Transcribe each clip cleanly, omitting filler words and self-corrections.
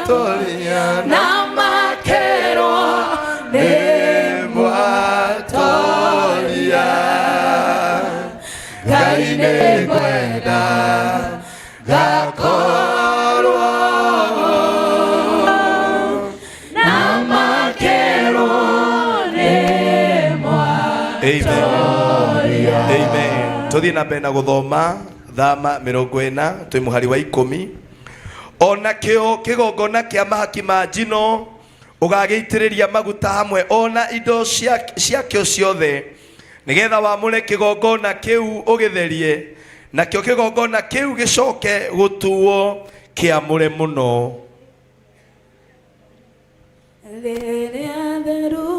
Mwatoria Na makerwo nĩ Mwatoria. Ngai nĩ ngwenda ngakorwo na makerwo nĩ Amen. Amen. Tuthiĩ na mbere na gũthoma thama 40 twĩ mũhari wa 10. Ona kĩo kĩgongona kĩa mahaki ma njino ũgagĩitĩrĩria maguta hamwe ona indo ciakĩo ciothe, nĩgetha wamũre kĩgongona kĩu ũgĩtherie, nakĩo kĩgongona kĩu gĩcoke gũtuo kĩamũre mũno. Rĩrĩa theru,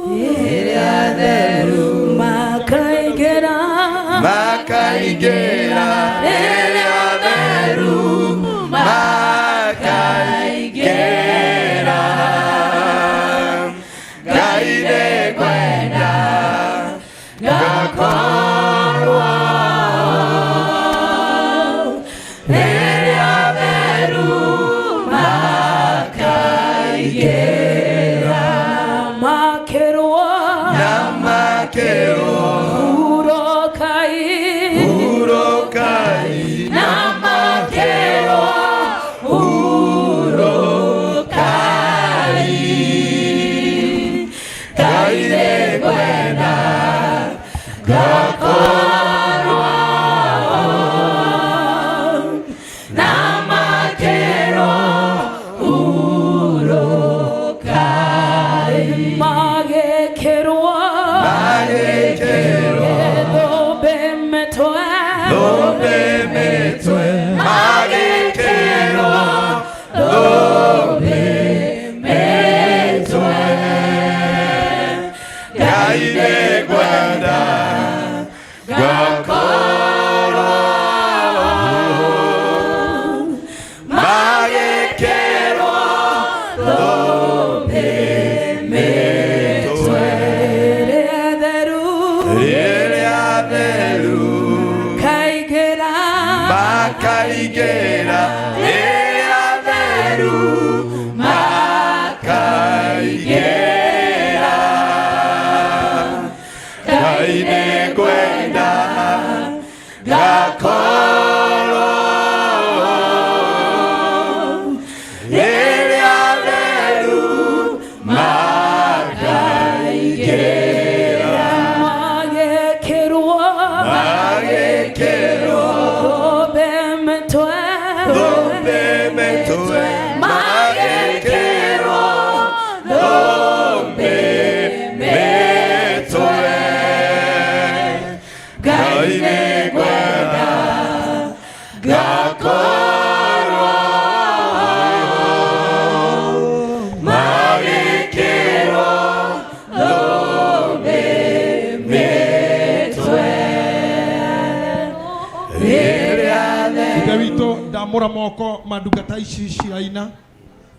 rĩrĩa theru, makaingĩra, Makaingĩra, rĩrĩa theru makaingĩra. Ngai nĩ ngwenda ngakorwo rĩrĩa theru makaingĩra, makerwo na makerwo hurokai, hurokai, na makerwo hurokai. Ngai nĩ ngwenda ngakorwo na makerwo hurokai, magĩkĩrwo magĩkĩrwo thũmbĩ mĩtwe, thũmbĩ mĩtwe, magĩkĩrwo thũmbĩ mĩtwe. Ngai nĩ ngwenda ngakorwo magĩkĩrwo thũmbĩ mĩtwe. Rĩrĩa theru Rĩrĩa theru kaingĩra, makaingĩra, rĩrĩa theru makaingĩra. Ngai nĩ ngwenda ngakorwo rĩrĩa theru makaingĩra, magĩkĩrwo magĩkĩrwo thũmbĩ mĩtwe, thũmbĩ mĩtwe, magĩkĩrwo thũmbĩ mĩtwe. Ngai nĩ ngwenda ngakorwo magĩkĩrwo thũmbĩ mĩtwe. Rĩrĩa Ithe witũ, ndamũra moko ma ndungata ici ciraina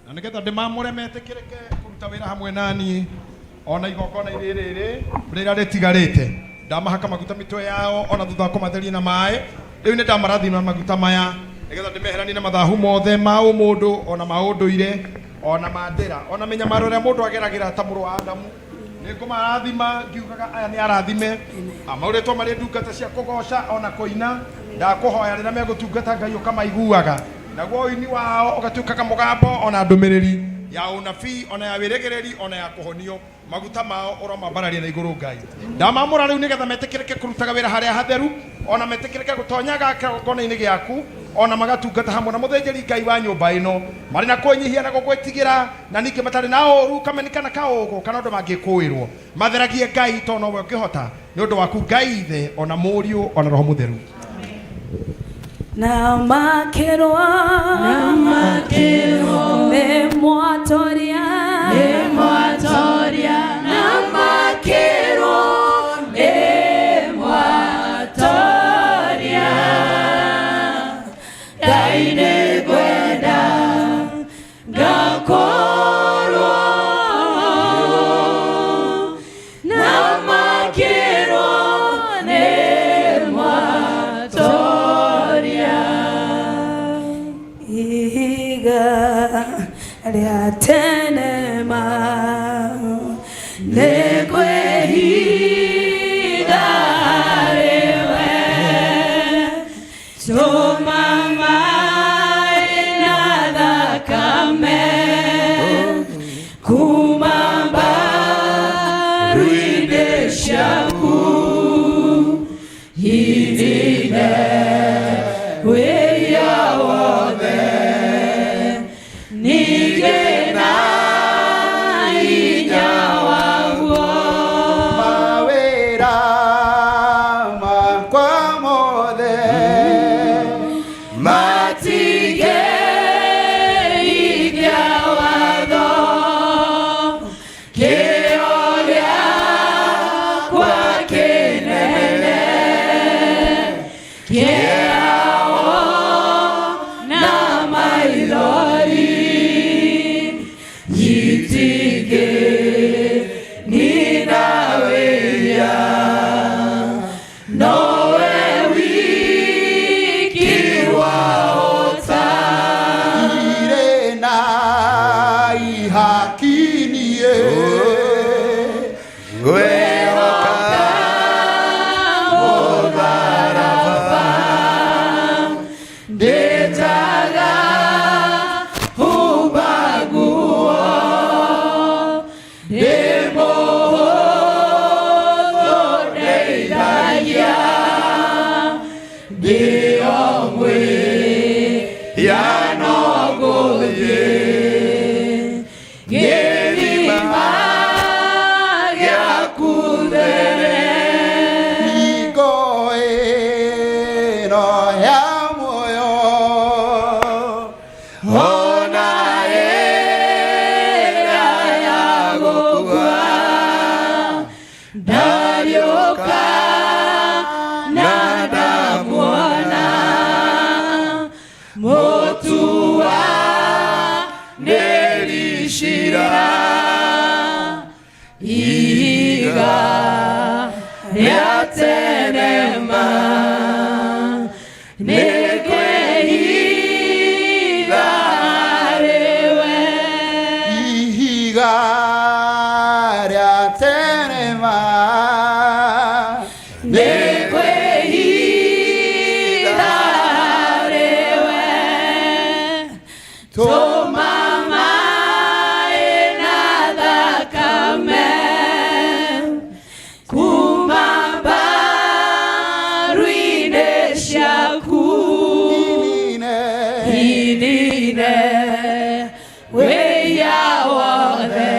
na nĩgetha ndĩmamũre metĩkĩrĩke kũruta wĩra hamwe naniĩ ona igongona rĩrĩ rĩrĩa rĩtigarĩte. Ndamahaka maguta mĩtwe yao ona thutha wa kũmatheria na maĩ. Rĩu nĩ ndamarathima maguta maya nĩgetha ndĩmeheranie na mathahu mothe ma ũmũndũ ona ma ũndũire ona ma ndĩra ona mĩnyamaro ĩrĩa mũndũ ageragĩra ta mũrũ wa Adamu. Nĩ ngũmarathima ngiugaga aya nĩ arathime amaũrĩtwo marĩ ndungata cia kũgoca ona kũina. Ndakũhoya rĩrĩa megũtungata, Ngai, ũkamaiguaga, naguo ũini wao ũgatuĩkaga mũgambo ona ndũmĩrĩri ya ũnabii ona ya wĩrĩgĩrĩri ona ya kũhonio. Maguta mao ũromambararia na igũrũ. Ngai, ndamamũra rĩu nĩgetha metĩkĩrĩke kũrutaga wĩra harĩa hatheru ona metĩkĩrĩke gũtonyaga kĩgongona-inĩ gĩaku ona magatungata hamwe na mũthĩnjĩri Ngai wa nyũmba ĩno marĩ na kwĩnyihia na gũgwĩtigĩra na ningĩ matarĩ na ũru kameni kana kaũgũ kana ũndũ mangĩkũĩrwo. Matheragie, Ngai, tondũ nowe ũngĩhota. Nĩ ũndũ waku, Ngai Ithe ona Mũriũ ona Roho Mũtheru. Na makerwo, na makerwo nĩ Mwatoria, nĩ Mwatoria, na makerwo nĩ Mwatoria. Ngai nĩ ngwenda ngakorwo na makerwo nĩ Mwatoria. Ihiga rĩa tene ma nĩ kwĩhitha harĩwe tũma maĩ na thakame kuma mbaru-inĩ ciaku inine wĩya wothe ningĩ na hinya waguo. Mawĩra makwa mothe matingĩhingia watho kĩo gĩakwa kĩnene kĩao na maithori itingĩnina wĩya nowe wiki wahota. Irĩ na ihaki niĩ Ngwĩhoka Mũtharaba ndĩtaga humba nguo ndĩ mũhũthũ ndeithagia ndĩo mwĩya no ngũthiĩ gĩthima gĩaku there. Hingo ĩno ya muoyo Ona ĩrĩa ya gũkua Ndariũka na ndamuona mũtua nĩri cira ihiga rĩa tene ma nĩ kwĩhitha harĩwe. Ihiga rĩa tene ma Nĩ kwĩhitha harĩwe tũma maĩ na thakame kuma mbaru-inĩ ciaku inine inine wĩya wothe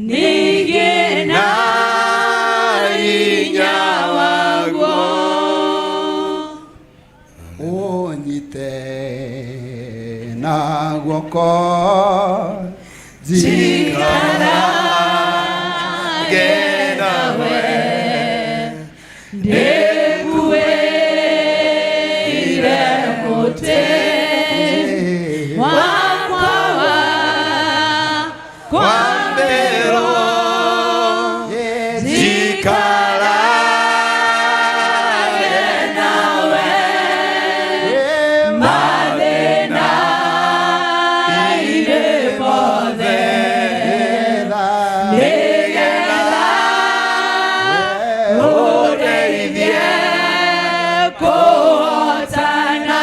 ningĩ na hinya waguo. Ũnyite na guoko Njikarage nawe ndĩkuĩire mũtĩ wakwa wa kwambĩrwo njikarage nawe mathĩna-inĩ mothe nĩgetha ũndeithie kũhotana.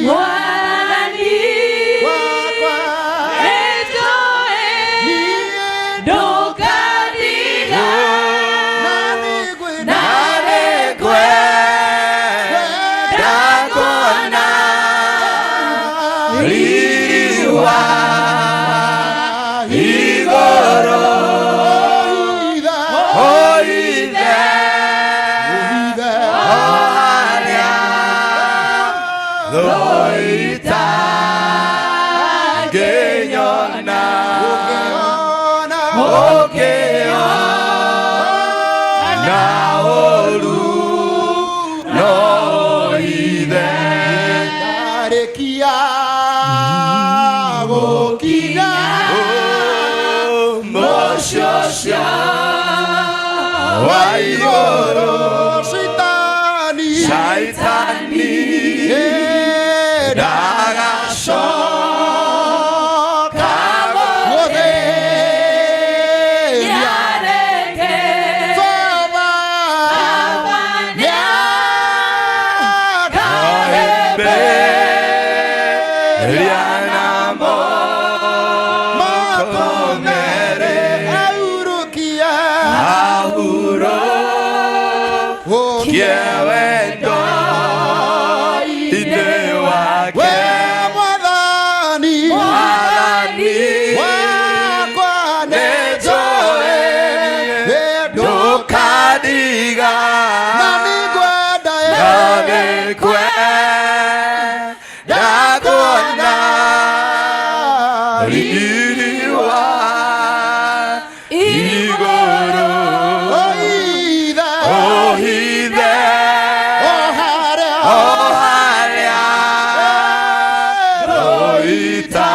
Mwathani nĩnjũĩ ndũkandiga na nĩngwenda kuona riri wa igũrũ oithe o harĩa thũ itangĩnyona ũkĩona ũru no ithe. Ndarĩkia gũkinya Mũciĩ ũcio wa igũrũ Shaitani Shaitani. Ndangĩnyona. Riana moko merĩ ahurukie Ahurukie wendo inĩ we wake mwathani Mwathani wakwa nĩnjũĩ ndũkandiga na nĩngwenda na nĩngwenda kuona riri wa igũrũ Oithe ũhithe o harĩa o harĩa rũita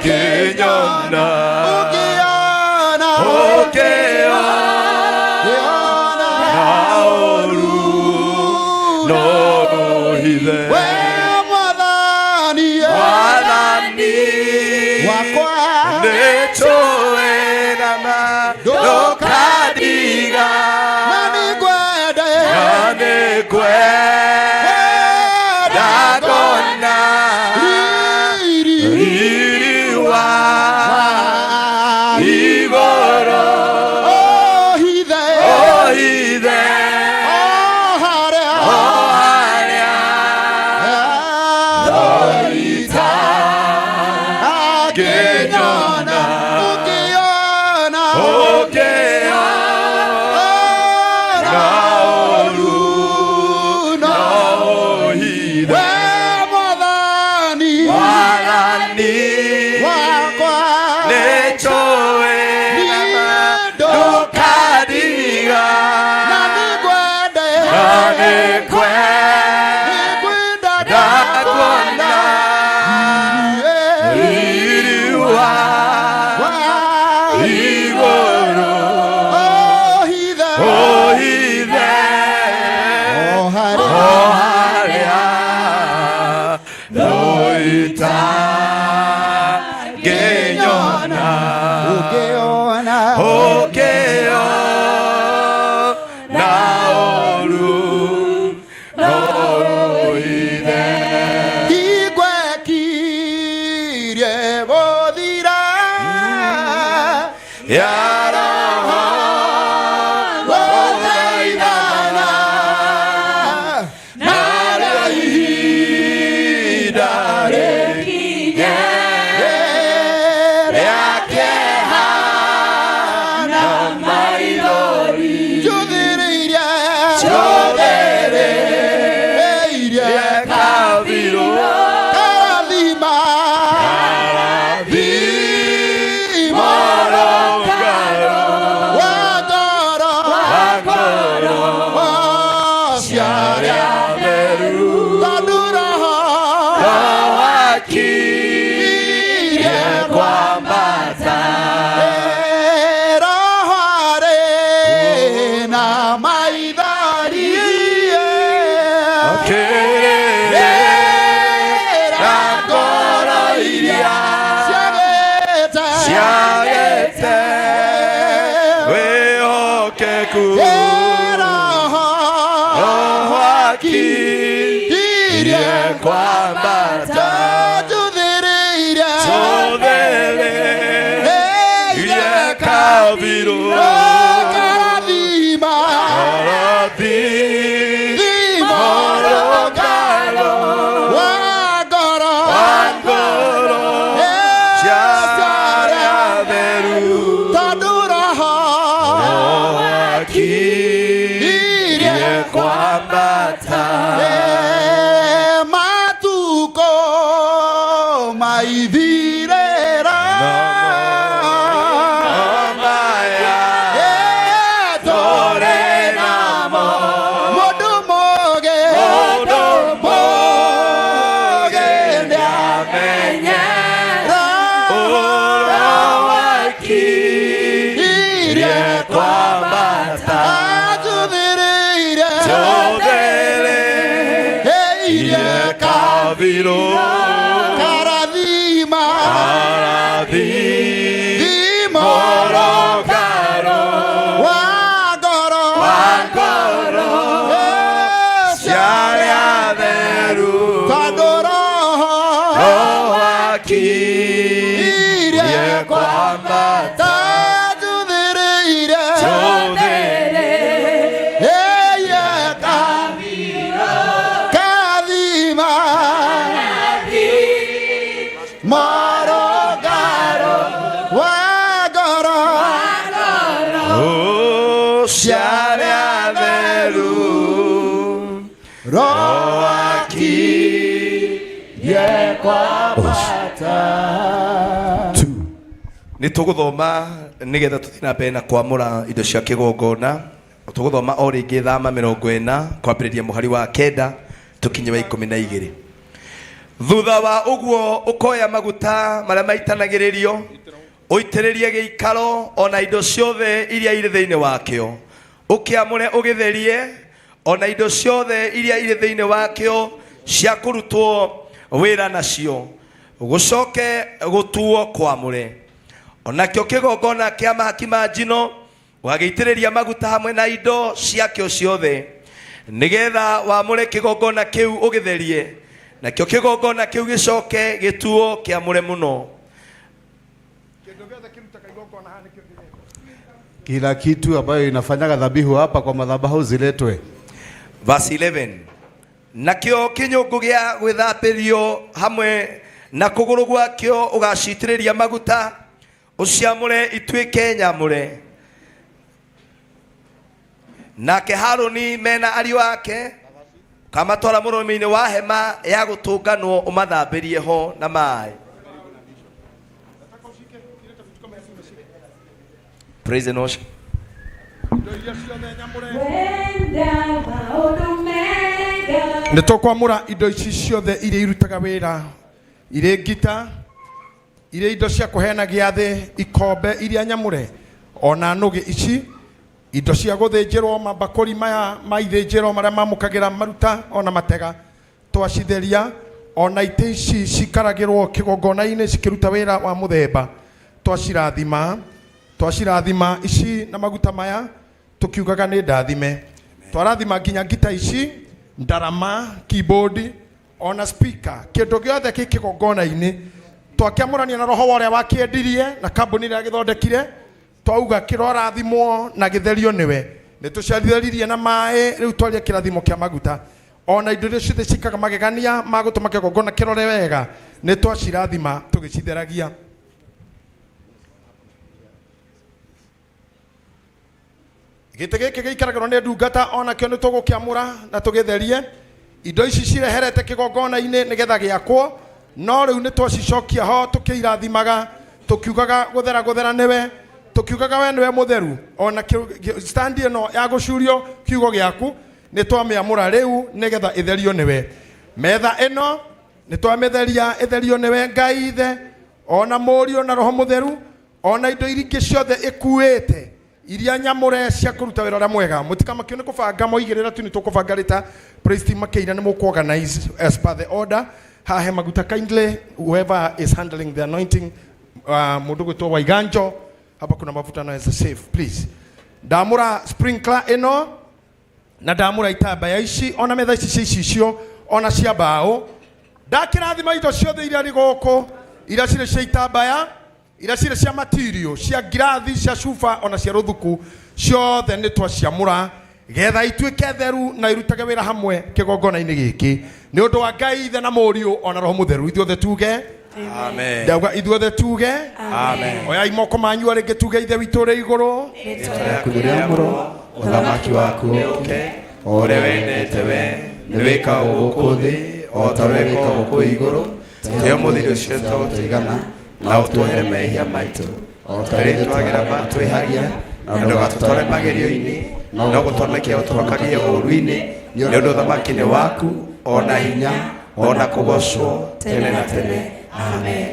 kĩnyona ũngĩona ũkĩona ũngĩona ũru no ũhithe we mwathani Mwathani wakwa nĩnjũĩ nama ndũkandiga na nĩngwenda na nĩngwenda kuona riri riri wa igũrũ ũhithe ũhithe o harĩa o harĩa rũita akĩnyona ũkĩona ũkĩona ũru no ũhithe we mwathani Mwathani wakwa nĩnjũĩ nama ndũkandiga na nĩngwenda na nĩngwenda nĩngwenda kuona riri wa igũrũ ũhithe ũhithe o harĩa o harĩa rũita ngĩnyona ũkĩona ũkĩona ũru no ũhithe Igwekirie gũthira ya roho gũthaithana narĩo ihinda rĩkinye rĩa kĩeha na maithori njũthĩrĩirie njũthĩrĩirie kabirũ karathima Thimo rũngaro wa ngoro wa ngoro cia arĩa atheru tondũ roho wakirie kwambata roho arĩ na maithori Kĩrĩra ngoro iria ciagĩte ciagĩte wĩhokeku roho Roho akirie kwambata njũthĩrĩirie Njũthĩrĩirie kabirũ karathima Karathimo rũngaro wa ngoro wa ngoro cia arĩa atheru tondũ roho Wakirie kwambata matukũ maithirĩra Maya tũrĩ namo mũndũ mũgĩ Mũndũ mũgĩ nĩamenye ũrĩa wakirie kwambata anjũthĩrĩire Njũthĩrĩirie kabirũ karathima Karathimo thimo rũngaro wa ngoro wa ngoro cia arĩa atheru tondũ roho Rowakirie kwambata njuthĩrĩire ĩye kathima marũngarũ wa ngoro cia arĩa atheru rowakirie kwambata. Nĩ tũgũthoma nĩgetha tũthiĩ na mbere na kwamũra indo cia kĩgongona. Tũgũthoma o rĩngĩ Thama 40 kwambĩrĩria mũhari wa 9 tũkinye wa 12. Thutha wa ũguo ũkoya maguta marĩa maitanagĩrĩrio ũitĩrĩrie gĩikaro ona indo ciothe iria irĩ thĩinĩ wakĩo, ũkĩamũre ũgĩtherie ona indo ciothe iria irĩ thĩinĩ wakĩo cia kũrutwo wĩra nacio, gũcoke gũtuo kwamũre. Onakĩo kĩgongona kĩa mahaki ma njino ũgagĩitĩrĩria maguta hamwe na indo ciakĩo ciothe, nĩgetha wamũre kĩgongona kĩu ũgĩtherie, nakĩo kĩgongona kĩu gĩcoke gĩtuo kĩamũre mũno. Kila kitu ambayo inafanyaga dhabihu hapa kwa madhabahu ziletwe. Verse 11, nakĩo kĩnyũngũ gĩa gwĩthambĩrio hamwe na kũgũrũ gwakĩo ũgacitĩrĩria maguta ũciamũre ituĩke nyamũre. Nake Harũni mena ariũ ake ũkamatwara mũromo-inĩ wa hema ya gũtũnganwo ũmathambĩrie ho na maĩ. Praise the Lord. Indo iria ciothe nyamũre. Wenda maũndũ mega. Nĩ tũkwamũra indo ici ciothe iria irutaga wĩra, irĩ ngita, irĩ indo cia kũheana gĩathĩ, ikombe iria nyamũre, ona nũgĩ ici, indo cia gũthĩnjĩrwo, mabakũri maya ma ithĩnjĩro marĩa mamũkagĩra maruta ona matega, twacitheria. Ona itĩ ici cikaragĩrwo kĩgongona-inĩ cikĩruta wĩra wa mũthemba, twacirathima. Twacirathima ici na maguta maya tũkiugaga nĩ ndathime. Twarathima nginya ngita ici, ndarama, keyboard, ona speaker, kĩndũ gĩothe kĩ kĩgongona-inĩ twakĩamũrania na roho wa ũrĩa wakĩendirie na kambuni ĩrĩa gĩthondekire, twauga kĩrorathimwo na gĩtherio nĩwe. Nĩ tũcitheririe na maĩ, rĩu twaria kĩrathimo kĩa maguta. Ona indo iria ciothe cikaga magegania ma gũtũma kĩgongona kĩrore wega nĩ twacirathima tũgĩcitheragia. Gĩtĩ gĩkĩ gĩikaragĩrwo nĩ ndungata onakĩo nĩ tũgũkĩamũra na tũgĩtherie. Indo ici cireherete kĩgongona-inĩ nĩgetha gĩakwo, no rĩu nĩ twacicokia ho tũkĩirathimaga, tũkiugaga gũthera gũthera nĩwe, tũkiugaga we nĩwe mũtheru. Ona stand ĩno ya gũcurio kiugo gĩaku nĩ twamĩamũra rĩu nĩgetha ĩtherio nĩwe. Metha ĩno nĩ twamĩtheria ĩtherio nĩwe Ngai Ithe, ona Mũriũ na Roho Mũtheru, ona indo iria ingĩ ciothe ĩkuĩte iria nyamũre cia kũruta wĩra ũrĩa mwega. Mũtikamakio nĩ kũbanga moigĩrĩra tu, nĩ tũkũbanga rĩta praise team makĩina nĩ mũkũ organize as per the order. Hahe maguta kindly, whoever is handling the anointing, mũndũ gwĩtwo Waiganjo, hapa kuna mafuta naweza save please. Ndamũra sprinkler ĩno na ndamũra itambaya ici, ona metha ici cia icicio, ona cia mbaũ. Ndakĩrathima indo ciothe iria rĩ gũkũ, iria cirĩ cia itambaya, iria cirĩ cia material, cia ngirathi, cia cuba, ona cia rũthuku, ciothe nĩ twaciamũra getha ituĩke theru na irutage wĩra hamwe kĩgongona-inĩ gĩkĩ nĩ ũndũ wa Ngai Ithe na Mũriũ ona Roho Mũtheru. Ithuothe tuge Amen. Ndauga ithuothe tuge Amen. Oyai moko manyu rĩngĩ tuge Ithe witũ ũrĩ igũrũ, Rĩaku rĩamũrwo, ũthamaki waku ũke, o ũrĩa wendete we nĩ wĩkagwo gũkũ thĩ o ta ũrĩa wĩkagwo kũu igũrũ. Tũhe ũmũthĩ irio ciitũ tũigana, na ũtuohere mehia maitũ o ta ũrĩa ithuĩ twagĩra matwĩhagia, na ndũgatũtware magerio-inĩ, no gũtũhonokia ũtũhonokagie ũũru-inĩ, nĩ ũndũ ũthamaki nĩ waku, ona hinya, ona kũgocwo tene na tene. Amen.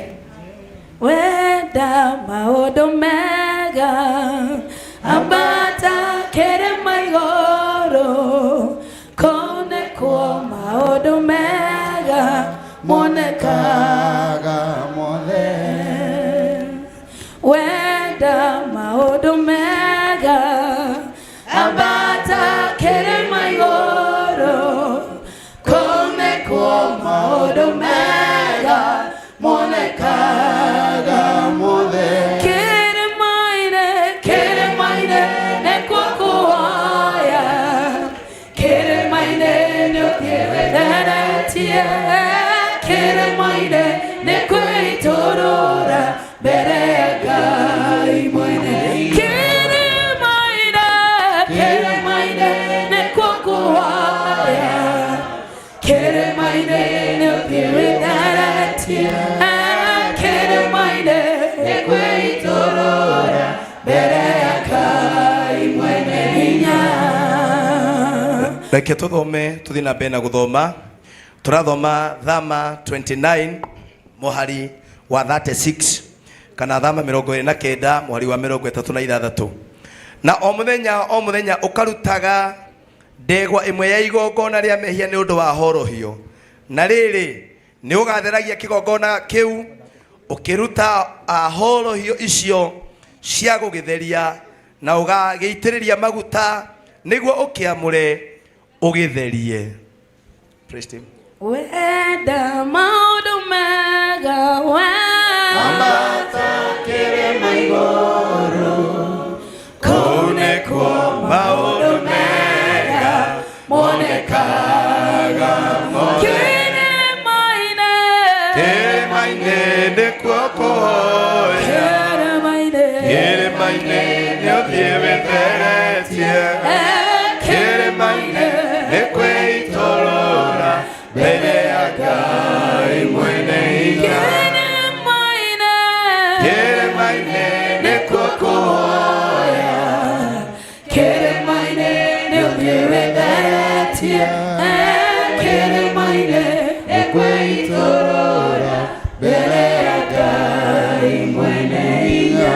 Wenda maũndũ mega, ambata kĩrĩma igũrũ, kũu nĩkuo maũndũ mega monekaga mothe. Wenda maũndũ mega, ambata kĩrĩma igũrũ, kũu nĩkuo maũndũ mega. Kĩrĩma-inĩ nĩ kwĩitũrũra mbere ya Ngai mwene. Kĩrĩma-inĩ, kĩrĩma-inĩ nĩkuo kũhoya. Kĩrĩma-inĩ nĩ ũthiĩ. Kĩrĩma-inĩ nĩ kwĩitũrũra mbere ya Ngai mwene hinya. Reke tuthome, tuthi na mbere na guthoma. Turathoma Thama 29 muhari wa 36 kana Thama 29 muhari wa 36. Na o muthenya o muthenya ukarutaga ndegwa ĩmwe ya igongona rĩa mehia nĩ ũndũ wa horohio. Na rĩrĩ, nĩ ũgatheragia kĩgongona kĩu ũkĩruta horohio icio cia gũgĩtheria na ũgagĩitĩrĩria maguta nĩguo ũkĩamũre ũgĩtherie. Praise him. Wenda maũndũ mega Ambata kĩrĩma igũrũ, kũu nĩkuo maũndũ mega monekaga mothe. Kĩrĩma-inĩ, Kĩrĩma-inĩ nĩkuo kũhoya. Kĩrĩma-inĩ, Kĩrĩma-inĩ nĩ ũthiĩ wĩtheretie. Kĩrĩma-inĩ nĩ kwĩitũrũra mbere ya Ngai mwene hinya. Kĩrĩma-inĩ, Kĩrĩma-inĩ nĩkuo kũhoya. Kĩrĩma-inĩ nĩ ũthiĩ wĩtheretie. Kĩrĩma-inĩ nĩ kwĩitũrũra mbere ya Ngai mwene hinya.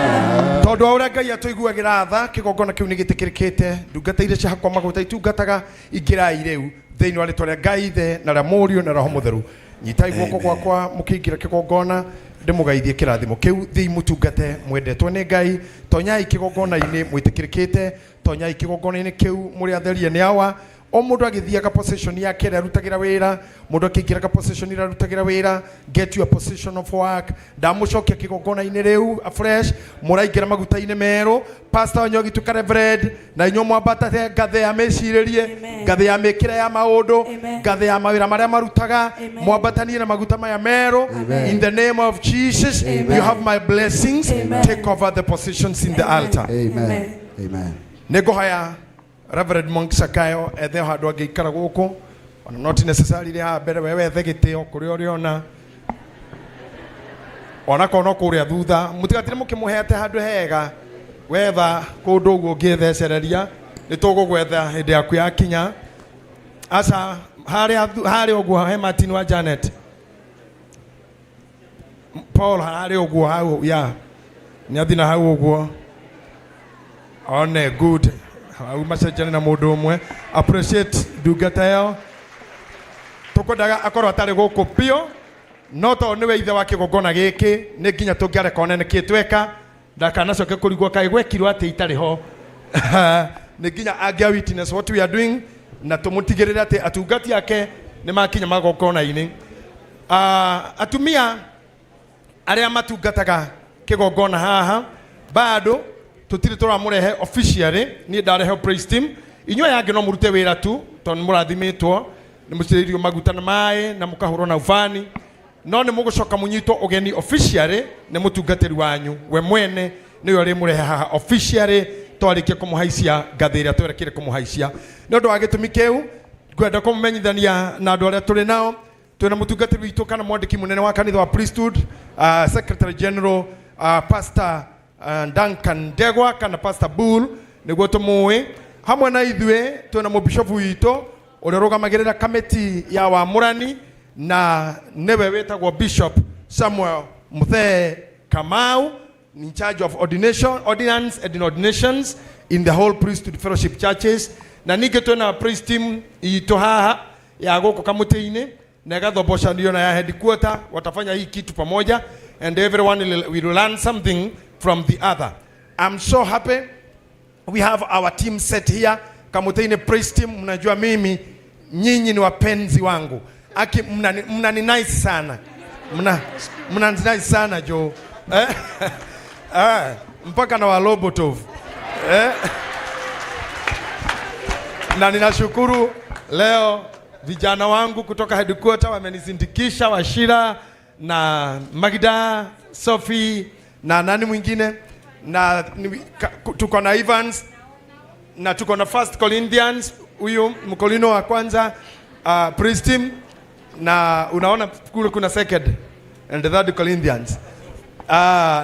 Tondũ wa ũrĩa Ngai atũiguagĩra tha, kĩgongona kĩu nĩ gĩtĩkĩrĩkĩte. Ndungata iria ciahakwo maguta itungataga, ingĩrai rĩu thĩinĩ wa rĩtwa rĩa Ngai Ithe na rĩa Mũriũ na Roho Mũtheru. Nyitai guoko gwakwa mũkĩingĩra kĩgongona, ndĩmũgeithie kĩrathimo kĩu. Thiĩi mũtungate mwendetwo nĩ Ngai. Tonyai kĩgongona-inĩ mwĩtĩkĩrĩkĩte, tonyai kĩgongona-inĩ kĩu mũrĩ atherie nĩ awa. O mũndũ agĩthiaga position yake ĩrĩa arutagĩra wĩra, mũndũ akĩingĩraga position ĩrĩa arutagĩra wĩra. Get your position of work. Ndamũcokia kĩgongona-inĩ rĩu afresh, mũraingĩra maguta-inĩ merũ. Pastor Wanyogi tuĩka reverend, na inyuĩ mwambatate ngathĩ ya mĩcirĩrie, Amen. ngathĩ ya mĩkĩre ya maũndũ, Amen. ngathĩ ya mawĩra marĩa marutaga. Amen. Mwambatanie na maguta maya merũ. In the name of Jesus, you have my blessings. Amen. Take over the positions in the altar. Amen. Amen. Nĩ ngũhoya Reverend Monk Sakayo ethe handũ angĩikara gũkũ, ona not necessarily haha mbere. We wethe gĩtĩo kũrĩa ũrĩona, onakorwo no kũrĩa thutha. Mũtigatire mũkĩmũhete handũ hega, wetha kũndũ ũguo ũngĩthecereria. Nĩ tũgũgwetha hĩndĩ yaku yakinya. Aca harĩa harĩa ũguo he Martin wa Janet Paul, harĩa ũguo hau ya nĩ athi na hau ũguo one good hau macenjane na mũndũ ũmwe. Appreciate ndungata ĩyo. Tũkwendaga akorwo atarĩ gũkũ biũ, no tondũ nĩwe ithe wa kĩgongona gĩkĩ, nĩ nginya tũngĩareka one nĩkĩ tweka, ndakanacoke kũrigwo kaĩ gwekirwo atĩ itarĩ ho. Nĩ nginya angĩa witness what we are doing na tũmũtigĩrĩre atĩ atungati ake nĩ makinya magongona-inĩ. Atumia arĩa matungataga kĩgongona haha, bado tũtirĩ tũramũrehe officially. Niĩ ndarehe praise team, inyuĩ aya angĩ no mũrute wĩra tu tondũ nĩ mũrathimĩtwo, nĩ mũcirĩirio maguta na maĩ na mũkahũrwo na ubani, no nĩ mũgũcoka mũnyitwo ũgeni officially nĩ mũtungatĩri wanyu we mwene, nĩwe ũrĩmũrehe haha officially twarĩkia kũmũhaicia ngathĩ ĩrĩa twerekire kũmũhaicia. Nĩ ũndũ wa gĩtũmi kĩu, ngwenda kũmũmenyithania na andũ arĩa tũrĩ nao. Twĩna mũtungatĩri witũ kana mwandĩki mũnene wa kanitha wa priesthood, secretary general, Pastor Duncan Ndegwa kana Pastor Bull nĩguo tũmũĩ. Hamwe na ithuĩ twĩna mũbishofu witũ ũrĩa ũrũgamagĩrĩra kamĩti ya wamũrani, na nĩwe wĩtagwo Bishop Samuel Muthee Kamau, in charge of ordination, ordinance and ordinations in the whole priesthood fellowship churches. Na ningĩ twĩna praise team itũ haha ya gũkũ kamũtĩ-inĩ na ĩgathobocanio na ya headquarter. Watafanya hii kitu pamoja and everyone will learn something from the other. I'm so happy we have our team set here, Kamutini praise team. Mnajua mimi nyinyi ni wapenzi wangu aki mnani nice sana, mna nice sana jo, eh? Eh, mpaka na walobotov, eh? Na ninashukuru leo. Vijana wangu kutoka headquarter wamenisindikisha, Washira na Magda, Sophie na nani mwingine na tuko na Evans na tuko na First Corinthians, huyu Mkorino wa kwanza, praise team, na unaona kule kuna second and third Corinthians.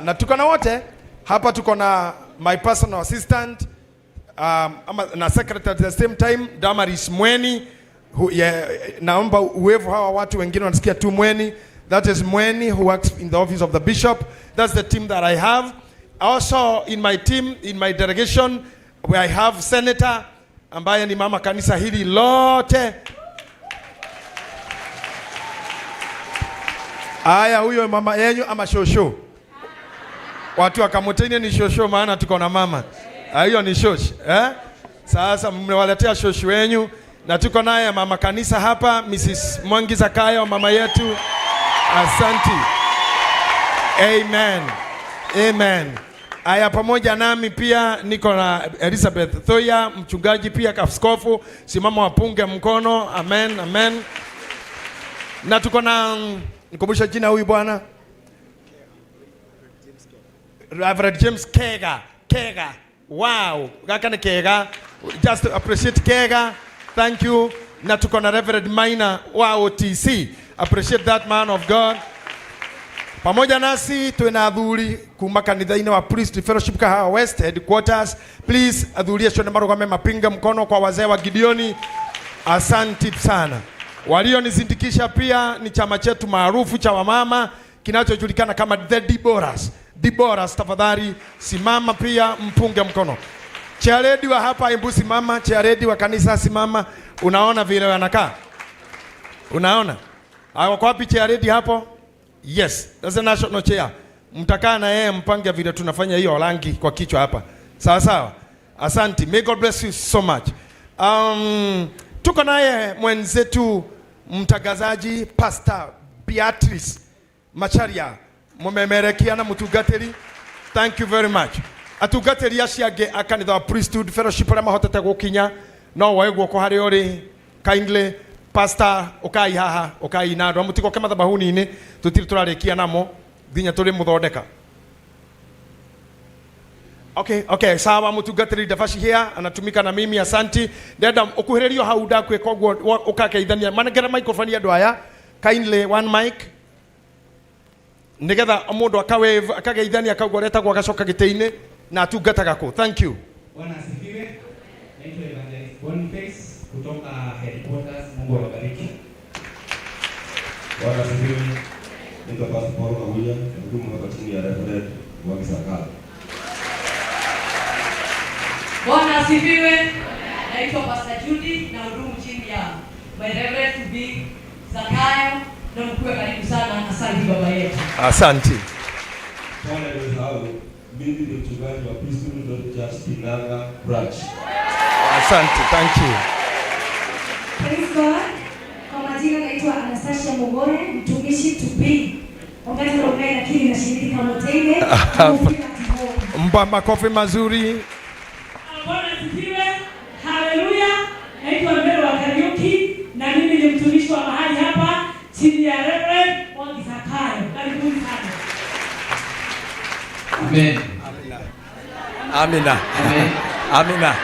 Na tuko na wote hapa, tuko na my personal assistant ama, na secretary at the same time, Damaris Mweni who, yeah, naomba uwevu hawa watu wengine wanasikia tu Mweni. That is Mweni who works in the office of the bishop. That's the team that I have. Also in my team, in my delegation, where I have senator ambaye ni mama kanisa hili lote. Aya, huyo mama yenyu ama shosho? Watu wa Kamoteni ni shosho, maana tuko na mama. Hiyo ni shosh, eh? Sasa mmewaletea shosh wenyu na tuko naye mama kanisa hapa, Mrs. Mwangi Zakayo, mama yetu. Asanti. Amen. Amen. Aya, pamoja nami pia niko na Elizabeth Thoya, mchungaji pia askofu. Simama wapunge mkono. Amen, amen. Na tuko na, nikumbusha jina huyu bwana, Reverend James Kega. Kega. Wow. Gaka ni Kega. Just appreciate Kega. Thank you. Na tuko na Reverend Maina wa OTC. Appreciate that man of God. Pamoja nasi twina athuri kuma kanitha-inĩ wa Priest Fellowship Kahawa West headquarters. Please, athuri acio nĩ marũgame mapinge mkono kwa wazee wa Gideoni. Asanti sana. Walionisindikisha pia ni chama chetu maarufu cha wamama kinachojulikana kama The Deborahs. Deborahs, tafadhali simama pia mpunge mkono. Chairlady wa hapa, hebu simama. Chairlady wa kanisa simama. Unaona vile wanakaa? Unaona? Wako wapi chairlady hapo? Yes, that's the national chair. Mtakaa na yeye mpange vile tunafanya hiyo rangi kwa kichwa hapa. Sawa sawa. Asante. May God bless you so much. Tuko naye mwenzetu mtangazaji Pastor Beatrice Macharia, mumemerekia na mutungatĩri. Thank you very much. Atungatĩri acio angĩ a kanitha wa Priesthood Fellowship arĩa mahotete gũkinya, no woe guoko harĩa ũrĩ kindly. Pastor, ũkai haha, ũkai na andũ mũtigoke mathabahuni-inĩ, tũtirĩ tũrarĩkia namo nginya tũrĩ mũthondeka. Okay, sawa. Mũtungatĩri Dabashi here anatumika na mimi, asanti. Ndenda ukuhĩrĩrio hau ndakwĩka ũguo ũkageithania. Manengera microphone andũ aya. Kindly, one mic. Nigetha mũndũ akawave akageithania akauga ũrĩa etagwo agacoka gĩtĩ-inĩ na atungataga kũ. Thank you. Bwana asifiwe. Naitwa Evangelist Boniface kutoka headquarters. Mungu awabariki. Bwana asifiwe. Naitwa Pastor Paul Kaguya, nahudumu hapa chini ya Reverend Mwangi Sakala. Bwana asifiwe. Naitwa Pastor Judy na hudumu chini ya my Reverend to be Zakayo, na mkuwe karibu sana. Asante baba yetu. Asante. Bwana nimesahau, mimi ni mchungaji wa Priesthood North Church Kinanga branch. Asante, thank you. Praise God. Kwa majina naitwa Anastasia Mogore, mtumishi to be. Wakati naongea lakini nashiriki kama teine. Mpa makofi mazuri. Bwana asifiwe. Haleluya. Naitwa Mary wa Kariuki na mimi ni mtumishi wa mahali hapa chini ya Reverend Mwangi Zakayo. Karibuni sana. Amen. Amina. Amen. Amina.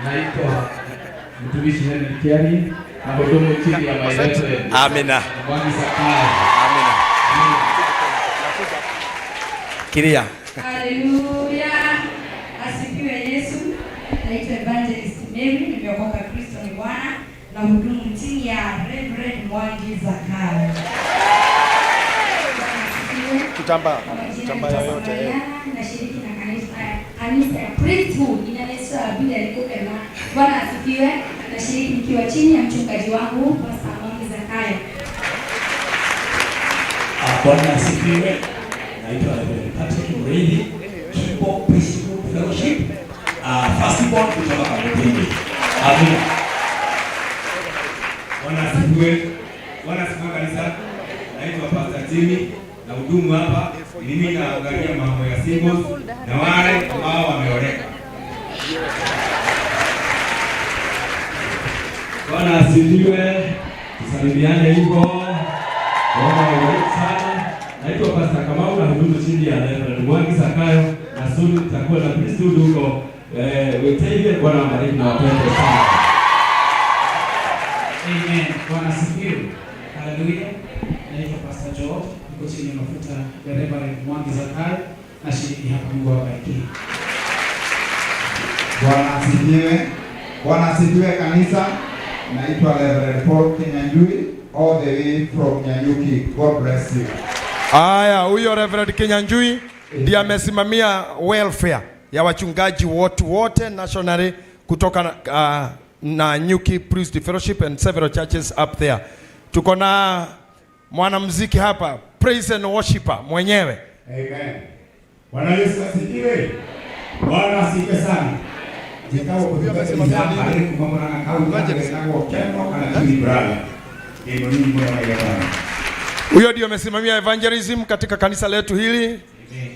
Naitwa mtumishi Henry Kiari na hudumu chini ya my Reverend Amina. Mwangi Zakayo. Amina. Kiria. Haleluya. Asifiwe Yesu. Naitwa Evangelist Mary, nimeokoka, Kristo ni Bwana, na hudumu chini ya Reverend Mwangi Zakayo. Bwana asifiwe. Kitambaa, Kwa majina kitambaa naitwa yoyote. Mariana, nashiriki na kanisa ya Priesthood inaitwa Biblia Likokela. Bwana asifiwe. Nashiriki nikiwa chini ya mchungaji wangu Pastor Mwangi Zakayo. Bwana asifiwe. Naitwa Reverend Patrick Muriithi, Kibo Priesthood Fellowship, firstborn kutoka Kamotini. Amina. Bwana asifiwe. Bwana asifiwe kanisa. Naitwa Pastor Jimmy na hudumu hapa. Mimi naangalia mambo ya singles na wale ambao wameoleka. Bwana asifiwe. Tusalimiane hivyo. Bwana awabariki sana. Naitwa Pastor Kamau na hudumu chini ya Reverend Mwangi Sakayo na soon nitakuwa na priesthood huko Wetege. Bwana awabariki na wapende sana. Amen. Bwana asifiwe. Haleluya. Naitwa Pastor Joel, niko chini ya mafuta ya Reverend Mwangi Zakayo na shiriki hapa. Mungu awabariki. Bwana asifiwe. Bwana asifiwe kanisa. Naitwa Reverend Paul Kinyanjui all the way from Nyanyuki. God bless you. Haya, huyo Reverend Kinyanjui ndiye amesimamia welfare ya wachungaji wote wote nationally kutoka na Nyuki Priest Fellowship and several churches up there. Tuko na mwanamuziki hapa, praise and worshiper mwenyewe. Amen. Bwana Yesu asifiwe. Bwana asifiwe sana. Njĩtagwo kũthutha arĩ kuma Murang'a County, wĩtagwo Keno kana Kiwi Brother. Ndĩ mũnini mũno wa Bwana. Huyo ndio amesimamia evangelism katika kanisa letu hili.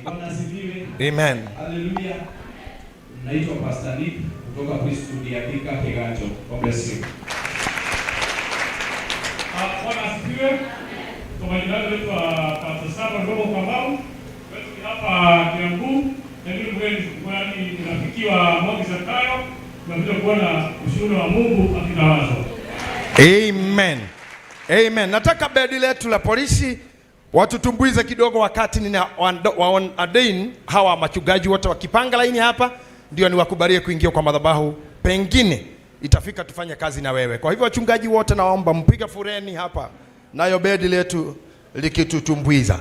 Bwana asifiwe. Amen. Haleluya. Naitwa Pastor Nick kutoka priesthood ya Thika Kiganjo. God bless you. Bwana asifiwe. Kwa majina yangu naitwa Pastor Saba Ndogo Kamau. Wetu ni hapa Kiambu na mimi mgeni ni rafiki wa Mwangi Zakayo. Tunakuja kuona ushuhuda wa Mungu akitawazwa. Amen. Amen. Nataka bedi letu la polisi watutumbuize kidogo wakati nina waordain hawa machungaji wote wakipanga laini hapa, ndio niwakubalie kuingia kwa madhabahu. Pengine itafika tufanye kazi na wewe. Kwa hivyo wachungaji wote naomba mpiga fureni hapa, nayo bedi letu likitutumbuiza.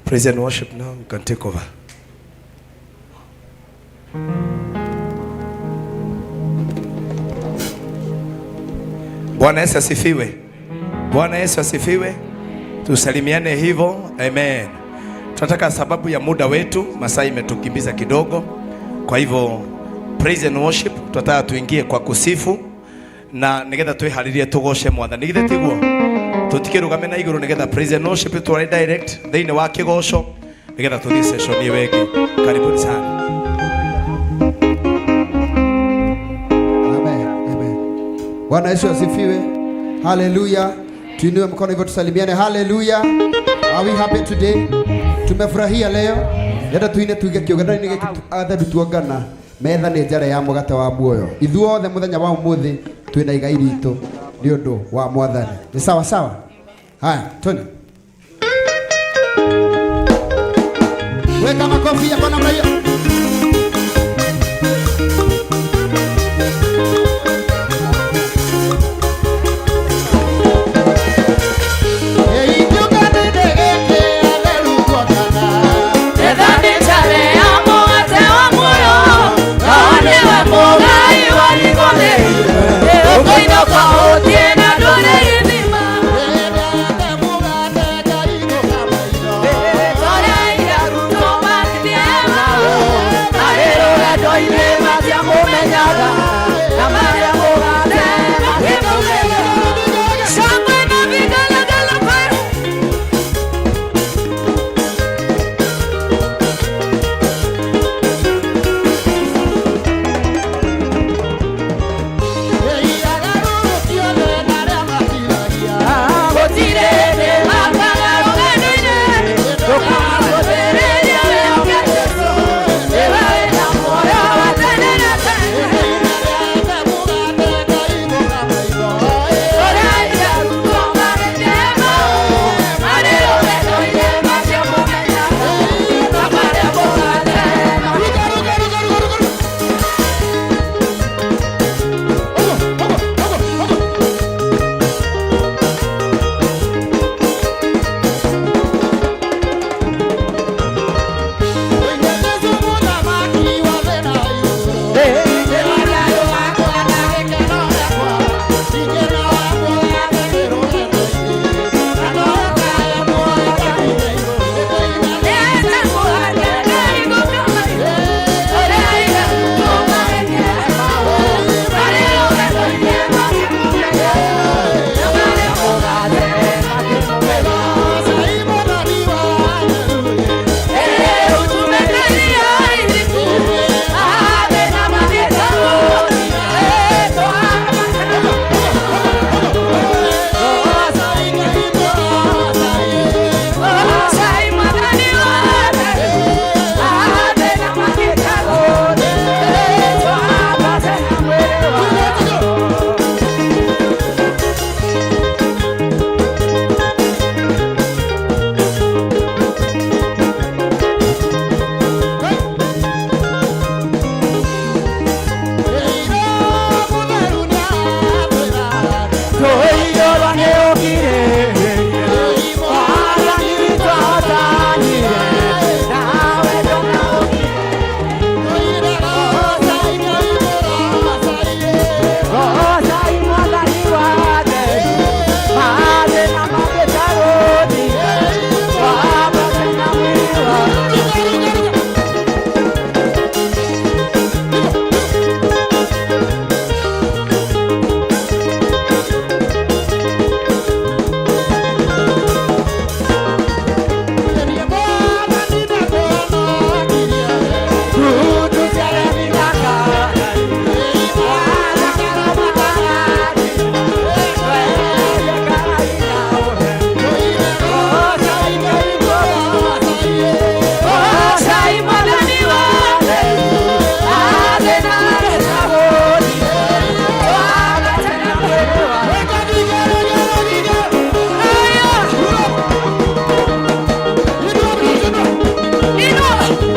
Praise and worship now, you can take over. Bwana Yesu asifiwe. Bwana Yesu asifiwe. Tusalimiane hivyo. Amen. Tunataka sababu ya muda wetu, masaa imetukimbiza kidogo. Kwa hivyo praise and worship tunataka tuingie kwa kusifu na nigetha twiharirie tugoce mwathani githe tiguo tutikirugame na iguru nigetha praise and worship tware direct thiini wa kigoco nigetha tuthie session iyo ingi. Karibuni sana. Amen. Amen. Bwana Yesu asifiwe. Haleluya. Tuinue mkono hivyo tusalimiane. Haleluya. Are we happy today? Tumefurahia leo. Renda tuine tuige kiugano inĩ gĩkĩ atheru tuongana metha nĩ njara ya mũgate wa muoyo. Ithuothe mũthenya wa ũmũthĩ twĩna igai ritũ nĩ ũndũ wa mwathani. Nĩ sawa sawa? Haya, twende. Weka makofi yako namna hiyo. Hey, you got it.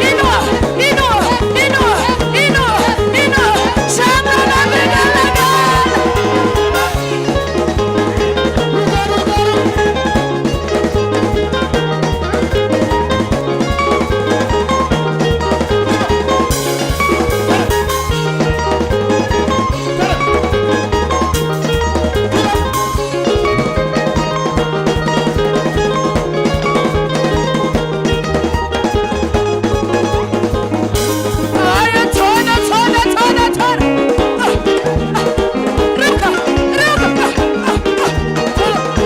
Inua, inua, inua, inua, inua. Shangwe na vigelegele. Haya, tona, tona, tona, tona. Ah, ah. Ruka, ruka. Ah, ah, ah.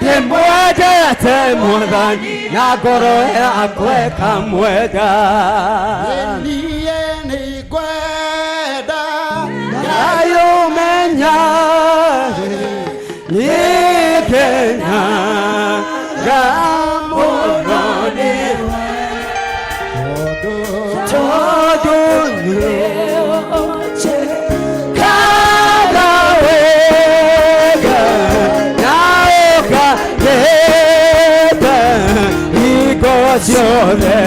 Ndĩmwendete Mwathani na ngoro yakwa ĩkamwenda. Niĩ nĩngwenda Ngai ũmenya nĩngenaga mũno nĩwe tondũ nĩũnjĩkaga wega na ũkanyenda hingo ciothe.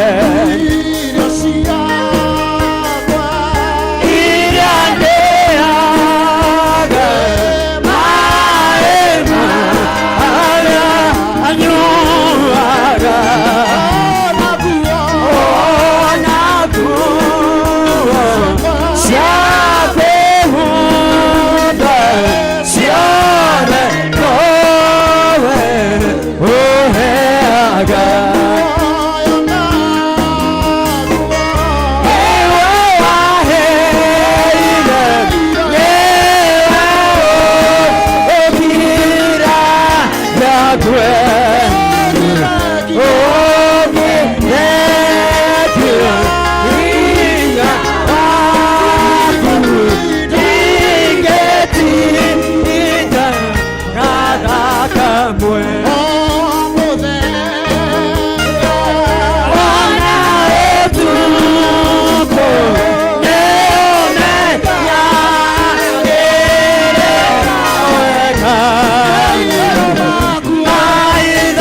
Irio ciakwa Iria ndĩaga maĩ marĩa nyuaga ona nguo cia kwĩhumba ciothe nowe ũheaga. Ewe waheire nĩwe ũkira yakwe ũngĩnengera hinya waku ndingĩtinda gathakamwe ona ũtukũ nĩũmenyagĩrĩra wega maitho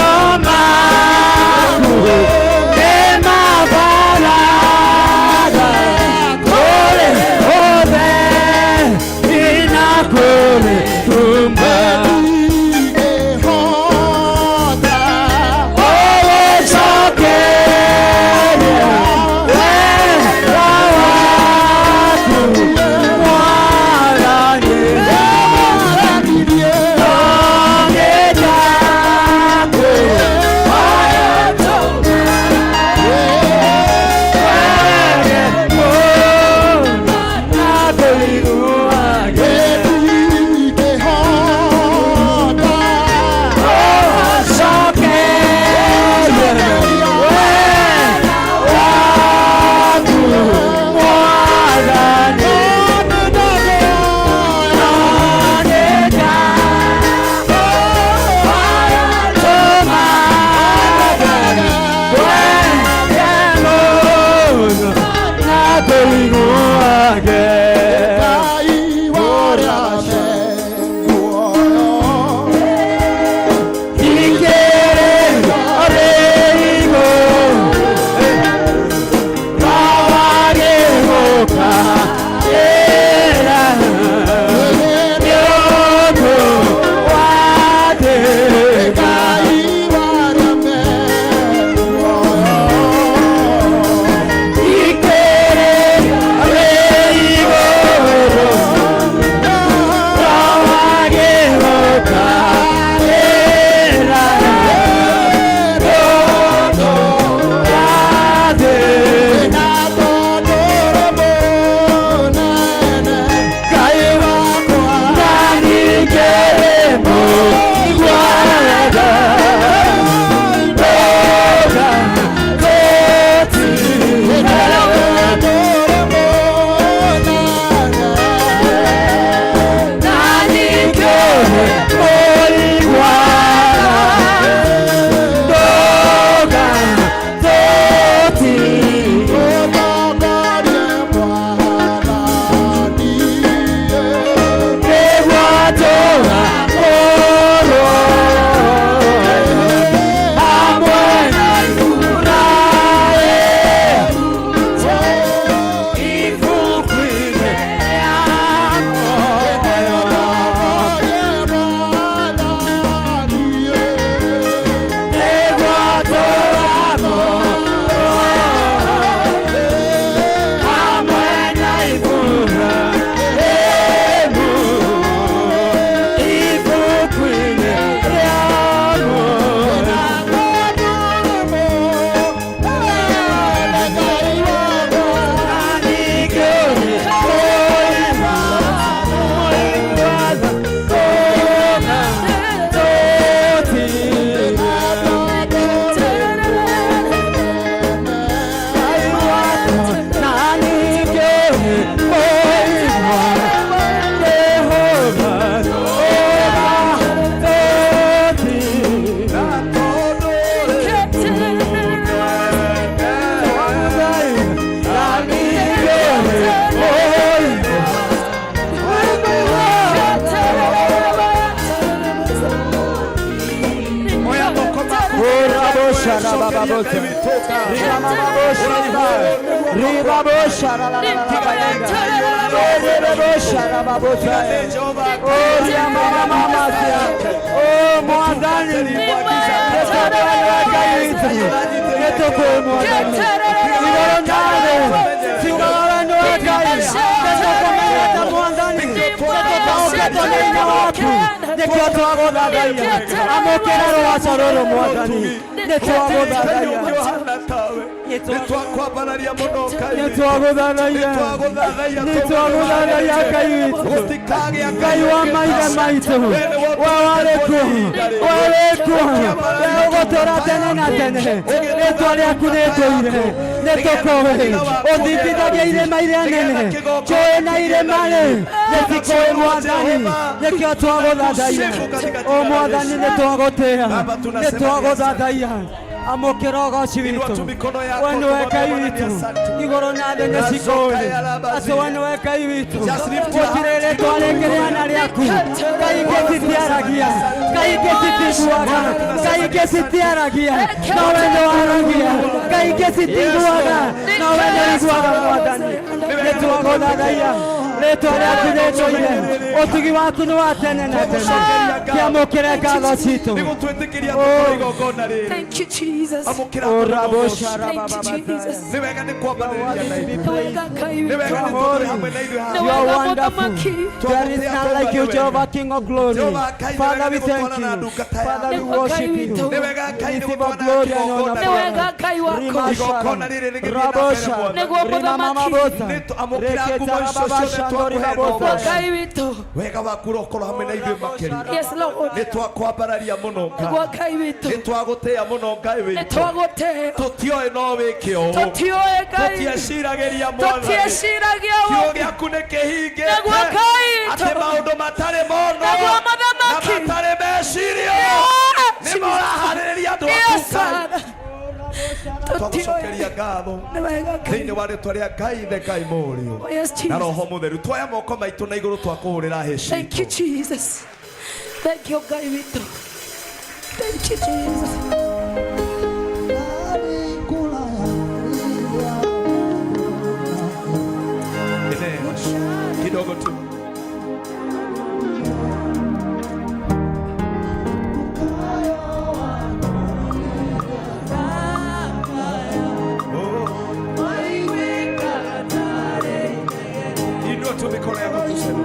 Rabosha Ngai wa maithe maitũ wawarĩkuo warĩkuo ũgũtũra tene na tene rĩtwa rĩaku nĩtũire nĩtũkũĩ ũthingithagia irĩma iria nene njũĩ na irĩma rĩ nĩcikũĩ Mwathani nĩkĩo twagũthathaiya o Mwathani nĩtwagũtĩĩa nĩtwagũthathaiya amũkĩra ũgoci witũ we nĩwe Ngai witũ igũrũ na thĩ nĩcikũĩ atĩ we nĩwe Ngai witũ gũtirĩ rĩtwa rĩngĩ rĩana rĩaku Ngai ingĩ citiaragia Ngai ingĩ citiguaga Ngai ingĩ citiaragia no we nĩwaragia Ngai ingĩ citiguaga no we nĩũiguaga Mwathani nĩtwagũthathaiya rĩtwa rĩaku nĩtũire ũtugi waku nĩ wa tene na tene kĩamũkĩre ngatho citũ. Thank you, Jesus. Thank you, Jesus. You are wonderful. There is none like you, Jehovah, King of glory. Father, we thank you. Father, we worship you. Receive our glory and honor. Rabosha, Rima Mama Bosa, Wega waku ũrokorwo hamwe na ithuĩ makĩria. Yes, Lord. Nĩtwakwambararia mũno Ngai. Nĩguo Ngai witũ. Nĩtwagũtĩĩa mũno Ngai witũ. Nĩtwagũtĩĩa. Tũtioĩ no wĩke ũũ. Tũtiũĩ Ngai. Tũtieciragĩria Mwathani. Tũtieciragia ũũ. Kiugo gĩaku nĩkĩhingĩte. Nĩguo Ngai witũ. Atĩ maũndũ matarĩ monwo. Nĩguo Mũthamaki. Na matarĩ mecirio. Nĩmo ũraharĩrĩria andũ aku Ngai. Twagũcokeria ngatho thĩinĩ wa rĩtwa rĩa Ngai Ithe Ngai Mũriũ na Roho Mũtheru. Twoya moko maitũ na igũrũ twakũhũrĩra hĩ citũ. Thank you, Jesus. Thank you, Ngai witũ. Thank you, Jesus. Kidogo tu. Inua tu mikono yako tuseme.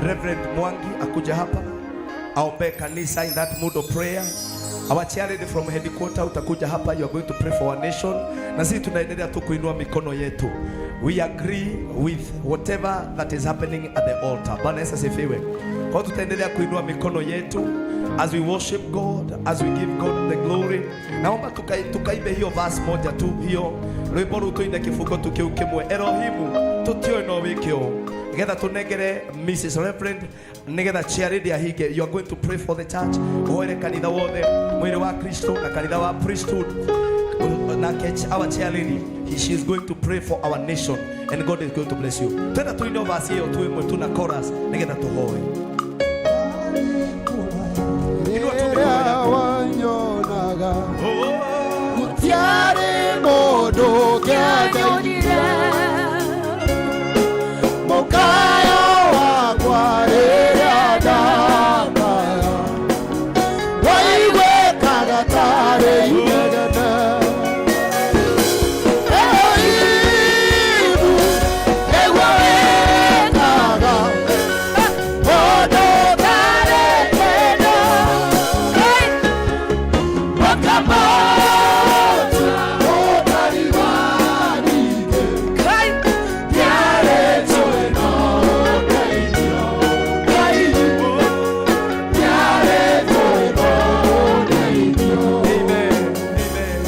Reverend Mwangi akuja hapa aombe kanisa in that mood of prayer. Our chairlady from headquarter utakuja hapa, you are going to pray for our nation. Na sisi tunaendelea tu kuinua mikono yetu. We agree with whatever that is happening at the altar. Bwana Yesu asifiwe. Kwa hiyo tutaendelea kuinua mikono yetu as we worship God, as we give God the glory. Naomba tukaimbe hiyo verse moja tu hiyo. Rwimbo rũu tuine kifungo tu kĩu kĩmwe. Elohimu tũtiũĩ no wĩke ũũ. Nĩgetha tũnengere Mrs. Reverend, nĩgetha chairlady ahinge. You are going to pray for the church. Ũhoere kanitha wothe, mwĩrĩ wa Kristo na kanitha wa priesthood. Na our chairlady, she is going to pray for our nation and God is going to bless you. Twenda tuine verse hiyo tu imwe tu na chorus nĩgetha tũhoe. Inua tu mikono yako. Gũtiarĩ mũndũ ũngĩandeithia. Mũkayo wakwa rĩrĩa ndakaya, waiguĩkaga tarĩ inegene. Elohimu, nĩguo wĩkaga ũndũ ũtarĩ kĩndũ. Ũkamũtua ũtarĩ wa ningĩ. Amen. Amen.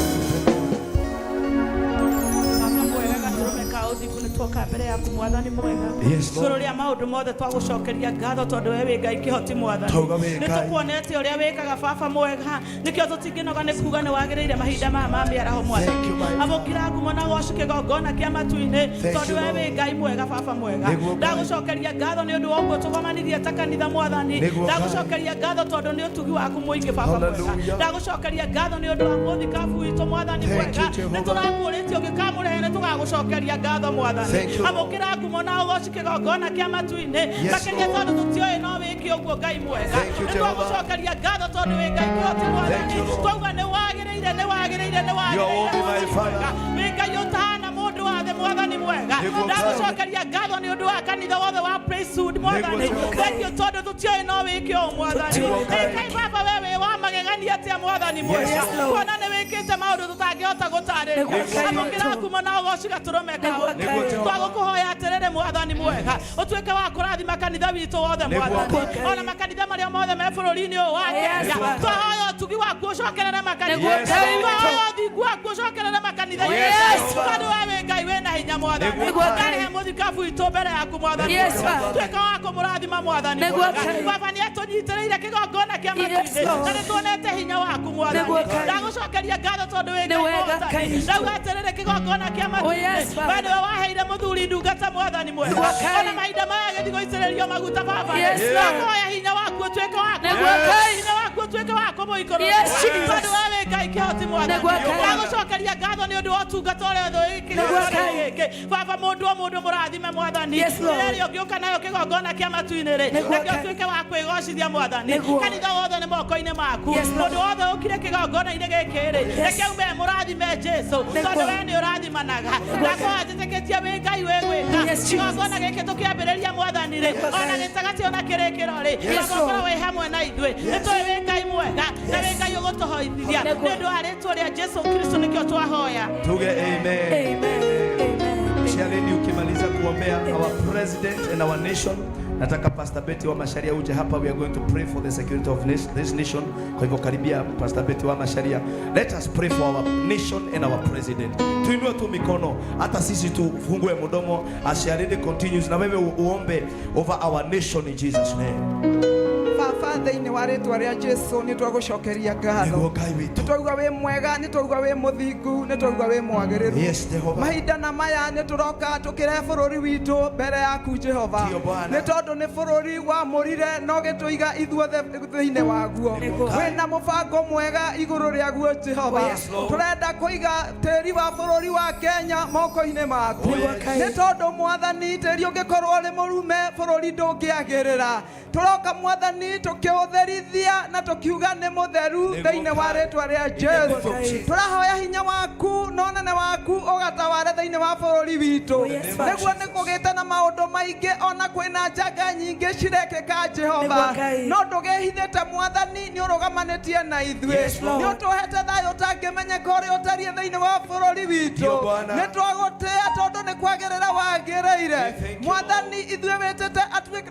Mwathani mwega. Yes, Lord. Igũrũ rĩa maũndũ mothe twagũcokeria ngatho tondũ we wĩ Ngai kĩhoti mwathani. Twauga wĩ Nĩ Ngai. tũkuonete ũrĩa wĩkaga baba mwega, nĩkĩo tũtingĩnoga nĩ kuga nĩ wagĩrĩire mahinda maya ma mĩaraho mwathani. Amũkĩra ngumo na goci kĩgongona kĩa matu-inĩ Thank tondũ you, we Lord. wĩ Ngai mwega baba mwega. Nĩguo Ngai. Ndagũcokeria ngatho nĩ ũndũ wa ũguo tũgomanirie ta kanitha mwathani. Nĩguo Ngai. Ndagũcokeria ngatho tondũ nĩ ũtugi waku mũingĩ baba mwega. Hallelujah. Ndagũcokeria ngatho nĩ ũndũ wa mũthikabu witũ mwathani Thank mwega. you, Jehovah. Nĩ tũrakũũrĩtie ũngĩkamũrehe nĩ tũgagũcokeria ngatho mwathani. Thank you, Lord. Amũkĩra ngumo na ũgoci kĩgongona kĩa matu-inĩ. Yes, Makĩria Lord. tondũ tũtiũĩ no wĩke ũguo Ngai mwega. Thank you, Nĩ Jehovah. twagũcokeria ngatho tondũ wĩ Ngai kĩhoti mwathani. Thank you, Lord. Twauga nĩ wagĩrĩire, nĩ wagĩrĩire, nĩ You are wagĩrĩire, worthy, my mwathani Father. mwega. Wĩ Ngai ũtahana mũndũ wa thĩ mwathani mwega. Nĩguo Ngai. Ndagũcokeria ngatho nĩ ũndũ wa kanitha wothe wa Priesthood mwathani. Nĩguo Jehovah. Thank you tondũ tũtiũĩ no wĩke ũũ mwathani. Nĩguo Ngai. Ĩ Ngai baba we wĩ wa magegania atĩa mwathani mwega. Yes, Lord. Kuona nĩ wĩkĩte maũndũ tũtangĩhota gũtarĩria. Nĩguo Ngai. Amũkĩra ngumo na ũgoci gatũrũme kau. Nĩguo Jehova. Twagũkũhoya atĩrĩrĩ mwathani mwega, ũtuĩke wa kũrathima kanitha witũ wothe Nĩguo mwathani, Ngai. ona makanitha marĩa mothe me bũrũri-inĩ ũyũ wa Yes, Kenya. Lord. Twahoya ũtugi waku ũcokerere makanitha, Nĩguo Ngai witũ. twahoya ũthingu waku ũcokerere makanitha Yes, tondũ we wĩ Ngai wĩna hinya mwathani. Nĩguo Ngai. Ndarehe mũthikabu witũ mbere yaku mwathani Yes, mwega. Father. Tuĩka wa kũmũrathima mwathani Nĩguo mwega. Ngai. Baba nĩ atũnyitĩrĩire kĩgongona kĩa Yes, matu-inĩ Lord. na nĩ tuonete hinya waku mwathani. Nĩguo Ngai. Ndagũcokeria ngatho tondũ wĩ Nĩ Ngai wega mũhotani. Ngai. Ndauga atĩrĩrĩ kĩgongona kĩa Oh, yes, matu-inĩ Father. we nĩwe waheire mũthuri ndungata mwathani mwega. Nĩguo Ngai. Ona mahinda maya gĩthiĩ gũitĩrĩrio maguta baba. Yes, Lord. Ndakũhoya hinya waku ũtuĩke wa Nĩguo Ngai. hinya waku ũtuĩke wa kũmũikũrũkia. Yes, Jesus. Tondũ we wĩ Ngai kĩhoti mwathani. Nĩguo Ngai. Ndagũcokeria ngatho nĩ ũndũ wa ũtungata ũrĩa wothe wĩkĩte Nĩguo Ngai. gĩkĩ. Baba mũndũ o mũndũ mũrathime mwathani. Yes, Lord. Rĩrĩa ĩrĩa ũngĩũka nayo kĩgongona kĩa matu-inĩ rĩ, Nĩguo reke Ngai. ũtuĩke wa kwĩgocithia mwathani. Nĩguo. Kanitha wothe nĩ moko-inĩ maku. Yes, Lord. Mũndũ wothe ũkire kĩgongona-inĩ gĩkĩ rĩ, Yes. reke aume mũrathime Jesu Nĩguo. tondũ we nĩ ũrathimanaga. Ndakũhoya njĩtĩkĩtie wĩ Ngai wĩ gwĩka. Yes, Jesus. Kĩgongona gĩkĩ tũkĩambĩrĩria mwathani rĩ, Nĩguo ona Ngai. gĩtagatĩ ona kĩrĩkĩro rĩ, Yes, Baba ũkorwo Lord. wĩ hamwe na ithuĩ. Nĩ tũĩ wĩ Ngai mwega na wĩ Ngai ũgũtũhoithia. Nĩguo. Nĩ ũndũ wa rĩtwa rĩa Jesu Kristo nĩkĩo twahoya. Tuge amen. Amen. Shalini, ukimaliza kuombea our president and our nation, nataka Pastor Betty wa Masharia uje hapa. We are going to pray for the security of this nation. Kwa hivyo karibia Pastor Betty wa Masharia. Let us pray for our nation and our president. Tuinue tu mikono, hata sisi tufungue mdomo as Shalini continues, na wewe uombe over our nation in Jesus name. Baba thĩinĩ wa rĩtwa rĩa Jesu nĩ twagũcokeria ngatho. Nĩguo Ngai witũ. Nĩ twauga wĩ mwega, nĩ twauga wĩ mũthingu, nĩ twauga wĩ mwagĩrĩru. Yes, Jehovah. Mahinda na maya nĩ tũroka tũkĩrehe bũrũri witũ mbere yaku Jehova. Ndiyo, Bwana. Nĩ tondũ nĩ bũrũri wamũrire na ũgĩtũiga ithuothe thĩinĩ waguo. Nĩguo. Wĩna mũbango mwega igũrũ rĩaguo Jehova. Oh, yes, Lord. Tũrenda kũiga tĩri wa bũrũri wa Kenya moko-inĩ maku. Oh, yes. Nĩ tondũ mwathani tĩri ũngĩkorwo ũrĩ mũrume bũrũri ndũngĩagĩrĩra. Tũroka mwathani tũkĩũtherithia na tũkiuga nĩ mũtheru Nĩguo thĩinĩ wa Ngai. rĩtwa rĩa Jesu. Ngai. Tũrahoya hinya waku na ũnene waku ũgataware thĩinĩ wa bũrũri witũ. Oh, yes, Father. Nĩguo nĩ kũgĩte na maũndũ maingĩ ona kwĩna njanga nyingĩ cirekĩka Jehova. Nĩguo Ngai. No ndũgĩhithĩte mwathani nĩ ũrũgamanĩtie na ithuĩ. Yes, Lord. Nĩ ũtũhete thayũ ũtangĩmenyeka ũrĩa ũtariĩ thĩinĩ wa bũrũri witũ. Ndio, Bwana. Nĩ twagũtĩĩa tondũ nĩ kwagĩrĩra wagĩrĩire. Thank you, Mwathani ithuĩ wĩtĩte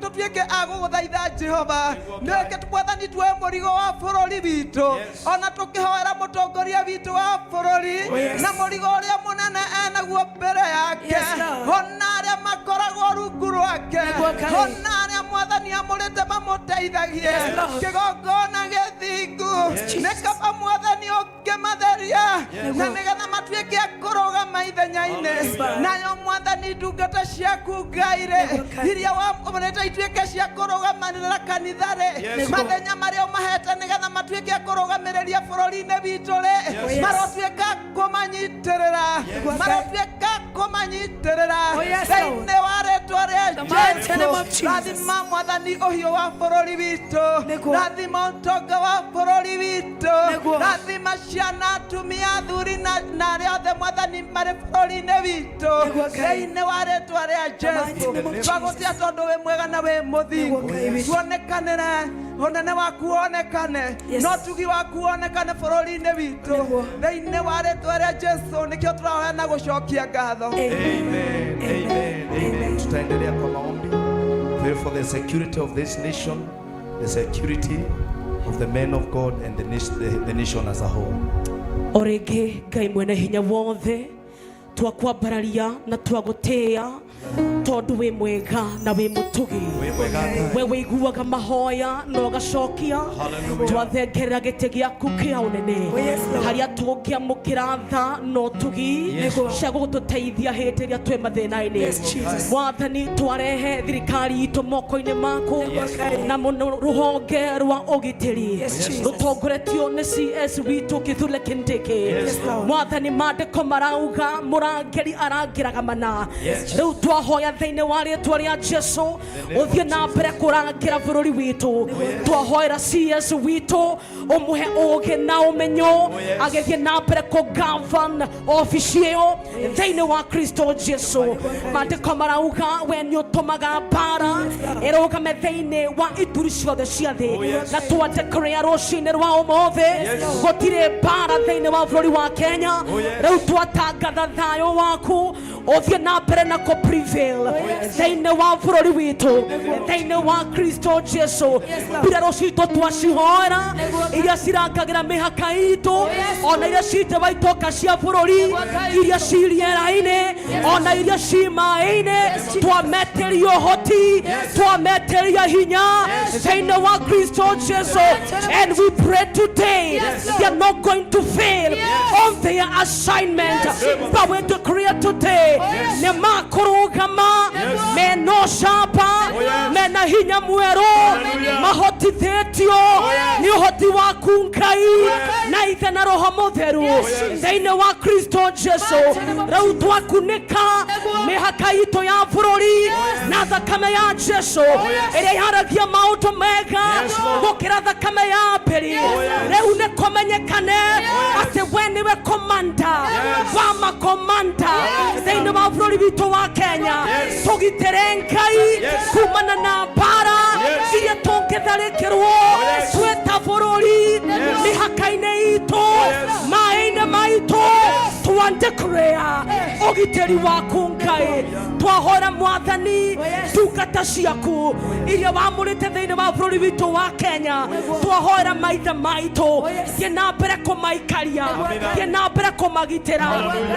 tũtuĩke a gũgũthaitha Jehova. Nĩke mwathani tuoe mũrigo wa bũrũri witũ. Yes. Ona tũkĩhoera mũtongoria witũ wa bũrũri Oh, yes. na mũrigo ũrĩa mũnene enaguo mbere yake. Yes, Lord. Ona arĩa makoragwo rungu rwake. Nĩguo Ngai. Ona arĩa mwathani amũrĩte mamũteithagie. Yes, Lord. Kĩgongona gĩthingu. Nĩ kaba mwathani ũngĩmatheria Yes. na nĩgetha matuĩke a kũrũgama ithenya-inĩ. Lord. Nayo mwathani ndungata ciaku Ngai rĩ Nĩguo Ngai. iria wamũrĩte ituĩke cia kũrũgamanĩrĩra kanitha rĩ Yes, mathenya marĩa ũmahete nĩgetha matuĩke a kũrũgamĩrĩria bũrũri-inĩ witũ rĩ Yes. marotuĩka kũmanyitĩrĩra marotuĩka kũmanyitĩrĩra Oh, yes, Lord. thĩinĩ wa rĩtwa rĩa The mighty name of Jesu Jesus. rathima mwathani ũhiũ wa bũrũri witũ Nĩguo. rathima ũtonga wa bũrũri witũ Nĩguo. rathima ciana atumia athuri na arĩa othe mwathani marĩ bũrũri-inĩ witũ Nĩguo, Ngai. thĩinĩ wa rĩtwa rĩa The mighty Jesu name of Jesus. twagũtĩa tondũ wĩ mwega na wĩ mũthingu Nĩguo, Ngai witũ. tuonekanĩre ũnene waku wonekane Yes. no tugi waku wonekane bũrũri-inĩ witũ Nĩguo. thĩinĩ wa rĩtwa rĩa Jesu nĩkĩo tũrahoya na gũcokia ngatho Amen. Amen. Amen. Tutaendelea kwa maombi. Pray for the security of this nation, the security of the men of God and the nation as a whole. O rĩngĩ Ngai mwene hinya wothe Twakwambararia na twagũtĩĩa tondũ wĩ mwega na wĩ mũtugi. We wĩiguaga mahoya na ũgacokia. Twathengerera gĩtĩ gĩaku kĩa ũnene harĩa tũngĩamũkĩra tha na ũtugi cia gũgũtũteithia hĩndĩ ĩrĩa twĩ mathĩna-inĩ. Mwathani, twarehe thirikari itũ moko-inĩ maku na mũno rũhonge rwa ũgitĩri rũtongoretio nĩ CS witũ Kithure Kindiki. Mwathani, maandĩko marauga mũrangĩri arangĩraga mana. Rĩu twahoya thĩinĩ wa rĩtwa rĩa Jesu ũthiĩ na mbere kũrangĩra bũrũri witũ. Twahoera CS witũ ũmũhe ũgĩ na ũmenyo agĩthiĩ na mbere kũ-govern obici ĩyo thĩinĩ wa Kristo Jesu. Maandĩko marauga we nĩ ũtũmaga mbara ĩrũgame thĩinĩ wa ituri ciothe cia thĩ, na twadeclare rũcinĩ rwa ũmũthĩ gũtirĩ mbara thĩinĩ wa bũrũri wa Kenya. Rĩu twatangatha thayũ waku ũthiĩ na mbere na kũ prevail thĩinĩ wa bũrũri witũ thĩinĩ wa Kristo Jesu. Mbirarũ citũ twacihoera iria cirangagĩra mĩhaka itũ, ona iria cite wa itoka cia bũrũri, iria ci rĩera-inĩ, ona iria ci maĩ-inĩ, twametĩria ũhoti, twametĩria hinya thĩinĩ wa Kristo Jesu. And we pray today they are not going to fail on their assignment, but we declare today nĩ makũrũgama mena ũcamba, mena hinya mwerũ, mahotithĩtio nĩ ũhoti waku Ngai na Ithe na Roho Mũtheru thĩinĩ wa Kristo Jesu. Rĩu twakunĩka mĩhaka itũ ya bũrũri na thakame ya Jesu ĩrĩa yaragia maũndũ mega gũkĩra thakame ya Abeli. Rĩu nĩ kũmenyekane atĩ we nĩwe komanda wa makomanda thĩinĩ wa bũrũri witũ wa Kenya. Tũgitĩre Ngai kumana na mbara iria tũngĩtharĩkĩrwo twĩ ta bũrũri mĩhaka-inĩ itũ, maĩ-inĩ maitũ. Twandeclare ũgitĩri waku Ngai. Twahora Mwathani ndungata ciaku iria wamũrĩte thĩinĩ wa bũrũri witũ wa Kenya, twahoera maithe maitũ, thiĩ na mbere kũmaikaria, thiĩ na mbere kũmagitĩra,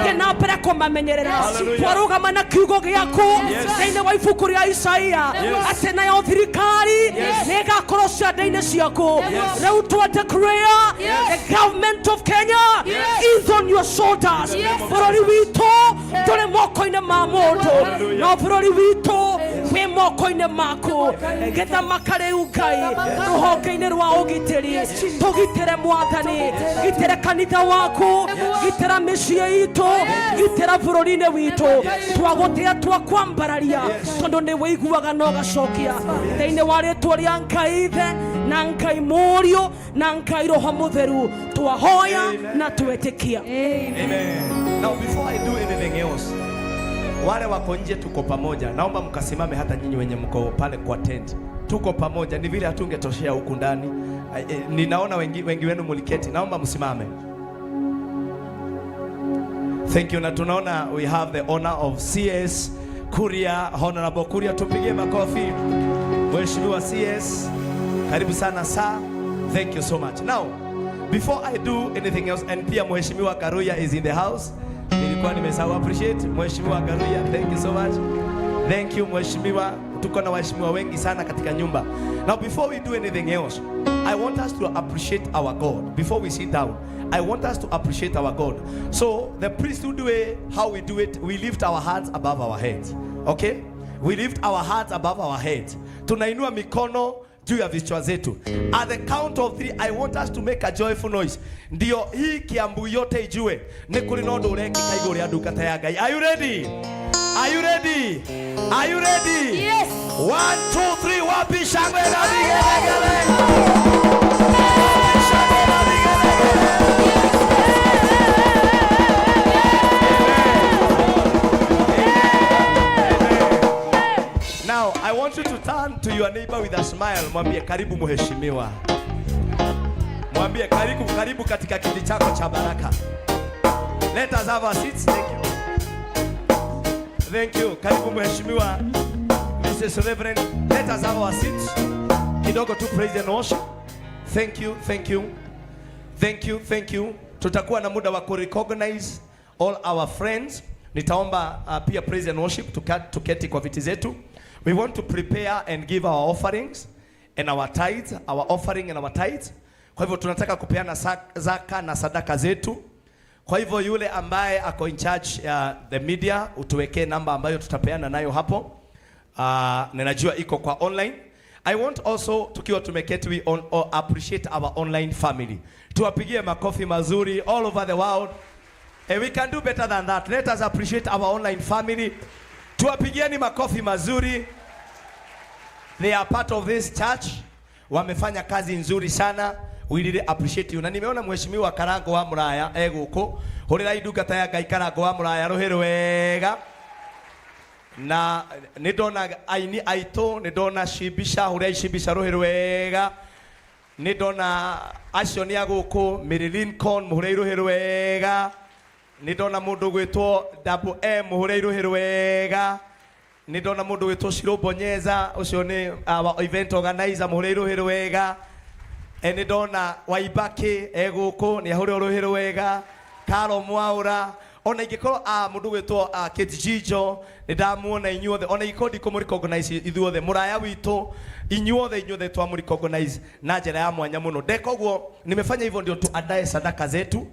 thiĩ na mbere kũmamenyerera. Twarũgama na kiugo gĩaku thĩinĩ wa ibuku rĩa Isaia atĩ nayo thirikari nĩ ĩgakorwo ciande-inĩ ciaku. Rĩu twa declare the government of Kenya is on your shoulders. Bũrũri witũ ndũrĩ moko-inĩ ma mũndũ, no bũrũri witũ wĩ moko-inĩ maku. Gĩthamaka rĩu Ngai rũhonge-inĩ rwa ũgitĩri, tũgitĩre Mwathani, gitĩre kanitha waku, gitĩra mĩciĩ itũ, gitĩra bũrũri-inĩ witũ. Twagũtĩa, twakwambararia tondũ nĩ wĩiguaga na ũgacokia thĩinĩ wa rĩtwa rĩa Ngai Ithe na Ngai Mũriũ na Ngai Roho Mũtheru twahoya na twetĩkia. Amen. Now before I do anything else, wale wako nje tuko pamoja. Naomba mkasimame, hata nyinyi wenye mko pale kwa tent. Tuko pamoja, ni vile hatungetoshea huku ndani. Ninaona wengi, wengi wenu muliketi. Naomba msimame. Thank you. Na tunaona we have the honor of CS Kuria, Honorable Kuria, tupigie makofi. Mheshimiwa CS, karibu sana sir. Thank you so much. Now, before I do anything else, and pia Mheshimiwa Karuya is in the house. Nilikuwa nimesahau appreciate Mheshimiwa Karuya. Thank you so much. Thank you Mheshimiwa. Tuko na waheshimiwa wengi sana katika nyumba. Now before we do anything else, I want us to appreciate our God. Before we sit down, I want us to appreciate our God. So the priesthood way, how we do it, we lift our hands above our heads. Okay? We lift our hands above our heads. Tunainua mikono juu ya vichwa zetu. At the count of three, I want us to make a joyful noise. Ndio hii Kiambu yote ijue nĩ kũrĩ na ũndũ ũrekĩka igũrũ rĩa ndungata ya Ngai. Are you ready? Are you ready? Are you ready? Yes. One, two, three. Wapi shangwe na vigelegele? Shangwe na vigelegele. Now, I want you to turn to your neighbor with a smile. Mwambie karibu mheshimiwa. Mwambie karibu, karibu katika kiti chako cha baraka. Let us have our seats. Thank you. Thank you. Karibu mheshimiwa Mrs. Reverend. Let us have our seats. Kidogo tu praise and worship. Thank you, thank you. Thank you, thank you. Tutakuwa na muda wa ku recognize all our friends. Nitaomba pia praise and worship tuketi kwa viti zetu. We want to prepare and give our offerings and our tithes, our offering and our tithes. Kwa hivyo tunataka kupeana zaka na sadaka zetu. Kwa hivyo yule ambaye ako in charge ya the media, utuwekee namba ambayo tutapeana nayo hapo. Ninajua iko kwa online. I want also, tukiwa tumeketi, we appreciate our online family. Tuwapigie makofi mazuri all over the world. And we can do better than that. Let us appreciate our online family. Tuwapigieni makofi mazuri. They are part of this church. Wamefanya kazi nzuri sana. We really appreciate you. Na nimeona mheshimiwa Karango wa Muraya eguku. Hurira ndungata ya Ngai Karango wa Muraya ruhi rwega. Na nĩ ndona aini aitũ, nĩ ndona Shibisha, hũrĩrai Shibisha rũhĩ rwega. Nĩ ndona acio nĩ a gũkũ, Mary Lincoln, mũhũrĩrai rũhĩ rwega. Nĩ ndona mũndũ gwĩtwo Double M, mũhũrĩrai rũhĩ rwega. Nĩ ndona mũndũ gwĩtwo Shiro Bonyeza, ũcio nĩ our event organizer, mũhũrĩrai rũhĩ rwega. Nĩ ndona Waibaki e gũkũ, nĩ ahũrĩrwo rũhĩ rwega. Karo Mwaura, ona ingĩkorwo mũndũ gwĩtwo Kate Jijo, nĩ ndamuona inyuothe, ona ingĩkorwo ndikũmũ recognize ithuothe, mũraya witũ inyuothe, inyuothe twamũ recognize na njĩra ya mwanya mũno. Ndeka ũguo, nimefanya hivyo ndio tuandae sadaka zetu.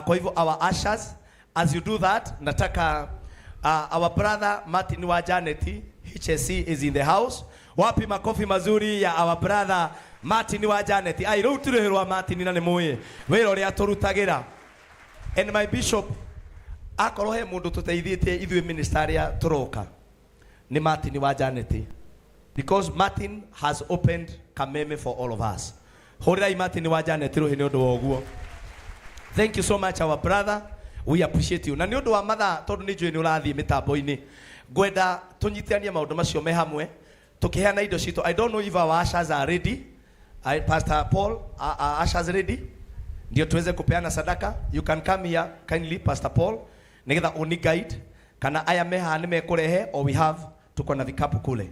Kwa hivyo our ushers, as you do that, nataka our brother Martin wa Janet, HSC is in the house. Wapi makofi mazuri ya our brother Martin wa Janet? Ai, rĩu tũrĩhĩrwa Martin na nĩ mũĩ wĩra ũrĩa tũrutagĩra. And my bishop, akorwo he mũndũ tũteithĩtie ithuĩ minister arĩa tũroka nĩ Martin wa Janet, because Martin has opened Kameme for all of us. Hũrĩrai Martin wa Janet rũhĩ nĩ ũndũ wa ũguo. Thank you so much, our brother, we appreciate you. Na nĩ ũndũ wa mathaa, tondũ nĩ njũĩ nĩ ũrathiĩ mĩtambo-inĩ, ngwenda tũnyitithanie maũndũ macio me hamwe tũkĩheana indo citũ. I don't know if our ushers are ready. Pastor Paul, are ushers ready ndio tuweze kupeana sadaka? You can come here kindly, Pastor Paul, nigetha uni guide kana aya meha nĩ mekũrehe, or we have, tuko na vikapu kule.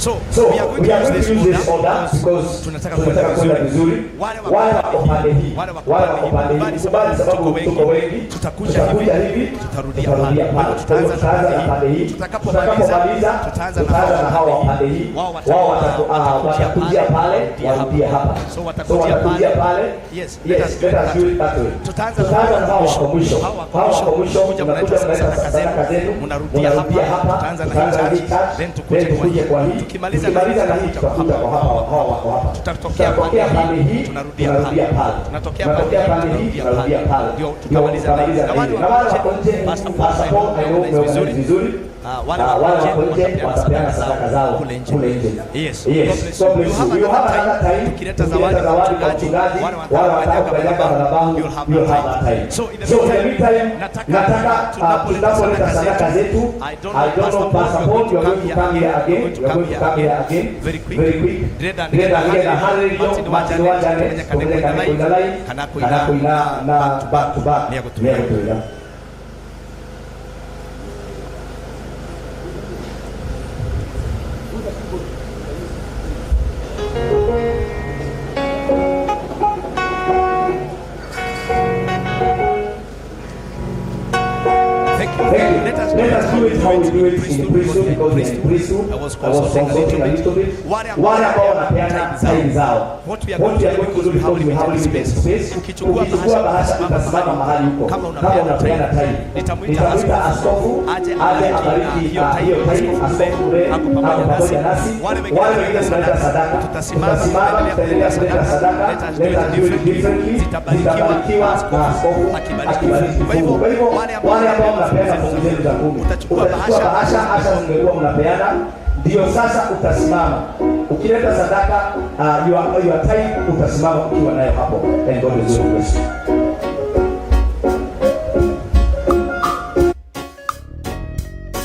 So, we are going we are to going use to this use this order order because tunataka tunataka kwenda kwenda vizuri. vizuri. Wale wako Wale wako pande hii, wale wako wale wako pande pande hii, hii, kubali sababu tuko wengi, tuko wengi, tutakuja tutakuja hivi, hivi, tutarudia tutarudia pale. pale. Kwa hiyo Tutaanza tutaanza na pande hii, Tutakapomaliza, tutakapomaliza tutaanza na tutaanza na hawa hawa pande hii, Wao wao watakujia pale, warudie hapa. So So watakujia watakujia pale. pale. Yes, let Yes, us do let it us that do way. it that way. Tutaanza na Tutaanza na hawa wako mwisho, Hawa wako hawa wako mwisho, mwisho, mnakuja mnakuja mnaleta mnaleta sadaka sadaka zenu, zenu, mnarudia mnarudia hapa, hapa, tutaanza na tutaanza na hii hii church, then tukuje then kwa tukuje hii. kwa hii. Tukimaliza na hii, Tukimaliza na hii, tutakuja tutakuja kwa hawa, hawa wako hapa. Tutatokea Tutatokea pande pande hii, hii, tunarudia tunarudia pale. pale. Tunatokea Tunatokea pande pande hii, hii, tunarudia tunarudia pale. pale. Ndio Ndio tukamaliza na hii. tukamaliza Na na wale hii. Na wale wako wako nje, nje, Pastor Paul, Pastor Paul, I know umeorganize umeorganize vizuri. vizuri. Wale Wale wako wako nje nje watapeana watapeana sadaka sadaka zao zao kule nje. kule nje. Yes. Yes. God bless you. God bless You you. have You have another another time. time. Tukileta Tukileta zawadi kwa zawadi kwa mchungaji, mchungaji, wale wale wanataka wanataka kukanyaga kukanyaga madhabahu, madhabahu, you'll have you'll that have that time. time. So in the So in the meantime, meantime, nataka nataka tunapoleta tunapoleta sadaka sadaka zetu, zetu, I don't I know, don't know, Pastor Paul, Pastor Paul, you are going to come here again. You are going to come here again. Very quick. Very quick. Ndĩrenda Ndĩrenda nĩgetha nĩgetha Harry, Harry Martin wa Martin wa Janet, Janet, tũmenye kana tũmenye kana kwĩna kwĩna line, line, kana kana kwĩna kwĩna na back to back. Nĩegũtwĩra. Nĩegũtwĩra. Thank you. Thank you. Let us Let us do it how we do it in priesthood, because in priesthood I was I was consulting a consulting a little little bit. bit. Wale ambao Wale ambao wanapeana wanapeana time zao. What we are What going we are to do, going to do, because we have because we have limited limited space. space. Ukichukua Ukichukua bahasha bahasha utasimama utasimama mahali mahali huko. Kama Kama unapeana unapeana time. time. Nitamwita Nitamwita askofu askofu aje aje abariki abariki hiyo time. hiyo time. Askofu Askofu Mbe ako ako pamoja nasi. pamoja nasi. Wale wengine Wale tunaleta wengine tunaleta sadaka. sadaka. Tutasimama, Tutasimama, tutaendelea tutaendelea kuleta kuleta sadaka. sadaka. Let us do Let it us do it differently. differently. Zitabarikiwa Zitabarikiwa na na askofu askofu akibariki. akibariki Kwa hivyo fungu. Kwa hivyo wale ambao wale ambao mnapeana mnapeana fungu zenu za kumi, utachukua utachukua bahasha, bahasha, hata zingekuwa mnapeana, ndio sasa utasimama ukileta sadaka, your time utasimama ukiwa nayo hapo. And God is bless you.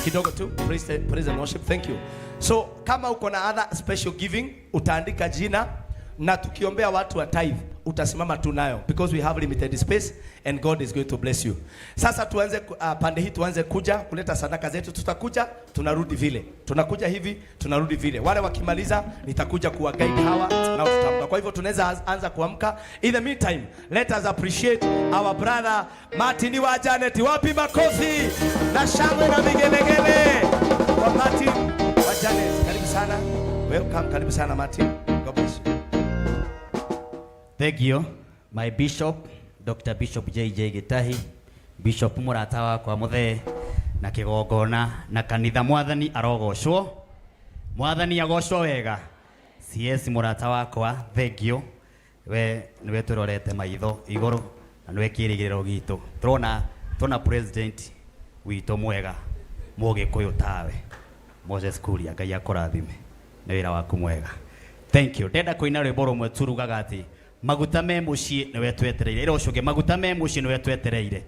Kidogo tu, praise and worship. Thank you. So kama uko na other special giving, utaandika jina. na tukiombea watu wa tithe utasimama tu nayo because we have limited space and God is going to bless you. Sasa tuanze pande hii tuanze kuja kuleta sadaka zetu, tutakuja tunarudi vile, tunakuja hivi tunarudi vile. Wale wakimaliza nitakuja kuwa guide hawa na tutaamka. Kwa hivyo tunaweza anza kuamka. In the meantime, let us appreciate our brother Martin wa Janet. Wapi makofi na shangwe na vigelegele kwa Martin wa Janet. Karibu sana. Welcome, karibu sana Martin. God bless you. Thank you, my bishop, Dr. Bishop JJ Gitahi, Bishop mũrata wakwa mũthee na kĩgongona na kanitha. Mwathani arogocwo, Mwathani agocwo wega. CS mũrata wakwa, thank you. We nĩwe tũrorete maitho igũrũ na nĩwe kĩĩrĩgĩrĩro gitũ. Tũrona tũna president witũ mwega mũgĩkũyũ tawe Moses Kuria, Ngai akũrathime nĩ wĩra waku mwega. Thank you. Ndenda kũina rwĩmbo rũmwe turugaga atĩ maguta me mũciĩ nĩwe twetereire. Ĩra ũcio ũngĩ, maguta me mũciĩ nĩwe twetereire.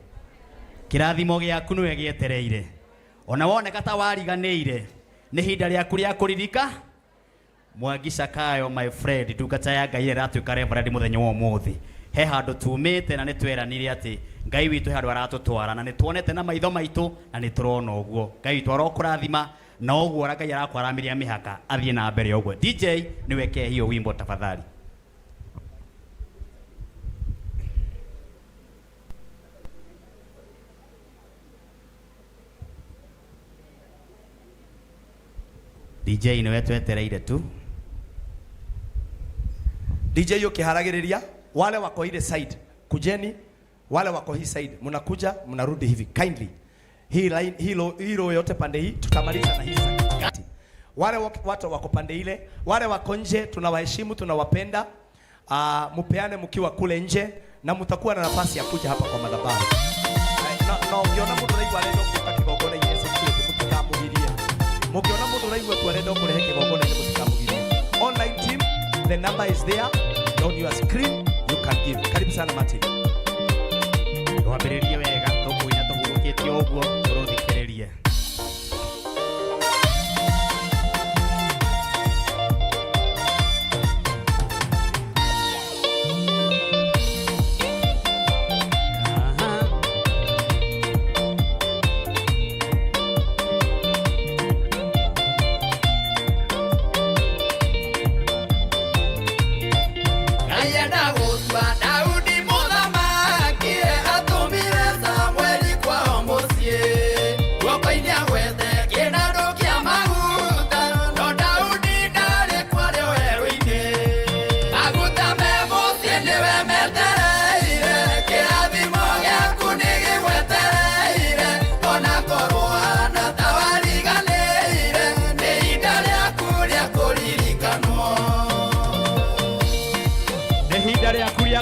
Kĩrathimo gĩaku nĩwe gĩetereire. Ona woneka ta wariganĩire, nĩ ihinda rĩaku rĩa kũririka. Mwangi Zakayo, my friend, ndungata ya Ngai ĩrĩa ĩratuĩka reverend mũthenya wa ũmũthĩ. He handũ tumĩte na nĩ tweranire atĩ Ngai witũ he handũ aratũtwara na nĩ tuonete na maitho maitũ na nĩ tũrona ũguo. Ngai witũ arokũrathima na ũguo ũrĩa Ngai arakwaramĩria mĩhaka athiĩ na mbere ũguo. DJ niwekee hiyo wimbo tafadhali. DJ niwe twetereire tu. DJ ukiharagiriria wale wako ile side kujeni, wale wako hii side mnakuja mnarudi hivi kindly. Hii line hilo hilo yote pande hii tutamaliza na hii side. Wale watu wako pande ile, wale wako nje tunawaheshimu, tunawapenda. Mupeane mkiwa kule nje na mtakuwa na nafasi ya kuja hapa kwa madhabahu. Na ukiona mtu raigua arenda kuka kigongona inĩ security mutikamugirie. Mukiona mundu raigua tu arenda kurehe kigongona inĩ mutikamugirie. Online team, the number is there on your screen, you can give. Karibu sana Martin. Twambĩrĩrie wega tũkũina tũhurũkĩtie ũguo tũrũthikĩrĩrie.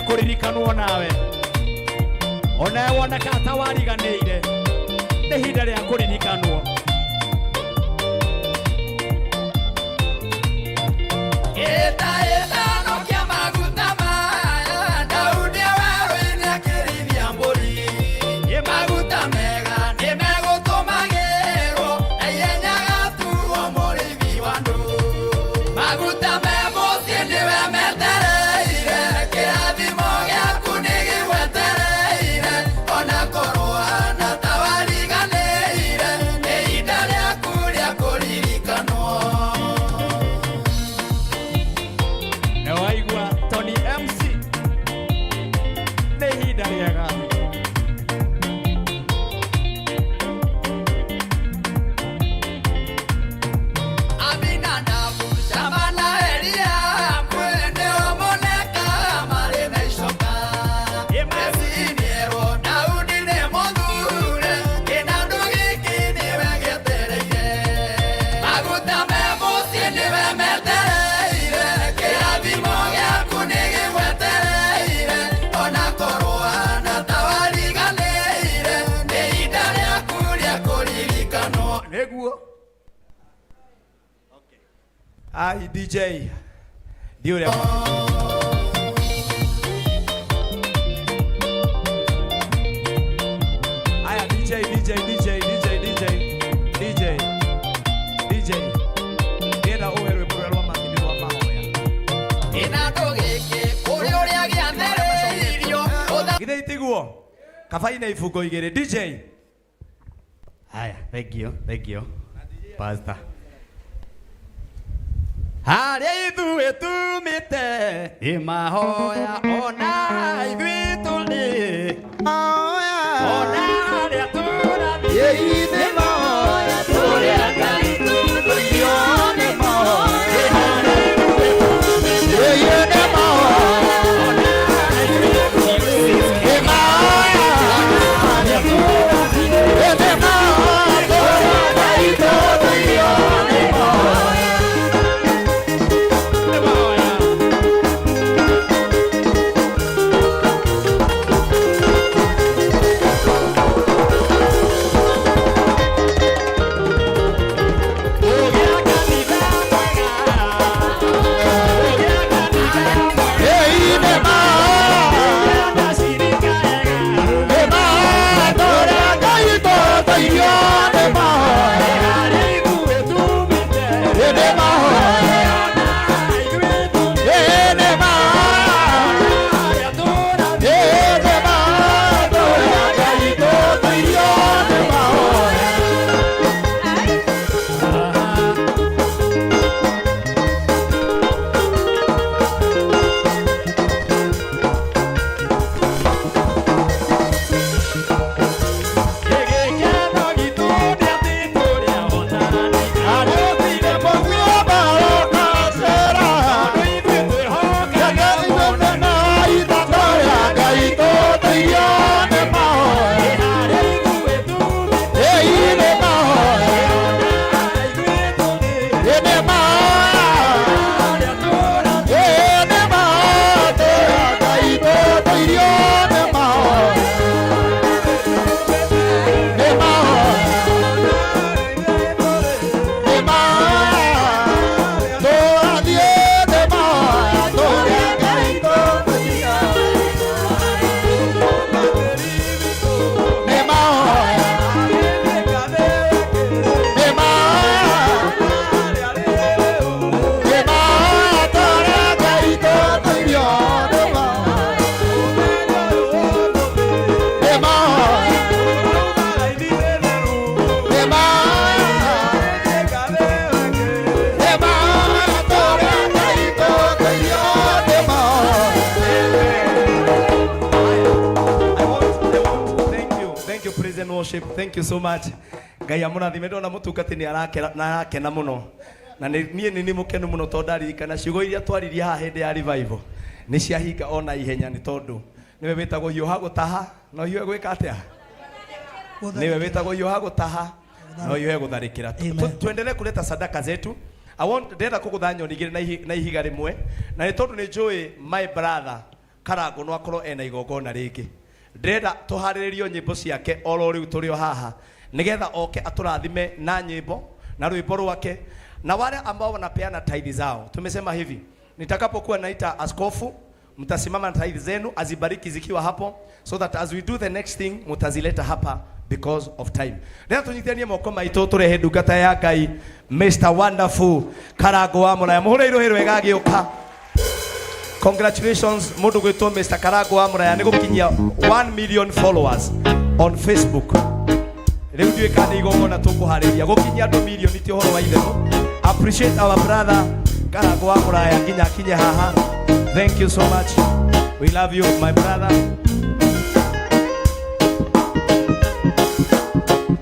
Kũririkanwo nawe onawe woneka ta wariganĩire nĩ ihinda rĩa kũririkanwo. Ĩta no kĩa maguta maya Daudi werũ-inĩ akĩrĩithia mbũri. Maguta mega nĩ megũtũmagĩrwo na ihenya gatuo mũrĩithi wa andũ. Maguta me mũciĩ nĩwe metereire, kĩrathimo gĩaku nĩ gĩgwetereire, ona korwo hana ta wariganĩire, nĩ ihinda rĩaku rĩa kũririkanwo. Nĩ waigua Tony MC, nĩ ihinda rĩega. Aminadabu, Shama na Eliabu, nĩo moneka marĩ na icoka. Mecinĩrwo Daudi nĩ mũthure, kĩnandũ gĩkĩ nĩwe gĩetereire. Maguta me mũciĩ nĩwe metereire, kĩrathimo gĩaku nĩ gĩgwetereire, ona korwo hana ta wariganĩire, nĩ ihinda rĩaku rĩa kũririkanwo. Nĩguo. Ai DJ, ndiũ ũrĩa. Aya DJ DJ DJ DJ DJ DJ DJ. Ndĩrenda ũhe rwĩmbo rũrĩa rwa Martin rwa mahoya. Kĩnandũ Kaba ine ibungo igĩrĩ. DJ. Haya, thank you, thank you, Pastor. Harĩa ithuĩ tumĩte nĩ mahoya ona ithuĩ tũrĩ ona harĩa tũrathiĩ nĩ mahoya tũrĩ a Ngai tũtũirio nĩ mahoya nĩ mahoya nĩ mahoya nĩ mahoya tũrĩ a Ngai tũtũirio nĩ mahoya. Thank you, praise and worship. Thank you so much. Ngai amũrathime. Ndona mũtungati nĩ arakena na arakena mũno na niĩ nĩ mũkenu mũno tondũ ndaririkana ciugo iria twaririe haha hĩndĩ ya revival nĩ ciahinga ona ihenya, nĩ tondũ nĩwe wĩtagwo hiũha gũtaha no hiũhe gwĩka atĩa, nĩwe wĩtagwo hiũha gũtaha no hiũhe gũtharĩkĩra. Tuendelee kuleta sadaka zetu. I want, ndĩrenda kũgũtha nyoni igĩrĩ na ihiga rĩmwe, na nĩ tondũ nĩ njũĩ my brother Karango no akorwo ena igongona rĩngĩ, ndĩrenda tũharĩrĩrio nyĩmbo ciake oro rĩu tũrĩ o haha, nĩgetha oke atũrathime na nyĩmbo na rwĩmbo rwake. Na wale ambao wanapeana tithe zao, tumesema hivi, nitakapokuwa naita askofu, mtasimama na tithe zenu azibariki zikiwa hapo, so that as we do the next thing mutazileta hapa because of time. Rĩrĩa tũnyitithanie moko maitũ tũrehe ndungata ya Ngai, Mr Wonderful Karango wa Mũraya. Mũhũre irũhĩ rwega agĩũka. Congratulations, mũndũ gwĩtwo Mr Karango wa Mũraya nĩ gũkinyia 1 million followers on Facebook. Rĩu ndiũĩ kana nĩ igongona tũkũharĩria. Gũkinyia andũ milioni ti ũhoro wa itherũ. Appreciate our brother Karango wa Mũraya nginya akinye haha. Thank you so much. We love you, my brother.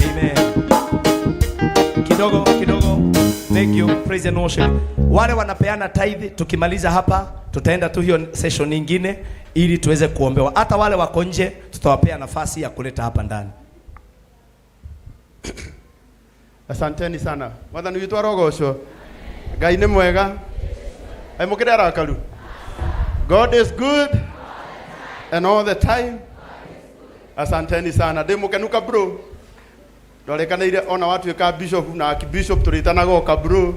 Amen. Kidogo kidogo. Thank you. Praise and worship. Wale wanapeana tithe, tukimaliza hapa tutaenda tu hiyo session nyingine ili tuweze kuombewa. Hata wale wako nje tutawapea nafasi ya kuleta hapa ndani. Asanteni sana. Mwathani witũ arogocwo. Ngai nĩ mwega. Ai mũkĩrĩ arakaru. God is good and all the time. Asanteni sana. Ndĩ mũkenu ka bro. Ndwarekanĩire ona watuĩka bishop na archbishop tũrĩtanaga o ka bro,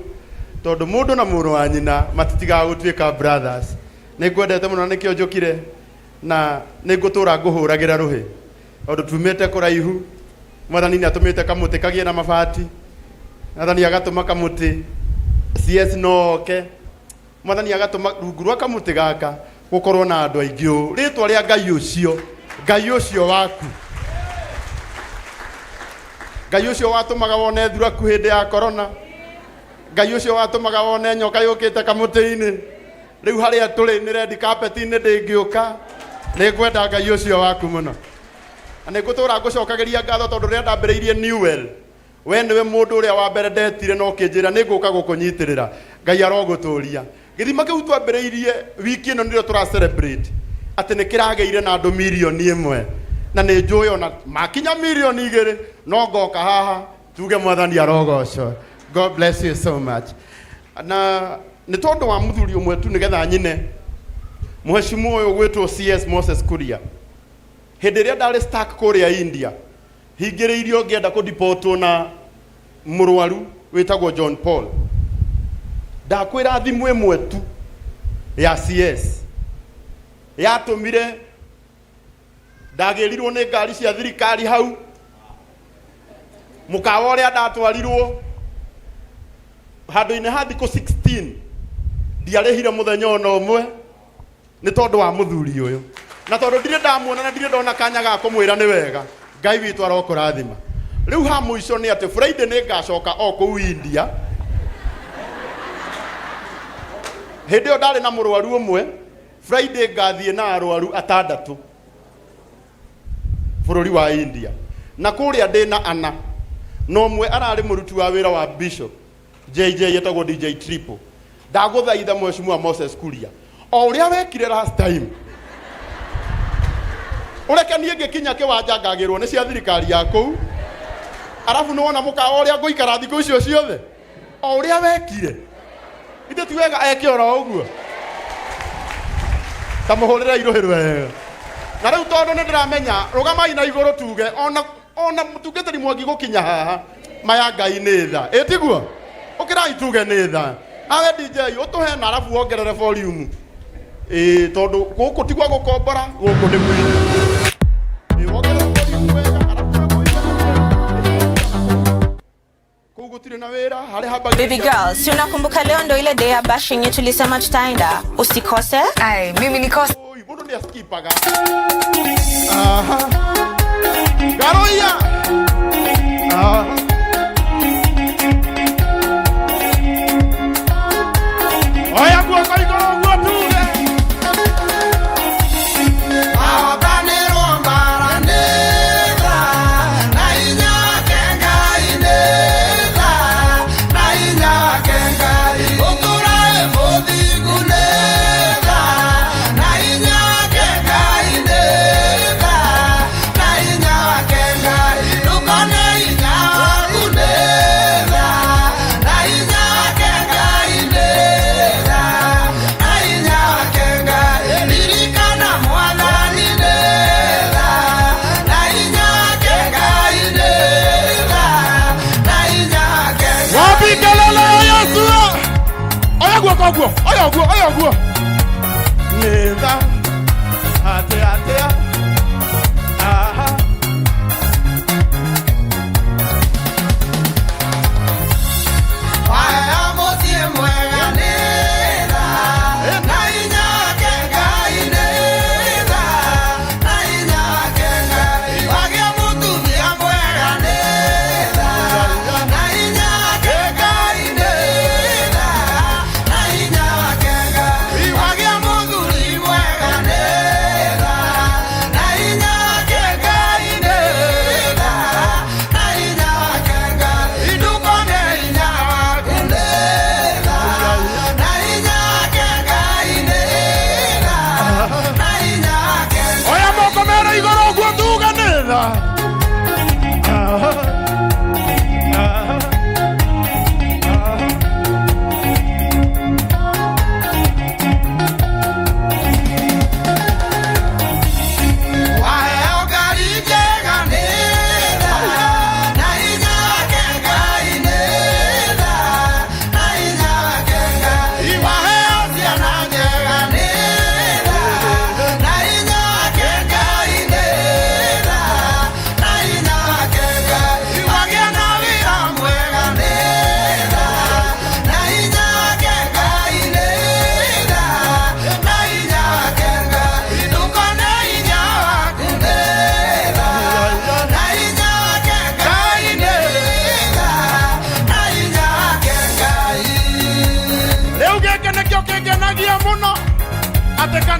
tondũ mũndũ na mũrũ wa nyina matitigaga gũtuĩka brothers. Nĩ ngwendete mũno na nĩkĩo njũkire, na nĩ ngũtũra ngũhũragĩra rũhĩ tondũ tumĩte kũraihu. Mwathani nĩ atũmĩte kamũtĩ kagĩe na mabati, Mwathani agatũma kamũtĩ CS no oke, Mwathani agatũma rungu rwa kamũtĩ gaka gũkorwo na andũ aingĩ ũũ. Rĩtwa rĩa Ngai ũcio Ngai ũcio waku, Ngai ũcio watũmaga wone thuraku hĩndĩ ya korona, Ngai ũcio watũmaga wone nyoka yũkĩte kamũtĩ-inĩ, rĩu harĩa tũrĩ nĩ red carpet-inĩ ndĩngĩũka. Nĩ ngwenda Ngai ũcio waku mũno, na nĩ ngũtũra ngũcokagĩria ngatho tondũ rĩrĩa ndambĩrĩirie Newell, we nĩwe mũndũ ũrĩa wa mbere ndetire na ũkĩnjĩra nĩ ngũka gũkũnyitĩrĩra. Ngai arogũtũria. Gĩthima kĩu twambĩrĩirie wiki ĩno nĩrĩo tũra celebrate atĩ nĩ kĩragĩire na andũ 1,000,000, na nĩ njũĩ ona makinya 2,000,000 no ngoka haha tuge mwathani arogocwo. God bless you so much. Na nĩ tondũ wa mũthuri ũmwe tu nĩgetha nyine mũhecimu ũyũ gwĩtwo CS Moses Kuria, hĩndĩ ĩrĩa ndarĩ stuck kũrĩa India hingĩrĩirio ngĩenda kũdipotwo na mũrwaru wĩtagwo John Paul, ndakwĩra thimũ ĩmwe tu ya CS yatũmire ndagĩrirwo nĩ ngari cia thirikari hau mũkawa ũrĩa ndatwarirwo handũ-inĩ ha thikũ 16 ndiarĩhire mũthenya ona ũmwe nĩ tondũ wa mũthuri ũyũ, na tondũ ndirĩ ndamuona na ndirĩ ndona kanya ga kũmwĩra nĩ wega. Ngai witũ arokũrathima. Rĩu ha mũico nĩ atĩ Friday nĩ ngacoka o kũu India. Hĩndĩ ĩyo ndarĩ na mũrwaru ũmwe, Friday ngathiĩ na arwaru atandatũ bũrũri wa India, na kũrĩa ndĩ na ana, na ũmwe ararĩ mũruti wa wĩra wa Bishop JJ etagwo DJ Triple. Ndagũthaitha Mheshimiwa Moses Kuria, o ũrĩa wekire last time, ũreke niĩ ngĩkinya kĩwanja ngagĩrwo nĩ cia thirikari ya kũu, arabu nĩ wona mũkawa ũrĩa ngũikara thikũ icio ciothe, o ũrĩa wekire ithe ti wega eke oro ũguo, ta mũhũrĩre irũhĩ rwega. Na rĩu tondũ nĩ ndĩramenya, rũgamai na igũrũ tuge ona mũtungatĩri Mwangi gũkinya haha maya Ngai nĩ tha, ĩ tiguo? Ũkĩrai tuge nĩ tha. Awe DJ ũtũhe na arabu wongerere volume, ĩ tondũ gũkũ ti gwa gũkombora, gũkũ nĩ gwitũ. Ĩ wongerere volume wega, arabu kũu gũtirĩ na wĩra harĩa hambagia. Baby girl, si unakumbuka leo ndo ile day ya bashing yetu tulisema tutaenda? Usikose. Ai, mimi nikose. Oi, mũndũ nĩ askipaga. Aha. Garoia. Aha. Oya guoko igũrũ ũguo tuge. Ahotanĩrwo mbara nĩ tha, na hinya wake Ngai nĩ tha, na hinya wake Ngai. Gũtũũra wĩ mũthingu nĩ tha, na hinya wake Ngai nĩ tha, na hinya wake Ngai. Ndũkone hinya waku nĩ tha, na hinya wake Ngai nĩ tha, na hinya wake Ngai. Ririkana Mwathani nĩ tha, na hinya wake Ngai nĩ tha, na hinya wake Ngai. Wapi kelele ya Yesu? Oya guoko ũguo, oya ũguo, oya ũguo. Nĩ tha. Atia, atia. Aha. Waheo mũciĩ mwega nĩ tha, na hinya wake Ngai nĩ tha, na hinya wake Ngai. Wagĩa mũtumia mwega nĩ tha, na hinya wake Ngai nĩ tha, na hinya wake Ngai. Wagĩa mũthuri mwega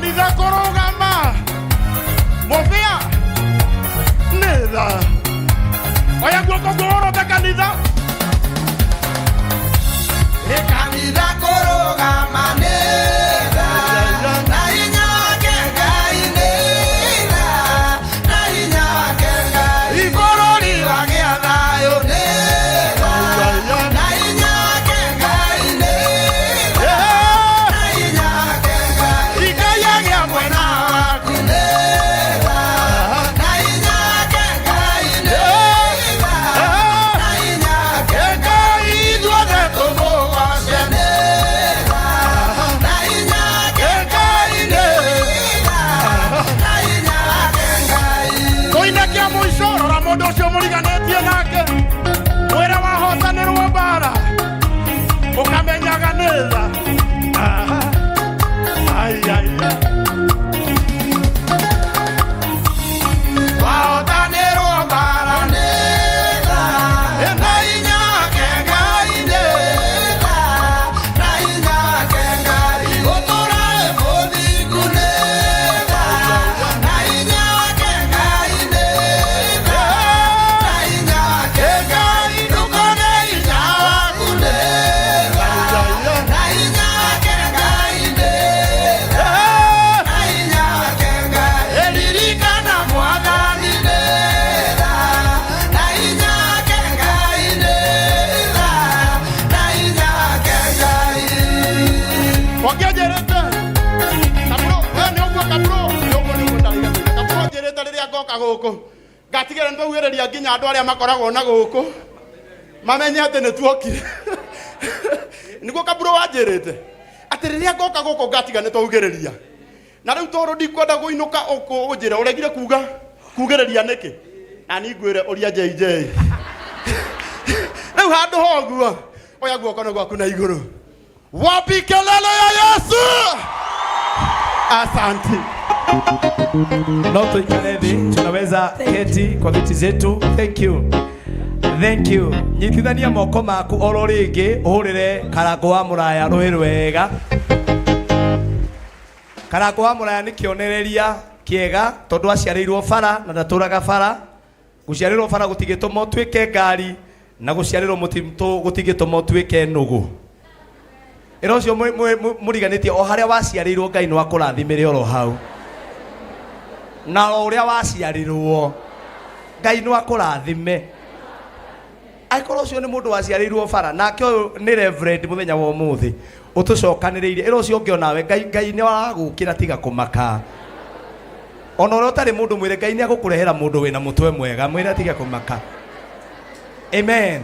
Kanitha kũrũgama mũbĩa nĩ tha. Oya guoko ngũhũrũte kanitha. Kanitha kũrũgama nĩ tha, na hinya wake Ngai nĩ tha, na hinya wake Ngai. Bũrũri wagĩa thayũ nĩ tha, na hinya wake Ngai nĩ tha, na hinya wake Ngai. Ngai agĩa mwena waku nĩ tha, na hinya wake Ngai nĩ tha, na hinya wake Ngai. Ithuothe tũmũgoce nĩ tha, na hinya wake Ngai nĩ tha, na hinya wake Ngai. Tũine kĩa mũico, rora mũndũ ũcio mũriganĩtie nake, mwĩre wahotanĩrwo mbara ũkamenyaga nĩ tha. Aha. Ai, ai, ai. Wahotanĩrwo mbara nĩ tha, na hinya wake Ngai nĩ tha, na hinya wake Ngai. Gũtũũra wĩ mũthingu nĩ tha, na hinya wake Ngai nĩ tha, na hinya wake Ngai. Ndũkone hinya waku nĩ tha, na hinya wake Ngai nĩ tha, na hinya wake Ngai. Ririkana Mwathani nĩ tha, na hinya wake Ngai nĩ tha, na hinya wake Ngai. Wangianjĩrĩte Kaburo, we nĩ ũguo Kaburo, nĩ ũguo nĩ ũguo ndarĩire kũiga. Kaburo anjĩrĩte rĩrĩa ngoka gũkũ ngatigĩrĩra nĩtwaugĩrĩria nginya andũ arĩa makoragwo na gũkũ mamenye atĩ nĩ tuokire. Nĩguo Kaburo wanjĩrĩte atĩ rĩrĩa ngoka gũkũ ngatiga nĩ twaugĩrĩria, na rĩu tondũ ndikwenda kũinũka ũnjĩre ũregire kuga kugĩrĩria nĩkĩ, na niĩ ngwĩre ũria JJ. Rĩu handũ ha ũguo oya guoko nĩ gwaku na igũrũ. Wapi kelele ya Yesu? Asante. No tuikare thĩ, tunaweza keti kwa viti zetu. Thank you. Thank you. Nyitithania moko maku oro rĩngĩ ũhũrĩre Karango wa Mũraya rũhĩ rwega. Karango wa Mũraya nĩ kĩonereria kĩega tondũ aciarĩirwo bara na ndatũraga bara. Gũciarĩrwo bara gũtingĩtũma ũtuĩke ngari na gũciarĩrwo mũtitũ gũtingĩtũma ũtuĩke nũgũ. Ĩra ũcio mũriganĩtie o harĩa waciarĩirwo Ngai no akũrathimĩre oro hau. Na o ũrĩa waciarĩrwo Ngai no akũrathime. Angĩkorwo ũcio nĩ mũndũ waciarĩirwo bara nake ũyũ nĩ reverend mũthenya wa ũmũthĩ ũtũcokanĩrĩirie, ĩra ũcio ũngĩ onawe Ngai Ngai nĩ aragũkĩra tiga kũmaka. Ona ũrĩa ũtarĩ mũndũ mwĩre Ngai nĩ agũkũrehera mũndũ wĩna mũtwe mwega, mwĩre atige kũmaka. Amen.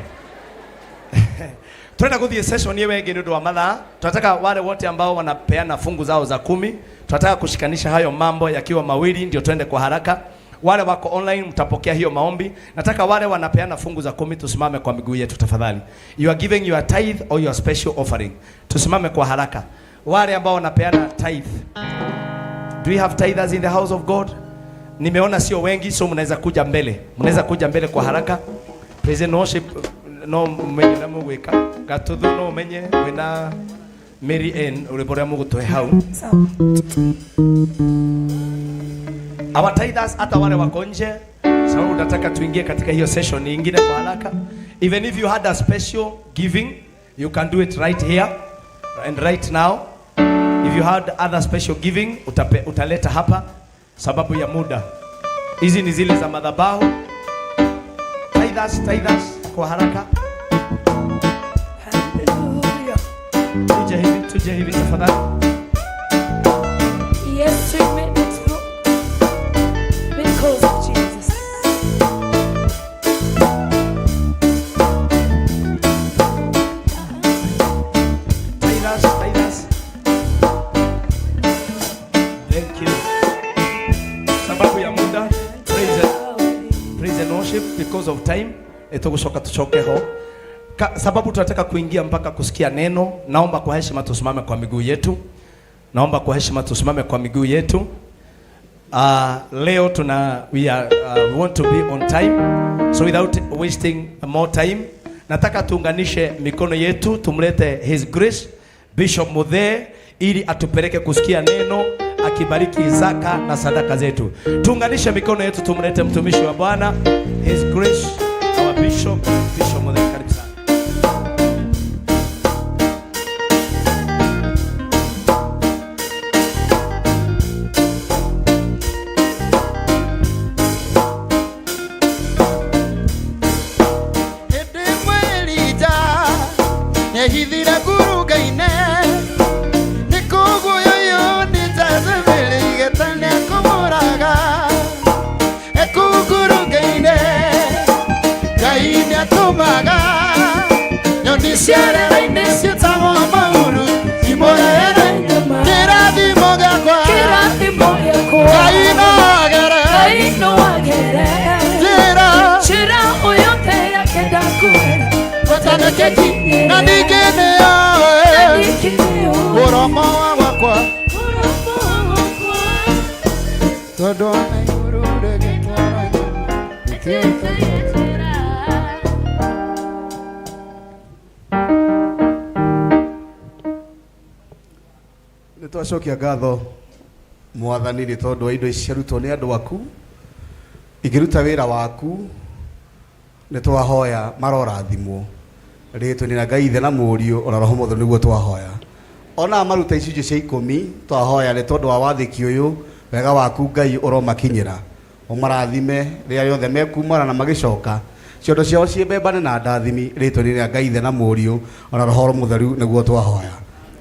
Tunaenda kuthie session hiyo ĩngĩ nĩ ũndũ wa mathaa. Tunataka wale wote ambao wanapeana fungu zao za 10, tunataka kushikanisha hayo mambo yakiwa mawili ndio tuende kwa haraka. Wale wako online mtapokea hiyo maombi. Nataka wale wanapeana fungu za 10 tusimame kwa miguu yetu tafadhali. You are giving your tithe or your special offering. Tusimame kwa haraka. Wale ambao wanapeana tithe. Do we have tithers in the house of God? Nimeona sio wengi, so mnaweza kuja mbele. Mnaweza kuja mbele kwa haraka. Praise and worship no menye na mugwika. Gatuthu no menye wina Mary Ann rwĩmbo rũrĩa mũgũtũhe hau. Our tithers hata wale wako nje, sababu nataka tuingie katika hiyo session nyingine kwa haraka. Even if you had a special giving, you can do it right here and right now. If you had other special giving, utaleta hapa sababu ya muda. Hizi ni zile za madhabahu. Tithers, tithers kwa haraka. Hallelujah. Tuje hivi, tuje hivi tafadhali. Yes, we made it because of Jesus. Tithers, tithers. Thank you. Sababu ya muda, praise and worship because of time. Tugucoka tucoke ho. Sababu tunataka kuingia mpaka kusikia neno. Naomba kwa heshima tusimame kwa miguu yetu. Naomba kwa heshima tusimame kwa miguu yetu. Leo tuna we are, we want to be on time. So without wasting more time, nataka tuunganishe mikono yetu tumlete His Grace Bishop Muthee ili atupeleke kusikia neno akibariki zaka na sadaka zetu. Tuunganishe mikono yetu tumlete mtumishi wa Bwana, His Grace our Bishop, Bishop Muthee, karibu sana. Hĩndĩ ĩmwe Elija nĩehithire ngurunga-inĩ, nĩ kũguũyũyũ nĩ Jezebeli igeta nĩekũmũraga. E kũu ngurunga-inĩ, Ngai nĩatũmaga nyoni cia rĩera-inĩ ciĩtagwo mauru imũrehere kĩrathimo gĩakwa. Kĩrathimo gĩakwa. Ngai no agere. Ngai no agere. Njĩra. Njĩra o yothe yake ndakũgera. Watanakeki na ningĩ nĩoĩ mũromo wa gwakwa tondũ ona igũrũ rĩgĩtwara Nĩ twacokia ngatho mwathani nĩ tondũ wa indo ici ciarutwo nĩ andũ aku ikĩruta wĩra waku nĩ twahoya marorathimwo rĩtwa-inĩ rĩa Ngai Ithe na Mũriũ ona Roho Mũtheru nĩguo twahoya. Ona maruta icunjĩ cia ikũmi twahoya nĩ tondũ wa wathĩki ũyũ wega waku Ngai ũromakinyĩra ũmarathime rĩrĩa rĩothe mekumara na magĩcoka ciondo ciao ciĩmbembane na ndathimi rĩtwa-inĩ rĩa Ngai Ithe na Mũriũ ona Roho Mũtheru nĩguo twahoya.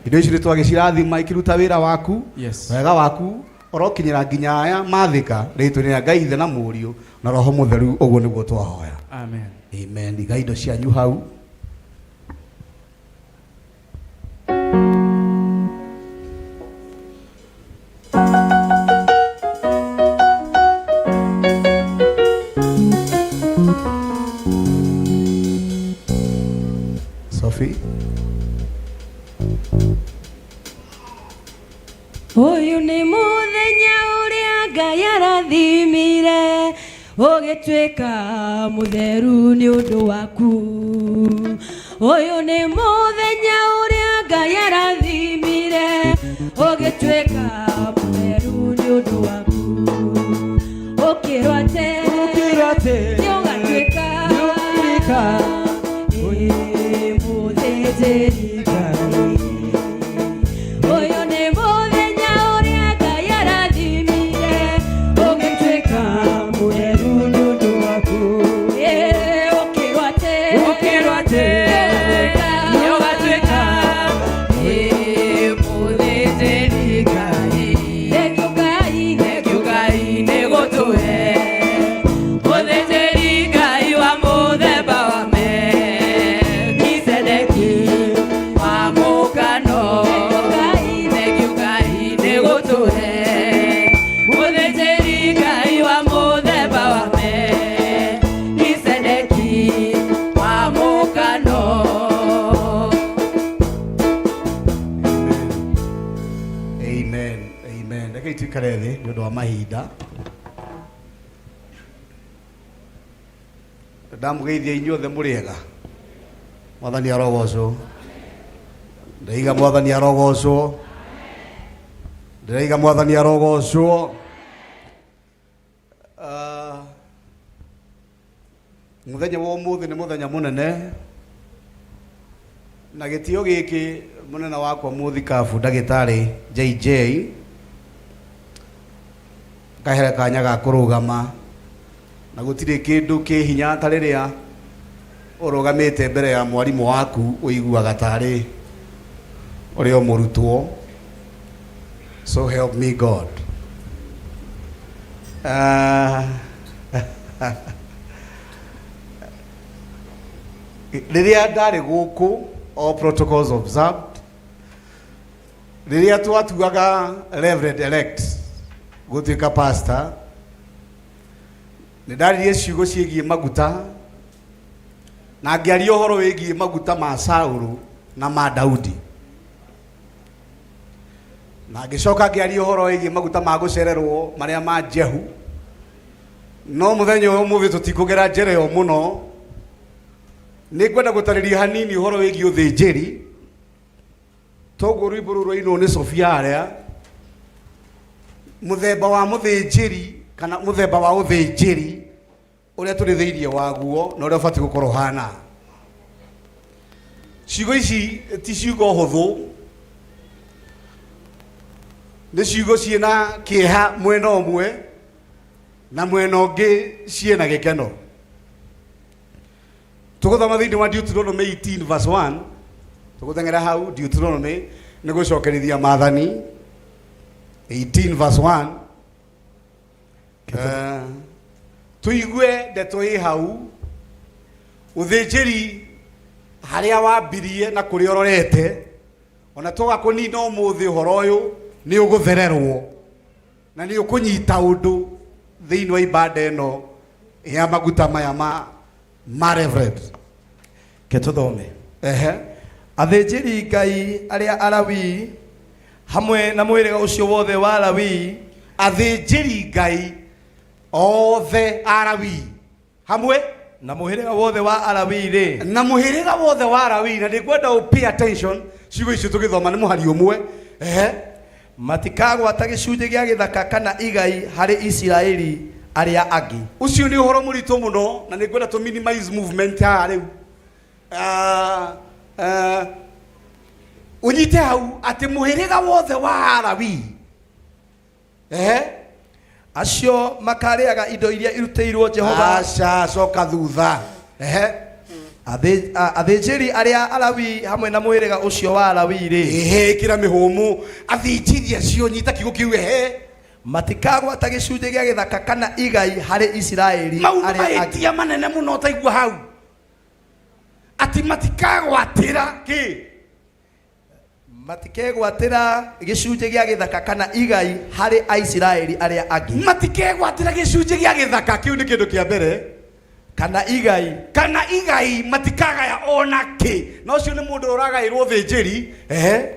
Indo ici nĩ twagĩcirathima ikĩruta wĩra waku. Yes. Wega waku ũrokinyĩra nginya aya mathĩka rĩtwa-inĩ rĩa Ngai Ithe na Mũriũ na Roho Mũtheru ũguo nĩguo twahoya. Amen. Amen. Iga indo cianyu hau. Sophie. Ũyũ nĩ mũthenya ũrĩa Ngai arathimire ũgĩtuĩka mũtheru nĩ ũndũ waku. Ũyũ nĩ mũthenya ũrĩa Ngai arathimire ũgĩtuĩka mũtheru nĩ ũndũ waku. Ũkĩrwo atĩ nĩ ũgatuĩka ĩ mũthĩnjĩri Ngai. Ũyũ nĩ mũthenya ũrĩa Ngai arathimire ũgĩtuĩka mũtheru nĩ ũndũ waku. Ĩ, ũkĩrwo atĩ Ũkĩrwo atĩ nĩ ũgatuĩka ĩ mũthĩnjĩri Ngai. Thengiũ Ngai, thengiũ Ngai nĩ gũtũhe mũthĩnjĩri Ngai wa mũthemba wa Melkizedeki wa mũkano. Thengiũ Ngai nĩ gũtũhe mũthĩnjĩri Ngai wa mũthemba wa Melkizedeki wa mũkano. Amen. Amen. Reke tuikare thĩ nĩ ũndũ wa mahinda. Ndamũgeithia inyuothe mũrĩ ega. Mwathani arogocwo. Ndĩraiga mwathani arogocwo. Ndĩraiga mwathani arogocwo. Ah, Mũthenya wa ũmũthĩ nĩ mũthenya mũnene na gĩtĩo gĩkĩ mũnene wakwa mũthikabu ndagĩtarĩ JJ kahere kanya ga kũrũgama na gũtirĩ kĩndũ kĩ hinya ta rĩrĩa ũrũgamĩte mbere ya mwarimũ waku ũiguaga tarĩ ũrĩ o mũrutwo. So help me God. Ah, rĩrĩa ndarĩ gũkũ all protocols observed rĩrĩa twatuaga reverend elect gũtuĩka pastor nĩ ndaririe ciugo ciĩgiĩ maguta na ngĩaria ũhoro wĩgiĩ maguta ma Saũlũ na ma Daudi na ngĩcoka ngĩaria ũhoro wĩgiĩ maguta ma gũcererwo marĩa ma Jehu no mũthenya ũyũ ũmũthĩ tũtikũgera njĩra ĩyo mũno nĩ ngwenda gũtarĩria hanini ũhoro wĩgiĩ ũthĩnjĩri toguo rwĩmbo rũu rwainwo nĩ Sofia harĩa Mũthemba wa mũthĩnjĩri kana mũthemba wa ũthĩnjĩri ũrĩa tũrĩ thĩinĩ waguo na ũrĩa ũbatiĩ gũkorwo ũhana. Ciugo ici ti ciugo hũthũ, nĩ ciugo ciĩna kĩeha mwena ũmwe na mwena ũngĩ ciĩna gĩkeno. Tũgũthoma thĩinĩ wa Deuteronomy 18 verse 1, tũgũteng'era hau Deuteronomy nĩ gũcokerithia maathani 18 verse 1. Eh, tũigue ndeto ĩ hau ũthĩnjĩri harĩa wambirie na kũrĩa ũrorete ona twaga kũnina ũmũthĩ ũhoro ũyũ nĩ ũgũthererwo na nĩ ũkũnyita ũndũ thĩinĩ wa ibanda ĩno ya maguta maya ma ma reverend. Ke tũthome. Ehe. Athĩnjĩri Ngai arĩa Alawii hamwe na mũhĩrĩga ũcio wothe wa Lawii. Athĩnjĩri Ngai othe Alawii hamwe na mũhĩrĩga wothe wa Alawii rĩ, na mũhĩrĩga wothe wa Alawii, na ndĩkwenda ũ pay attention ciugo icio tũgĩthoma nĩ mũhari ũmwe. Ehe. Matikagwata gĩcunjĩ gĩa gĩthaka kana igai harĩ Isiraeli arĩa angĩ. Ũcio nĩ ũhoro mũritũ mũno na nĩngwenda tũ minimize movement haha rĩu. Ah, ah, ũnyite hau atĩ mũhĩrĩga wothe wa Alawii. Ehe. Acio makarĩaga indo iria irutĩirwo Jehova. Aca, coka thutha. Ehe. Athĩnjĩri arĩa Alawii hamwe na mũhĩrĩga ũcio wa Alawii rĩ. Ehe, ĩkĩra mĩhũmũ. Athĩnjĩri acio, nyita kiugo kĩu, ehe. Matikagwata gĩcunjĩ gĩa gĩthaka kana igai harĩ Isiraeli Mau nĩ arĩa angĩ. mahĩtia manene mũno ũtaigua hau. Atĩ matikagwatĩra kĩ? Matikegwatĩra gĩcunjĩ gĩa gĩthaka kana igai harĩ Aisiraeli arĩa angĩ. Matikegwatĩra gĩcunjĩ gĩa gĩthaka, kĩu nĩ kĩndũ kĩa mbere. Kana igai. Kana igai matikagaya ona kĩ. Na ũcio nĩ mũndũ ũragaĩrwo thĩnjĩri. Ehe.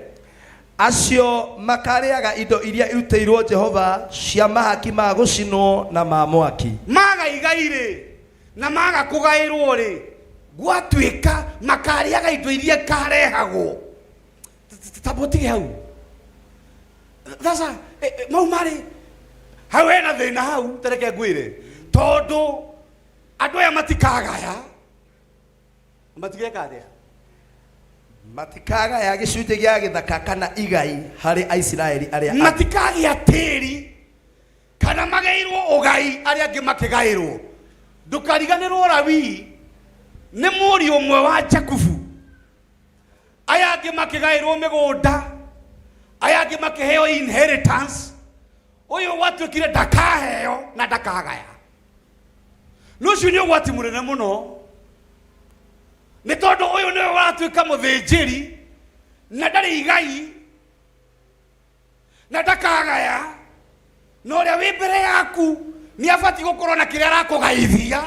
Acio makarĩaga indo iria irutĩirwo Jehova cia mahaki ma gũcinwo na ma mwaki. Maga igai rĩ, na maga kũgaĩrwo rĩ, gwatuĩka makarĩaga indo iria ikarehagwo. Tamba ũtige hau. Sasa, mau marĩ hau hena thĩna hau, tareke ngwĩre, tondũ andũ aya matikagaya. Matigeka atĩa? Matikagaya gĩcunjĩ gĩa gĩthaka kana igai harĩ Aisiraeli arĩa angĩ. Matikagĩa tĩri kana magaĩrwo ũgai arĩa angĩ makĩgaĩrwo. Ndũkariganĩrwo Lawii nĩ mũriũ ũmwe wa Jakubu. Aya angĩ makĩgaĩrwo mĩgũnda, aya angĩ makĩheo inheritance. Ũyũ gwatuĩkire ndakaheo na ndakagaya. Nĩ ũcio nĩ ũgwati mũnene mũno, nĩ tondũ ũyũ nĩwe ũratuĩka mũthĩnjĩri na ndarĩ igai na ndakagaya, na ũrĩa wĩ mbere yaku nĩ abatiĩ gũkorwo na kĩrĩa arakũgaithia,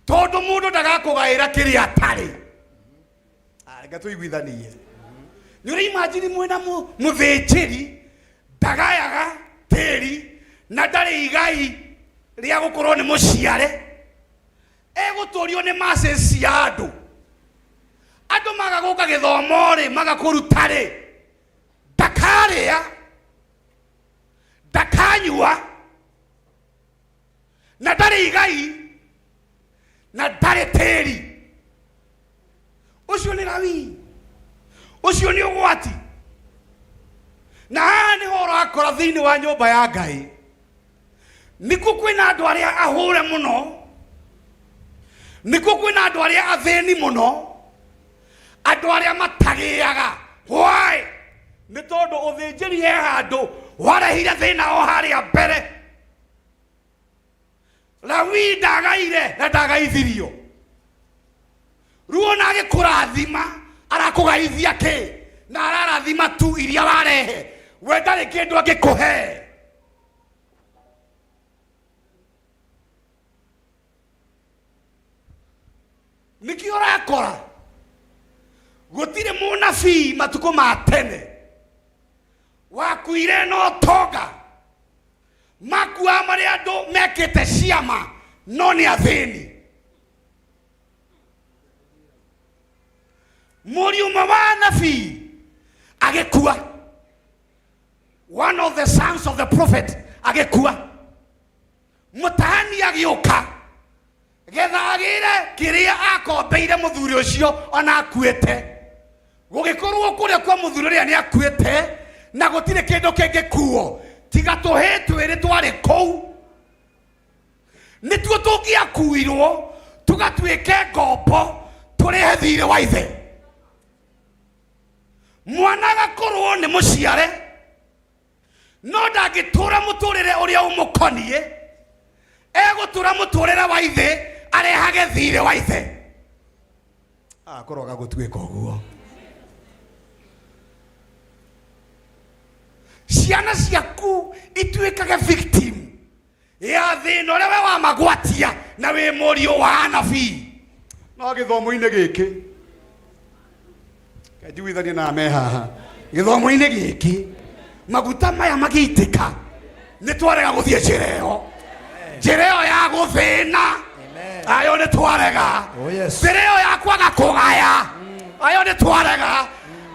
tondũ mũndũ ndagakũgaĩra kĩrĩa atarĩ. Reke tũiguithanie. Nĩ ũrĩ imagine mwĩna mũthĩnjĩri ndagayaga tĩri na ndarĩ igai rĩa gũkorwo nĩ mũciare, egũtũrio nĩ masses cia andũ. Andũ maga gũka gĩthomo rĩ, maga kũruta rĩ, ndakarĩa, ndakanyua, na ndarĩ igai na ndarĩ tĩri. Ũcio nĩ Lawii, ũcio nĩ ũgwati. Na haha nĩho ũrakora thĩinĩ wa nyũmba ya Ngai nĩkuo kwĩna andũ arĩa ahũre mũno, nĩkuo kwĩna andũ arĩa athĩni mũno, andũ arĩa matagĩaga. Why? Nĩ tondũ ũthĩnjĩri he handũ warehire thĩna o harĩa mbere. Lawii ndagaire na ndagaithirio. Rĩu ona agĩkũrathima arakũgaithia kĩ? Na ararathima tu iria warehe, we ndarĩ kĩndũ angĩkũhe. Nĩkĩo ũrakora gũtirĩ mũnabii matukũ ma tene wakuire na ũtonga, makuaga marĩ andũ mekĩte ciama no nĩ athĩni. Mũriũ ũmwe wa anabii agĩkua, sons of the prophet agĩkua mũtahani agĩũka getha agĩre kĩrĩa akombeire mũthuri ũcio ona akuĩte gũgĩkorwo kũrĩa kwa mũthuri ũrĩa nĩ akuĩte na gũtirĩ kĩndũ kĩngĩkuo tiga tũhĩ twĩrĩ twarĩ kũu nĩtuo tũngĩakuirwo tũgatuĩke ngombo tũrĩhe thirĩ wa ithe mwana agakorwo nĩ mũciare no ndangĩtũra mũtũrĩre ũrĩa ũmũkoniĩ egũtũra mũtũrĩre wa ithe arehage thirĩ wa ithe akoroga gũtuĩka ũguo ciana ciaku ituĩkage victim ya thĩna ũrĩa we wamagwatia na wĩ mũriũ wa anabii no gĩthomo-inĩ gĩkĩ njiguithanie na me haha gĩthomo-inĩ gĩkĩ maguta maya magĩitĩka nĩ twarega gũthiĩ njĩra ĩyo njĩra ĩyo ya gũthĩna ayo nĩ twarega njĩra ĩyo ya kwaga kũgaya ayo nĩ twarega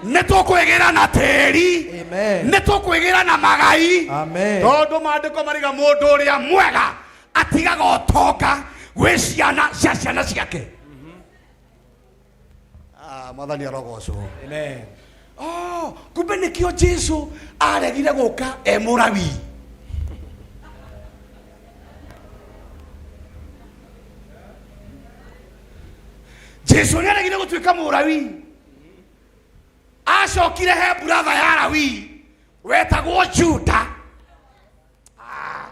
nĩ tũkwĩgĩra na tĩri nĩ tũkwĩgĩra na magai tondũ maandĩko mariga mũndũ ũrĩa mwega atigaga ũtonga gwĩ ciana cia ciana ciake Ah, mwathani arogocwo Oh, kumbe nĩkĩo jesu aregire gũka e mũrawi jesu nĩ aregire gũtuĩka mũrawi acokire he buratha ya lawi wetagwo juda Ah.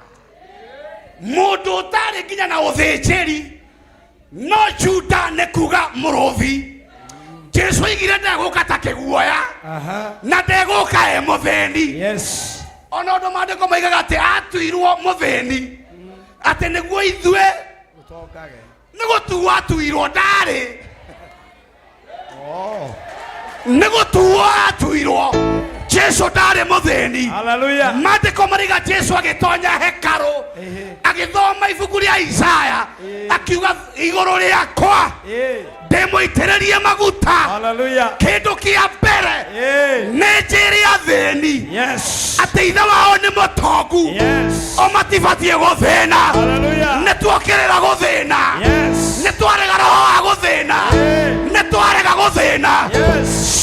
mũndũ ũtarĩ nginya na ũthĩnjĩri no juda nĩ kuga mũrũthi jesu oigire ndegũka ta kĩguoya na ndegũka e mũthĩni ona ũndũ maandĩko maigaga atĩ atuirwo mũthĩni atĩ nĩguo ithuĩ nĩ gũtuo atuirwo ndarĩ nĩ gũtuo atuirwo jesu ndarĩ mũthĩni maandĩko mariga jesu agĩtonya hekarũ agĩthoma ibuku rĩa isaya akiuga igũrũ rĩakwa ndĩmũitĩrĩrie maguta kĩndũ kĩa mbere nĩ njĩre athĩni atĩ ithe wao nĩ mũtongu o matibatiĩ gũthĩna nĩ tuokĩrĩra gũthĩna nĩ twarega roho wa gũthĩna nĩ twarega gũthĩna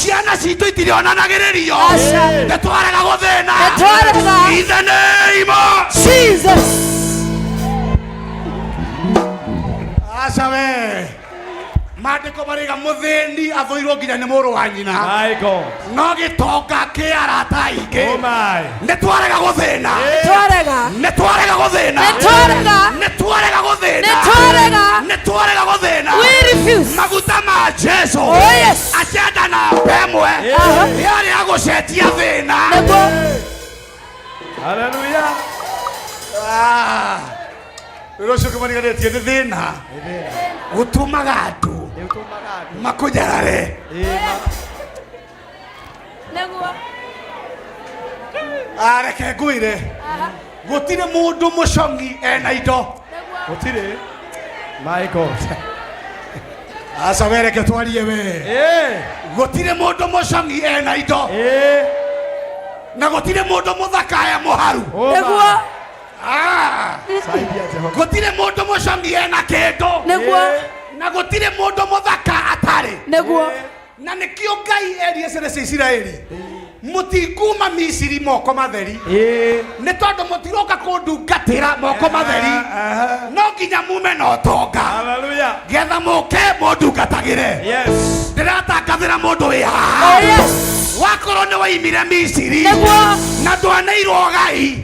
ciana citũ itirionanagĩrĩrio Aca. nĩ twarega gũthĩna Nĩ twarega. In the name of Jesus. aca we maandĩko marĩga mũthĩni athũirwo nginya nĩ mũrũ wa nyina no gĩtonga kĩ arata aingĩ nĩ twarega gũthĩna Nĩ twarega. nĩ twarega gũthĩna Nĩ twarega. nĩ twarega gũthĩna Nĩ twarega. nĩ twarega gũthĩna We refuse. maguta ma jesu Oh, yes. agenda namba ĩmwe Aha. yarĩ ya gũcenjia thĩna Hallelujah. Ah. Wĩra ũcio ũkĩmariganĩtie nĩ thĩna gũtũmaga andũ makũnyarare Nĩguo. Ah, reke ngwĩre gũtirĩ mũndũ mũcong'i ena indo Gũtirĩ. My God. aca we reke twarie we gũtirĩ mũndũ mũcong'i ena indo na gũtirĩ mũndũ mũthaka e mũharu Nĩguo. Ah. gũtirĩ mũndũ mũcong'i ena kĩndũ Nĩguo. na gũtirĩ mũndũ mũthaka atarĩ Nĩguo. na nĩkĩo ngai erire ciana cia isiraeli mũtikuma misiri moko matheri nĩ tondũ mũtiroka kũndungatĩra moko matheri no nginya mume na ũtonga getha mũke mũndungatagĩre ndĩratangathĩra mũndũ wĩ haha wakorwo nĩ waimire misiri na ndwaneirwo gai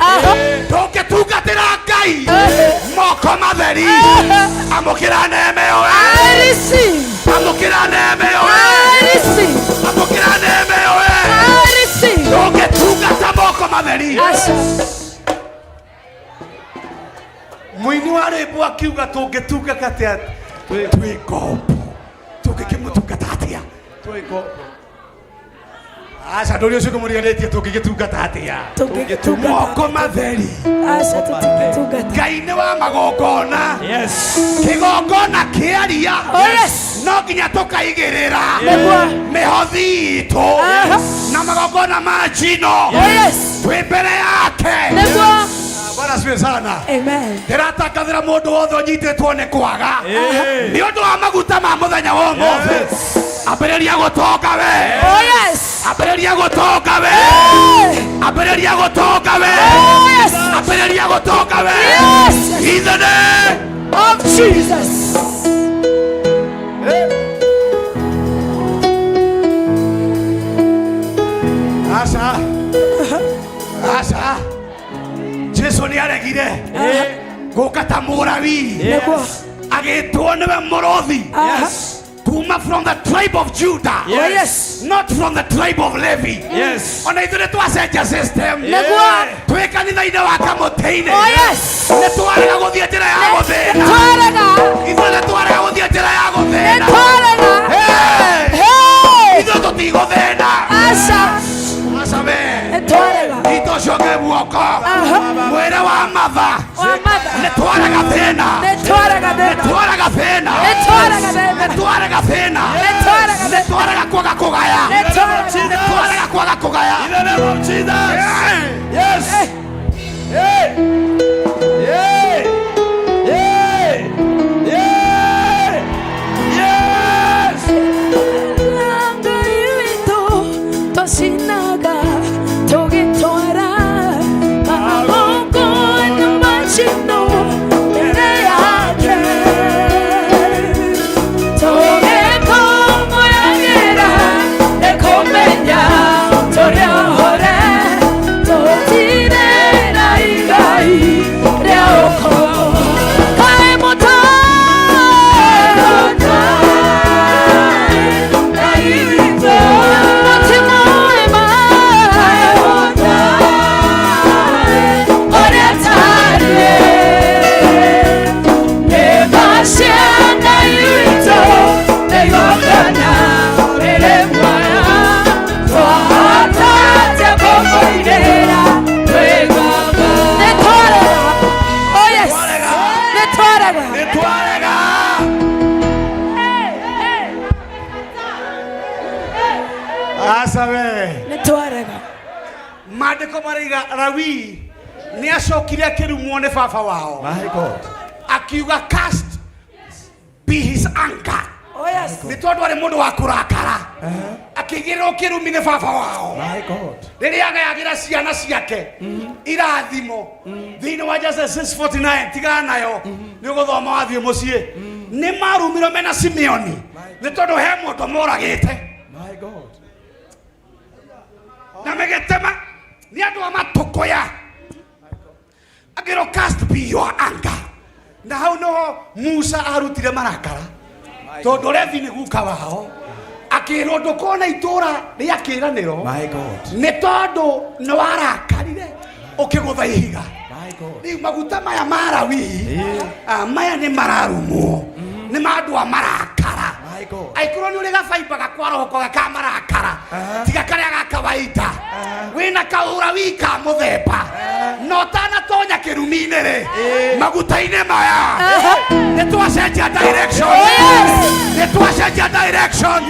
ndũngĩtungatĩra ngai moko matheri amũkĩra neme ĩyo we. Amũkĩra neme ĩyo we. Amũkĩra neme ĩyo we. Ndũngĩtungata moko matheri mũini wa rwĩmbo akiuga tũngĩtungata atĩa twĩ ngombo tũngĩkĩmũtungata atĩa Twĩ ngombo. aca ndũri ũcio kũmũriganĩtie tũngĩgĩtungata atĩa Tũngĩgĩtungata moko matheri Aca tũtingĩtungata. ngai nĩ wa magongona kĩgongona kĩaria Oh, yes. no nginya tũkaigĩrĩra Nĩguo. mĩhothi itũ Aha. na magongona ma njino Oh, yes. twĩ mbere yake Nĩguo. Asifiwe sana. Amen. Ndĩratangathĩra mũndũ wothe ũnyitĩtwo nĩ kwaga nĩ ũndũ wa maguta ma mũthenya wa ũmũthĩ. Ambĩrĩria gũtonga we. Oh yes. Ambĩrĩria gũtonga we. Ambĩrĩria gũtonga we. Yes. Ambĩrĩria gũtonga we. Yes. In the name of Jesus. Aca. Aca. Jesu nĩ aregire gũka ta mũrawi. Yes. Agĩtwo nĩwe mũrũthi. Yes. Kuma from the tribe of Judah. Yes. Yes. Not from the tribe of Levi. Yes. Ona ithuĩ nĩ twacenjia system. Nĩguo. Twĩ kanitha-inĩ wa Kamũtĩ-inĩ. Oh, yes. Nĩ twarega gũthiĩ njĩra ya gũthĩna. Nĩtwarega. Ithuĩ nĩ twarega gũthiĩ njĩra ya gũthĩna. Nĩtwarega. Hey. Hey. Ithuĩ tũtigũthĩna. Aca. Aca we. Nĩtwarega. Itũ ũcio ũngĩ guoko. Mwĩre wa matha. Wa matha. Nĩtwarega thĩna. Nĩtwarega thĩna. Nĩtwarega thĩna. Nĩtwarega thĩna. Nĩtwarega thĩna. Nĩtwarega thĩna. Nĩtwarega kwaga kũgaya. Nĩtwarega thĩna. Nĩtwarega kwaga kũgaya. In the name of Jesus. Yes. Hey. Hey. Hey. Hey. Yes. Ngai witũ twacinaga tũgĩtwara magongona macinwo mbere yake tũgĩkũngũyagĩra nĩ kũmenya tũrĩ ohore tũtirĩ na igai rĩa ũkombo. Kaĩ Oh yes. Nĩtwarega. Nĩtwarega. Aca we. Nĩtwarega. Maandĩko maraiga Lawi nĩ acokire akĩrumwo nĩ baba wao. My God. Akiuga cast be his anger. Oh yes. Nĩ tondũ arĩ mũndũ wa kũrakara. Akĩigĩrĩrwo kĩrumi nĩ baba wao. My God. Rĩrĩa agayagĩra ciana ciake irathimo thĩinĩ wa Genesis 6:49 tigana nayo nĩ ũgũthoma wathiĩ mũciĩ nĩ marumirwo mena Simeoni nĩ tondũ he mũndũ moragĩte. My God. Na megĩtema nĩ andũ a matũkũya. Akĩrwo cast be your anger. Na hau noho Musa arutire marakara tondũ Levi nĩ guka wao. Akĩrwo ndũkona itũra rĩa kĩĩranĩro My God. nĩ tondũ nĩ warakarire ũkĩgũtha ihiga. My God. Rĩu maguta maya ma Lawi maya nĩ mararumwo nĩ ma andũ a marakara. My God. Angĩkorwo nĩ ũrĩ gabaimba gakwa roho ka marakara tiga karĩa ga kawaida wĩna kaũrawi ka mũthemba na ũtanatonya kĩrumi-inĩ rĩ maguta-inĩ maya nĩ twacenjia direction. Nĩ twacenjia direction.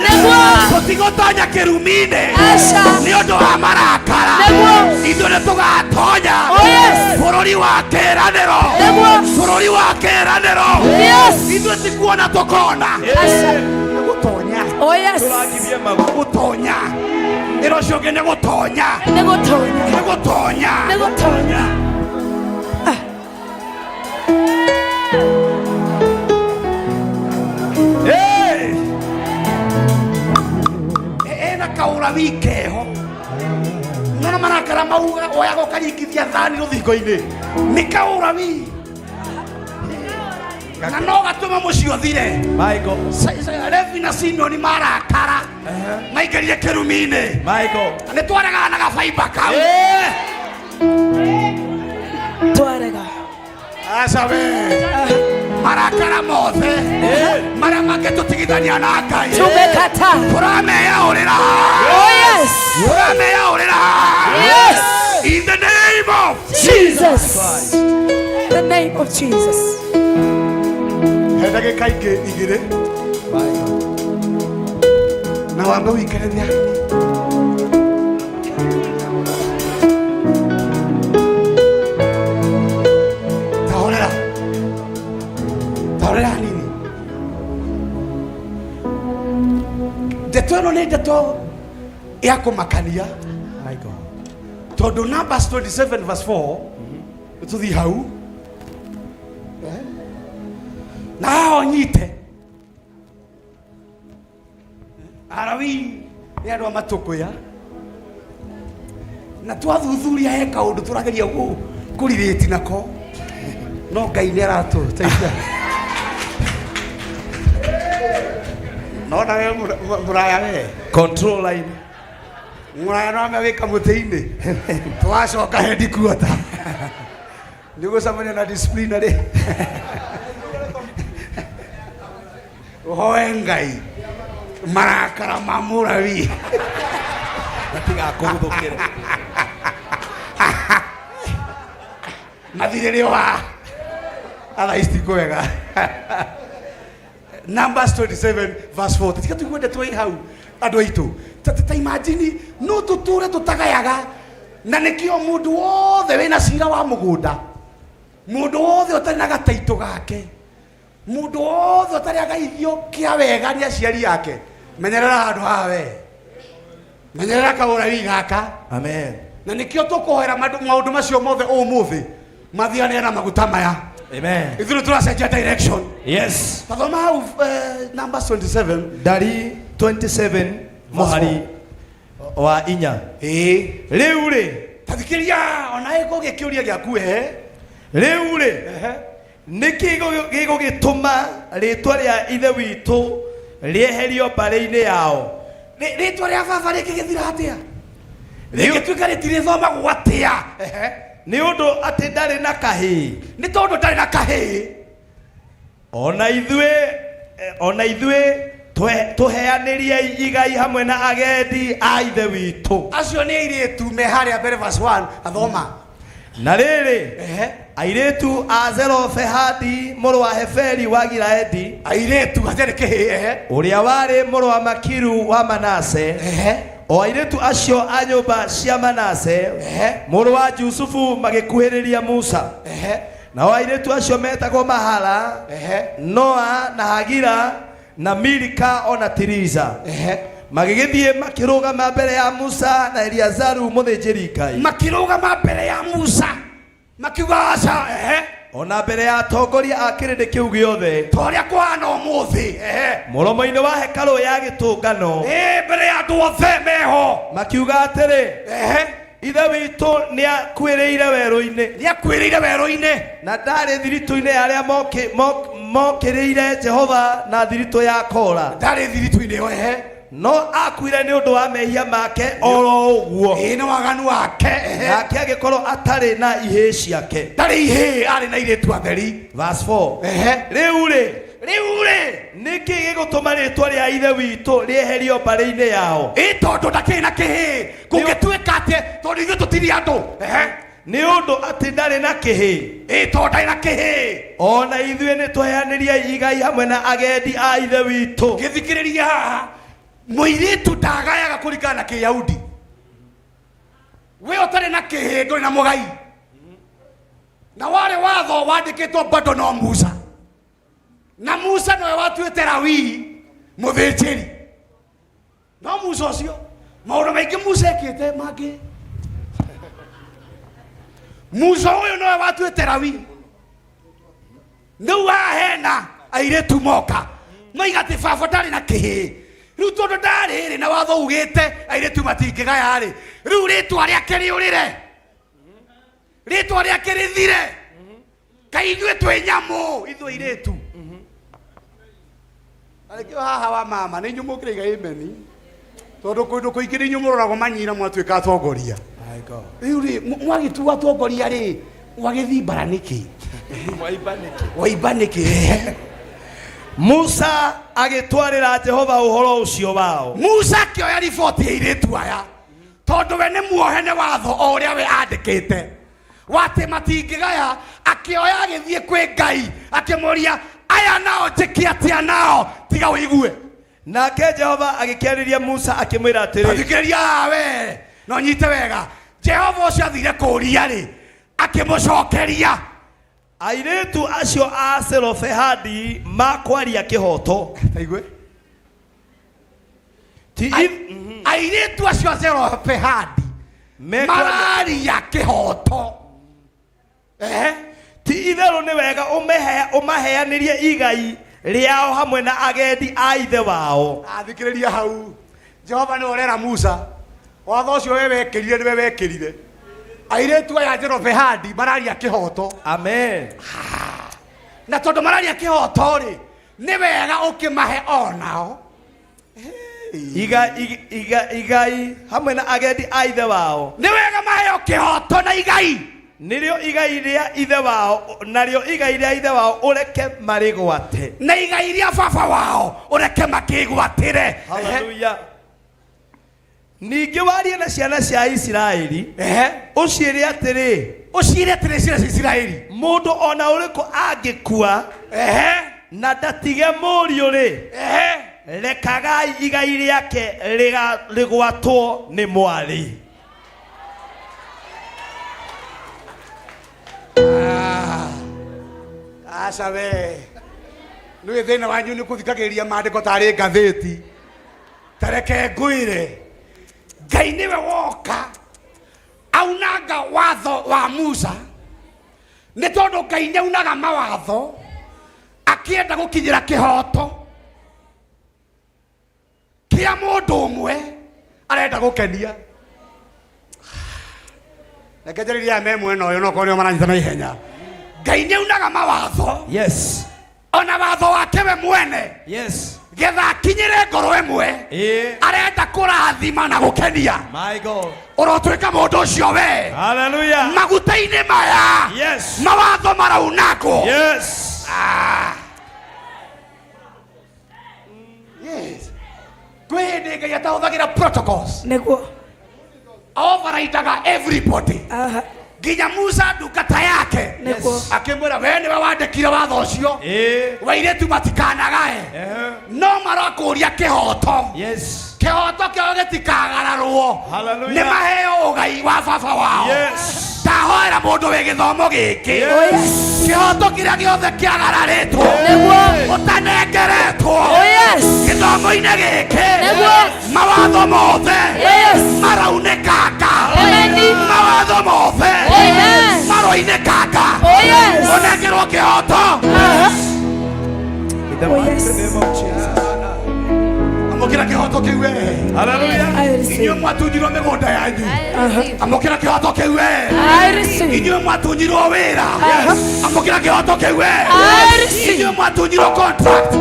Tũtigũtonya kĩrumi-inĩ Aca. nĩ ũndũ wa marakara. Nĩguo. Ithuĩ nĩ tũgatonya Oh yes. bũrũri wa kĩĩranĩro. Nĩguo. Bũrũri wa kĩĩranĩro. Yes. Ithuĩ ti kuona tũkona. Aca. Nĩ gũtonya. Oh yes. Gũtonya. Ĩro ũcio ũngĩ nĩ gũtonya. Nĩ gũtonya. Nĩ gũtonya. Nĩ gũtonya. Hey. Ena kaũrawi keho nona marakara mauga oyaga ũkaringithia thani rũthingo-inĩ nĩ kaũrawi na no gatũme mũciĩ ũthire. My God. Levi na Simeoni marakara maingĩrire kĩrumi-inĩ. My God. Nĩ twaregana na gabaimba kau. Twarega. Aca we. Marakara mothe marĩa mangĩtũtigithania na Ngai Tumekataa. tũrameyaũrĩra. Oh yes. Tũrameyaũrĩra. Yes. In the name of Jesus. The name of Jesus. He ndagĩka ingĩ igĩrĩ na wambe wĩikare thĩ hanini. Ĩno nĩ ndeto ya kũmakania tondũ Numbers 27 verse 4 tũthiĩ hau. Na haha ũnyite Alawii nĩ andũ a matũkũya na twathuthuria he kaũndũ tũrageria kũrirĩti nako no Ngai nĩ aratũteithia. Nona we mũraya we. Control line. Mũraya no ame wĩ kamũtĩ-inĩ twacoka headquarter nĩ gũcemania na disciplinary ũhoe Ngai marakara ma mũrawi matigakũguthũkĩre mathirĩrĩ wa otherwise ti kwega. Numbers 27 verse 4. Tiga tuigue ndeto ĩ hau andũ aitũ. Ta imagine no tũtũre tũtagayaga na nĩkĩo mũndũ wothe wĩna cira wa mũgũnda, mũndũ wothe ũtarĩ na gataitũ gake, mũndũ wothe ũtarĩ agaithio kĩa wega nĩ aciari ake, menyerera handũ haha we, menyerera kaũrawi gaka. Amen. Na nĩkĩo tũkũhoera maũndũ macio mothe ũmũthĩ mathiane na maguta maya. Amen. Ithuĩ tũracenjia direction. Yes. Tathoma hau Numbers 27. Ndari 27 mũhari wa inya. Ĩĩ. Rĩu rĩ, tathikĩria ona ĩkũgĩa kĩũria gĩaku ehe. Rĩu rĩ, nĩkĩ gĩgũgĩtũma rĩtwa rĩa ithe witũ rĩeherio mbarĩ-inĩ yao? Rĩtwa rĩa baba rĩngĩgĩthira atĩa? Rĩngĩtuĩka rĩtirĩthomagwo atĩa? Ehe. Nĩ ũndũ atĩ ndarĩ na kahĩĩ. Nĩ tondũ ndarĩ na kahĩĩ. Ona ithuĩ tũheanĩrie igai hamwe na agendi a ithe witũ. Acio nĩ airĩtu me harĩa mbere verse 1 athoma. Na rĩrĩ, airĩtu a Zelofehadi mũrũ wa Heferi wa Gileadi, airĩtu hatarĩ kĩhĩĩ, ehe. Ũrĩa warĩ mũrũ wa Makiru wa Manase, o airĩtu acio a nyũmba cia Manase, mũrũ wa Jusufu magĩkuhĩrĩria Musa. Nao airĩtu acio metagwo Mahala, Noa na Hagira na Milika ona Tiriza. Magĩgĩthiĩ makĩrũgama mbere ya Musa na Eliazaru mũthĩnjĩri Ngai. Makĩrũgama mbere ya Musa makiuga aca, ehe. Ona mbere ya atongoria a kĩrĩndĩ kĩu gĩothe. Ta ũrĩa kũhana ũmũthĩ, ehe. Mũromo-inĩ wa hekarũ ya gĩtũngano. Ĩĩ, mbere ya andũ othe meho. Makiuga atĩrĩ, ehe. Ithe witũ nĩakuĩrĩire werũ-inĩ. Nĩakuĩrĩire werũ-inĩ. Na ndarĩ thiritũ-inĩ ya arĩa mokĩrĩire Jehova na thiritũ ya Kora. Ndarĩ thiritũ-inĩ ĩyo, ehe. No akuire nĩ ũndũ wa mehia make oro ũguo. Ĩĩ, nĩ waganu wake, ehe. Nake agĩkorwo atarĩ na ihĩĩ ciake. Ndarĩ ihĩĩ, arĩ na airĩtu atheri. Verse 4. Ehe. Rĩu rĩ, rĩu rĩ, nĩkĩ gĩgũtũma rĩtwa rĩa ithe witũ rĩeherio mbarĩ-inĩ yao? Ĩ, tondũ ndakĩrĩ na kĩhĩĩ. Kũngĩtuĩka atĩ tondũ ithuĩ tũtirĩ andũ, ehe. Nĩ ũndũ atĩ ndarĩ na kĩhĩĩ. Ĩ, tondũ ndarĩ na kĩhĩĩ. Ona ithuĩ nĩ tũheanĩrie igai hamwe na agendi a ithe witũ. Gĩthikĩrĩria haha, mũirĩtu ndagayaga kũringana na Kĩyahudi. We ũtarĩ na kĩhĩĩ ndũrĩ na mũgai. Na warĩ watho wandĩkĩtwo bado no Musa. Na Musa nowe watuĩte Lawii mũthĩnjĩri. No Musa ũcio maũndũ maingĩ Musa ekĩte mangĩ. Musa ũyũ nowe watuĩte Lawii. Rĩu haha hena airĩtu moka maiga atĩ baba ndarĩ na kĩhĩĩ. Rĩu tondũ ndarĩ rĩ, na watho ugĩte airĩtu matingĩgaya rĩ, rĩu rĩtwa rĩake rĩũrĩre, rĩtwa rĩake rĩthire. Kaĩ ithuĩ twĩ nyamũ ithuĩ airĩtu. Na nĩkĩo haha wa mama nĩ inyuĩ mũkĩraiga ameni, tondũ kũndũ kũingĩ nĩ inyuĩ mũroragwo manyina mwatuĩka atongoria. Rĩu rĩ, mwagĩtuo atongoria rĩ, mwagĩthiĩ mbara nĩkĩ? Mwaimba nĩkĩ? Waimba nĩkĩ? Musa agĩtwarĩra Jehova ũhoro ũcio wao. Musa akĩoya riboti ya airĩtu aya, tondũ we nĩ muohe nĩ watho o ũrĩa we andĩkĩte watĩ matingĩgaya. Akĩoya agĩthiĩ kwĩ Ngai akĩmũria, aya nao njĩke atĩa nao? Tiga ũigue. Nake Jehova agĩkĩarĩria Musa akĩmwĩra atĩrĩ, Tathikĩrĩria we, no nyite wega. Jehova ũcio athire kũria rĩ, akĩmũcokeria, airĩtu acio a Zelofehadi makwaria kĩhooto. Taigue. Airĩtu acio a Zelofehadi mararia kĩhoto. Ehe. Ti itherũ nĩ wega ũmaheanĩrie igai rĩao hamwe na agendi a ithe wao. Athikĩrĩria hau. Jehova nĩwe ũrera Musa. Watho ũcio we wekĩrire nĩwe wekĩrire. Airĩtu aya a Zelofehadi mararia kĩhoto. Amen. Na tondũ mararia kĩhoto rĩ, nĩ wega ũkĩmahe onao. Iga, iga, iga, igai hamwe na agendi a ithe wao. Nĩ wega maheo kĩhoto na igai. Nĩrĩo igai rĩa ithe wao, narĩo igai rĩa ithe wao ũreke marĩgwate. Na igai rĩa baba wao ũreke makĩgwatĩre. Hallelujah. Ningĩ warie na ciana cia Isiraeli, ũciĩre atĩrĩ, ũciĩre atĩrĩ ciana cia Isiraeli, mũndũ o na ũrĩkũ angĩkua, na ndatige mũriũ-rĩ, rekagai igai rĩake rĩgwatwo nĩ mwarĩ. Aca we nĩ thĩna wanyu nĩ kũthikagĩrĩria maandĩko tarĩ ngathĩti. Ta reke ngwĩre, Ngai nĩwe woka aunanga watho wa Musa, nĩ tondũ Ngai nĩ aunaga mawatho akĩenda gũkinyĩra kĩhoto kĩa mũndũ ũmwe arenda gũkenia. Reke njarĩrie aya me mwena ũyũ no korwo nĩo maranyita na ihenya. Ngai nĩ aunaga mawatho. Yes. Ona watho wake we mwene. Yes. Getha akinyĩre ngoro ĩmwe. Arenda kũrathima na gũkenia. My God. Ũrotuĩka mũndũ ũcio we. Hallelujah. Maguta-inĩ maya. Yes. Mawatho maraunangwo. Yes. Yes. Kwĩ hĩndĩ Ngai atahũthagĩra protocols. Nĩguo. Overridaga everybody. Nginya Musa ndungata yake. Nĩguo. Akĩmwĩra we nĩwe wandĩkire watho ũcio. Wairĩtu matikanagae. No marakũria kĩhoto. Yes. Kĩhoto kĩao gĩtikagararwo. Hallelujah. Nĩ maheo ũgai wa baba wao. Yes. Ndahoera mũndũ wĩ gĩthomo gĩkĩ. Yes. Kĩhoto kĩrĩa gĩothe kĩagararĩtwo. Nĩguo. Ũtanengeretwo. Oh, yes. Gĩthomo-inĩ gĩkĩ. Nĩguo. Mawatho mothe. Yes. Maraunĩkanga. Amen. Mawatho mothe. Amen. Maroinĩkanga. Oh, yes. Ũnengerwo kĩhoto. In the Oh, mighty yes. name of Jesus. Amũkĩra kĩhoto kĩu we. Hallelujah. I receive. Inyuĩ mwatunyirwo mĩgũnda yanyu. Amũkĩra kĩhoto kĩu we. I receive. Inyuĩ mwatunyirwo wĩra. Amũkĩra kĩhoto kĩu we. I receive. Inyuĩ mwatunyirwo contract.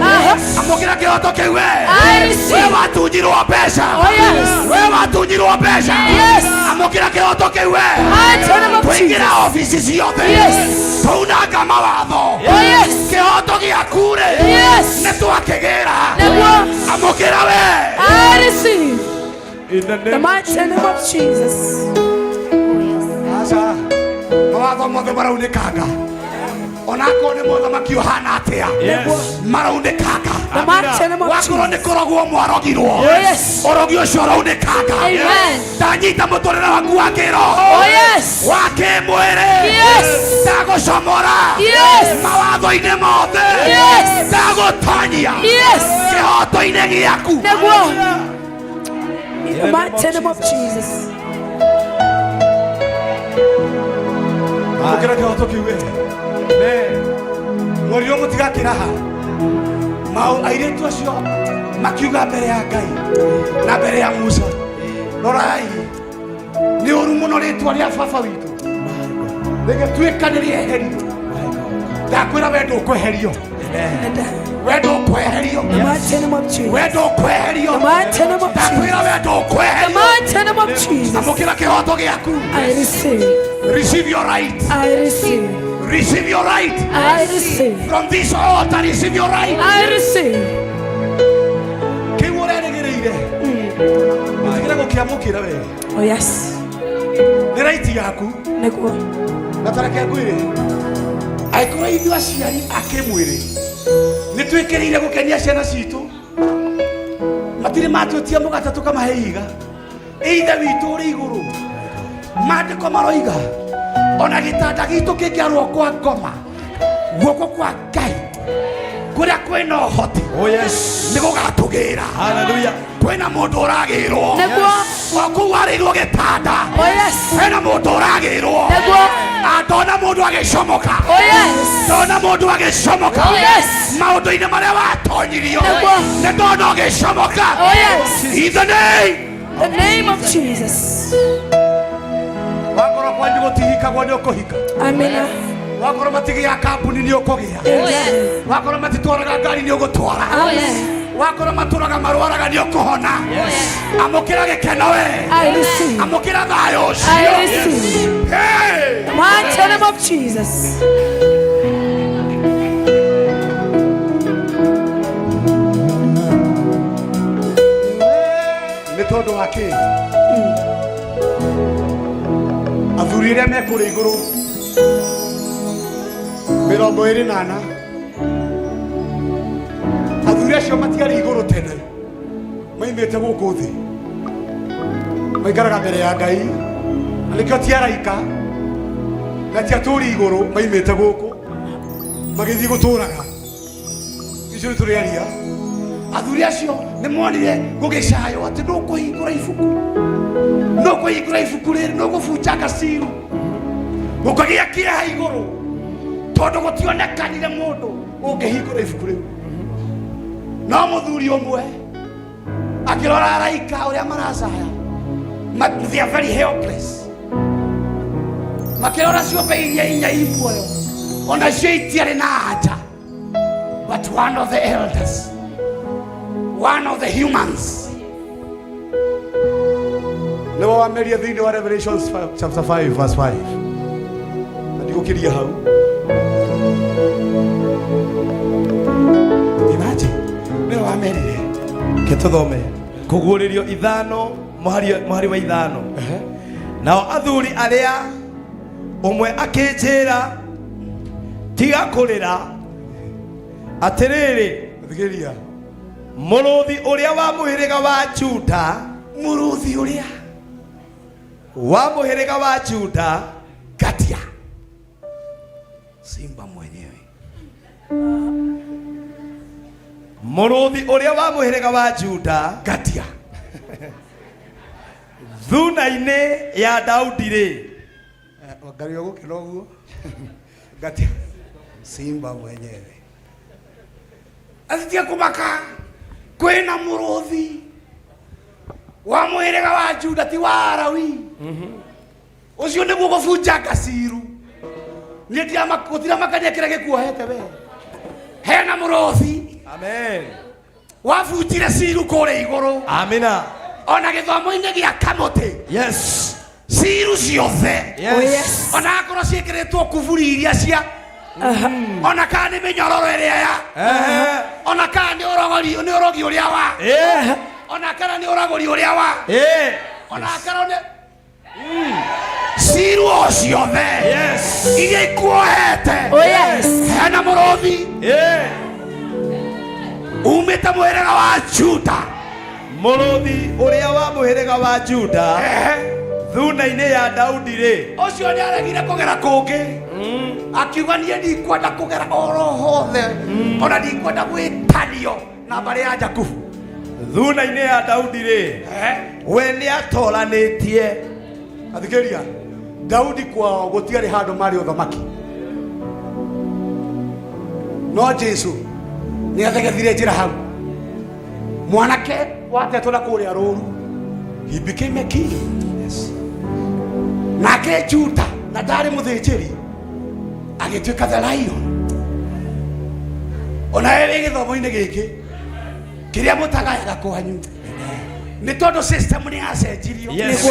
Amũkĩra kĩhoto kĩu we. I receive. We watunyirwo mbeca. Oh, yes. We watunyirwo mbeca. Yes. Amũkĩra kĩhoto kĩu we. Mighty name of Twaingĩra Jesus. obici ciothe. Yes. Twaunanga mawatho. Oh, yes. Kĩhoto gĩaku rĩ. Yes. Nĩ twakĩgĩra. Nĩguo. Amũkĩra we. I receive. In the The name of mighty name of Jesus. Aca, mawatho mothe maraunĩkanga onakorwo nĩ mũthamaki ũhana atĩa. Yes. Maraunĩkanga. The mighty name of Wakorwo nĩ Jesus. kũrogwo mwarogirwo. Yes. Ũrogi ũcio ũraunĩkanga. Amen. Ndanyita mũtũrĩre waku wa kĩroho. Oh, yes. Wa kĩmwĩrĩ. Yes. Ndagũcomora. Yes. Mawatho-inĩ mothe. Yes. Ndagũtonyia. Yes. Kĩhoto-inĩ gĩaku. Nĩguo. In the mighty name of Jesus. Amũkĩra kĩhoto kĩu we. Mworirwo mũtigakĩraha. Mau airĩtu acio makiuga mbere ya Ngai na mbere ya Musa. Rorai, nĩ ũru mũno rĩtwa rĩa baba witũ rĩgĩtuĩka nĩ rĩeherio. Ndakwĩra we ndũkweherio. We ndũkweherio. The mighty name of Jesus. We ndũkweherio. The mighty name of Ndakwĩra we Jesus. The ndũkweherio. mighty name of Jesus. Amũkĩra kĩhoto gĩaku. I receive. Receive your right. I receive. Receive your right. I receive. From this altar, receive your right. I receive. Kĩu ũrerĩgĩrĩire. Ũtigĩre gũkĩamũkĩra we. Oh yes. Nĩ right yaku. Nĩguo. Na ta reke ngwĩre, angĩkorwo ithuĩ aciari a kĩmwĩrĩ nĩ twĩkĩrĩire gũkenia ciana citũ, matirĩ matwĩtia mũgate tũkamahe ihiga. Ithe witũ ũrĩ igũrũ, maandĩko maroiga ona gĩtanda gitũ kĩngĩarwo kwa ngoma, guoko kwa Ngai kũrĩa kwĩna ũhoti Oh, yes. nĩ gũgatũgĩra. Hallelujah. Kwĩna mũndũ ũragĩrwo. Nĩguo. O kũu warĩirwo gĩtanda. Oh yes. Hena mũndũ ũragĩrwo. Nĩguo. Ah, ndona mũndũ agĩcomoka. Oh yes. Ndona mũndũ agĩcomoka. Oh yes. Maũndũ-inĩ marĩa watonyirio. Nĩguo. Nĩ ndona ũgĩcomoka. Oh yes. In the name. The name of Jesus. Wakorwo kwanyu gũtihikagwo nĩ ũkũhika. Amina. Wakorwo matigĩa kambuni nĩ ũkũgĩa. Oh yes. Wakorwo matitwaraga ngari nĩ ũgũtwara. Oh yes. Wakorwo matũraga marwaraga nĩ ũkũhona. Amũkĩra gĩkeno we. I receive. Amũkĩra thayũ ũcio. I receive. Hey! The mighty name of Jesus. Nĩ tondũ wa kĩ? Athuri arĩa me kũrĩa igũrũ 24 athuri acio matiarĩ igũrũ tene maimĩte gũkũ thĩ maikaraga mbere ya Ngai na nĩkĩo ti araika na ti atũri igũrũ maimĩte gũkũ magĩthiĩ gũtũraga icio nĩ tũrĩaria athuri acio nĩ monire gũgĩcaywo atĩ nũkũhingũra ibuku nũkũhingũra ibuku rĩrĩ nũgũbunjanga ciru gũkagĩa kĩeha igũrũ tondũ gũtionekanire mũndũ ũngĩhingũra ibuku rĩu no mũthuri ũmwe akĩrora araika ũrĩa maracaya they are very helpless makĩrora ciũmbe iria inya i muoyo onacio itiarĩ na anja but one of the elders one of the humans nĩwe wameria thĩinĩ wa Revelations chapter 5 verse 5 na ndigũkĩria hau imagine nĩwe wamerire Ke tũthome kũguũrĩrio 5 mũhari wa 5. Nao athuri arĩa ũmwe akĩnjĩra tiga kũrĩra atĩrĩrĩ thikĩrĩria mũrũthi ũrĩa wa mũhĩrĩga wa Juda mũrũthi ũrĩa wa mũhĩrĩga wa Juda ngatia simba mwenyewe mũrũthi ũrĩa wa mũhĩrĩga wa Juda ngatia thuna-inĩ ya Daudi rĩ Ngai ũgũkena ũguo ngatia simba mwenyewe atitie kũmaka kwĩna mũrũthi wa mũhĩrĩga wa Juda ti wa Arawi ũcio nĩguo gũbunjanga ciru niĩ gũtiramakania kĩrĩa gĩkuohete we hena mũrũthi amen wabunjire ciru kũrĩa igũrũ amina ona gĩthomo-inĩ gĩa kamũtĩ yes ciru ciothe Yes. Oh, yes. ona akorwo ciĩkĩrĩtwo kuburi iria cia ona kana nĩ mĩnyororo ĩrĩa ya ona kana nĩ ũrogori nĩ ũrogi ũrĩa wa ona kana nĩ ũragũri ũrĩa wa ona kana nĩ ciru o ciothe iria ikuohete Oh yes. hena mũrũthi umĩte mũhĩrĩga wa Juda mũrũthi ũrĩa wa mũhĩrĩga wa Juda thuna-inĩ ya Daudi rĩ ũcio nĩ aregire kũgera kũngĩ akiuga niĩ ndikwenda kũgera oro hothe ona ndikwenda gwĩtanio na mbarĩ ya Jakubu thuna-inĩ ya Daudi rĩ we nĩ atoranĩtie athikĩria Daudi kwao gũtiarĩ handũ marĩ ũthamaki no Jesu nĩ athegethire njĩra hau mwanake watetwo na kũrĩa rũru he became a king yes. nake Juda na ndarĩ mũthĩnjĩri agĩtuĩka the lion ona we wĩ gĩthomo-inĩ gĩkĩ kĩrĩa mũtagayaga kwanyu nĩ tondũ system nĩ yacenjirio Yes.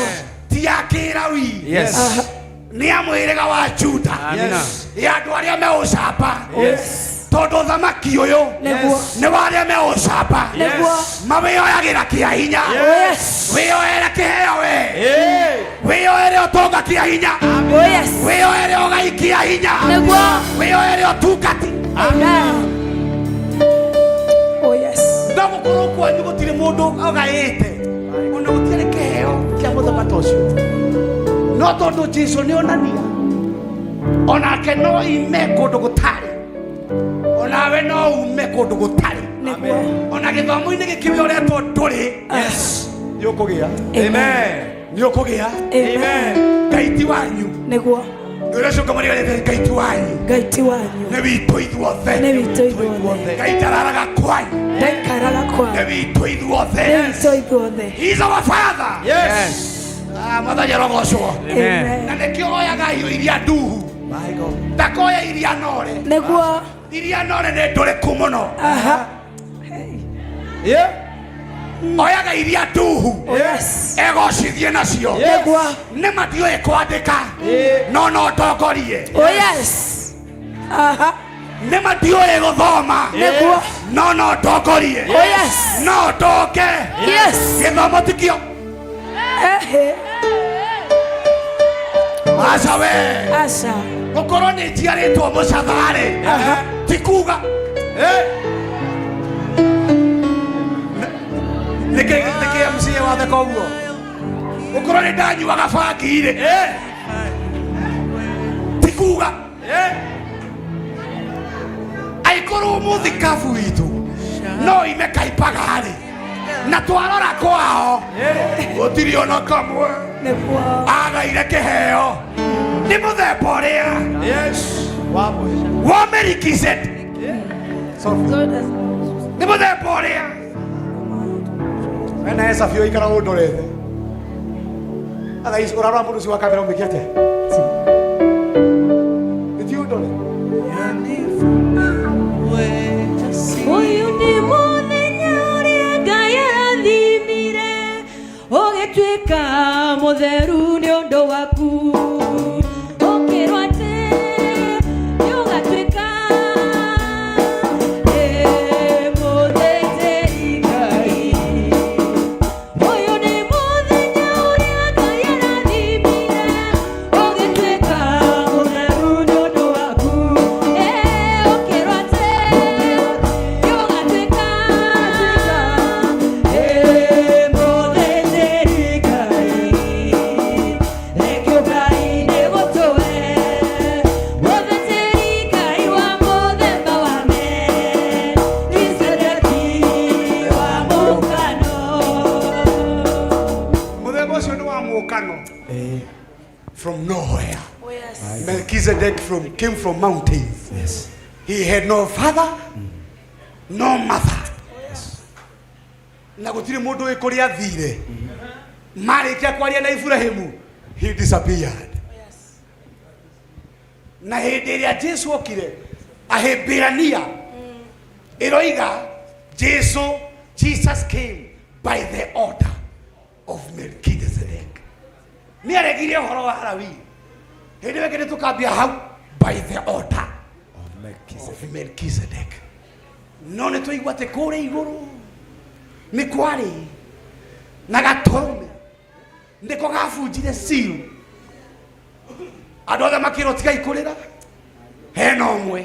ti ya kĩrawi Yes. Aha. nĩ ya mũhĩrĩga wa Juda Yes. ya andũ arĩa me ũcamba Yes. tondũ ũthamaki ũyũ Nĩguo. nĩ wa arĩa me ũcamba Nĩguo. mawĩoyagĩra kĩa hinya Yes. wĩyoere kĩheo we wĩyoere ũtonga kĩa hinya Oh yes. wĩyoere ũgai kĩa hinya Nĩguo. wĩyoere ũtungati Amen. Oh yes. no gũkorwo kwanyu gũtirĩ mũndũ ũgaĩte ona gũtiarĩ kĩheo kĩa mũthemba ta ũcio no tondũ Jesu nĩ onania onake no ime kũndũ gũtarĩ onawe no ume kũndũ gũtarĩ Ona gĩthomo-inĩ gĩkĩ we ũretwo ndũrĩ. Nĩ ũkũgĩa. Nĩ ũkũgĩa. Ngai ti wanyu. Nĩguo. Nĩ ũrĩa ũcio ngai ti wanyu. Ngai ti wanyu. Nĩ witũ ithuothe. Nĩ witũ ithuothe. Ngai ndararaga kwanyu. Ndaikaraga kwanyu. Nĩ witũ ithuothe. Nĩ witũ ithuothe. He's our father. Yes. Ah, mwathani arogocwo. Amen. Na nĩkĩo oyaga irio iria nduhu. Ndakoya iria nore. Nĩguo. Iria nore nĩ ndũrĩku mũno. Aha. Oyaga iria nduhu. Yes. Egocithie nacio. Nĩguo. Nĩ matiũĩ kwandĩka. No no ndongorie. Oh yes. Aha. Nĩ matiũĩ gũthoma. Nĩguo. No no ndongorie. Oh yes. No ndonge. Yes. Gĩthomo tikio. Ehe. Aca we. Aca. Gũkorwo nĩ njiarĩtwo mũcatharĩ. Ti kuga. Nĩkĩ nĩkĩ MCA watheka ũguo? Gũkorwo nĩ ndanyuaga bangi rĩ. Ti kuga. Angĩkorwo ũmũthĩ kabu witũ no ime kaipaga rĩ na twarora kwao gũtirĩ ona kamwe agaire kĩheo nĩ mũthemba ũrĩa wa Melkizedeki nĩ mũthemba ũrĩa wena esa biũ ikara ũndorete atha ici ũrarora mũndũ ũcio wa kamera ũmĩke atĩa nĩti ũndore Ũyũ nĩ mũthenya ũrĩa Ngai arathimire ũgĩtuĩka mũtheru nĩ ũndũ waku ũkĩrwo atĩ nĩ ũgatuĩka ĩ mũthĩnjĩri Ngai. Ũyũ nĩ mũthenya ũrĩa Ngai arathimire ũgĩtuĩka mũtheru nĩ ũndũ waku ĩ ũkĩrwo atĩ nĩ ũgatuĩka ĩ mũthĩnjĩri Ngai. Rekio Ngai nĩ gũtũhe mũthĩnjĩri Ngai wa mũthemba wa Melkizedeki wa mũkano. Mũthemba ũcio nĩ wa mũkano from nowhere. Melchizedek from came from mountains. Yes. He had no father, no mother. Na gũtirĩ mũndũ wĩ kũrĩa athire. Marĩkia kwaria na Ibrahimu, he disappeared. Na hĩndĩ ĩrĩa Jesu okire, Ahibirania ĩroiga Jesu, Jesus came by the order of Melchizedek. Nĩ aregire ũhoro wa Lawi. Hĩndĩ ĩyo ĩngĩ nĩ tũkambia hau by the order of Melchizedek. No nĩ twaigua atĩ kũrĩa igũrũ nĩ kwarĩ na gatũrũme nĩko gabunjire seal. Andũ othe makĩrwo tigai kũrĩra hena ũmwe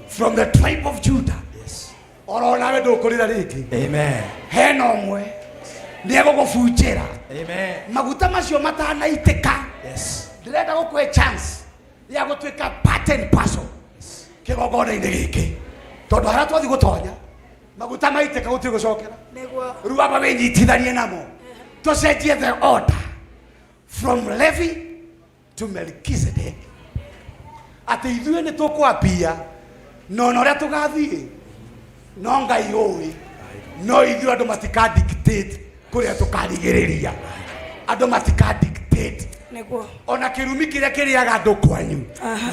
from the tribe of Judah. Oro nawe ndũkũrĩra rĩngĩ. Amen. Hena ũmwe nĩ egũgũbunjĩra Amen. maguta macio matanaitĩka. Yes. Ndĩrenda gũkũhe chance ya gũtuĩka part and parcel kĩgongona-inĩ gĩkĩ tondũ harĩa twathiĩ gũtonya maguta maitĩka gũtirĩ gũcokera. Nĩguo. Rĩu amba wĩnyitithanie namo tũcenjie the order from Levi to Melchizedek atĩ ithuĩ nĩ tũkwambia no na ũrĩa tũgathiĩ no Ngai ũĩ no ithuĩ andũ matika dictate kũrĩa tũkarigĩrĩria andũ matika dictate Nĩguo. ona kĩrumi kĩrĩa kĩrĩaga andũ kwanyu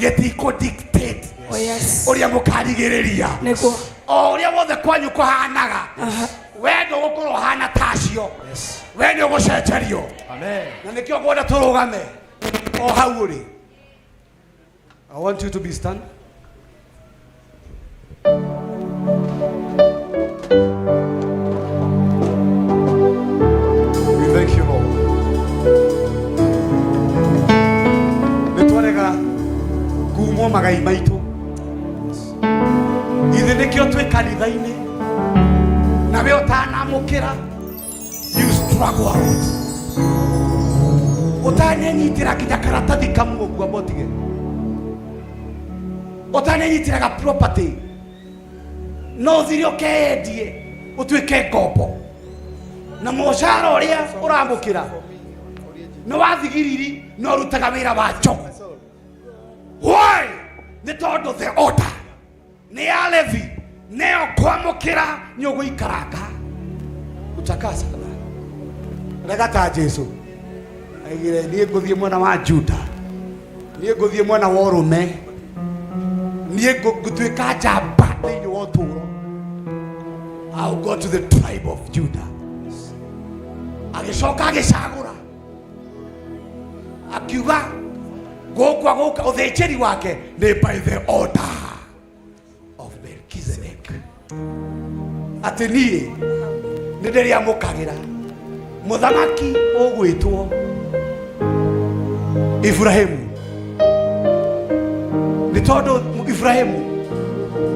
gĩtikũ dictate Oh yes. ũrĩa mũkarigĩrĩria Nĩguo. o ũrĩa wothe kwanyu kũhanaga we ndũgũkorwo ũhana tacio we nĩ ũgũcenjerio Amen. na nĩkĩo ngwenda tũrũgame o hau ũrĩ. I want you to be stand. We thank you, Lord. Nĩ twarega kumwo magai maitũ ithe nĩkĩo twĩ kanitha-inĩ na we ũtanamũkĩra you struggle a lot ũtanenyitĩra nginya karatathi kamwe ũguo motige ũtanenyitĩra ga property No ũthire ũkeyendie ũtuĩke ngombo na mũcara ũrĩa ũramũkĩra nĩ wa thigiriri na ũrutaga wĩra wa njogu. Why? Nĩ tondũ the order nĩ ya Levi nĩyo kwamũkĩra nĩ ũgũikaranga utakaa sana. Rega ta Jesu aigire niĩ ngũthiĩ mwena wa Juda, niĩ ngũthiĩ mwena wa ũrũme, niĩ ngũtuĩka njamba thĩinĩ wa ũtũũro. I'll go to the tribe of Judah. Agĩcoka agĩcagũra akiuga gũkwa gũka ũthĩnjĩri wake nĩ by the order of Melchizedek, atĩ niĩ nĩ ndĩrĩamũkagĩra mũthamaki ũgwĩtwo Ibrahimu, nĩ tondũ Ibrahimu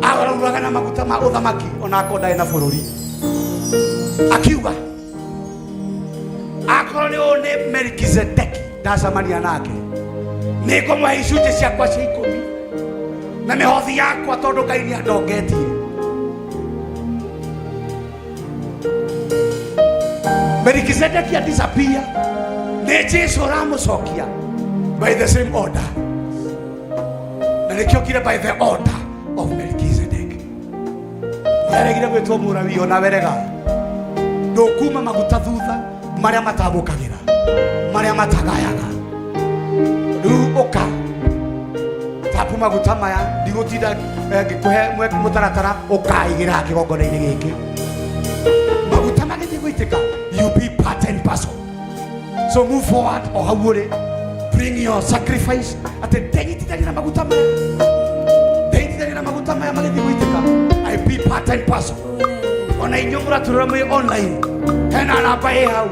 agarũraga na maguta ma ũthamaki ona akorwo ndarĩ na bũrũri. Akiuga akorwo nĩ ũyũ nĩ Melkizedeki ndacemania nake, nĩ ngũmũhe icunjĩ ciakwa cia ikũmi na mĩhothi yakwa tondũ Ngai nĩ andongetie. Melkizedeki adisappear, nĩ Jesu ũramũcokia by the same order, na nĩkĩo kire by the order of Melchizedek. Nĩaregire gwĩtwo Mũrawi ona werega ndũkuma maguta thutha marĩa matambũkagĩra marĩa matagayaga. Rĩu ũka tapu maguta maya, ndigũtinda ngĩkũhe mũtaratara, ũkaigĩra kĩgongona-inĩ gĩkĩ maguta magĩthiĩ gũitĩka. You be part and parcel, so move forward o hau ũrĩ, bring your sacrifice atĩ ndenyitithania na maguta maya, ndenyitithania na maguta maya magĩthiĩ gũitĩka. I be part and parcel. Ona inyuĩ mũratũrĩra mwĩ online, hena namba ĩ hau,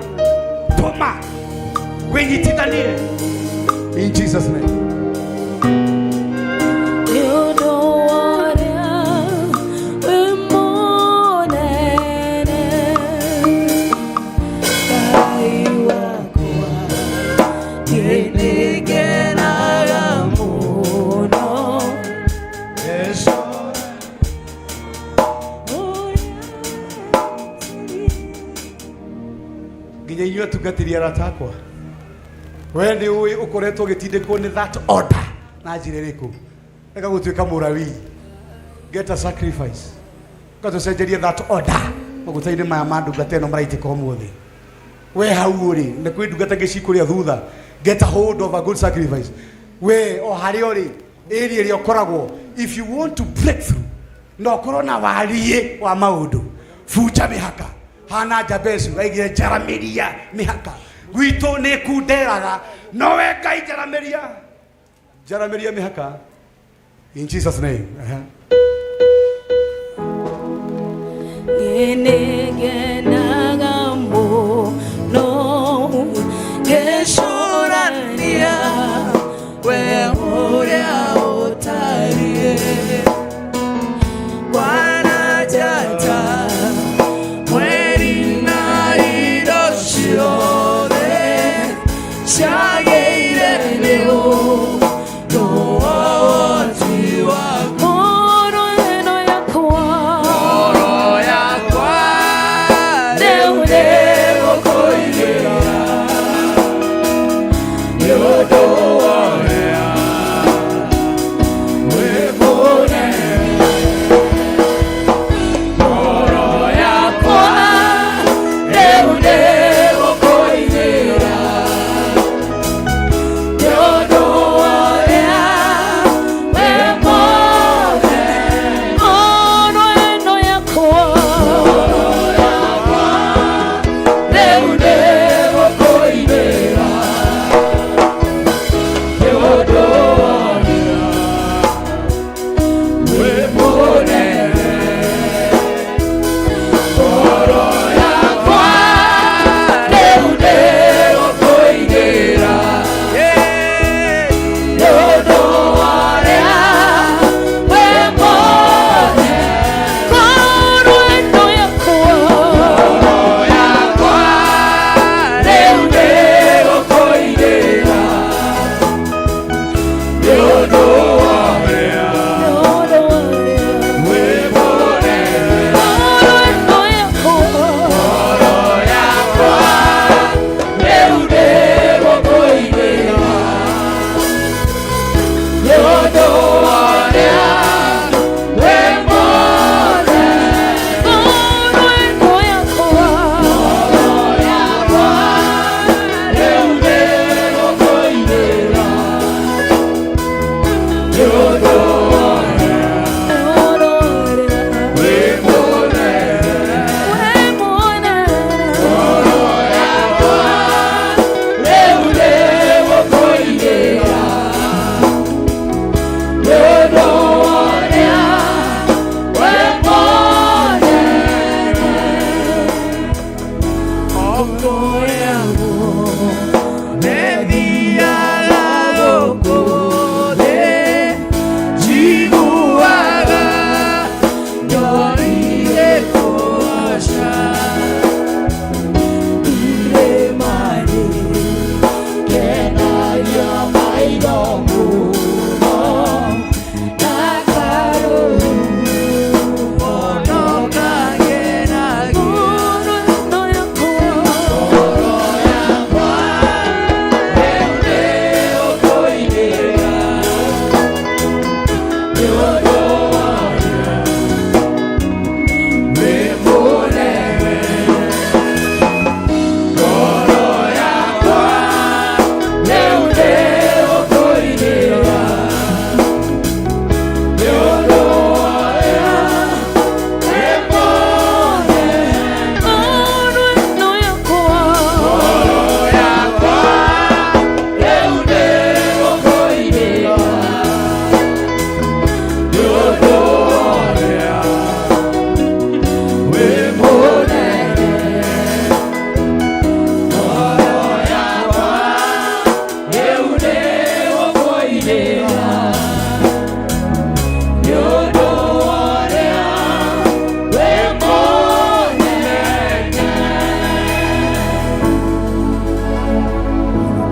tũma wĩnyitithanie in Jesus name. Nĩ ũndũ wa ũrĩa wĩ mũnene, Ngai wakwa, niĩ nĩngenaga mũno. Yesu. Nginya inyuĩ atungatĩri arata akwa, we nĩ ũĩ ũkoretwo ũgĩtindĩkwo nĩ that order na njĩra ĩrĩkũ? Reka gũtuĩka Mũrawii, get a sacrifice, ũgatũcenjeria that order maguta-inĩ maya ma ndungata ĩno maraitĩka ũmũthĩ. We hau ũrĩ na kwĩ ndungata ingĩ cikũrĩa thutha, get a hold of a good sacrifice. We o harĩa ũrĩ, area ĩrĩa ũkoragwo, if you want to break through na ũkorwo na wariĩ wa maũndũ, bunja mĩhaka. Hana Jabezu aigire njaramĩria mĩhaka gwitũ nĩ kunderaga, no we Ngai njaramĩria, njaramĩria mĩhaka in Jesus name. Aha. Niĩ nĩngenaga mũno ngĩcũrania we ũrĩa ũtariĩ, Bwana njata, mweri na indo ciothe ciagĩire nĩ ũndũ wa ũhoti waku. Ngoro ĩno yakwa, ngoro yakwa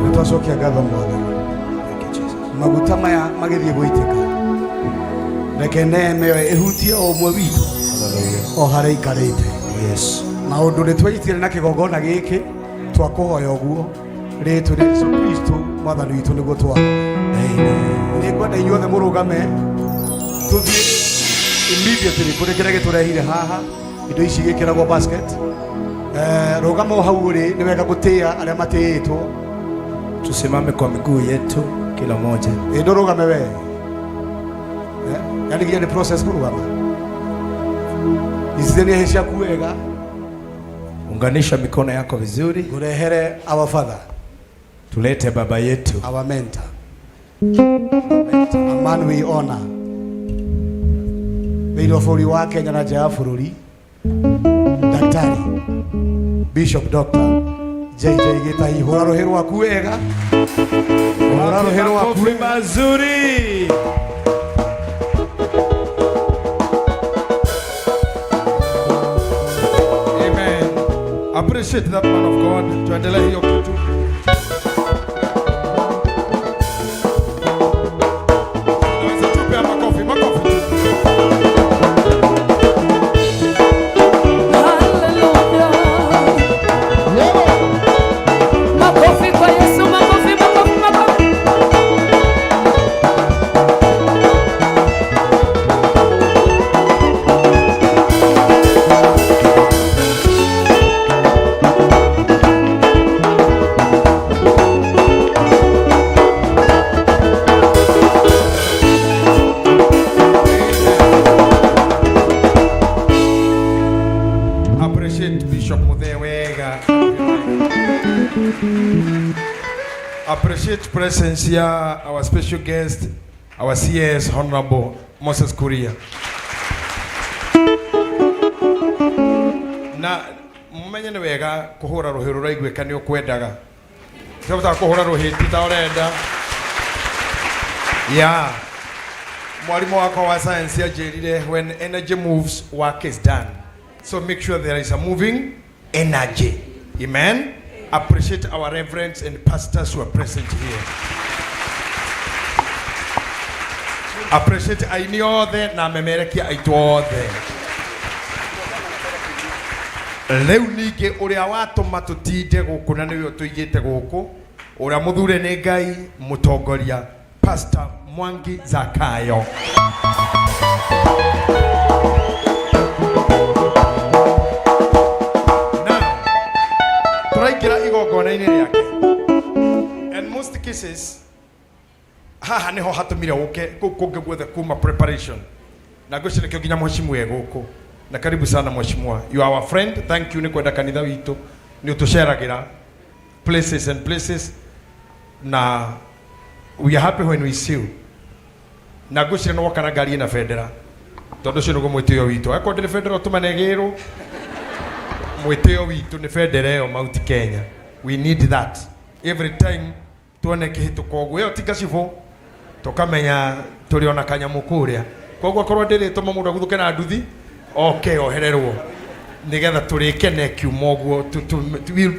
Nĩtwacokia ngatho mwathani. Maguta maya magĩthiĩ gũitĩka, reke neema ĩyo ĩhutie o ũmwe witũ o harĩa ikarĩte. Na ũndũ nĩ tweitire na kĩgongona gĩkĩ twakũhoya ũguo rĩtwa rĩa Jesu Kristo mwathani witũ nĩguo twa nĩ ngwenda inyuothe mũrũgame tũthiĩ immediately kũrĩ kĩrĩa gĩtũrehire haha. Indo ici igĩkĩragwo basket. Rũgama o hau ũrĩ, nĩ wega gũtĩĩa arĩa matĩĩtwo. Tusimame kwa miguu yetu kila mmoja. Ĩ ndũrũgame we. Yani nginya nĩ process kũrũgama. Icithania hĩ ciaku wega. Unganisha mikono yako vizuri. Ngurehere our father. Tulete baba yetu. Our mentor. A man we honor. Thĩinĩ wa bũrũri wa Kenya na nja ya bũrũri. Daktari Bishop Dr. JJ Gĩtahi, hũra rũhĩ rwaku wega. Hũra rũhĩ rwaku Makofi mazuri. Amen. Appreciate that man of God. Tuendelee hiyo kitu. Tunaweza tupe makofi, makofi tu. Makofi kwa Yesu, makofi, makofi, makofi. Appreciate Bishop Muthee wega. Appreciate presence ya our special guest, our CS Honorable Moses Kuria. Na mumenye nĩ wega kũhũra rũhĩ rũraiguĩka nĩ ũkwendaga. Ciabatara kũhũra rũhĩ ti ta ũrenda. Yeah. Mwalimu wakwa wa science anjĩrire when energy moves, work is done. So make sure there is a moving energy. Amen. Appreciate our reverends and pastors who are present here. Appreciate aini othe na amemerekia aitũ othe. Rĩu ningĩ ũrĩa watũma tũtinde gũkũ na nĩwe ũtũigĩte gũkũ, ũrĩa mũthure nĩ Ngai mũtongoria Pastor Mwangi Zakayo. Tũraingĩra igongona-inĩ rĩake. And most cases Haha nĩho hatũmire ũke kũu kũngĩ guothe kuma preparation. Na ngwĩciria nĩkĩo nginya mheshimiwa e gũkũ. Na karibu sana mheshimiwa. You are our friend. Thank you nĩ kwenda kanitha witũ. Nĩ ũtũceragĩra places and places na we are happy when we see you. Na ngwĩciria nĩ woka na ngari ĩna bendera tondũ ũcio nĩguo mwĩtĩo witũ. Akorwo ndĩrĩ bendera ũtũmane ĩgĩrwo, mwĩtĩo witũ nĩ bendera ĩyo Mount Kenya. We need that every time tuone kĩhĩtũka ũguo, ĩyo ti gacibũ, tũkamenya tũrĩ ona kanyamũ kũrĩa. Koguo akorwo ndĩrĩ tũma mũndũ aguthũke na nduthi oke ohererwo nĩgetha tũrĩkene kiuma ũguo.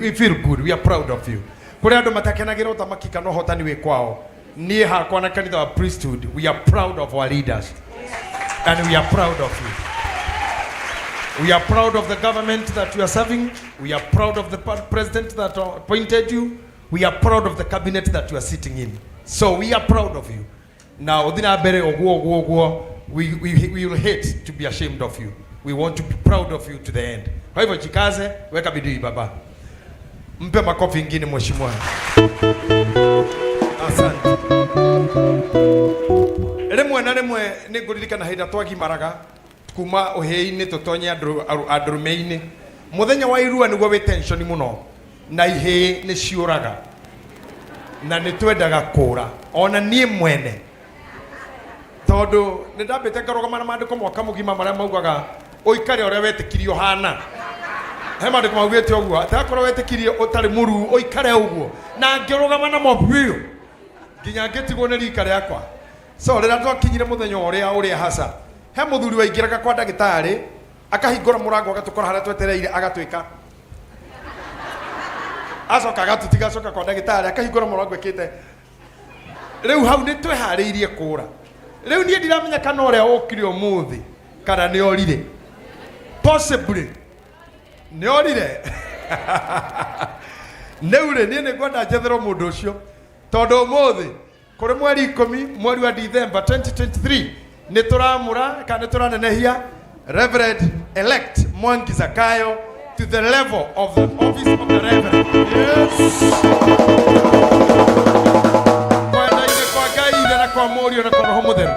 We feel good, we are proud of you. Kũrĩ andũ matakenagĩra ũthamaki kana ũhotani wĩ kwao. Niĩ hakwa na kanitha wa priesthood, we are proud of our leaders and we are proud of you. We are proud of the government that you are serving. We are proud of the president that appointed you. We are proud of the cabinet that you are sitting in. So we are proud of you. Now, ũthiĩ na mbere ũguo ũguo ũguo, we will hate to be ashamed of you. We want to be proud of you to the end. Kwa hivyo jikaze, weka bidii baba. Mpe makofi ingine mheshimiwa. Asante. Rĩmwe na rĩmwe nĩ ngũririkana hĩndĩ ĩrĩa twagimaraga kuma ũhĩĩ-inĩ tũtonye andũrũme-inĩ. Mũthenya wa irua nĩguo wĩ tension mũno na ihĩĩ nĩ ciũraga na nĩ twendaga kũra ona niĩ mwene tondũ nĩ ndambĩte ngarũgama na maandĩko mwaka mũgima marĩa maugaga ũikare ũrĩa wetĩkirie ũhana. He maandĩko maugĩte ũguo atĩ akorwo wetĩkirie ũtarĩ mũruu ũikare ũguo, na ngĩrũgama namo biũ nginya ngĩtigwo nĩ rika rĩakwa. So rĩrĩa twakinyire mũthenya ũrĩa ũrĩa haca, he mũthuri waingĩraga kwa ndagĩtarĩ akahingũra mũrango agatũkora harĩa twetereire agatwĩka, acoka agatũtiga, acoka kwa ndagĩtarĩ akahingũra mũrango ĩkĩte. Rĩu hau nĩ tweharĩirie kũra. Rĩu niĩ ndiramenya kana ũrĩa ũkire ũmũthĩ kana nĩ orire, possibly nĩ orire. Rĩu rĩ, niĩ nĩ ngwenda njetherwo mũndũ ũcio tondũ ũmũthĩ kũrĩ mweri 10 mweri wa December 2023 nĩ tũramũra kana nĩ tũranenehia Reverend elect Mwangi Zakayo to the level of the office of the Reverend. Yes. Kwenda-inĩ kwa Ngai Ithe na kwa Mũriũ na kwa Roho Mũtheru.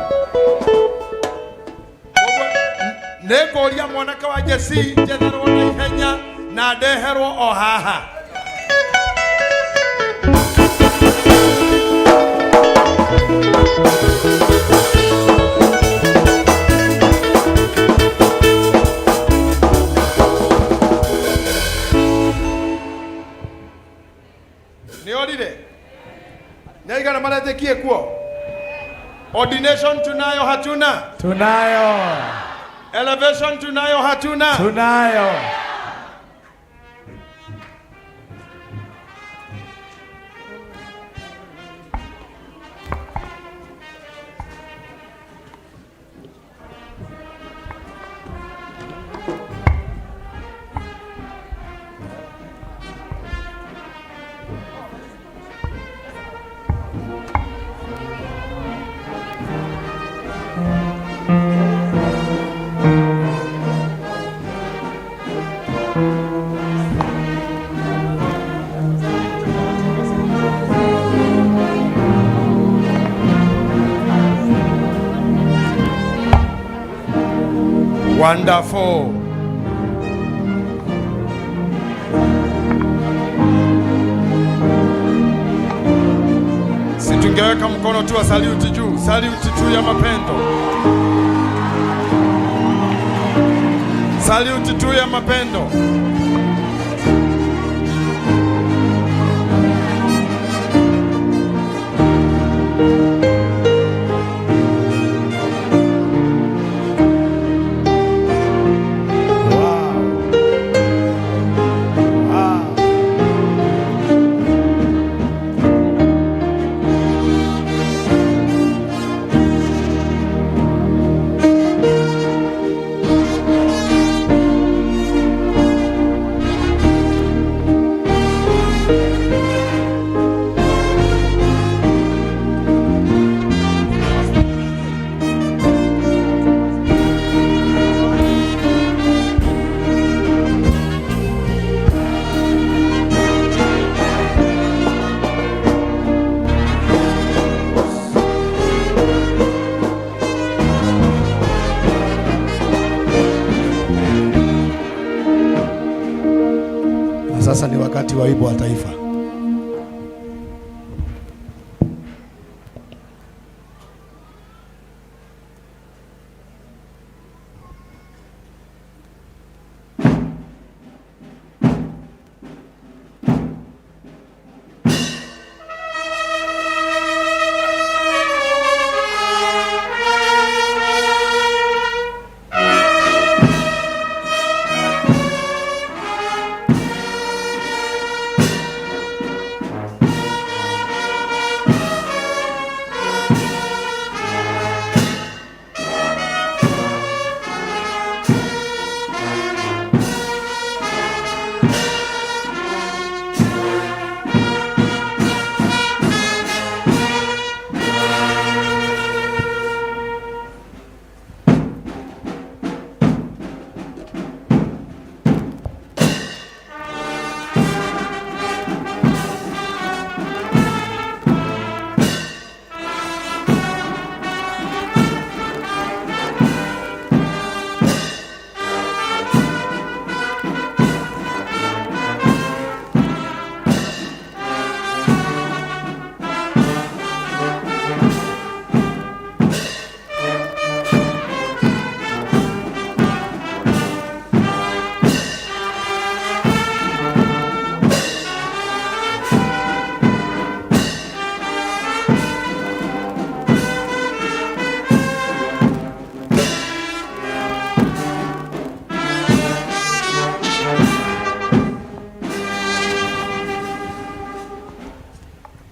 Nĩ ngũria mwanake wa Jesi njetherwo na ihenya na ndeherwo o haha. Nĩ orire nĩ aigana maretĩkie kuo. Ordination tunayo hatuna? Tunayo. Elevation tunayo hatuna? Tunayo. Wonderful. Si tungeweka mkono tu wa saluti juu, saluti tu ya mapendo, saluti tu ya mapendo. Sasa ni wakati wa wimbo wa taifa.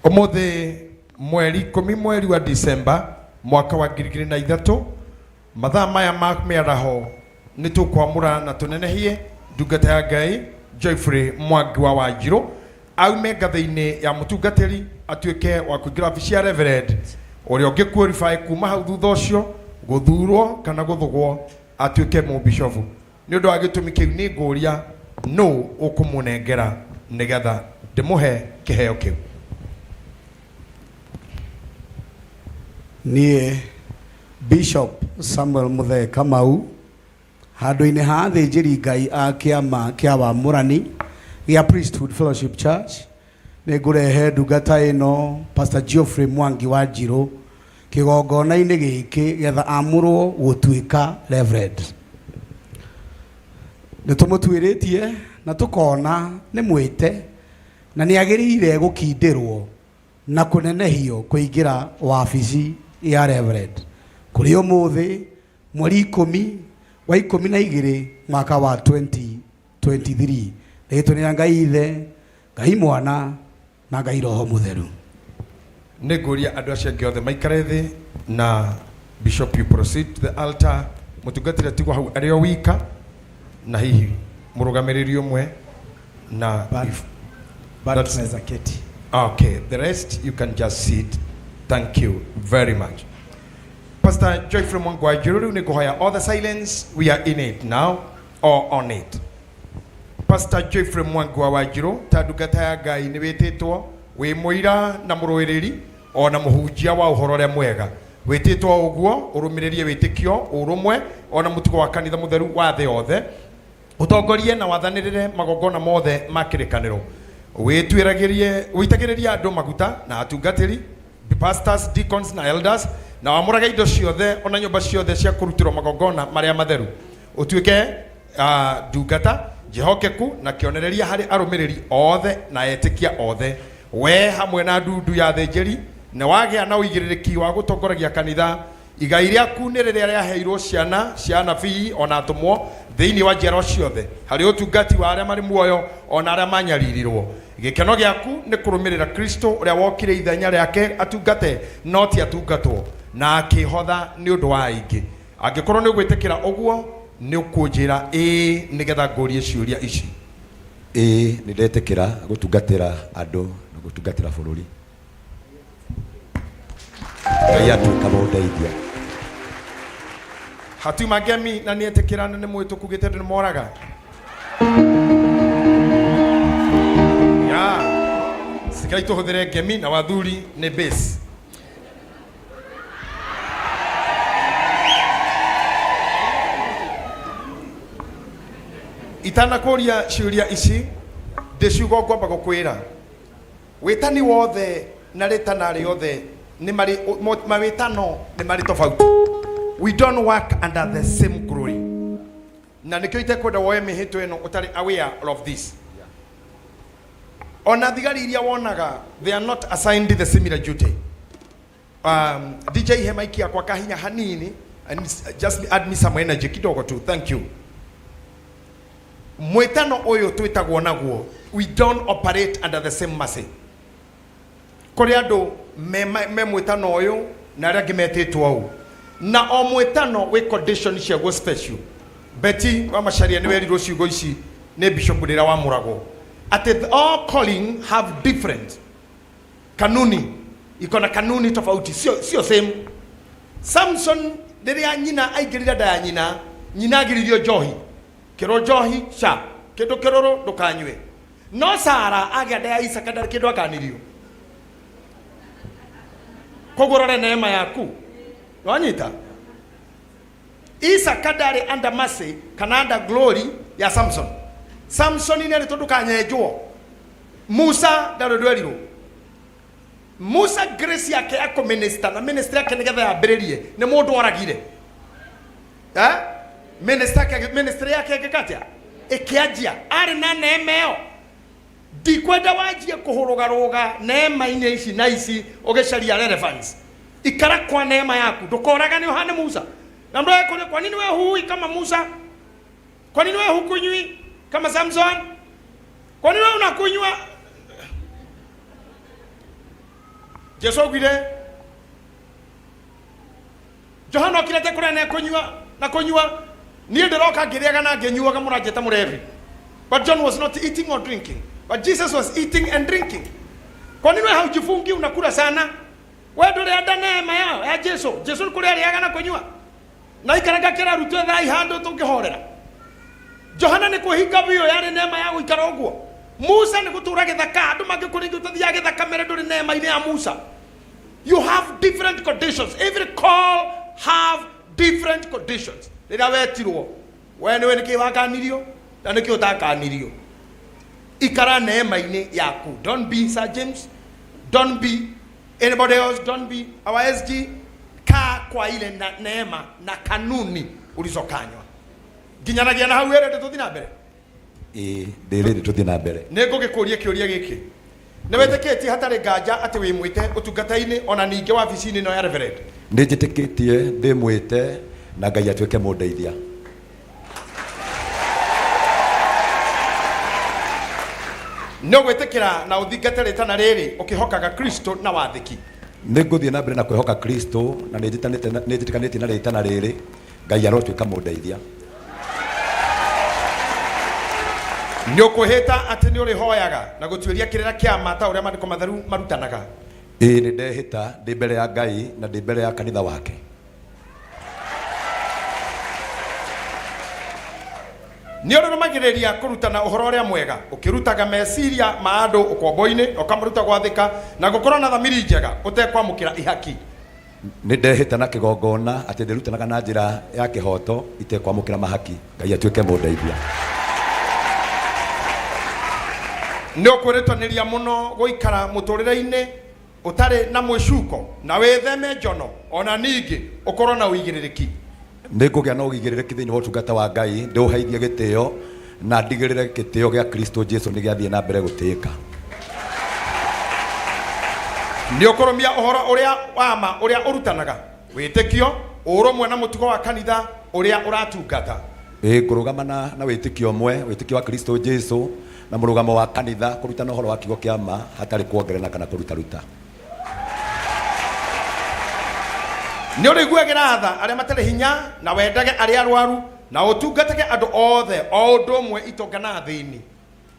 Umuthi mweri ikumi mweri wa Disemba mwaka wa 2003 mathaa maya ma mĩaraho nĩ tũkwamũra na tũnenehie ndungata ya Ngai Geoffrey Mwangi wa Wanjirũ aume ngathĩ-inĩ ya mũtungatĩri atuĩke wa kũingĩra wabici ya Reverend ũrĩa ũngĩ qualify kuma hau thutha ũcio gũthurwo kana gũthũgwo atuĩke mũbishofu. Nĩ ũndũ wa gĩtũmi kĩu nĩ ngũria nũ ũkũmũnengera nĩgetha ndĩmũhe kĩheo kĩu. Niĩ Bishop Samuel Muthee Kamau handũ-inĩ ha athĩnjĩri Ngai a kĩama kĩa wamũrani gĩa Priesthood Fellowship Church nĩ ngũrehe ndungata ĩno Pastor Geoffrey Mwangi wa Njirũ kĩgongona-inĩ gĩkĩ getha amũrwo gũtuĩka Reverend. Nĩ tũmũtuĩrĩtie na tũkona nĩ mwĩte na nĩ agĩrĩire gũkindĩrwo na kũnenehio kũingĩra wabici ya Reverend kũrĩ ũmũthĩ mweri ikũmi wa ikũmi na igĩrĩ mwaka wa 2023. Rĩtwa nĩ rĩa Ngai Ithe, Ngai Mwana na Ngai Roho Mũtheru. Nĩ ngũria andũ acio angĩ othe maikare thĩ na Bishop you proceed to the altar. Mũtungatĩri atigwo hau arĩ o wika na hihi mũrũgamĩrĩri ũmwe na if Bado that's tunaweza keti. Okay, the rest you can just sit. Thank you very much. Pastor Geoffrey Mwangi wa Njirũ, rĩu nĩ ngũhoya all the silence, we are in it now or on it. Pastor Geoffrey Mwangi wa Wanjirũ ta ndungata ya Ngai nĩ wĩtĩtwo wĩ mũira na mũrũĩrĩri ona mũhunjia wa ũhoro ũrĩa mwega. Wĩtĩtwo ũguo ũrũmĩrĩrie wĩtĩkio, ũrũmwe ona mũtugo wa kanitha mũtheru wa thĩ yothe. Ũtongorie na wathanĩrĩre magongona mothe ma kĩrĩkanĩro. Wĩtuĩragĩrie, wĩitagĩrĩrie andũ maguta na atungatĩri, pastors, deacons na elders, na wamũrage indo ciothe ona nyũmba ciothe cia kũrutĩrwo magongona marĩa matheru. Ũtuĩke ndungata njĩhokeku na kĩonereria harĩ arũmĩrĩri othe na etĩkia othe. We hamwe na ndundu ya athĩnjĩri nĩ wagĩa na ũigĩrĩrĩki wa gũtongoragia kanitha. Igai rĩaku nĩ rĩrĩa rĩaheirwo ciana cia anabii ona atũmwo thĩinĩ wa njiarwa ciothe harĩ ũtungati wa arĩa marĩ muoyo ona arĩa manyaririrwo. Gĩkeno gĩaku nĩ kũrũmĩrĩra Kristo ũrĩa wokire ithenya rĩake atungate no ti atungatwo na akĩhotha nĩ ũndũ wa aingĩ. Angĩkorwo nĩ ũgwĩtĩkĩra ũguo nĩ ũkũnjĩra ĩĩ nĩgetha ngũrie ciũria ici. Ĩĩ nĩ ndetĩkĩra gũtungatĩra andũ na gũtungatĩra bũrũri. Ngai atuĩka mũndeithia. Hatiuma ngemi na nĩ etĩkĩra na nĩ mũhĩtũku gĩtendo nĩ moraga. Ya. Sikai tũhũthĩre ngemi na wathuri nĩ base. Itanakũria ciũria ici Ndĩ ciugo ngwamba gũkwĩra. Wĩtani wothe na rĩtana rĩothe nĩ marĩ mawĩtano nĩ marĩ tofauti. We don't work under the same glory. Na nĩkĩo itekwenda woe mĩhĩtwa ĩno ũtarĩ aware of this. Ona thigari iria wonaga, they are not assigned the similar duty. DJ he mic yakwa kahinya hanini and just add me some energy kidogo tu. Thank you. Mwĩtano ũyũ twĩtagwo naguo, we don't operate under the same mercy. Kũrĩ andũ me mwĩtano ũyũ na arĩa angĩ metĩtwo ũũ, na o mwĩtano wĩ condition ciaguo special. Betty wa Macharia nĩ werirwo ciugo ici nĩ bishop rĩrĩa wamũragwo, atĩ all calling have different kanuni, iko na kanuni tofauti, sio same. Samson rĩrĩa nyina aingĩrire nda ya nyina, nyina agiririo njohi, kĩrwo njohi ca kĩndũ kĩrũrũ ndũkanyue. No Sara agĩa nda ya Isaka ndarĩ kĩndũ akanirio. Koguo rore neema yaku, wanyita. Isaka ndarĩ under mercy kana under glory ya Samson. Samson nĩ arĩ tondũ kanyenjwo. Musa ndarĩ ũndũ erirwo. Musa grace yake ya kũminister na ministry yake nĩgetha yambĩrĩrie nĩ mũndũ oragire. Minister yake, ministry yake ĩngĩka atĩa? Ĩkĩanjia. Arĩ na neema ĩyo. Ndikwenda wanjie kũhũrũgarũga neema-inĩ ici na ici ũgĩcaria relevance. Ikara kwa neema yaku, ndũkoragane ũhane Musa. Na mũndũ agĩkũria, kwa nini wewe huui kama Musa? Kwa nini wewe hukunywi kama Samson? Kwa nini wewe unakunywa? Jesu augire Johana okirete kũrĩa na kũnyua na kũnyua, niĩ ndĩroka ngĩrĩaga na ngĩnyuaga, mũranjĩta mũrevi. But John was not eating or drinking, but Jesus was eating and drinking. Kwa nini wewe haujifungi unakula sana? We ndũrĩ anda neema yao ya Jesu. Jesu nĩ kũrĩa arĩaga na kũnyua, na ikaraga kĩrarutwo thai handũ tũngĩhorera. Johana nĩ kwĩhinga biũ, yarĩ neema ya gũikara ũguo. Musa nĩ gũtũra gĩthaka, andũ mangĩkũringa ũtathiaga gĩthaka mere ndũrĩ neema-inĩ ya Musa. You have different conditions. Every call have different conditions. Rĩrĩa wetirwo, we nĩwe nĩkĩ wakanirio na nĩkĩ ũtakanirio. Ikara neema-inĩ yaku. Don't be Sir James, don't be anybody else, don't be our SG. Kaa kwa ile na neema na kanuni ulizokanywa. Nginyanagia na hau ĩrĩ tũthiĩ na mbere. Ĩĩ, ndĩrĩrĩ tũthiĩ na mbere. Nĩ ngũgĩkũria kĩũria gĩkĩ. Nĩ wĩtĩkĩtie hatarĩ nganja atĩ wĩ mwĩte ũtungata-inĩ ona ningĩ wabici-inĩ ĩno ya Reverend? Nĩ njĩtĩkĩtie ndĩ mwĩte na Ngai atuĩke mũndeithia. Nĩ ũgwĩtĩkĩra na ũthingate rĩtana rĩrĩ ũkĩhokaga Kristo na wathĩki? Nĩ ngũthiĩ na mbere na kwĩhoka Kristo na nĩ njĩtĩkanĩtie na rĩtana rĩrĩ, Ngai arotuĩka mũndeithia. Nĩ ũkwĩhĩta atĩ nĩ ũrĩhoyaga na gũtuĩria kĩrĩra kĩa ma ta ũrĩa maandĩko matheru marutanaga? Ĩĩ, nĩ ndehĩta ndĩ mbere ya Ngai na ndĩ mbere ya kanitha wake. Nĩ ũrĩrũmagĩrĩria kũrutana ũhoro ũrĩa mwega, ũkĩrutaga meciria ma andũ ũkombo-inĩ na ũkamaruta gwathĩka na gũkorwo na thamiri njega ũtekwamũkĩra ihaki. Nĩ ndehĩta na kĩgongona atĩ ndĩrutanaga na njĩra ya kĩhoto itekwamũkĩra mahaki. Ngai atuĩke mũndeithia. Nĩ ũkwĩrutanĩria mũno gũikara mũtũrĩre-inĩ ũtarĩ na mwĩcuko na wĩtheme njono, ona ningĩ ũkorwo na ũigĩrĩrĩki. Nĩ ngũgĩa na ũigĩrĩrĩki thĩinĩ wa ũtungata wa Ngai, ndĩũheithie gĩtĩo na ndigĩrĩre gĩtĩo gĩa Kristo Jesu nĩ gĩathiĩ na mbere gũtĩĩka. Nĩ ũkũrũmia ũhoro ũrĩa wa ma ũrĩa ũrutanaga, wĩtĩkio, ũrũmwe na mũtugo wa kanitha ũrĩa ũratungata. Ĩĩ, ngũrũgama na wĩtĩkio ũmwe, wĩtĩkio wa Kristo Jesu na mũrũgamo wa kanitha, kũrutana ũhoro wa kiugo kĩa ma hatarĩ kuongerera kana kũrutaruta. Nĩ ũrĩiguagĩra tha arĩa matarĩ hinya na wendage arĩa arwaru na ũtungatage andũ othe o ũndũ ũmwe, itonga na athĩni.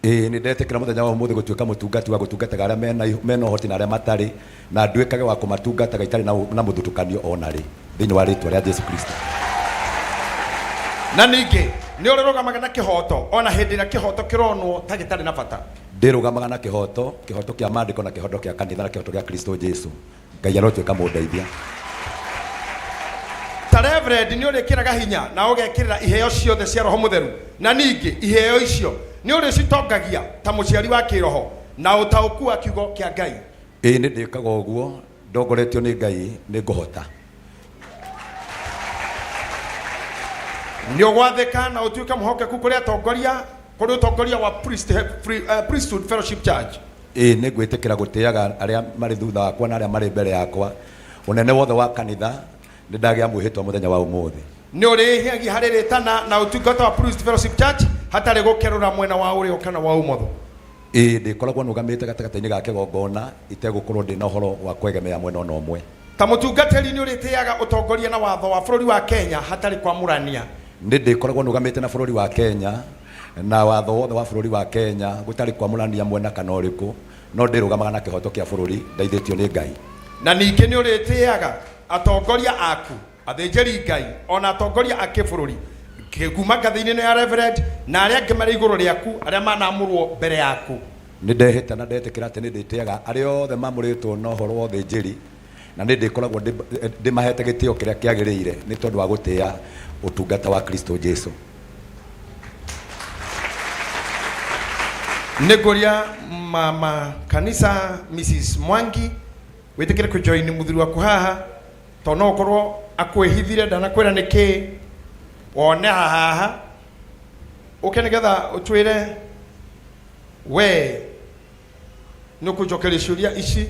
Ĩĩ, nĩ ndetĩkĩra mũthenya wa ũmũthĩ gũtuĩka mũtungati wa gũtungataga arĩa mena ũhoti na arĩa matarĩ, na nduĩkage wa kũmatungataga itarĩ na mũthutũkanio o na rĩ, thĩinĩ wa rĩtwa rĩa Jesu Kristo. Na ningĩ nĩ ũrĩrũgamaga na kĩhooto o na hĩndĩ ĩrĩa kĩhooto kĩronwo ta gĩtarĩ na bata. Ndĩrũgamaga na kĩhooto, kĩhooto kĩa maandĩko na kĩhooto kĩa kanitha na kĩhooto kĩa Kristo Jesu. Ngai arotuĩka mũndeithia. Ta Reverend nĩ ũrĩkĩraga hinya na ũgekĩrĩra iheo ciothe cia Roho Mũtheru, na ningĩ iheo icio Nĩ ũrĩcitongagia ta mũciari wa kĩroho na ũtaũku wa kiugo kĩa Ngai? Ĩĩ nĩ ndĩkaga ũguo ndongoretio nĩ Ngai nĩ ngũhota. Nĩ ũgwathĩka na ũtuĩke mũhokeku kũrĩ atongoria kũrĩ ũtongoria wa Priesthood Fellowship Church? Ĩĩ nĩ ngwĩtĩkĩra gũtĩaga arĩa marĩ thutha wakwa na arĩa marĩ mbere yakwa. Ũnene wothe wa kanitha nĩ ndagĩa mwĩhĩtwa mũthenya wa ũmũthĩ. Nĩ ũrĩĩhĩagia harĩ rĩtana na ũtungata wa Priesthood Fellowship Church hatarĩ gũkerũra mwena wa ũrĩo kana wa ũmotho? Ĩĩ ndĩkoragwo nũgamĩte gatagatĩ-inĩ ga kĩgongona itegũkorwo ndĩna ũhoro wa kwegemea mwena ona ũmwe. Ta mũtungatĩri nĩ ũrĩtĩaga ũtongoria na watho wa bũrũri wa Kenya hatarĩ kwamũrania? Nĩ ndĩkoragwo nũgamĩte na bũrũri wa Kenya na watho wothe wa bũrũri wa Kenya gũtarĩ kwamũrania mwena kana ũrĩkũ, no ndĩrũgamaga na kĩhoto kĩa bũrũri ndeithĩtio nĩ Ngai. Na ningĩ nĩ ũrĩtĩaga atongoria aku, athĩnjĩri Ngai, o na atongoria a kĩbũrũri, kuuma ngathĩ-inĩ ĩno ya Reverend na arĩa angĩ marĩ igũrũ rĩaku arĩa manamũrwo mbere yaku? Nĩ ndehĩta na ndetĩkĩra atĩ nĩ ndĩtĩaga arĩa othe mamũrĩtwo na ũhoro wa ũthĩnjĩri, na nĩ ndĩkoragwo ndĩmahete gĩtĩo kĩrĩa kĩagĩrĩire nĩ tondũ wa gũtĩa ũtungata wa Kristo Jesu. Nĩ ngũria mama kanitha Mrs Mwangi wĩtĩkĩre kũjoin mũthuri waku haha, tondũ no ũkorwo akwĩhithire ndanakwĩra nĩ kĩĩ, wone haha ũke nĩgetha ũtwĩre we nĩ ũkũnjokeria ciũria ici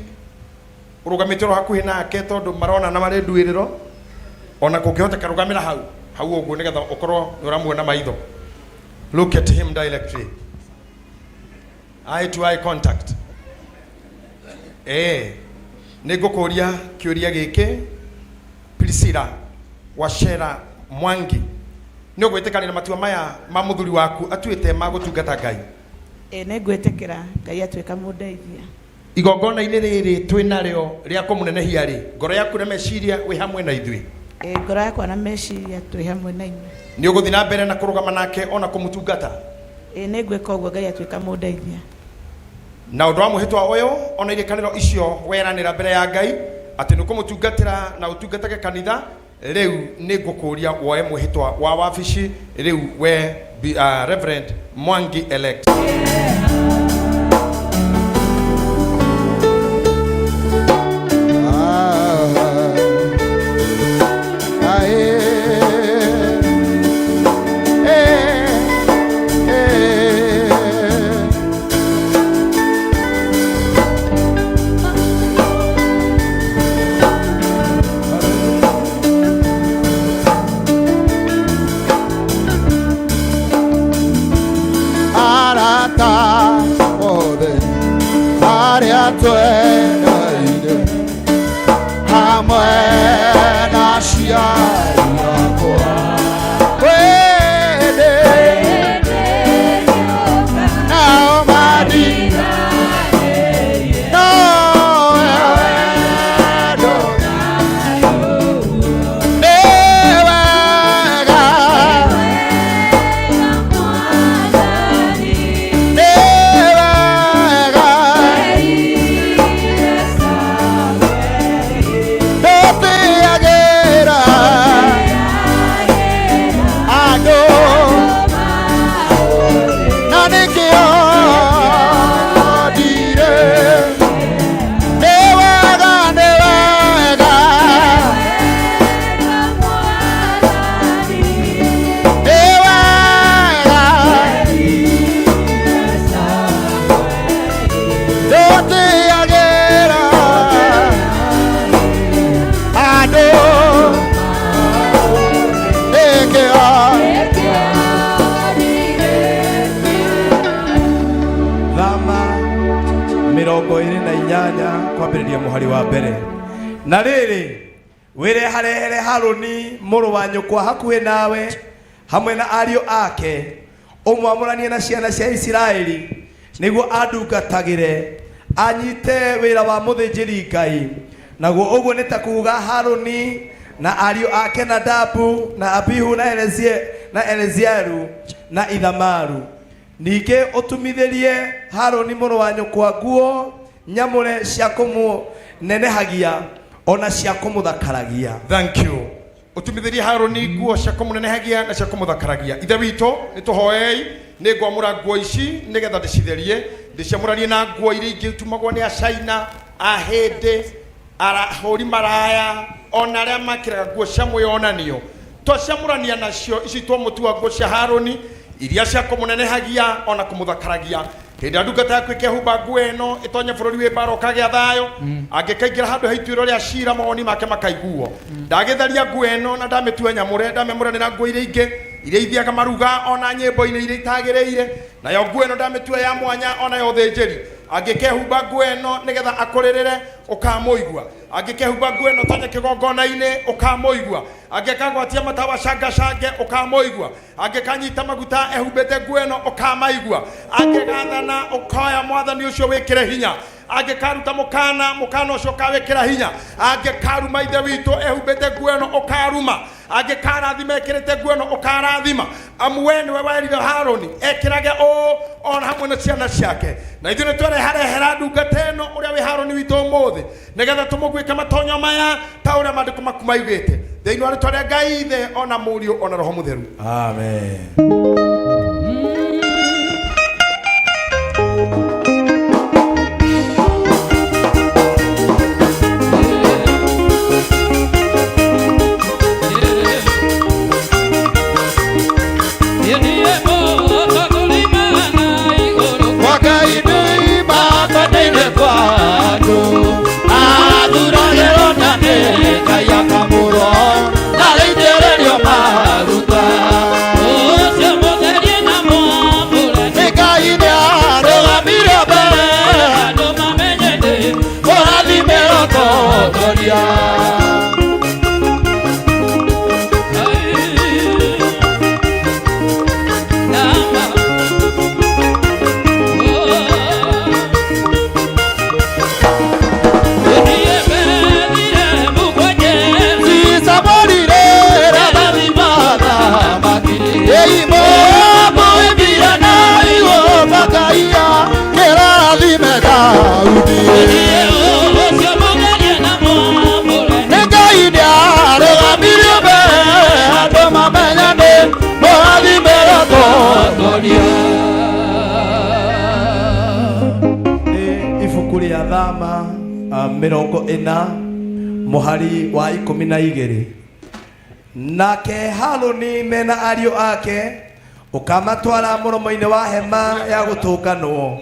ũrũgamĩte oro hakuhĩ nake, tondũ maronana marĩ nduĩrĩro, ona kũngĩhoteka rũgamĩra hau hau ũguo nĩgetha ũkorwo nĩ ũramuona maitho. Look at him directly, eye to eye contact. Nĩ ngũkũria kĩũria gĩkĩ, Priscilla Wachera Mwangi, nĩ ũgwĩtĩkanĩra matua maya ma mũthuri waku atuĩte ma gũtungata Ngai? Ĩĩ nĩ ngwĩtĩkĩra Ngai atuĩka mũndeithia. Igongona-inĩ rĩrĩ twĩ narĩo rĩa kũmũnenehia rĩ, ngoro yaku na meciria wĩ hamwe na ithuĩ? Ĩĩ ngoro yakwa na meciria twĩ hamwe na inyuĩ. Nĩ ũgũthiĩ na mbere na kũrũgama nake ona kũmũtungata? Ĩĩ nĩ ngwĩka ũguo Ngai atuĩka mũndeithia. Na ũndũ wa mwĩhĩtwa ũyũ ona irĩkanĩro icio weranĩra mbere ya Ngai atĩ nĩ ũkũmũtungatĩra na ũtungatage kanitha, rĩu nĩ ngũkũria woe mwĩhĩtwa wa wabici rĩu we Reverend Mwangi elect. Arata othe arĩa twendaine hamwe na aciari akwa wende nao madi no wendo nĩ wega nĩ wega ndũtĩagĩra andũ na nĩkĩo ndire nĩ wega nĩ wega nĩ wega ndũtĩagĩra andũ nĩkĩo. Thama 28 kwambĩrĩria mũhari wa mbere. Na rĩrĩ, wĩreharehere Harũni mũrũ wa nyũkwa hakuhĩ nawe hamwe na ariũ ake, ũmwamũranie na ciana cia Isiraeli nĩguo andungatagĩre, anyite wĩra wa mũthĩnjĩri Ngai. Naguo ũguo nĩ ta kuuga Harũni na ariũ ake Nadabu na Abihu na Eleazaru na Ithamaru. Ningĩ ũtumithĩrie Harũni mũrũ wa nyũkwa nguo nyamũre cia kũmũnenehagia ona cia kũmũthakaragia. Thank you. Ũtumithĩrie Harũni nguo cia kũmũnenehagia na cia kũmũthakaragia. Ithe witũ, nĩtũhoei, nĩngwamũra nguo ici nĩgetha ndĩcitherie, ndĩciamũranie na nguo iria ingĩ itumagwo nĩ Acaina, Ahĩndĩ, ahũri maraya, ona arĩa makĩraga nguo cia mwĩyonanio. Twaciamũrania nacio ici twamũtua nguo cia Harũni, iria cia kũmũnenehagia ona kũmũthakaragia. Hĩndĩ ĩrĩa ndungata yaku ĩkehumba nguo ĩno ĩtonye bũrũri wĩ mbara ũkagĩa thayũ, angĩkaingĩra handũ ha ituĩro rĩa cira mawoni make makaiguo. Ndagĩtharia nguo ĩno na ndamĩtua nyamũre, ndamĩamũrania na nguo iria ingĩ iria ithiaga maruga ona nyĩmbo-inĩ iria itagĩrĩire, nayo nguo ĩno ndamĩtua ya mwanya ona ya ũthĩnjĩri. Angĩkehumba nguo ĩno nĩgetha akũrĩrĩre, ũkamũigua. Angĩkehumba nguo ĩno tonye kĩgongona-inĩ, ũkamũigua. Angĩkagwatia matawa cangacange, ũkamũigua. Angĩkanyita maguta ehumbĩte nguo ĩno, ũkamaigua. Angĩgathana, ũkoya mwathani ũcio wĩkĩre hinya. Angĩkaruta mũkana, mũkana ũcio ũkawĩkĩra hinya. Angĩkaruma Ithe witũ ehumbĩte nguo ĩno, ũkaruma. Angĩkarathima ekĩrĩte nguo ĩno, ũkarathima. Amu we nĩwe werire Harũni ekĩrage ũũ ona hamwe na ciana ciake. Na ithuĩ nĩtwereharehera ndungata ĩno ũrĩa wĩ Harũni witũ ũmũthĩ, nĩgetha tũmũguĩke matonyo maya ta ũrĩa maandĩko maku maugĩte, thĩinĩ wa rĩtwa rĩa Ngai Ithe ona Mũriũ ona Roho Mũtheru. Amen. Ibuku rĩa Thama 40 mũhari wa 12. Nake Harũni mena ariũ ake ũkamatwara mũromo-inĩ wa hema ya gũtũnganwo,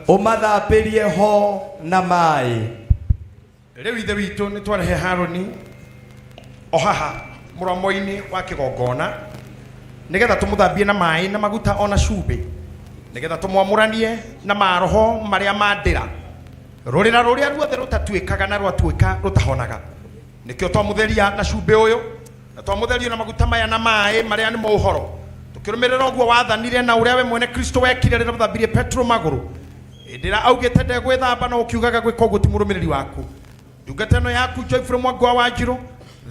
ũmathambĩrie ho na maĩ. Rĩu Ithe witũ nĩ twarehe Harũni o haha mũromo-inĩ wa kĩgongona nĩgetha tũmũthambie na maĩ na maguta ona cumbĩ, nĩgetha tũmwamũranie na maroho marĩa ma ndĩra, rũrĩra rũrĩa ruothe rũtatuĩkaga na rwatuĩka rũtahonaga. Nĩkĩo twamũtheria na cumbĩ ũyũ, na twamũtherio na maguta maya na maĩ marĩa nĩmo ũhoro, tũkĩrũmĩrĩra ũguo wathanire na ũrĩa we mwene Kristo wekire rĩrĩa ũthambirie Petro magũrũ. Hĩndĩ ĩrĩa augĩte ndegwĩthamba no ũkiugaga gwĩka ũguo ti mũrũmĩrĩri waku. Ndungata ĩno yaku Joyfrey Mwangi wa Wanjirũ,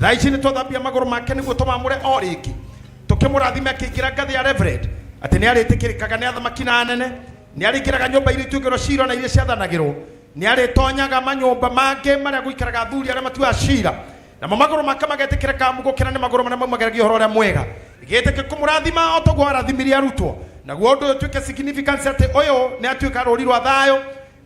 thaa ici nĩ twathambia magũrũ make nĩguo tũmamũre o rĩngĩ, tũkĩmũrathime akĩingĩra ngathĩ ya Reverend, atĩ nĩ arĩtĩkĩrĩkaga nĩ athamaki na anene, nĩ arĩingĩraga nyũmba iria ituĩkĩrwo cira na iria ciathanagĩrwo, nĩ arĩtonyaga manyũmba mangĩ marĩa gũikaraga athuri arĩa matuaga cira, namo magũrũ make magetĩkĩrĩka amu gũkĩra nĩ magũrũ marĩa maumagĩragia ũhoro ũrĩa mwega. Gĩtĩkĩ kũmũrathima o toguo warathimirie arutwo, naguo ũndũ ũyũ ũtuĩke significance atĩ ũyũ nĩ atuĩka rũri rwa thayũ.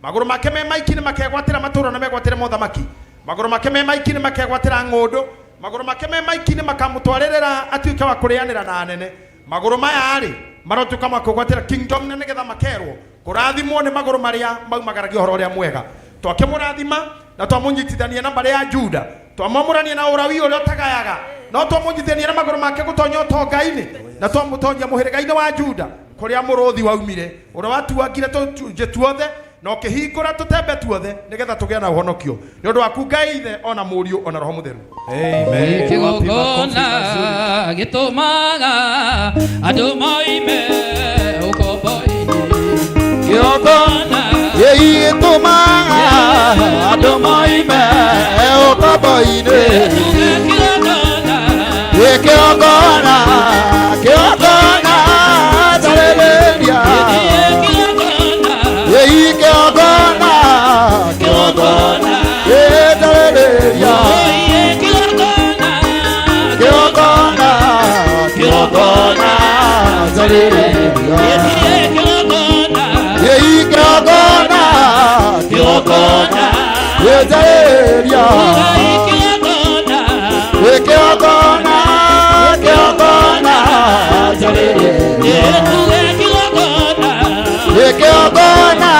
Magũrũ make me maiki nĩ makegwatĩra matũũra na megwatĩre mothamaki. Magũrũ make me maiki nĩ makegwatĩra ng'ũndũ. Magũrũ make me maiki nĩ makamũtwarĩrĩra atuĩke wa kũrĩanĩra na anene. Magũrũ maya-rĩ, marotuĩka ma kwĩgwatĩra kingdom na nĩgetha makerwo kũrathimwo nĩ magũrũ marĩa maumagaragia ũhoro ũrĩa mwega. Twakĩmũrathima na twamũnyitithania na mbarĩ ya Juda, twamwamũrania na ũrawi ũrĩa ũtagayaga, no twamũnyitithania na magũrũ make gũtonya ũtonga-inĩ, na twamũtonyia mũhĩrĩga-inĩ wa Juda kũrĩa mũrũthi waumire, ũrĩa watuangire tũcunjĩ tuothe na ũkĩhingũra tũtembe tuothe nĩgetha tũgĩe na ũhonokio nĩ ũndũ waku Ngai Ithe ona Mũriũ ona Roho Mũtheru. Amen. Kĩgongona gĩtũmaga andũ moime ũkombo-inĩ. Kĩgongona gĩtũmaga andũ moime ũkombo-inĩ. Kĩgongona, kĩgongona, tarĩrĩria. Kĩgongona, kĩgongona, tarĩrĩria. Kĩgongona, Njarĩrĩria. Ĩi kĩgongona, kĩgongona, njarĩrĩria. Ĩ kĩgongona, kĩgongona, njarĩrĩria. Ĩ kĩgongona,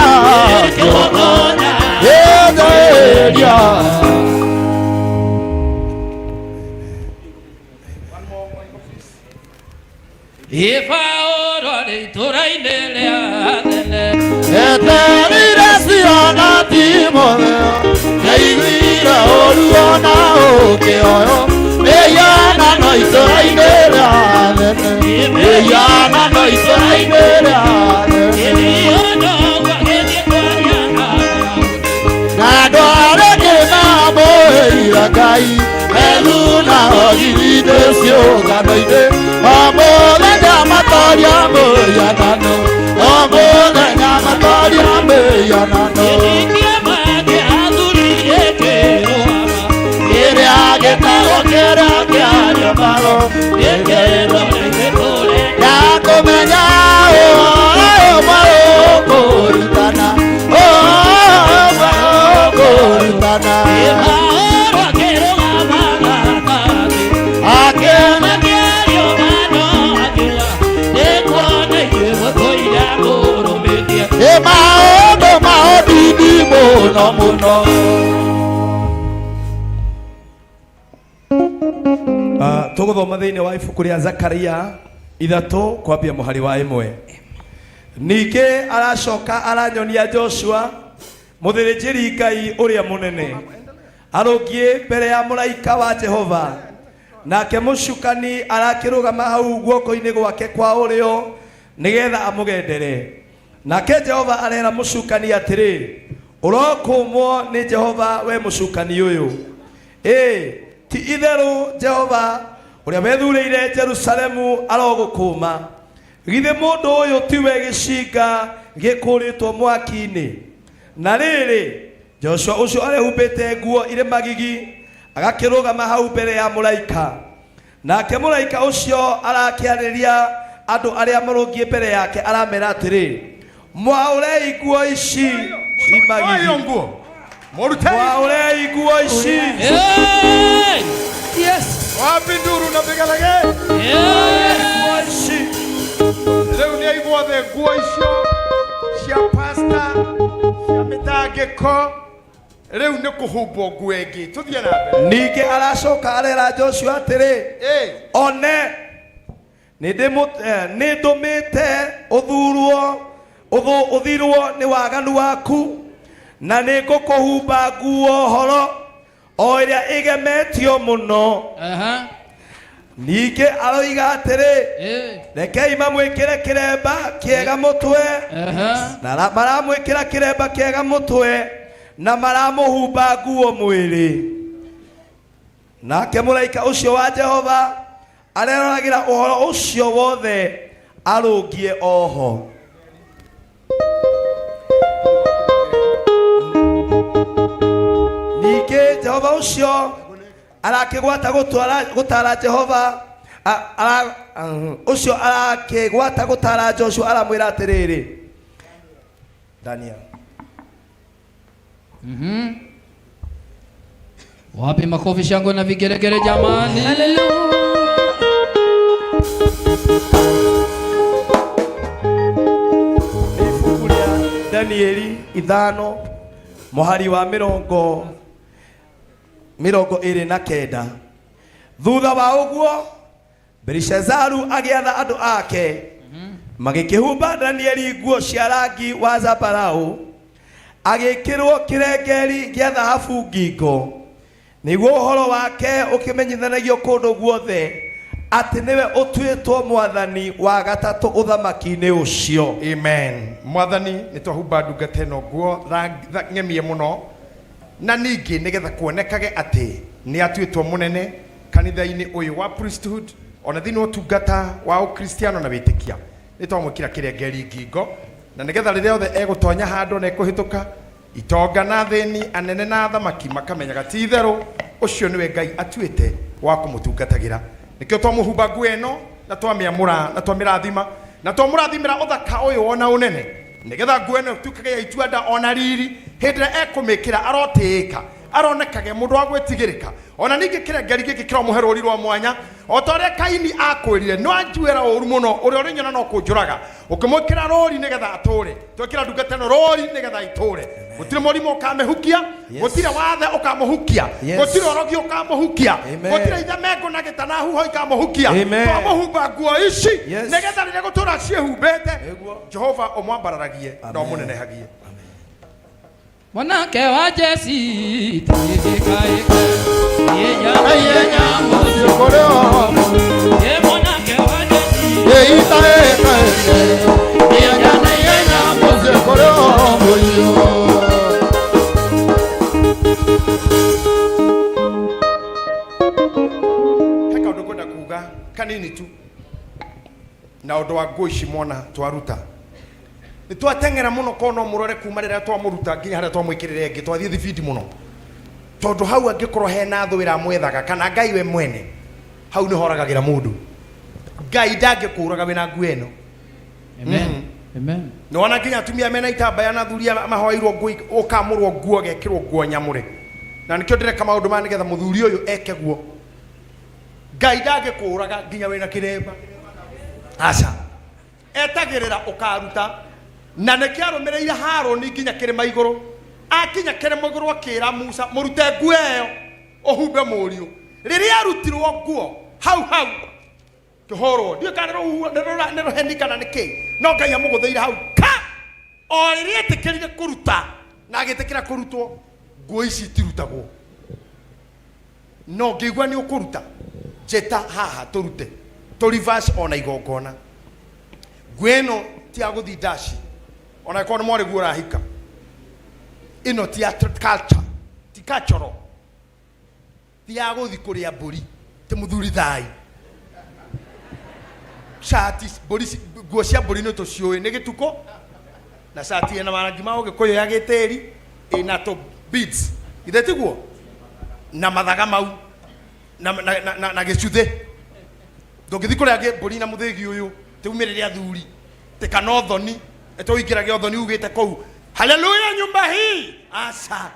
kĩgongona, njarĩrĩria. Ibaũrwo rĩ itũũra-inĩ rĩa tene. Eterire ciana Timotheo, nĩaiguire ũũru ona ũkĩoywo, mĩhianano itũũra-inĩ rĩa tene, mĩhianano itũũra-inĩ rĩa tene. Na andũ arĩa kĩmamũĩire Ngai, methuna ogiri-inĩ ciũngano-inĩ, o mũthenya matoria mũhianano, o mũthenya matoria mĩhianano. Kĩrĩa gĩtagwo kĩrĩa kĩario maro, ya kũmenya ũhoro ũyũ mwerũ kũrutana, ũhoro ũyũ mwerũ kũrutana. Akĩona ĩ maũndũ ma ũndini mũno mũno. Tũgũthoma thĩinĩ wa ibuku rĩa Zakaria ithatũ kwambia mũhari wa ĩmwe. Ningĩ aracoka aranyonia Joshua mũthĩnjĩri Ngai ũrĩa mũnene arũngiĩ mbere ya mũraika wa Jehova, nake mũcukani arakĩrũgama hau guoko-inĩ gwake kwa ũrĩo nĩgetha amũgendere. Nake Jehova arera mũcukani atĩrĩ, ũrokũmwo nĩ Jehova we mũcukani ũyũ. Ĩ ti itherũ Jehova ũrĩa wethurĩire Jerusalemu arogũkũma. Githĩ mũndũ ũyũ tiwe gĩcinga gĩkũrĩtwo mwaki-inĩ? Na rĩrĩ, Joshua ũcio arehumbĩte nguo irĩ magigi agakĩrũgama hau mbere ya mũraika. Nake mũraika ũcio arakĩarĩria andũ arĩa marũngiĩ mbere yake aramera atĩrĩ, mwaũrei nguo ici ci magigi. Mwaũrei nguo ici. Yes. Wapi nduru na vigelege? Nguo ici. Rĩu nĩ aigua the nguo icio cia pasta cia mĩtangĩko rĩu nĩ kũhumbwo nguo ĩngĩ tũthiĩ na mbere. Ningĩ aracoka arera Joshua atĩrĩ, one nĩ ndũmĩte ũthurwo ũthirwo nĩ waganu waku na nĩ ngũkũhumba nguo horo o ĩrĩa ĩgemetio mũno. Ningĩ aroiga atĩrĩ, rekei mamwĩkĩre kĩremba kĩega mũtwe, na maramwĩkĩra kĩremba kĩega mũtwe na maramũhumba nguo mwĩrĩ. Nake mũraika ũcio wa Jehova areroragĩra ũhoro ũcio wothe arũngiĩ oho. Ningĩ Jehova ũcio arakĩgwata gũtara Jehova ũcio arakĩgwata gũtara Joshua aramwĩra atĩrĩrĩ, Daniel. Wapi makofi, shangwe na vigelegele jamani. Danieli ithano mũhari wa mĩrongo ĩrĩ na kenda. Thutha wa ũguo Belishazaru agĩatha andũ ake magĩkĩhumba Danieli nguo cia rangi wa zambarau, agĩkĩrwo kĩrengeri gĩa thahabu ngingo, nĩguo ũhoro wake ũkĩmenyithanagio kũndũ guothe atĩ nĩwe ũtuĩtwo mwathani wa gatatũ ũthamaki-inĩ ũcio. Amen. Mwathani nĩ twahumba ndungata ĩno nguo ng'emie mũno, na ningĩ nĩgetha kuonekage atĩ nĩ atuĩtwo mũnene kanitha-inĩ ũyũ wa priesthood ona thĩinĩ wa ũtungata wa ũkristiano na wĩtĩkia. Nĩ twamwĩkĩra kĩrengeri ngingo, na nĩgetha rĩrĩa othe egũtonya handũ na ekũhĩtũka, itonga na athĩni, anene na athamaki makamenyaga ti itherũ ũcio nĩwe Ngai atuĩte wa kũmũtungatagĩra. Nĩkĩo twamũhumba nguo ĩno na twamĩamũra na twamĩrathima, Na twamũrathimĩra ũthaka ũyũ ona ũnene, nĩgetha nguo ĩno ĩtuĩkage ya ituanda ona riri. Hĩndĩ ĩrĩa ekũmĩkĩra arotĩĩka, aronekage mũndũ wa gwĩtigĩrĩka. Ona ningĩ kĩrengeri gĩkĩ kĩromũhe rũri rwa mwanya, o ta ũrĩa Kaini akwĩrire, nĩwanjuĩra ũũru mũno, ũrĩa ũrĩnyona no kũnjũraga. Ũkĩmwĩkĩra rũri nĩgetha atũũre. Twekĩra ndungata ĩno rũri nĩgetha itũũre. Gũtirĩ mũrimũ ũkamĩhukia, gũtirĩ wathe ũkamũhukia, gũtirĩ ũrogi ũkamũhukia, gũtirĩ ithemengũ na gĩtana huho ikamũhukia. Twamũhumba nguo ici nĩgetha rĩrĩa gũtũũra ciĩhumbĩte, Jehova ũmwambararagie na ũmũnenehagie. Mwanake wa Jesi tigĩkaĩke Ye mwanake wa Jesi. He kaũndũ ngwenda kuga kanini tu na ũndũ wa nguo ici mwana twaruta. Nĩ twateng'era mũno, korwo no mũrore kuma rĩrĩa twamũruta nginya harĩa twamwĩkĩrĩre ĩngĩ, twathiĩ thibindi mũno, tondũ hau angĩkorwo hena thũ ĩramwethaga kana Ngai we mwene, hau nĩho oragagĩra mũndũ. Ngai ndangĩkũraga wĩna nguo ĩno. Amen. Amen. Nĩwona nginya atumia mena itambaya na athuri aya mahoeirwo nguo, ũkamũrwo nguo gekĩrwo nguo nyamũre. Na nĩkĩo ndĩreka maũndũ maya nĩgetha mũthuri ũyũ eke guo. Ngai ndangĩkũraga nginya wĩna kĩremba, aca, etagĩrĩra ũkaruta. Na nĩkĩo arũmĩrĩire Harũni nginya kĩrĩma igũrũ. Akinya kĩrĩma igũrũ akĩra Musa, mũrute nguo ĩyo ũhumbe mũriũ. Rĩrĩa arutirwo nguo, hau hau kĩhũrwo, ndiũĩ kana nĩ rũheni kana nĩ kĩĩ, no Ngai amũgũthĩire hau ka o rĩrĩa etĩkĩrire kũruta na agĩtĩkĩra kũrutwo. Nguo ici itirutagwo, no ngĩigua nĩ ũkũruta, njĩta haha tũrute tũ reverse ona igongona. Nguo ĩno ti ya gũthi ndaci, ona ĩkorwo nĩ mwarĩguo ũrahika. Ĩno ti ya culture, ti cultural, ti ya gũthi kũrĩa mbũri, ti mũthuri thai cati mbũri nguo cia mbũri nĩ tũciũĩ nĩ gĩtukũ na cati ĩna marangi ma ũgĩkũyũ ya gĩtĩri ĩna tũ beads, githĩ tiguo, na mathaga mau na gĩcuthĩ. Ndũngĩthi kũrĩa mbũri na mũthĩgi ũyũ tĩumĩrĩre athuri tĩkana ũthoni ĩtũingĩrage ũthoni ugĩte kũu haleluya nyumba hii, aca.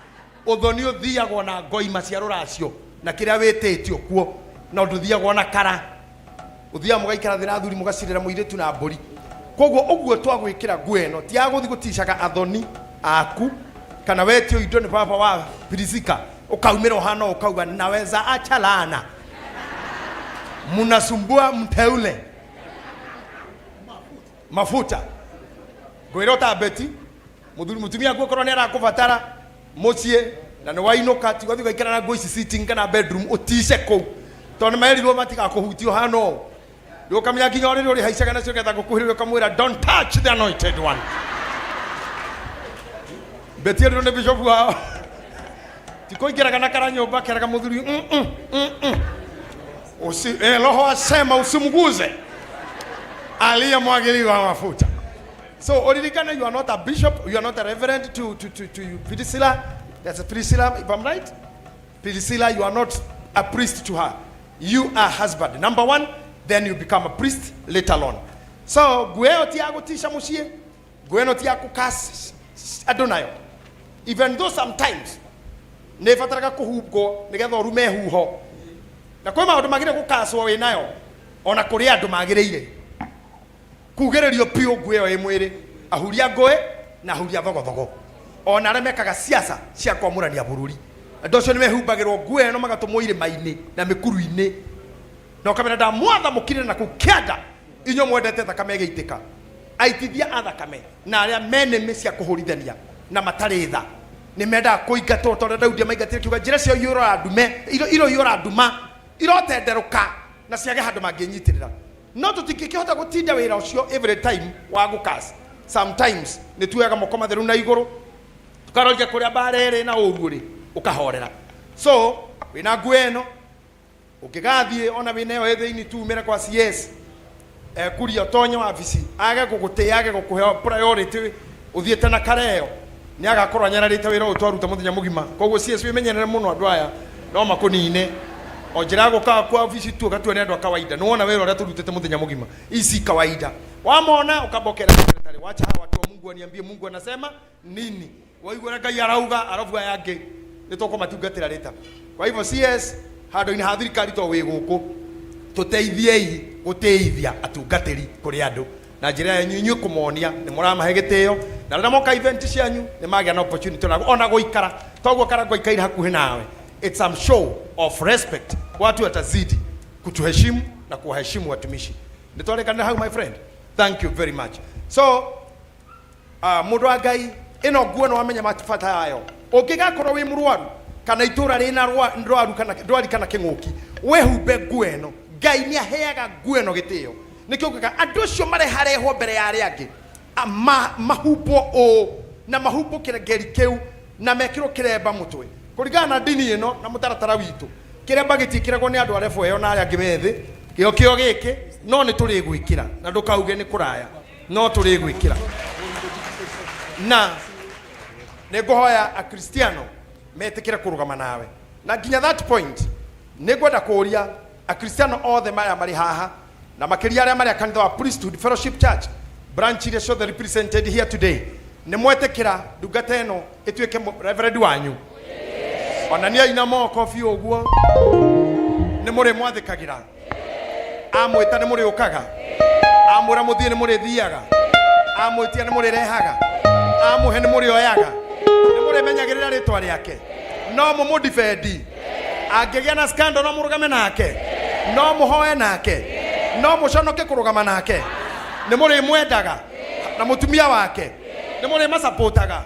Ũthoni ũthiagwo na ngoima cia rũracio na kĩrĩa wĩtĩtio kuo, na ndũthiagwo na kara. Ũthiaga mũgaikara thĩ na athuri mũgacirĩra mũirĩtu na mbũri. Koguo ũguo twagwĩkĩra nguo ĩno ti ya gũthiĩ gũticaga athoni aku kana wetio indo nĩ baba wa Pirisika ũkaumĩra ũhana ũũ ũkauga naweza acha laana mnasumbua mteule mafuta. Ngwĩra ũtambeti mũthuri mũtumia aku okorwo nĩ arakũbatara mũciĩ na nĩ wainũka, tiga ũthiĩ ũgaikara na nguo ici sitting kana bedroom ũtice kũu, tondũ nĩ merirwo matigakũhutie ũhana ũũ. Rĩu ũkamenya nginya ũrĩrĩ ũrĩhaicaga nacio nĩgetha ngũkuhĩrĩria ũkamwĩra, don't touch the anointed one. Beti erirwo nĩ bishop wao ti kũingĩraga na kara nyũmba, keraga mũthuri Usi, roho asema usimguze aliyemwagiliwa mafuta. So uririkane, you are not a bishop, you are not a reverend to Priscilla. That's a Priscilla, if I'm right. Priscilla, you are not a priest to her. You are husband number one, then you become a priest later on. So nguo ĩyo ti ya gũtica mũciĩ, nguo ĩno ti ya kũkas andũ nayo, even though sometimes nĩ ĩbataraga kũhungwo nĩgetha ũrume huho, na kwĩ maũndũ magĩrĩire gũkacwo wĩ nayo, ona kũrĩ andũ magĩrĩire kugĩrĩrio biũ nguo ĩyo ĩ mwĩrĩ, ahuria ngũĩ na ahuria thogothogo, ona arĩa mekaga siasa cia kwamũrania bũrũri. Andũ acio nĩ mehumbagĩrwo nguo ĩno magatũmwo irĩma-inĩ na mĩkuru-inĩ, na ũkamenya ndamwatha mũkirĩre na kũu kĩanda, inyuĩ mwendete thakame ĩgĩitĩka, aitithia a thakame na arĩa me nĩmĩ cia kũhũrithania na matarĩ tha nĩ mendaga kũingatwo ta ũrĩa Daudi amaingatire, kiuga njĩra ciao iyũraga ndume, iroiyũra nduma, irotenderũka na ciage handũ mangĩnyitĩrĩra. No tũtingĩkĩhota gũtinda wĩra ũcio every time wa gũkas. Sometimes nĩ tuoyaga moko matheru na igũrũ tũkaroria kũrĩa mbara ĩrĩ na ũru ũrĩ, ũkahorera. So wĩna nguo ĩno ũngĩgathiĩ ona wĩna ĩyo ĩ thĩinĩ tu umĩre kwa CS kuria ũtonye wabici age gũgũtĩa, age gũkũhe priority ũthiĩte na kareo, nĩ agakorwo anyararĩte wĩra ũyũ twaruta mũthenya mũgima. Koguo CS wĩmenyerere mũno, andũ aya no makũnine. O njĩra ya gũkaga kwa obici tu ũgatua nĩ andũ a kawaida. Nĩ wona wĩra ũrĩa tũrutĩte mũthenya mũgima. Ici kawaida. Wamona ũkamba ũkera secretary, wacha hawa watu wa Mungu waniambie Mungu anasema nini. Waigua ũrĩa Ngai arauga, arabu aya angĩ nĩ tũkũmatungatĩra rĩta. Kwa hivyo CS handũ-inĩ ha thirikari to wĩ gũkũ tũteithiei gũtĩithia atungatĩri kũrĩ andũ na njĩra yanyu inyuĩ kũmonia nĩ mũramahe gĩtĩo na rĩrĩa moka event cianyu nĩ magĩa na opportunity ona ona gũikara toguo Karangũ aikaire hakuhĩ nawe. It's some show of respect, watu watazidi kutuheshimu na kuwaheshimu watumishi. Nĩ twarĩkanĩra hau my friend, thank you very much. So mundu wa Ngai, ĩno nguo nĩ wamenya mabata yayo. Ũngĩgakorwo wĩ mũrwaru kana itũra rĩna ndwaru kana ndwari kana kĩng'ũki, wĩhumbe nguo ĩno. Ngai nĩ aheaga nguo ĩno gĩtĩo. Nĩkĩo ngwĩka andũ acio mareharehwo mbere ya arĩa angĩ, mahumbwo ũũ na mahumbwo kĩrengeri kĩu na mekĩrwo kĩremba mũtwe kũringana na ndini ĩno na mũtaratara witũ. Kĩremba gĩtiĩkĩragwo nĩ andũ a level ĩyo na arĩa angĩ methĩ kĩo kĩo gĩkĩ, no nĩ tũrĩgwĩkĩra na ndũkauge nĩ kũraya, no tũrĩgwĩkĩra. Na nĩ ngũhoya akristiano metĩkĩre kũrũgama nawe na nginya that point. Nĩ ngwenda kũũria akristiano othe maya marĩ haha na makĩria arĩa marĩ a kanitha wa Priesthood Fellowship Church branch iria ciothe represented here today, nĩ mwetĩkĩra ndungata ĩno ĩtuĩke reverend wanyu? Ona nĩ aina moko biũ ũguo. Nĩ mũrĩ mwathĩkagĩra? Amwĩta nĩ mũrĩũkaga? Amwĩra mũthiĩ nĩ mũrĩthiaga? Amwĩtia nĩ mũrĩrehaga? Amũhe nĩ mũrĩoyaga? Nĩ mũrĩmenyagĩrĩra rĩtwa rĩake? No mũmũdifendi? Angĩgĩa na scandal no mũrũgame nake? No mũhoe nake? No mũconoke kũrũgama nake? Nĩ mũrĩmwendaga na mũtumia wake? Nĩ mũrĩmasapũtaga?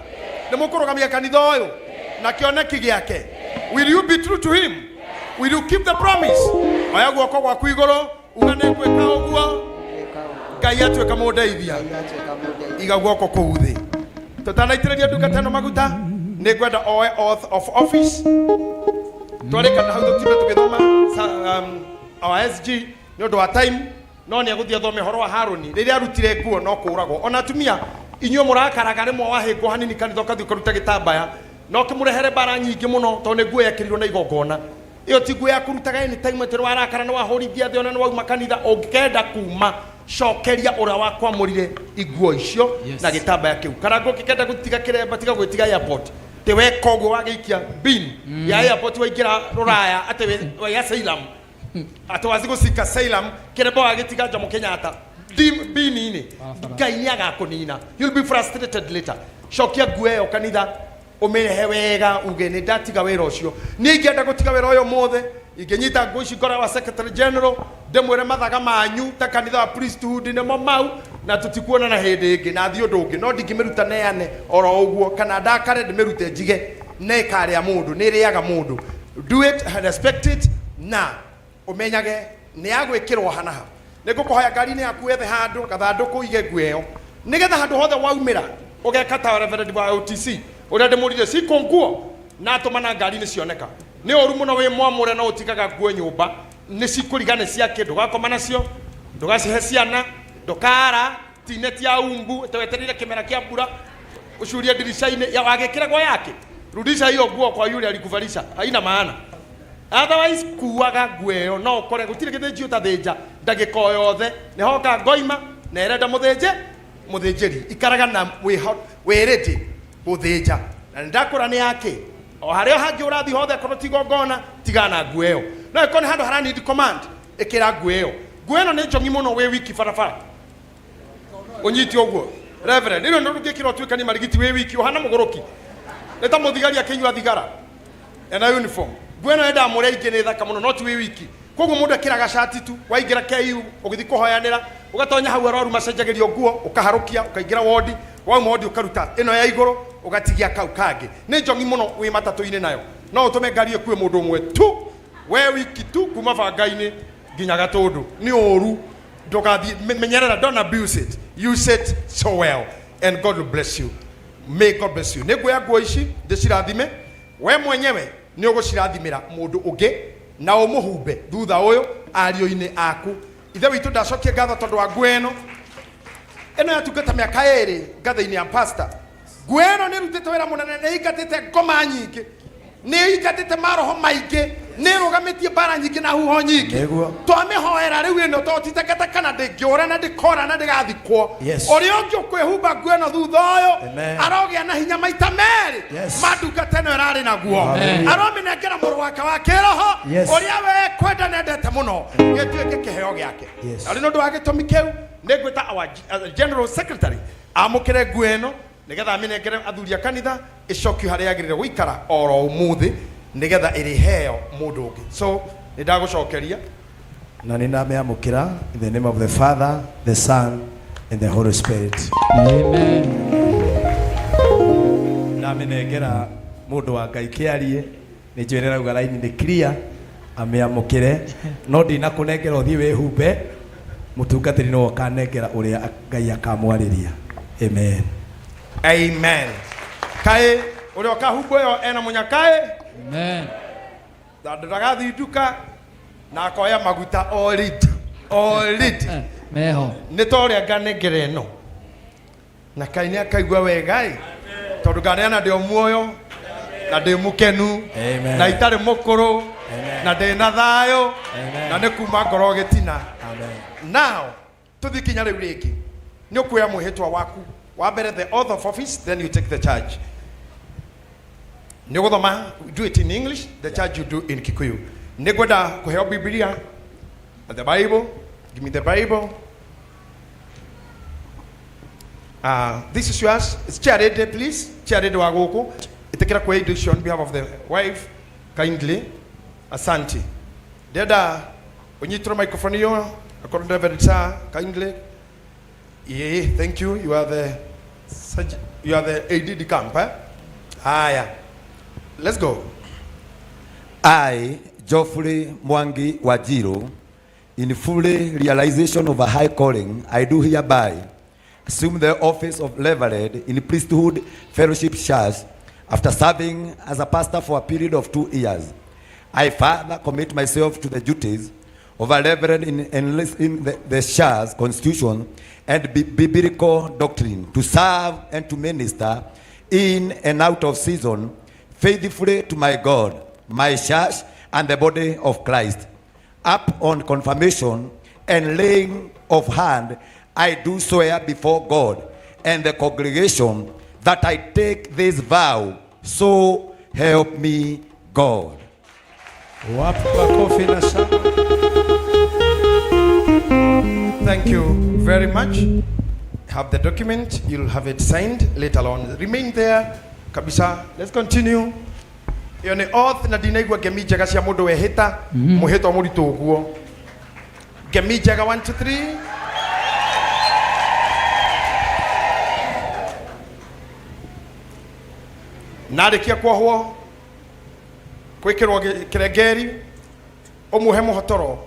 Nĩ mũkũrũgamia kanitha ũyũ na kĩoneki gĩake? Will you be true to him? Will you keep the promise? Oya guoko gwaku igũrũ uga nĩ ngwĩka ũguo Ngai atuĩka mũndeithia. Iga guoko kũu thĩ. Tũtanaitĩrĩria ndungata ĩno maguta, nĩ ngwenda oe oath of office. Twarĩkana hau tũtinde tũgĩthoma our SG nĩ ũndũ wa time, no nĩ egũthiĩ athome ũhoro wa Harũni rĩrĩa arutire nguo no kũũragwo. Ona atumia inyuĩ mũrakaraga rĩmwe wahĩngwo hanini kanitha ũkathiĩ ũkaruta gĩtambaya na ũkĩmũrehere mbara nyingĩ mũno tondũ nĩ nguo yekĩrirwo na igongona. Ĩyo ti nguo ya kũrutaga anytime atĩ warakara nĩ wahũrithia thĩ ona nĩ wauma kanitha. Ũngĩkenda kuma, cokeria ũrĩa wakwamũrire iguo icio na gĩtambaya kĩu. Karangũ ũngĩkenda gũtiga kĩremba, tiga gwĩtiga airport. Tĩ weka ũguo wagĩikia bin ya airport waingĩra rũraya atĩ wĩ asylum, atĩ wathi gũcika asylum, kĩremba wagĩtiga Jomo Kenyatta bini-inĩ, Ngai nĩ agakũnina. You'll be frustrated later. Cokia nguo ĩyo kanitha, ũmĩrehe wega, uge nĩ ndatiga wĩra ũcio. Niĩ ingĩenda gũtiga wĩra ũyũ ũmũthĩ, ingĩnyita nguo ici ngore wa secretary general, ndĩmwĩre mathaga manyu ta kanitha wa priesthood nĩmo mau na tũtikuonana hĩndĩ ĩngĩ, na thiĩ ũndũ ũngĩ. No ndingĩmĩruta neane oro ũguo kana ndakare ndĩmĩrute njige na ĩkarĩa mũndũ. Nĩ ĩrĩaga mũndũ. Do it, respect it, na ũmenyage nĩ ya gwĩkĩrwo hanaha. Nĩ ngũkũhoya ngari-inĩ yaku wethe handũ gathandũkũ ũige nguo ĩyo, nĩgetha handũ hothe waumĩra ũgeka ta reverend wa OTC ũrĩa ndĩmũrire cikũ nguo na atũmana ngari nĩ cioneka. Nĩ ũru mũno wĩ mwamũre no ũtigaga nguo nyũmba, nĩ cikũriga nĩ ciakĩ, ndũgakoma nacio, ndũgacihe ciana, ndũkara tine ti ya umbu wetereire kĩmera kĩa mbura ũcurie ndirica-inĩ ya wagĩkĩragwo yake. Rudisha hiyo nguo kwa yule alikuvalisha, haina maana. Otherwise kuaga nguo ĩyo no ũkore gũtirĩ gĩthĩnji ũtathĩnja ndagĩka o yothe. Nĩ hoka ngoima na ĩrenda mũthĩnje mũthĩnjĩri, ikaraga na wĩ ready gũthĩnja. Na nĩ ndakũra nĩ yake o harĩa hangĩ ũrathiĩ hothe, akorwo ti igongona, tigana na nguo ĩyo. No ĩkorwo nĩ handũ hara need command, ĩkĩra nguo ĩyo. Nguo ĩno nĩ njongi mũno wĩ wiki barabara ũnyite ũguo reverend ĩno nĩ ũngĩkĩra ũtuĩkanie marigiti wĩ wiki ũhana mũgũrũki, nĩ ta mũthigari akĩnyua thigara ena uniform. Nguo ĩno ĩndamũrĩa ingĩ nĩ thaka mũno, no ti wĩ wiki. Koguo mũndũ ekĩraga cati tu, waingĩra KU ũgĩthiĩ kũhoyanĩra, ũgatonya hau arwaru macenjagĩrio nguo, ũkaharũkia ũkaingĩra wodi, wauma wodi ũkaruta ĩno ya igũrũ ũgatigia kau kangĩ. Nĩ njongi mũno wĩ matatũ-inĩ nayo, no ũtũme ngari ĩkue mũndũ ũmwe tu we wiki tu kuma banga-inĩ nginya Gatũndũ. Nĩ ũru, ndũgathiĩ menyerera, don't abuse it, use it so well and God will bless you. May God bless you. Nĩ nguoya nguo ici ndĩcirathime, we mwenyewe nĩ ũgũcirathimĩra mũndũ ũngĩ na ũmũhumbe thutha ũyũ ariũ-inĩ aku. Ithe witũ, ndacokia ngatho tondũ wa nguo ĩno. Ĩno yatungata mĩaka ĩrĩ ngathĩ-inĩ ya pastor. Nguo ĩno nĩ ĩrutĩte wĩra mũnene, nĩ ĩingatĩte ngoma nyingĩ, nĩ ĩingatĩte maroho maingĩ. Nä rå gamä tie mbara nyingä na huho nyingä. Nĩguo. Twamĩhoera rĩu ĩno to titakataka na ndĩngĩũra na ndĩkora na ndĩgathikwo. Yes. Ũrĩa ũngĩ ũkwĩhumba nguo ĩno thutha ũyũ Amen. arogĩa na hinya maita merĩ. Yes. Ma ndungata ĩno ĩrarĩ naguo. Hallelujah. Aromĩnengera mũrũ wake wa kĩroho Yes. ũrĩa we kwenda nendete mũno gĩtuĩke kĩheo gĩake. Yes. Na rĩu nĩ ũndũ wa gĩtũmi kĩu nĩ ngwĩta our general secretary amũkĩre nguo ĩno nĩgetha amĩnengere athuri a kanitha ĩcokio harĩa yagĩrĩire gũikara oro ũmũthĩ nĩgetha ĩrĩheo mũndũ ũngĩ. So nĩ ndagũcokeria. Na nĩ ndamĩamũkĩra in the name of the Father, the Son and the Holy Spirit. Amen. Ndamĩnengera mũndũ wa Ngai kĩarie nĩ njũĩ nĩrauga raini nĩ clear amĩamũkĩre no ndinakũnengera ũthiĩ wĩhumbe mũtungatĩri nĩwe ũkanengera ũrĩa Ngai akamwarĩria. Amen. Amen. Kaĩ ũrĩa ũkahumbwo ĩyo ena mũnyakaĩ. Amen. Ndagathi nduka na akoya maguta already already. Meho. Nĩ ta ũrĩa nganengera ĩno na kaĩ nĩ akaigua wega ĩ tondũ nganeana ndĩ o muoyo na ndĩ mũkenu. Amen. Na itarĩ mũkũrũ na ndĩ na thayũ Amen. na nĩ kuma ngoro gĩtina. Amen. Now tũthiĩ kinya rĩu rĩngĩ nĩ ũkuoya mwĩhĩtwa waku wa mbere, the oath of office, then you take the charge. Nĩ ũgũthoma, do it in English, the charge you do in Kikuyu. Nĩ ngwenda kũheo Biblia, the Bible. Give me the Bible. This is yours. It's chair ready, please. Chair ready wa gũkũ. Ĩtĩkĩra kuoya indo icio on behalf of the wife, kindly. Asante. Ndĩrenda ũnyitĩrwo microphone ĩyo, akorwo Reverend sir, kindly. Yeah, thank you. You are the ADD camp, eh? Haya. Let's go. I, Geoffrey Mwangi Wajiro, in full realization of a high calling, I do hereby assume the office of Reverend in Priesthood Fellowship Church after serving as a pastor for a period of 2 years. I further commit myself to the duties of a reverend in enlisting the church constitution and biblical doctrine, to serve and to minister in and out of season faithfully to my God, my church, and the body of Christ. Up on confirmation and laying of hand, I do swear before God and the congregation that I take this vow, so help me God. Wapi makofi na shangwe? Thank you very much. Have the document, you'll have it signed later on. Remain there kabisa. Let's continue. Iyo nĩ oath na ndinaigua ngemi njega cia mũndũ wehĩta mwĩhĩtwa mũritũ ũguo. Ngemi njega 1 2 3. Narĩkia kuohwo gwĩkĩrwo kĩrengeri ũmuhe mũhotoro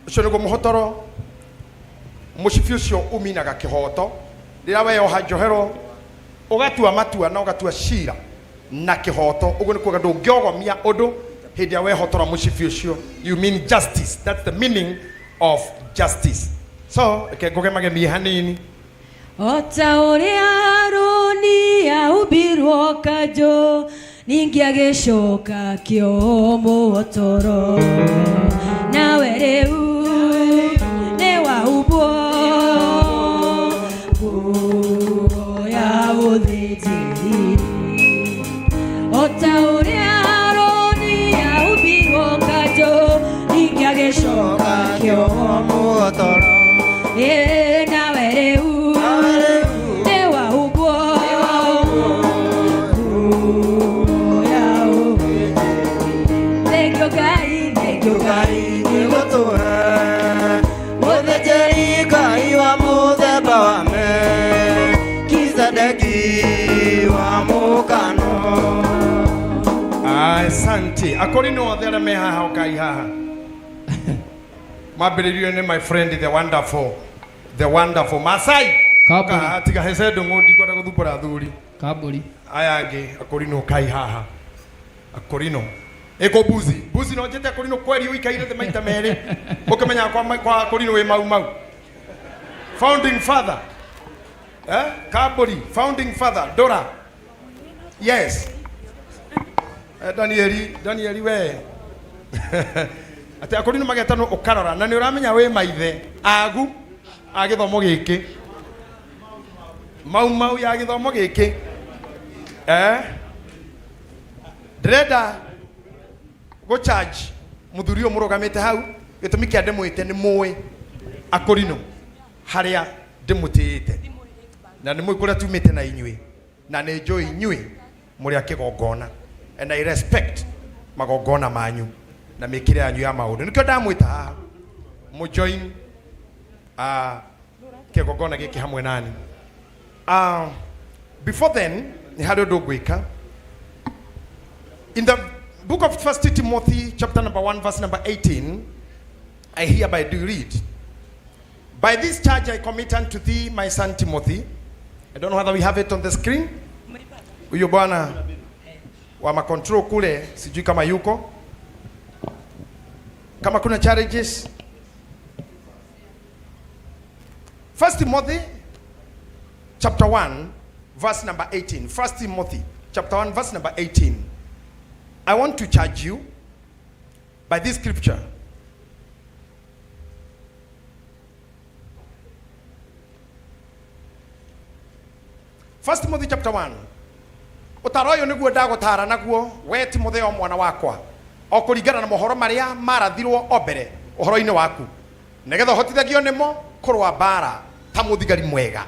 ũcio nĩguo mũhotoro mũcibi ũcio uminaga kĩhoto rĩrĩa weyoha njohero ũgatua matua na ũgatua cira na kĩhoto ũguo nĩ kuga ndũngĩogomia ũndũ hĩndĩ ĩrĩa wehotora mũcibi ũcio. You mean justice. That's the meaning of justice. So reke ngũgemagemie hanini. O ta ũrĩa Harũni ahumbirwo kanjũ ningĩ agĩcoka akĩohwo mũhotoro nawe rĩu nĩ wahumbwo nguo ya ũthĩnjĩri o ta ũrĩa Harũni ahumbirwo kanjũ ningĩ agĩcoka akĩohwo mũhotoro ĩ nawe rĩu nĩ wahumbwo nguo ya ũthĩnjĩri. Thengiũ Ngai, thengiũ Ngai nĩ gũtũhe mũthĩnjĩri Ngai wa mũthemba wa Melkizedeki wa mũkano. Asante. Akorino othe arĩa me haha ũkai haha. Mambĩrĩrio nĩ my friend the wonderful, the wonderful Masai. Kaburi. Kaha, tiga hece ndũng'ũ ndikwenda gũthumbũra athuri. Kaburi. Aya angĩ akorino ũkai haha. Akorino. Ĩkũ mbuzi. Mbuzi no njĩte akorino kweri ũikaire thĩ maita merĩ. Ũkĩmenyaga kwa akorino wĩ mau mau. Founding father. Kaburi, founding father, Dora. Yes. Danieli, Danieli we atä akå nä magetanwo å karora na nä å ramenya wä maithe agu a gä thomo gä kä mau mau ya gä thomo gä kä ndärenda gå charge må thuri å må rå gamä te hau gä tå mi kä a ndä mwä te nä må akårinå harä a ndä må tä ä te na nä må kå rä a tumä te na inyuä na nä njå inyuä må rä a kä gongona and I respect magongona manyu na mĩkĩre yanyu ya maũndũ nĩkĩo ndamwĩta haha mũjoin kĩgongona gĩkĩ hamwe nani. Before then nĩ harĩ ũndũ ngwĩka. In the book of First Timothy chapter number 1 verse number 18, I hereby do read, by this charge I commit unto thee, my son Timothy. I don't know whether we have it on the screen. Huyo bwana wa macontrol kule sijui kama yuko, kama kuna challenges. First Timothy chapter 1 verse number 18. First Timothy chapter 1 verse number 18. I want to charge you by this scripture. First Timothy chapter 1. Ũtaro ũyũ nĩguo ndagũtara naguo we Timotheo mwana wakwa, o kũringana na mohoro marĩa marathirwo o mbere ũhoro-inĩ waku, nĩgetha ũhotithagio nĩmo kũrũa mbara ta mũthigari mwega.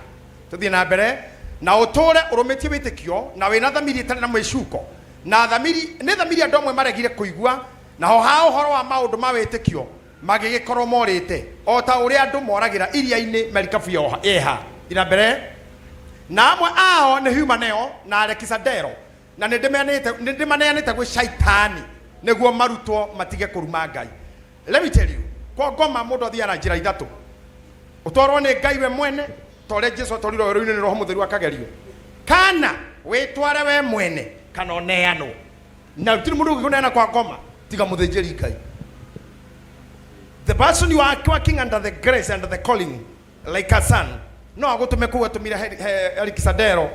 Tũthiĩ na mbere na ũtũũre ũrũmĩtie wĩtĩkio na wĩna thamiri ĩtarĩ na mwĩcuko, na thamiri nĩ thamiri andũ amwe maregire kũigua, naho ha ũhoro wa maũndũ ma wĩtĩkio magĩgĩkorwo morĩte o ta ũrĩa andũ moragĩra iria-inĩ merikabu yeha. Thiĩ na mbere. Na amwe ao nĩ Humaneo na Alekisandero, na nĩ ndĩmaneanĩte gwĩ Shaitani nĩguo marutwo matige kũruma Ngai. Let me tell you, kwa ngoma mũndũ athiaga na njĩra ithatũ. Ũtwarwo nĩ Ngai we mwene ta ũrĩa Jesu atwarirwo werũ-inĩ nĩ Roho Mũtheru akagerio, kana wĩtware we mwene, kana ũneanwo. Na gũtirĩ mũndũ ũngĩkũneana kwa ngoma tiga mũthĩnjĩri Ngai. The person you are working under the grace and the calling like a son no agũtũme kũu atũmire Alekisandero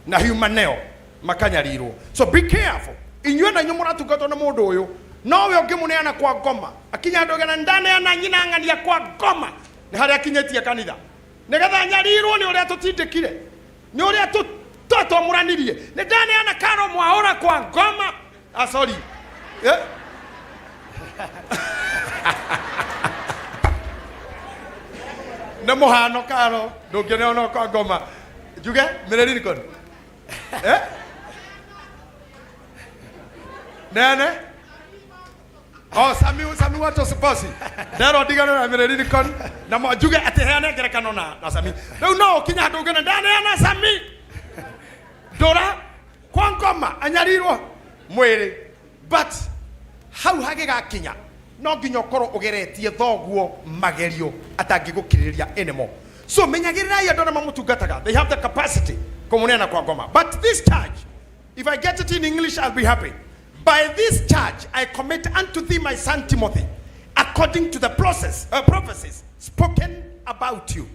na Humaneo makanyarirwo. So be careful. Inyuĩ na inyuĩ mũratungatwo nĩ mũndũ ũyũ, nowe ũngĩmũneana kwa ngoma akinya andũ gena ndaneana nyina ng'ania kwa ngoma nĩ harĩa akinyĩtie kanitha nĩgetha nyarirwo nĩ ũrĩa tũtindĩkire, nĩ ũrĩa twatwamũranirie, nĩ ndaneana karo mwaũra kwa ngoma. Ah, sorry. Nĩ mũhano karo ndũngĩneana kwa ngoma njuge mĩrĩririkon. Neane. Oh, Sami, Sami wacho bosi. Ndero ndigane na mĩrĩririkon na njuge atĩ heane ngerekano na Sami. Rĩu no ũkinya handũ ũngĩona ndaneana Sami. Ndũra kwa ngoma anyarirwo mwĩrĩ. But hau hagĩgakinya no nginya ũkorwo ũgeretie thoguo magerio atangĩgũkirĩrĩria anymore. So menyagĩrĩrai andũ arĩa mamũtungataga. They have the capacity kũmũneana kwa ngoma. But this charge, if I get it in English, I'll be happy. By this charge I commit unto thee, my son Timothy, according to the prophecies spoken about you,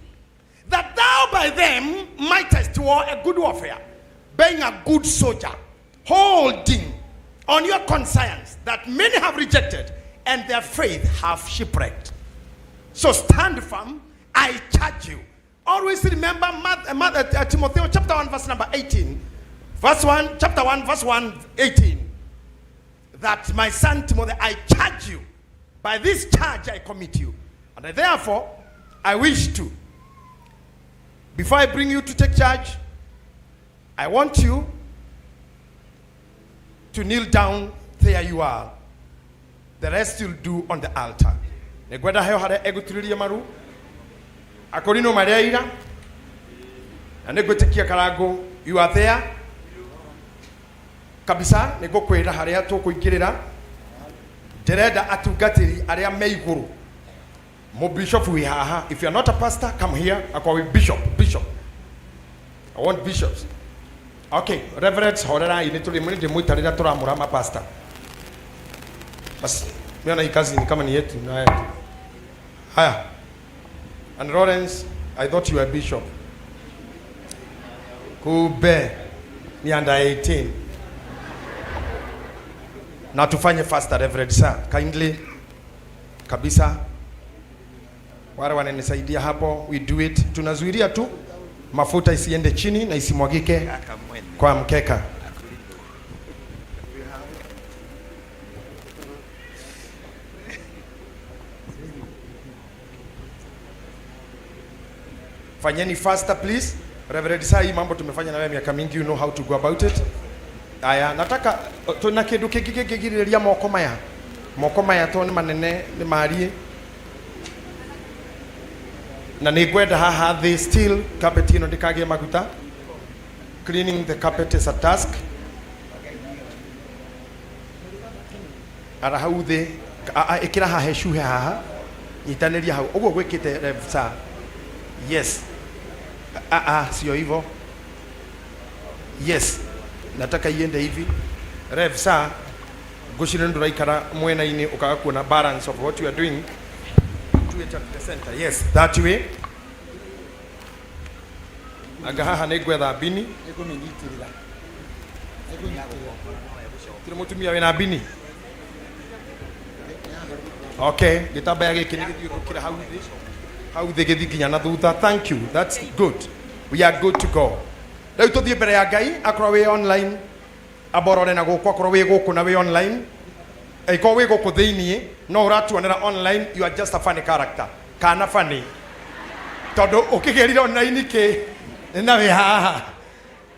that thou by them mightest war a good warfare, being a good soldier, holding on your conscience that many have rejected and their faith have shipwrecked. So stand firm, I charge you. Always remember Timothy chapter 1 verse number 18. Verse 1, chapter 1, verse 1, 18. That my son Timothy, I charge you. By this charge I commit you. And I, therefore, I wish to, before I bring you to take charge, I want you to kneel down there you are. The rest you'll do on the altar. Nĩngwenda heo harĩa egũturĩria maru akorino marĩa aira na nĩngwĩtĩkia Karangũ you are there kabisa. Nĩngũkwĩra harĩa tũkũingĩrĩra. Ndĩrenda atungatĩri arĩa me igũrũ, mũbishop wĩ haha. If you are not a pastor, come here. Akwa wĩ bishop, bishop, I want bishops. Okay, reverends, horerai, nĩ tũrĩ nĩ ndĩmwĩta rĩrĩa tũramũra mapastor. Basi mimi hii kazi ni kama ni yetu na yetu. Haya. And Lawrence, I thought you were a bishop. Kumbe ni under 18. Na tufanye faster, Reverend sir, kindly kabisa. Wale wananisaidia hapo, we do it. Tunazuilia tu mafuta isiende chini na isimwagike kwa mkeka. Fanyeni faster please. Reverend sir, hii mambo tumefanya na wewe miaka mingi, you know how to go about it. Aya, nataka tuna kindu kingi kingigirĩrĩria moko maya. Moko maya to nĩ manene nĩ marie na nĩ ngwenda haha thĩ still carpet ĩno ndĩkagĩe maguta. Cleaning the carpet is a task. Ara hau thĩ, ĩkĩra haha hecuhe haha, nyitanĩria hau ũguo gwĩkĩte Rev sir. Yes, sio hivyo. Yes, nataka iende hivi Rev sir. Ngũcire ndũraikara mwena-inĩ ũkaga kuona balance of what you are doing. Do it at the center. Yes, that way. Anga haha nĩ ngwetha mbini. Tiri mũtumia wĩna mbini. Okay, gĩtambaya gĩkĩ nĩ gĩthiũrũrũkĩra hau thĩ. Hau thĩ gĩthiĩ nginya na thutha. Thank you. That's good. We are good to go. Rĩu tũthiĩ mbere ya Ngai, akorwo wĩ online, amborore na gũkũ, akorwo wĩ gũkũ na wĩ online. Angĩkorwo wĩ gũkũ thĩiniĩ, no ũratuonera online, you are just a funny character. Kana funny. Tondũ ũkĩgĩrire online kĩ, na wĩ haha.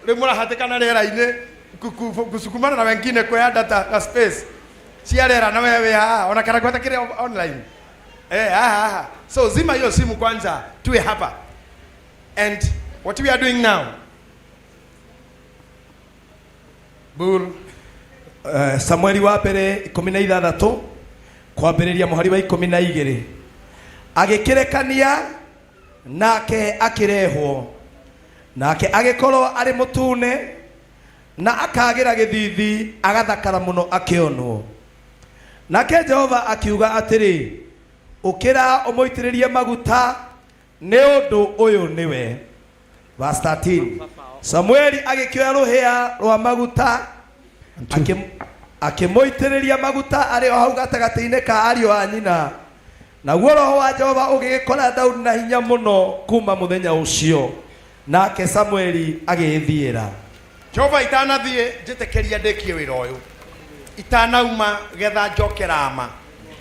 Rĩu mũrahatĩkana rĩera-inĩ, kusukumana na wengine kuoya data na space. Cia rĩera na wewe wĩ haha, ona kana gwata kĩrĩa online. Haha, haha. So zima hiyo simu kwanza, tuwe hapa. And what we are doing now? Bull. Samueli wa mbere 16 kwambĩrĩria mũhari wa 12. Agĩkĩrekania nake akĩrehwo, nake agĩkorwo arĩ mũtune na akagĩra gĩthithi, agathakara mũno akĩonwo. Nake Jehova akiuga atĩrĩ, ũkĩra ũmũitĩrĩrie maguta, nĩ ũndũ ũyũ nĩwe. Verse 13. Samueli agĩkĩoya rũhĩa rwa maguta, akĩmũitĩrĩria maguta arĩ o hau gatagatĩ-inĩ ka ariũ a nyina. Naguo roho wa Jehova ũgĩgĩkora Daudi na hinya mũno kuma mũthenya ũcio. Nake Samueli agĩĩthiĩra. Jehova itanathiĩ njĩtĩkĩria ndĩkie wĩra ũyũ. Itanauma getha njoke Rama.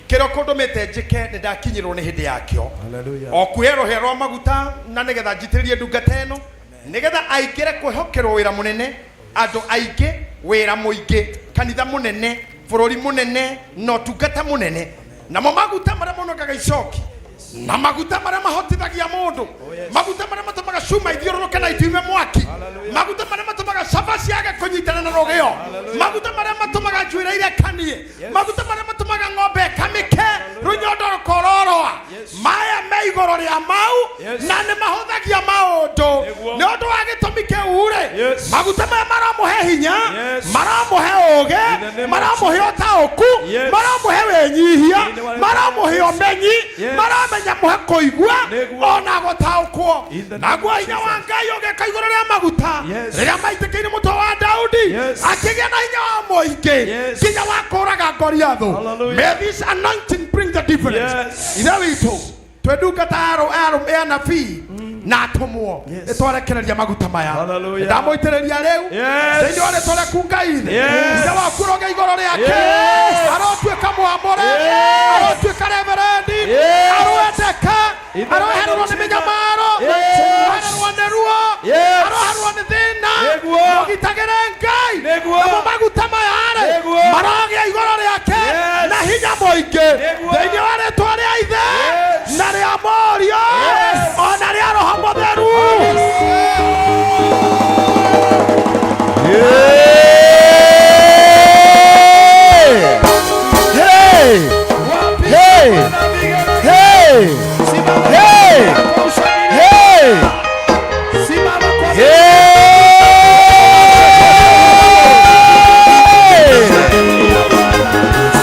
Kĩrĩa ũkũndũmĩte njĩke nĩ ndakinyĩrwo nĩ hĩndĩ yakĩo. Hallelujah. O kuoya rũhĩa rwa maguta na nĩgetha njitĩrĩrie ndungata ĩno, nĩgetha aingĩre kwĩhokerwo wĩra mũnene, andũ aingĩ, wĩra mũingĩ, kanitha mũnene, bũrũri mũnene, na ũtungata mũnene. Namo maguta marĩa monokaga icoki, na maguta marĩa mahotithagia mũndũ, maguta marĩa matũmaga cuma ithiũrũrũke na ituime mwaki, maguta marĩa matũmaga caba ciage kũnyitana na rũgĩo, maguta marĩa matũmaga njuĩrĩ irekanie, maguta marĩa matũmaga ng'ombe ĩkamĩke, rũnyondo rũkororoa, maya me igũrũ rĩa mau, na nĩ mahũthagia maũndũ. Nĩ ũndũ wa gĩtũmi kĩu rĩ, maguta maya maramũhe hinya, maramũhe ũũgĩ, maramũhe ũtaũku, maramũhe wĩnyihia, maramũhe ũmenyi, maramenya mũhe kũigua ona gũtaũkwo. Naguo hinya wa Ngai ũgĩka igũrũ rĩa maguta rĩrĩa maitĩkĩire mũtwe wa Daudi, akĩgĩa na hinya wa mũingĩ nginya wa kũũraga Goliathũ. May this anointing bring the difference. Ithe witũ, twĩ ndungata ya anabii na atũmwo, nĩtwarekereria maguta maya. Ndamũitĩrĩria rĩu thĩinĩ wa rĩtwa rĩaku Ngai ithe. Ithe waku ũrogĩa igũrũ rĩake, arotuĩka mwamũre, arotuĩka reverendi, aroendeka, arohererwo nĩ mĩnyamaro, arohererwo nĩ ruo, arohererwo nĩ thĩna. Mũgitagĩre Ngai. Namo maguta maya rĩ, marogĩa igũrũ rĩake na hinya mũingĩ thĩinĩ wa rĩtwa rĩa Ithe na rĩa Mũriũ ona rĩa Roho Mũtheru. Hey! Hey! Hey! Hey! Hey! Hey!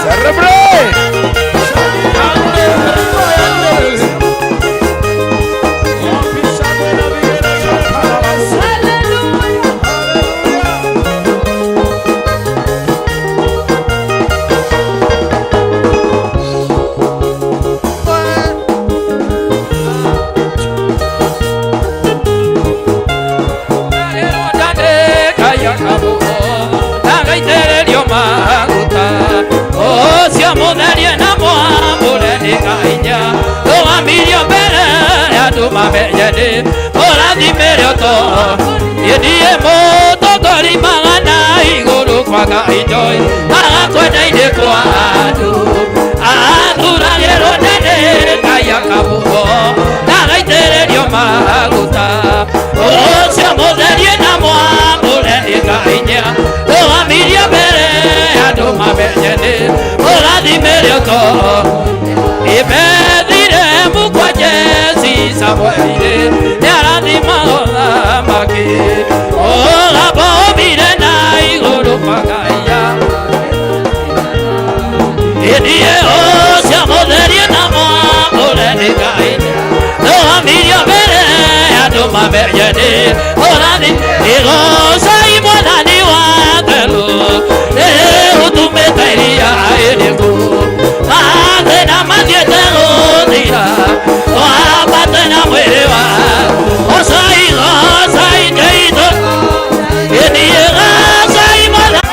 Celebrate! Mũtongori magana igũrũ kwaga indo agakwenda-inĩ kwa andũ athuragĩrwo nene Ngai akamũho ndagaitĩrĩrio maguta ũcio mũtherie na mwamũre nĩ Ngai nĩa rũgamirie mbere andũ mamenye nĩ ũrathimĩre ũtoro imethire mukwa Jesi Samuelire nĩarathima ũthamaki ũgabomire na igũrũ kwa Ngai ĩthiĩ ũcio mũtherie na mwamũre nĩ Ngai rũgamirio mbere andũ mamenye nĩ ũrathi ĩgocai mwathani wa therũ nĩ ũtũmĩte iria ĩrĩkũ mathĩna mathiĩte gũthira wambate na mwĩrĩ wa gocai gocai ndeitũ ĩthiĩ gocai mwathani.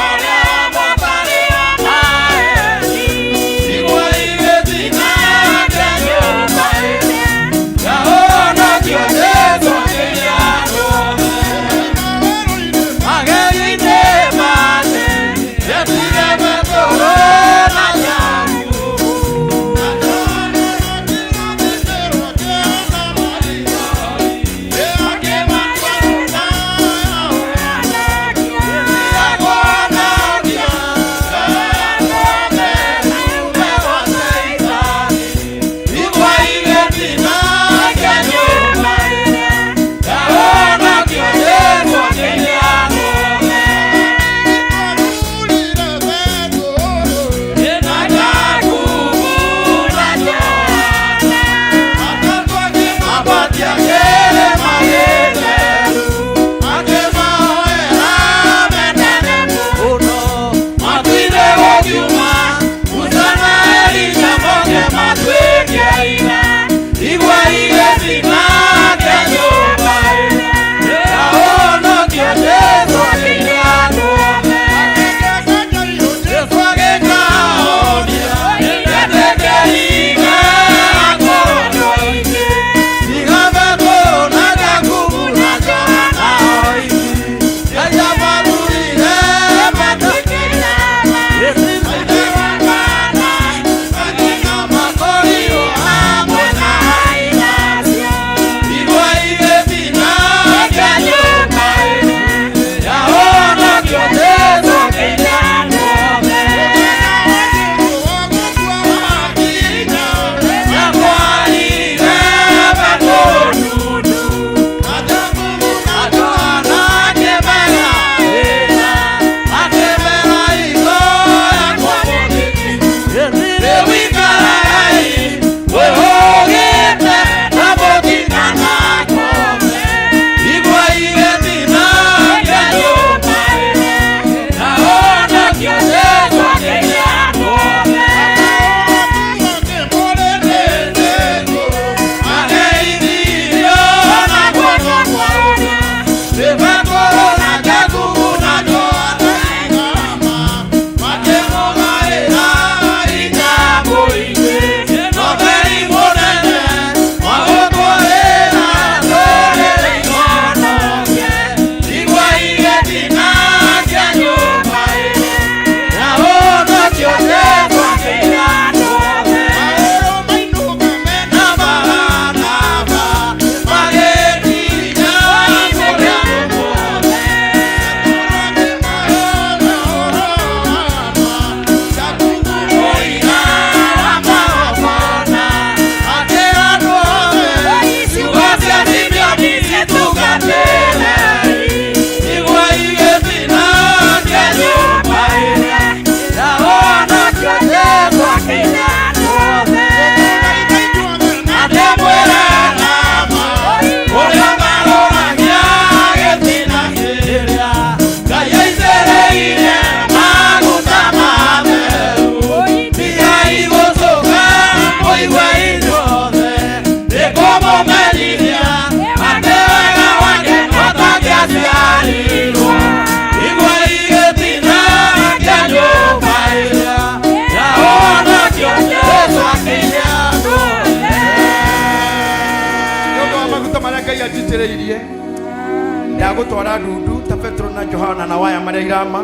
Ndagũtwara ndundu ta Petro na Johana na waya marĩa irama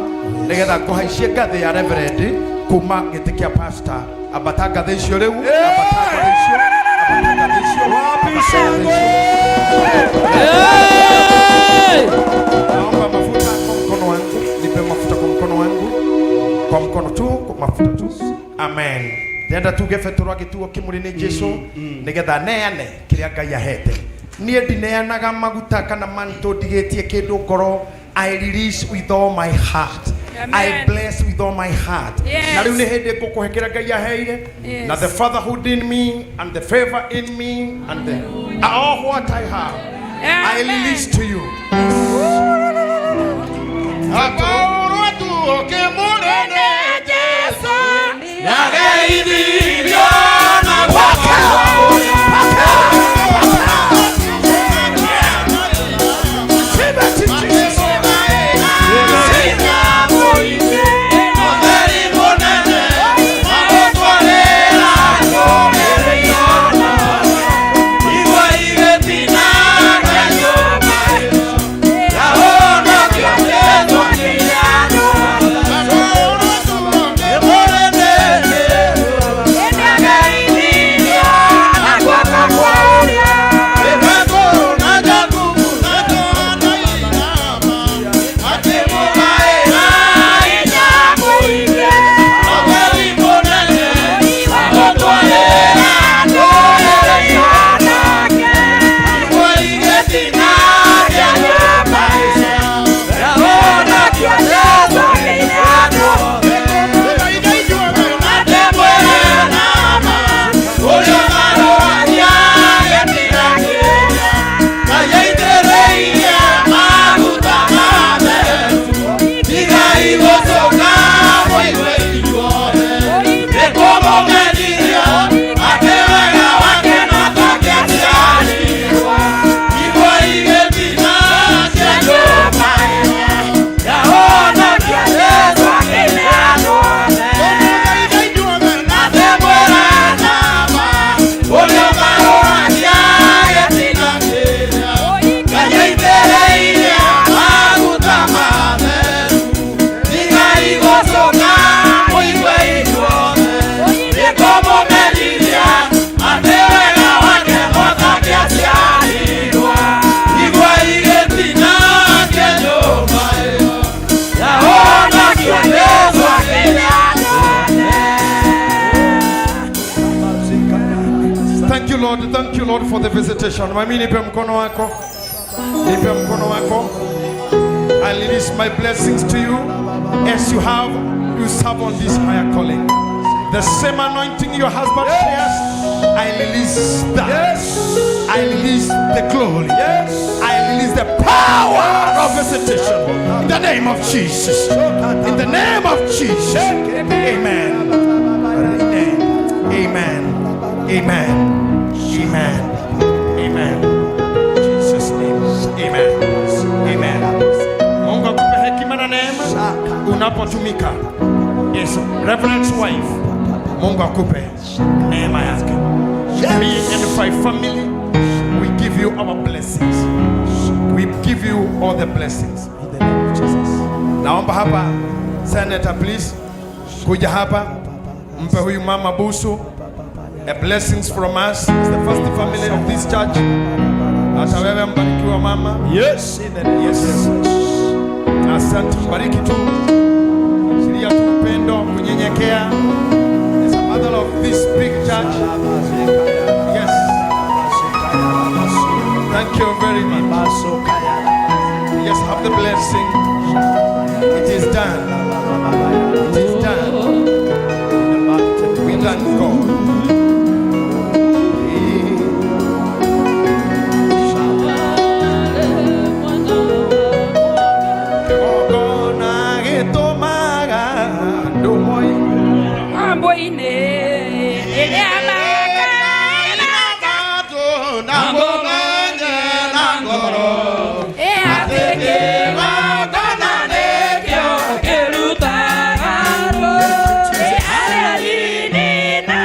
nĩgetha ngũhaicie ngathĩ ya reverend kuma gĩtĩ kĩa pastor. Ambata ngathĩ icio rĩu, ambata ngathĩ icio, ambata ngathĩ icio, ambata ngathĩ icio. Naomba mafuta kwa mkono wangu, nipe mafuta kwa mkono wangu, kwa mkono tu, kwa mafuta tu. Amen. Ndenda tuge Petero agĩtuo kĩmũrĩ nĩ Jesu nĩgetha neane kĩrĩa Ngai ahete. Niĩ ndineanaga maguta kana manto ndigĩtie kĩndũ ngoro. I release with all my heart. I Amen. bless with all my heart. Yes. Na rĩu nĩ hĩndĩ ngũkũhe kĩrĩa Ngai aheire. Yes. Na the fatherhood in me and the favor in me and the all what I have, I release to you. Thank you Lord, thank you Lord for the visitation. Mami, nipe mkono wako. Nipe mkono wako. I release my blessings to you as you have you serve on this higher calling. The same anointing your husband shares, I release that. I release the glory. Yes. I release the power of visitation. In the name of Jesus. In the name of Jesus. Amen. Amen. Amen. Amen. Amen. Amen. Jesus name. Amen. Amen. Mungu akupe hekima na neema unapotumika. Yes, Reverend's wife. Mungu akupe neema yake. Me and my family, we give you our blessings. We give you all the blessings. In the name of Jesus. Naomba hapa Senator please kuja hapa mpe huyu mama busu. A blessings from us as the first family of this church. Hata wewe mbarikiwa mama. Yes, in the name Yes. of Jesus. Asante, bariki tu, achilia tu upendo, kunyenyekea. As a mother of this big church. Yes. Thank you very much. Yes, have the blessing. It is done. It is done. We thank God. Kĩgongona gĩtũmaga andũ moime Mambo-inĩ ĩrĩa kĩrutaga arĩa anini na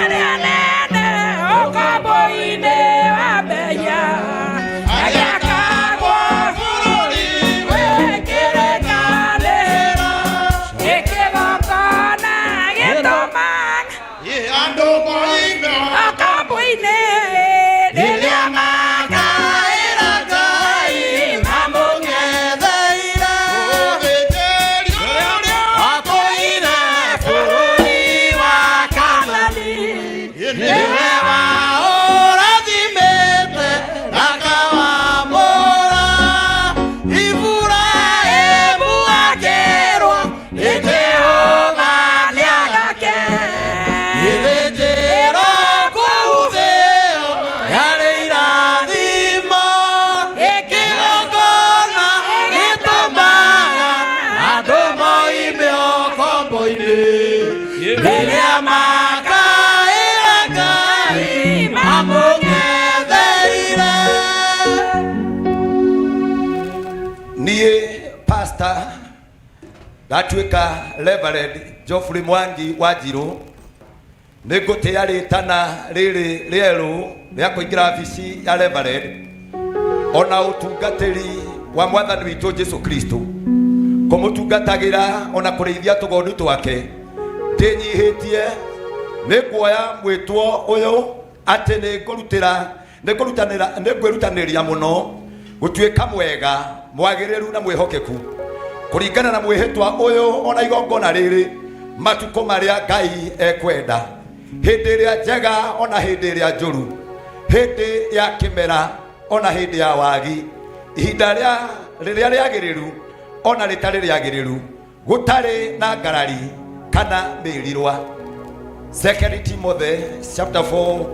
Ndatuĩka Reverend Geoffrey Mwangi wa Njirũ, nĩ ngũtĩa rĩtana rĩrĩ rĩerũ rĩa kũingĩra wabici ya Reverend ona ũtungatĩri wa mwathani witũ Jesu Kristo, kũmũtungatagĩra ona kũrĩithia tũgondu twake ndĩnyihĩtie. Nĩ nguoya mwĩtwo ũyũ atĩ nĩ ngũrutĩra nĩ ngũrutanĩra nĩ ngwĩrutanĩria mũno gũtuĩka mwega, mwagĩrĩru na mwĩhokeku kũringana na mwĩhĩtwa ũyũ ona igongona rĩrĩ matukũ marĩa Ngai ekwenda, hĩndĩ ĩrĩa njega ona hĩndĩ ĩrĩa njũru, hĩndĩ ya kĩmera ona hĩndĩ ya wagi, ihinda rĩa rĩrĩa rĩagĩrĩru ona rĩtarĩ rĩagĩrĩru, gũtarĩ na ngarari kana mĩrirwa. Second Timothy chapter 4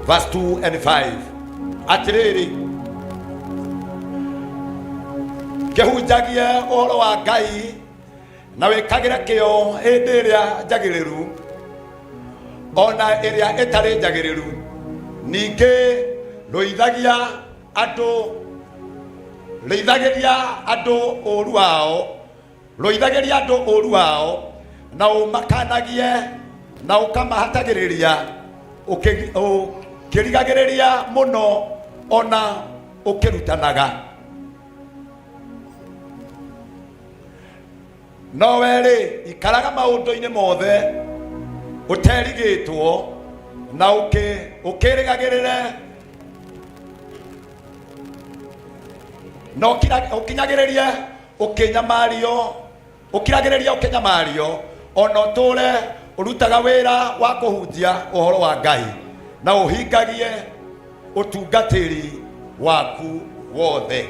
verse 2 and 5. Atĩrĩrĩ, kĩhunjagie ũhoro wa Ngai na wĩkagĩre kĩo hĩndĩ ĩrĩa njagĩrĩru ona ĩrĩa ĩtarĩ njagĩrĩru, ningĩ rũithagia andũ rĩithagĩria andũ ũũru wao, rũithagĩria andũ ũũru wao, na ũmakanagie na ũkamahatagĩrĩria ũkĩrigagĩrĩria mũno ona ũkĩrutanaga. No we-rĩ, ikaraga maũndũ-inĩ mothe ũterigĩtwo na ũkĩrĩgagĩrĩre na ũkinyagĩrĩrie ũkĩnyamario, ũkiragĩrĩria ũkĩnyamario, ona ũtũũre ũrutaga wĩra wa kũhunjia ũhoro wa Ngai na ũhingagie ũtungatĩri waku wothe.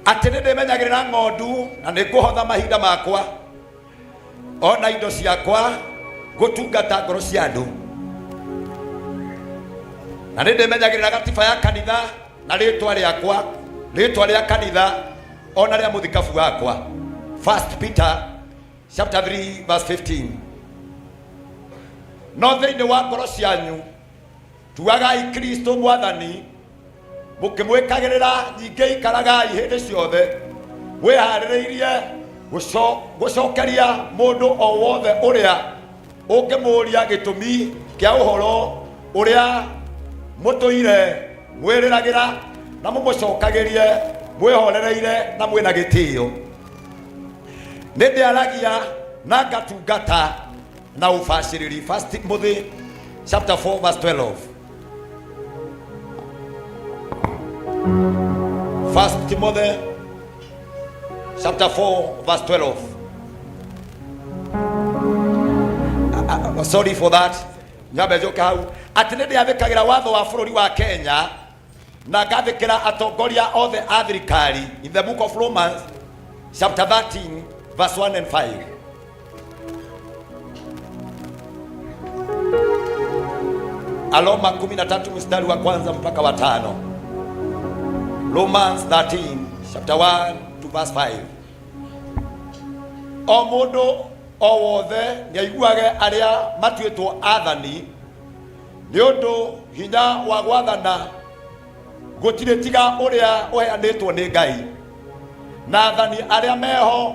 Atĩ nĩ ndĩmenyagĩrĩra ng'ondu na nĩ ngũhotha mahinda makwa ona indo ciakwa gũtungata ngoro cia andũ, na nĩ ndĩmenyagĩrĩra gatiba ya kanitha na rĩtwa rĩakwa, rĩtwa rĩa kanitha ona rĩa mũthikabu wakwa. First Peter chapter 3 verse 15. No thĩinĩ wa ngoro cianyu tuagai Kristo mwathani, mũkĩmwĩkagĩrĩra, ningĩ ikaragai hĩndĩ ciothe mwĩharĩrĩirie gũcokeria mũndũ o wothe ũrĩa ũngĩmũũria gĩtũmi kĩa ũhoro ũrĩa mũtũire mwĩrĩragĩra, na mũmũcokagĩrie mwĩhorereire na mwĩna gĩtĩo. Nĩ ndĩaragia na ngatungata na ũbacĩrĩri. First Timothy chapter 4 verse 12. First Timothy chapter 4 verse 12. Sorry for that. Nyambe njoke hau atĩ nĩ ndĩathĩkagĩra watho wa bũrũri wa Kenya na ngathĩkĩra atongoria othe a thirikari. In the book of Romans chapter 13 verse 1 and 5. Aloma 13 mstari wa kwanza mpaka wa tano. Romans 13 chapter 1 to verse 5. O mũndũ o wothe nĩaiguage arĩa matuĩtwo athani, nĩ ũndũ hinya wa gwathana gũtirĩ tiga ũrĩa ũheanĩtwo nĩ Ngai, na athani arĩa meho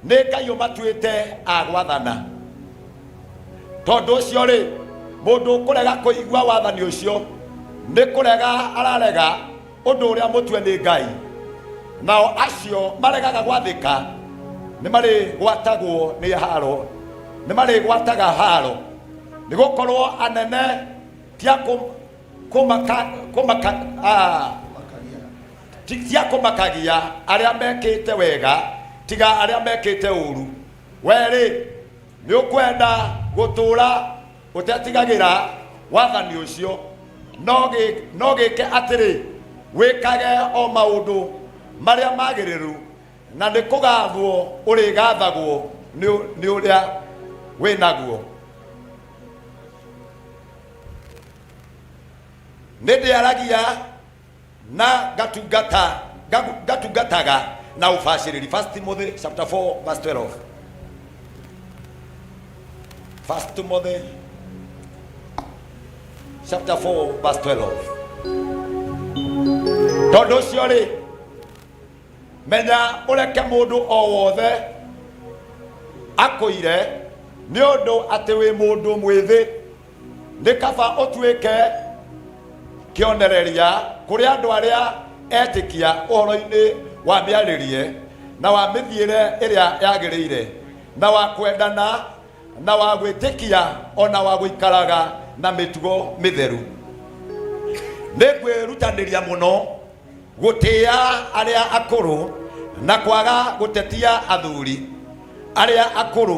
nĩ Ngai ũmatuĩte a gwathana. Tondũ ũcio rĩ, mũndũ ũkũrega kũigua wathani ũcio nĩ kũrega ararega ũndũ ũrĩa mũtue nĩ Ngai, nao acio maregaga gwathĩka nĩ marĩgwatagwo nĩ haro, nĩ marĩgwataga haro, nĩ gũkorwo anene ti a kũmaka kũmaka ti cia kũmakagia arĩa mekĩte wega tiga arĩa mekĩte ũru. Werĩ nĩ ũkwenda gũtũũra ũtetigagĩra wathani ũcio, no gĩke atĩrĩ, wĩkage o maũndũ marĩa magĩrĩru, na nĩ kũgathwo ũrĩgathagwo nĩ ũrĩa wĩnaguo. Nĩ ndĩaragia na ngatungata ngatungataga na ũbacĩrĩri. First Timothy chapter 4 verse 12. First Timothy chapter 4 verse 12. Tondũ ũcio rĩ, Menya ũreke mũndũ o wothe akũire nĩ ũndũ atĩ wĩ mũndũ mwĩthĩ nĩ kaba ũtuĩke kĩonereria kũrĩ andũ arĩa etĩkia ũhoro-inĩ wa mĩarĩrie na wa mĩthiĩre ĩrĩa yagĩrĩire na wa kwendana na wa gwĩtĩkia ona wa gũikaraga na mĩtugo mĩtheru. Nĩ ngwĩrutanĩria mũno gũtĩĩa arĩa akũrũ na kwaga gũtetia athuri arĩa akũrũ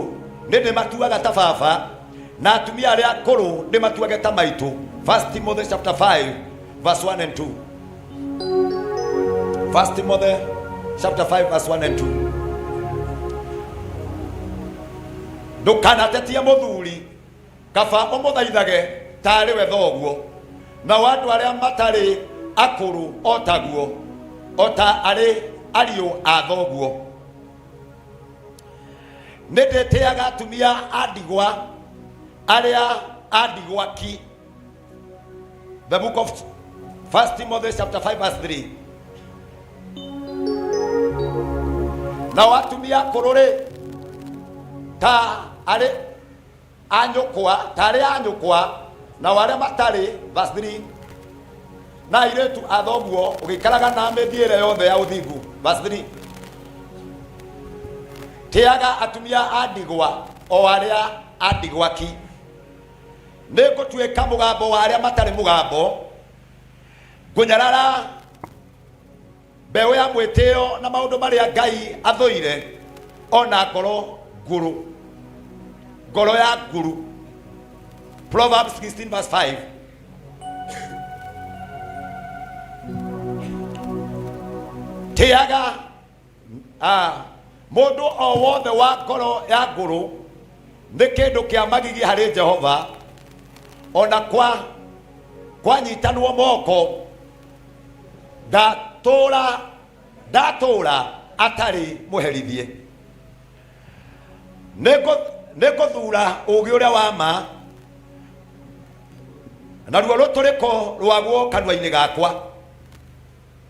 nĩ ndĩmatuaga ta baba na atumia arĩa akũrũ ndĩmatuage ta maitũ. 1 Timothy chapter 5 verse 1 and 2. 1 Timothy chapter 5 verse 1 and 2. Ndũkanatetie mũthuri kaba ũmũthaithage tarĩ we thoguo nao andũ arĩa matarĩ akũrũ o taguo o ta arĩ ariũ a thoguo. Nĩ ndĩtĩaga atumia a ndigwa arĩa a ndigwa ki. The book of 1 Timothy chapter 5 verse 3. Nao atumia akũrũ rĩ ta arĩ a nyũkwa ta arĩ a nyũkwa nao arĩa matarĩ verse 3 na airĩtu a thoguo ũgĩikaraga na mĩthiĩre yothe ya ũthingu verse 3. Tĩaga atumia a ndigwa o arĩa a ndigwa ki. Nĩ ngũtuĩka mũgambo wa arĩa matarĩ mũgambo, ngũnyarara mbeũ ya mwĩtĩo na maũndũ marĩa Ngai athũire, ona ngoro ngũrũ, ngoro ya nguru. Proverbs 16 verse 5. Tĩaga mũndũ o wothe wa ngoro ya ngũrũ nĩ kĩndũ kĩa magigi harĩ Jehova, ona kwa kwanyitanwo moko ndatũra ndatũra atarĩ mũherithie. Nĩ ngũthura ũũgĩ ũrĩa wa ma naruo rũtũrĩko rwaguo kanua-inĩ gakwa.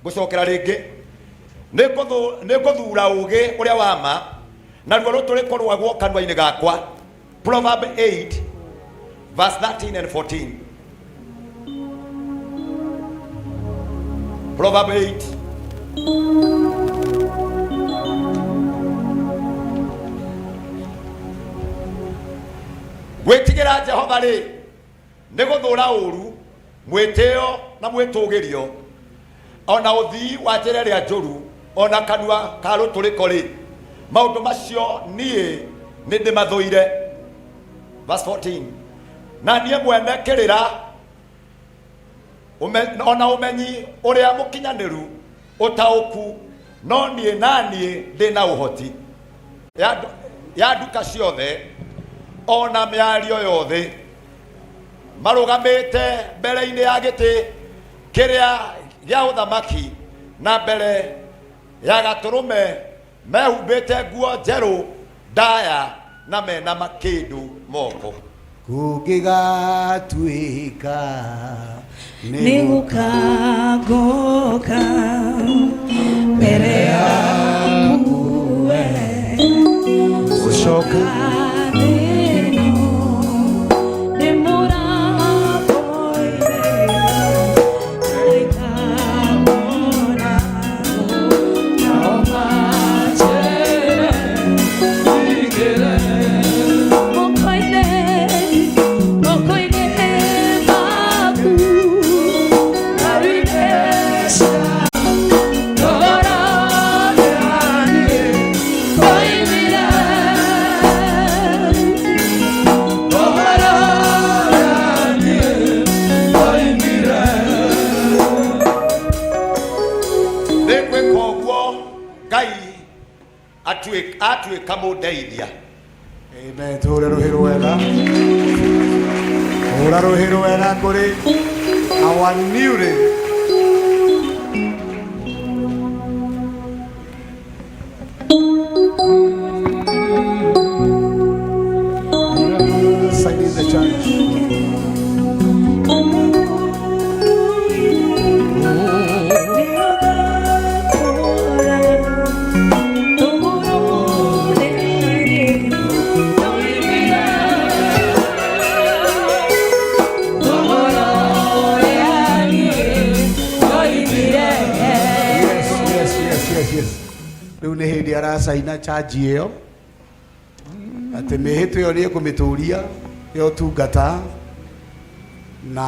Ngũcokera rĩngĩ, nĩ ngũthura ũũgĩ ũrĩa wa ma naruo rũtũrĩko rwaguo kanua-inĩ gakwa. Proverb 8 verse 13 and 14. Proverb 8. Gwĩtigĩra Jehova rĩ nĩ gũthũra ũũru, mwĩtĩo na mwĩtũgĩrio, ona ũthii wa njĩra ĩrĩa njũru, ona kanua ka rũtũrĩko rĩ, maũndũ macio niĩ nĩ ndĩmathũire. Verse 14. Na niĩ mwene kĩrĩra ona ũmenyi ũrĩa mũkinyanĩru ũtaũku, no niĩ na niĩ ndĩ na ũhoti ya nduka ciothe ona mĩario yothe marũgamĩte mbere-inĩ ya gĩtĩ kĩrĩa gĩa ũthamaki na mbere ya gatũrũme mehumbĩte nguo njerũ ndaya na mena makĩndũ moko. Kũngĩgatuĩka nĩ gũkangoka mbere yaku we gũcoka Nĩ ngwĩka ũguo Ngai atuĩka mũndeithia. Amen. Tũhũre rũhĩ rwega. Hũra rũhĩ rwega kũrĩ our newly signing the church. Rĩu nĩ hĩndĩ aracaina charge ĩyo atĩ mĩhĩtwa ĩyo nĩ ekũmĩtũria ya ũtungata na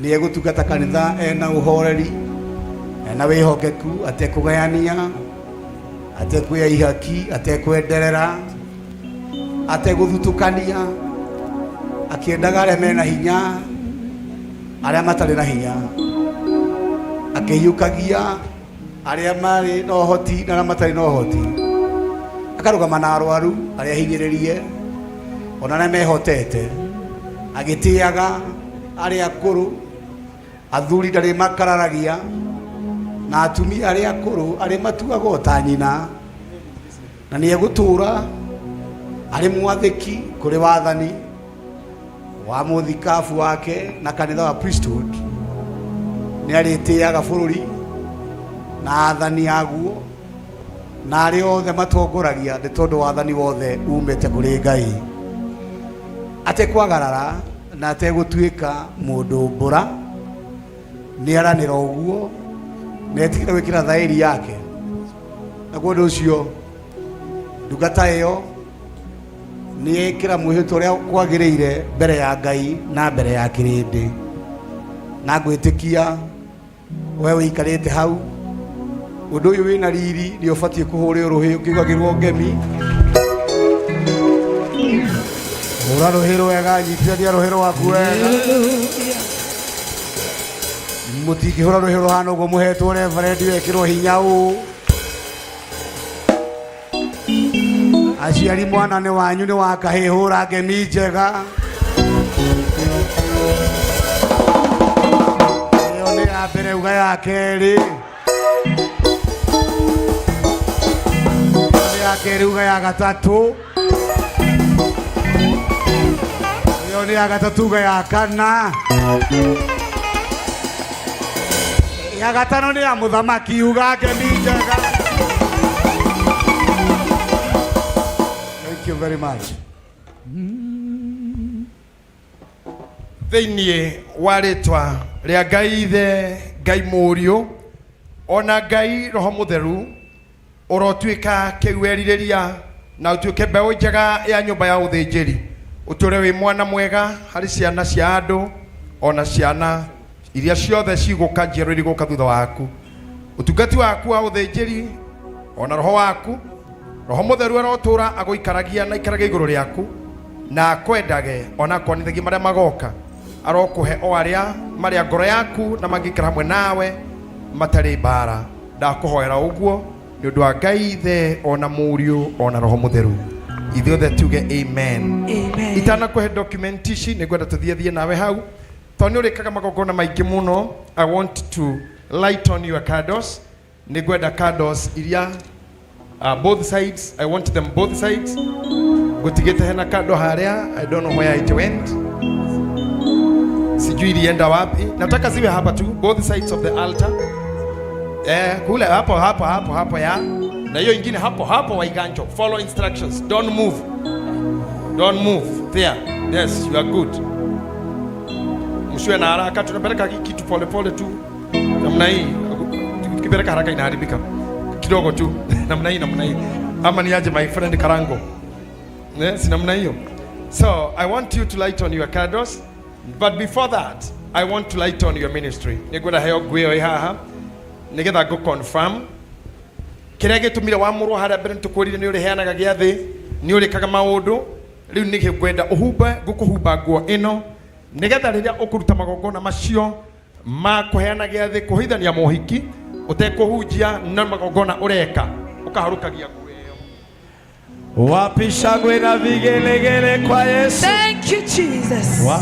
nĩ egũtungata kanitha ena ũhoreri ena wĩhokeku atekũgayania atekwĩya ihaki atekwenderera ategũthutũkania akĩendaga arĩa mena hinya arĩa matarĩ na hinya akĩiyũkagia arĩa marĩ na ũhoti na arĩa matarĩ na ũhoti akarũgama na arwaru arĩa hinyĩrĩrie ona arĩa mehotete agĩtĩaga arĩa akũrũ athuri ndarĩ makararagia na atumia arĩa akũrũ arĩa matuaga o ta nyina na nĩ egũtũũra arĩ mwathĩki kũrĩ wathani wa mũthikabu wake na kanitha wa priesthood nĩ arĩtĩaga bũrũri na athani aguo na arĩa othe matongoragia nĩ tondũ wathani wothe umĩte kũrĩ Ngai atekwagarara na ategũtuĩka mũndũ mbũra nĩ aranĩra ũguo na etĩkĩra gwĩkĩra thaĩri yake naguo ũndũ ũcio ndungata ĩyo nĩ ĩkĩra mwĩhĩtwa ũrĩa kwagĩrĩire mbere ya Ngai na mbere ya kĩrĩndĩ na ngwĩtĩkia we wĩikarĩte hau ũndũ ũyũ wĩna riri nĩ ũbatiĩ kũhũrĩrwo rũhĩ ũkĩugagĩrwo ngemi hũra rũhĩ rwega nyitithania rũhĩ rwaku wega mũtingĩhũra rũhĩ rũhana ũguo mũhetwo reverend wekĩrwo hinya ũũ aciari mwana nĩ wanyu nĩ wa kahĩĩ hũra ngemi njega ĩyo nĩ ya mbere uga ya kerĩ ĩyo nĩ ya kerĩ uga ya gatatũ ĩyo nĩ ya gatatũ uga ya kana ya gatano nĩ ya mũthamaki uga ngemi njega. Thank you very much. Thĩinĩ wa rĩtwa rĩa Ngai Ithe, Ngai Mũriũ, ona Ngai Roho Mũtheru, ũrotuĩka kĩu werirĩria na ũtuĩke mbeũ njega ya nyũmba ya ũthĩnjĩri. Ũtũre wĩ mwana mwega harĩ ciana cia andũ ona ciana iria ciothe cigũka njiarwa iria igũka thutha waku. Ũtungati waku wa ũthĩnjĩri ona roho waku Roho Mũtheru arotũra agũikaragia na ikarage igũrũ rĩaku na akwendage ona akonithagia marĩa magoka arokũhe o arĩa marĩa ngoro yaku na mangĩikara hamwe nawe matarĩ mbara. Ndakũhoera ũguo nĩ ũndũ wa Ngai Ithe ona Mũriũ ona Roho Mũtheru. Ithuothe tuge amen. Amen. Itanakũhe document ici nĩ ngwenda tũthiĩ thiĩ nawe hau tondũ nĩ ũrĩkaga magongona maingĩ mũno. I want to light on your candles. Nĩ ngwenda candles iria both sides. I want them both sides. Gutigite hena kando haria. I don't know where it went. Sijui ilienda wapi. Nataka ziwe hapa tu, both sides of the altar. Kule hapo hapo hapo hapo ya. Na hiyo ingine hapo hapo Waiganjo. Follow instructions. Don't move. Don't move. There. Yes, you are good. Msiwe na haraka, tunapeleka kitu pole pole tu. Namna hii. Tukipeleka haraka inaharibika. Kidogo tu. Namna hii, namna hii. Ama ni aje my friend Karango. Si namna hiyo. So, I want you to light on your candles. But before that, I want to light on your ministry. Nĩngwenda heo ngũĩ haha nĩgetha ngũ confirm kĩrĩa gĩtũmire wamũrwo harĩa mbere nĩtũkwĩrire nĩ ũrĩheanaga gĩathĩ nĩ ũrĩkaga maũndũ rĩu nĩ ngwenda ũhumbe ngũkũhumba nguo ĩno nĩgetha rĩrĩa ũkũruta magongona macio ma kũheana gĩathĩ kũhithania mohiki ũtekũhunjia na magongona ũreka ũkaharũkagia nguo ĩyo. Wapi shangwe na vigelegele kwa Yesu. Thank you Jesus. Wow.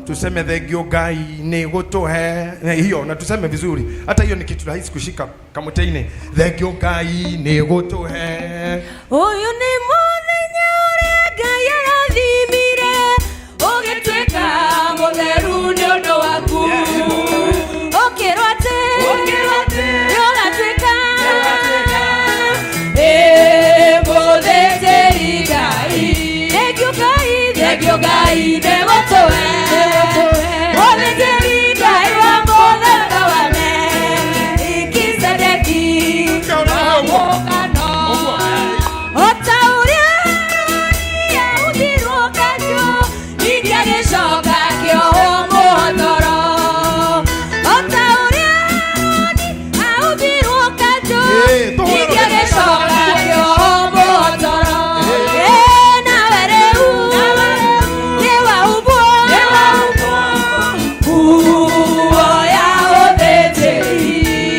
Tuseme thank you Ngai nĩ gũtũhe hiyo na tuseme vizuri. Hata hiyo ni kitu rahisi kushika kamuteinĩ. Thank you Ngai nĩ gũtũhe. Ũyũ nĩ mũthenya ũrĩa Ngai arathimire ũgĩtuĩka mũtheru nĩ ũndũ waku. Ũkĩrwo atĩ nĩ ũgatuĩka mũthĩnjĩri Ngai. Thank you Ngai, thank you Ngai nĩ gũtũhe. Mũthĩnjĩri Ngai wa mũthemba wa Melikisedeki. gĩgĩcoka kĩohwo mũhotoro. O ta ũrĩa Harũni ahumbirwo kanjũ, ningĩ agĩcoka kĩohwo mũhotoro. Ĩ, nawe rĩu nĩwahumbwo nguo ya ũthĩnjĩri.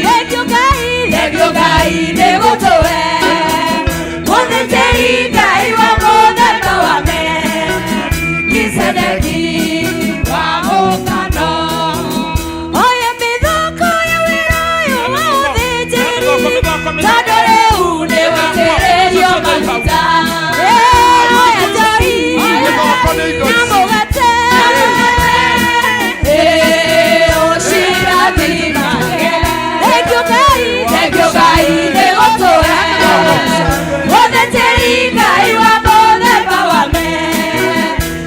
Thengiũ Ngai, thengiũ Ngai nĩ gũtũhe mũthĩnjĩri Ngai wa mũthemba wa Melkisedeki wa mũkano. Oya mĩthako ya wĩra ũyũ wa ũthĩnjĩri, tondũ rĩu nĩwaitĩrĩrio maguta. Ĩ, oya njohi na mũgate, ĩ, ũcirathimage. Thengiũ Ngai, thengiũ Ngai nĩ gũtũhe mũthĩnjĩri Ngai wa mũthemba wa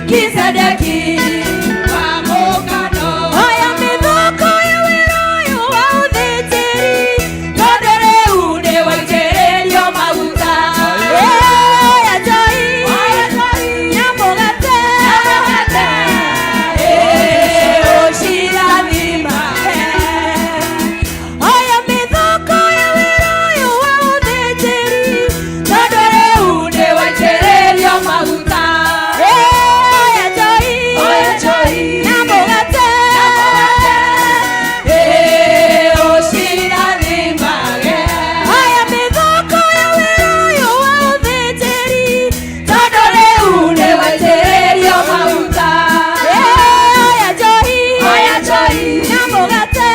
Melkisedeki wa mũkano. Oya mĩthako ya wĩra ũyũ wa ũthĩnjĩri, tondũ rĩu nĩwaitĩrĩrio maguta. Ĩ, oya njohi na mũgate, ĩ, ũcirathimage. Oya mĩthako ya wĩra ũyũ wa ũthĩnjĩri, tondũ rĩu nĩwaitĩrĩrio maguta. Ĩ, oya njohi na mũgate, ĩ, ũcirathimage. Oya mĩthako ya wĩra ũyũ wa ũthĩnjĩri, tondũ rĩu nĩwaitĩrĩrio maguta. Ĩ, oya njohi na mũgate,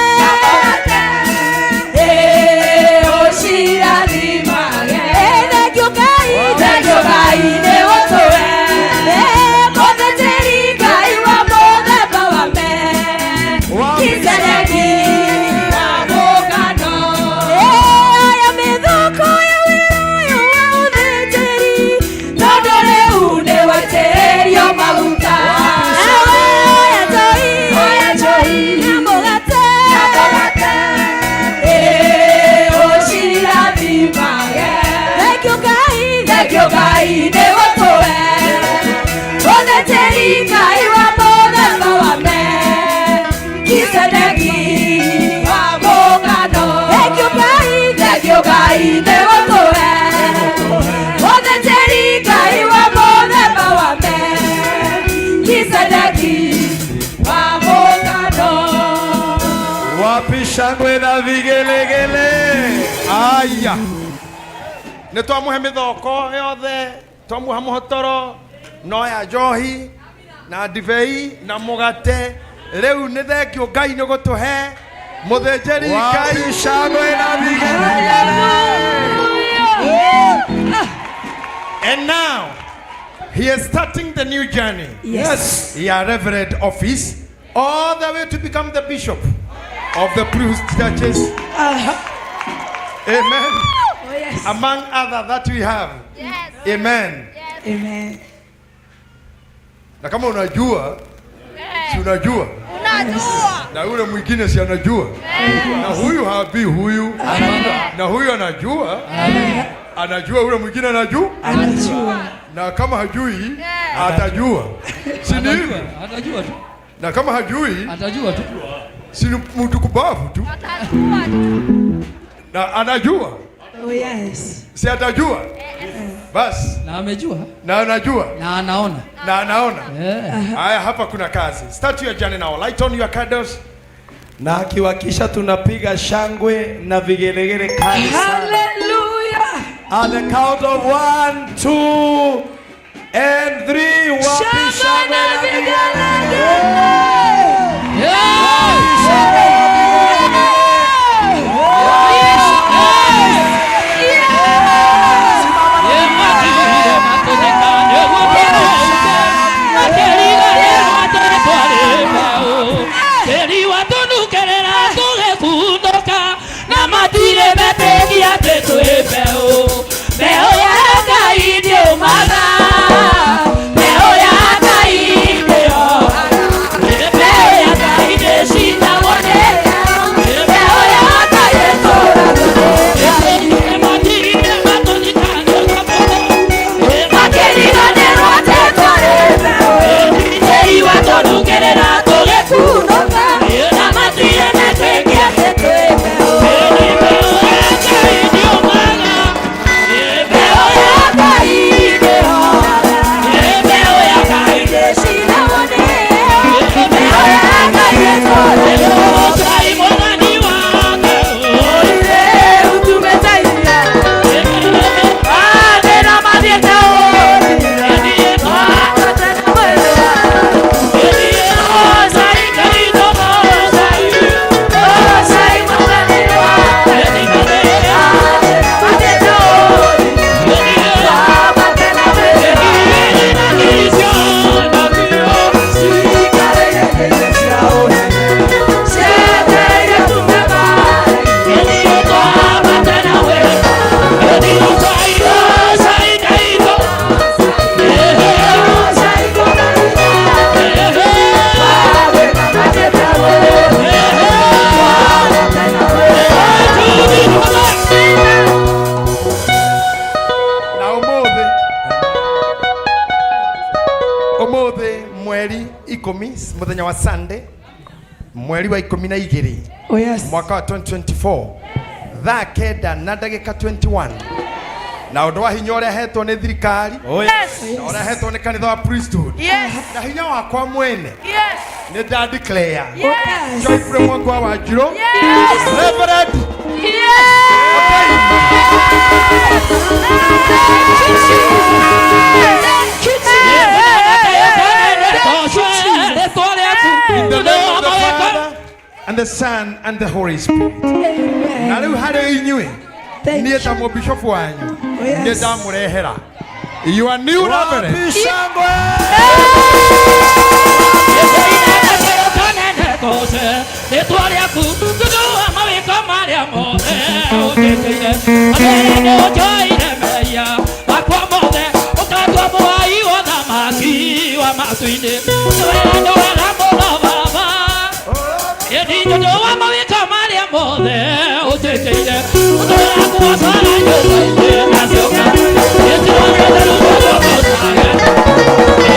ĩ, ũcirathimage. Ĩ, thengiũ Ngai, thengiũ Ngai nĩ gũtũhe mũthĩnjĩri Ngai wa mũthemba wa Melkisedeki wa mũkano. Ĩ, oya mĩthako ya wĩra ũyũ wa ũthĩnjĩri, tondũ rĩu nĩwaitĩrĩrio maguta. Nawe oya njohi na mũgate, ĩ, ũcirathimage. Thengiũ Ngai, thengiũ Ngai nĩ gũtũhe mũthĩnjĩri Ngai wa mũthemba wa Melkisedeki wa mũkano. Thengiũ Ngai, thengiũ Ngai nĩ gũtũhe mũthĩnjĩri Ngai wa mũthemba wa Melkisedeki wa mũkano. Wapi shangwe na vigelegele? Aya, nä twamũhe mĩthoko yothe, twamũhe mũhotoro no ya njohi na ndibei na mũgate. Rĩu nĩ thengiũ Ngai nĩ gũtũhe mũthĩnjĩri Ngai. Wapi shangwe na vigelegele? And now he is starting the new journey. Yes. Ya reverend office all the way to become the bishop of the priest churches. Amen. Oh, yes. Among other that we have. Amen. Amen. Na kama unajua, si unajua. Na yule mwingine si anajua. Na huyu habi huyu. Na huyu anajua. Anajua yule mwingine anajua. Anajua. Na kama hajui atajua. Si ni hivyo? Atajua tu. Na kama hajui atajua tu. Si ni mtu kubavu tu. Na anajua. Oh, yes. Si atajua. Basi. Na amejua. Na anajua. Na anaona. Na anaona. Haya, hapa kuna kazi. Start your journey now. Light on your candles. Na akiwakisha tunapiga shangwe na vigelegele kali sana. Hallelujah. At the count of 1, 2, and 3, wapi shangwe na vigelegele? Wapi shangwe na vigelegele? Mbeũ ya Ngai nĩũmaga, mbeũ ya Ngai nĩyo. 10 muthenya wa Sunday mweri wa 12 Oh, yes. mwaka wa 2024 thaa 9 na ndagĩka 21 na ũndũ wa hinya ũrĩa hetwo nĩ thirikari Oh, yes. na ũrĩa hetwo nĩ kanitha wa priesthood Yes. na hinya wakwa mwene Yes. nĩ nda declare Yes. Geoffrey Mwangi wa Wanjiru Yes. Reverend In the name of the Father and the Son and the Holy Spirit. Na rĩu harĩ inyuĩ niĩ ta mũbishofu wanyu nĩ ndamũrehera your new reverend. Rĩtwa rĩaku tondũ wa mawĩko marĩa mothe ũnjĩkĩire Mbere nĩ ũnjoire mehia makwa mothe ũkatua mũhai wa thamaki wa matu-inĩ Nĩ wega mũno baba Ĩni tondũ wa mawĩko marĩa mothe ũnjĩkĩire Ũtũũra kuocaga nyũmba-inĩ nacio Ĩtiro mũtheru tũgũgũcage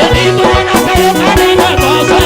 Ĩni tũrĩ na kayũ kanene goce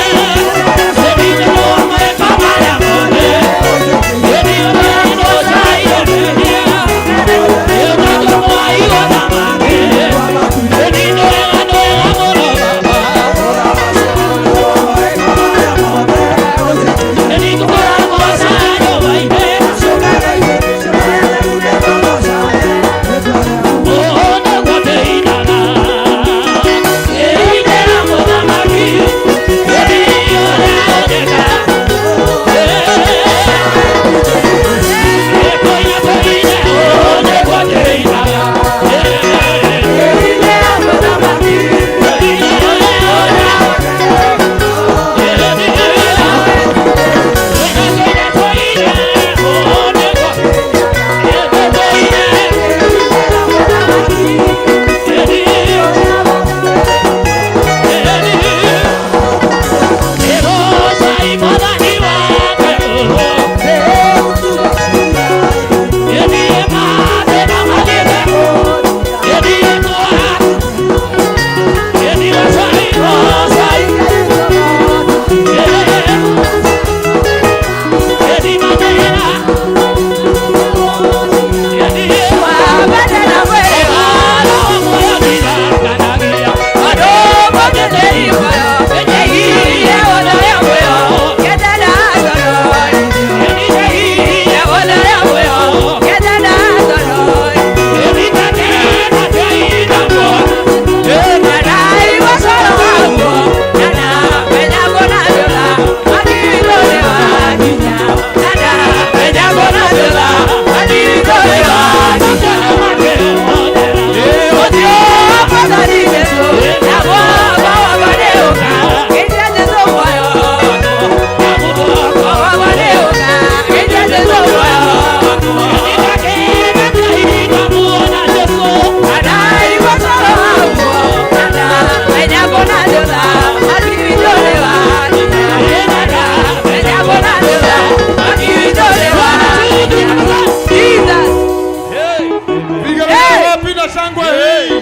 Piga makofi wapi na shangwe hii?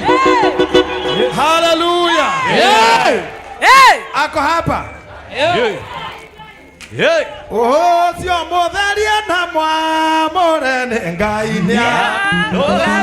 Hallelujah. Ako hapa. Oho cio mutherie na mwamũre nĩ Ngai nĩa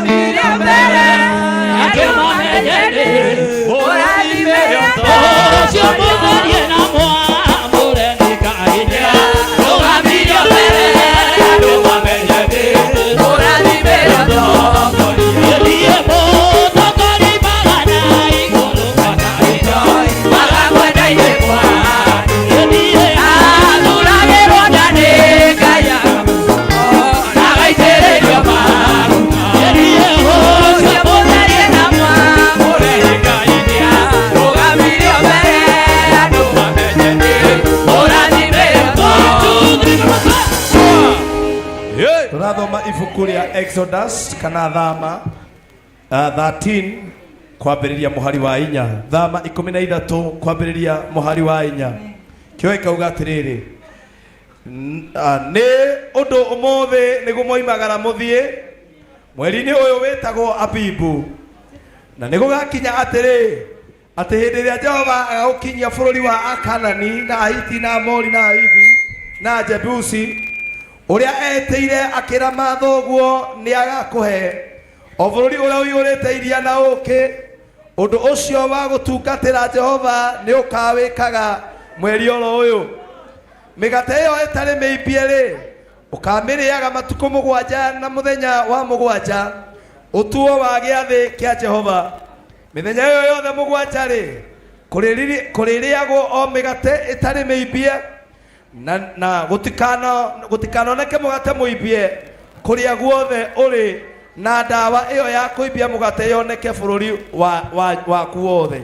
Tũrathoma ibuku rĩa Exodus kana thama 13 kwambĩrĩria mũhari wa inya thama 13 kwambĩrĩria mũhari wa inya kĩoe kauga atĩrĩrĩ nĩ ũndũ ũmũthĩ nĩguo mwoimagara mũthiĩ mweri-inĩ ũyũ wĩtagwo Abibu na nĩ gũgakinya atĩrĩ Atĩ hĩndĩ ĩrĩa Jehova agagũkinyia bũrũri wa Akanani na Ahiti na Amori na Ahivi na Jebusi ũrĩa etĩire akĩra mathoguo nĩ agakũhe o bũrũri ũrĩa ũiyũrĩte iria na ũũkĩ. Ũndũ ũcio wa gũtungatĩra Jehova nĩ ũkawĩkaga mweri oro ũyũ. Mĩgate ĩyo ĩtarĩ mĩimbie rĩ, ũkamĩrĩaga matukũ mũgwanja na mũthenya wa mũgwanja ũtuo wa gĩathĩ kĩa Jehova. Mĩthenya ĩyo yothe mũgwanja rĩ, kũrĩrĩagwo o mĩgate ĩtarĩ mĩimbie na gũtikanoneke mũgate mũimbie kũrĩa guothe ũrĩ na ndawa ĩyo ya kũimbia mũgate yoneke bũrũri waku wothe.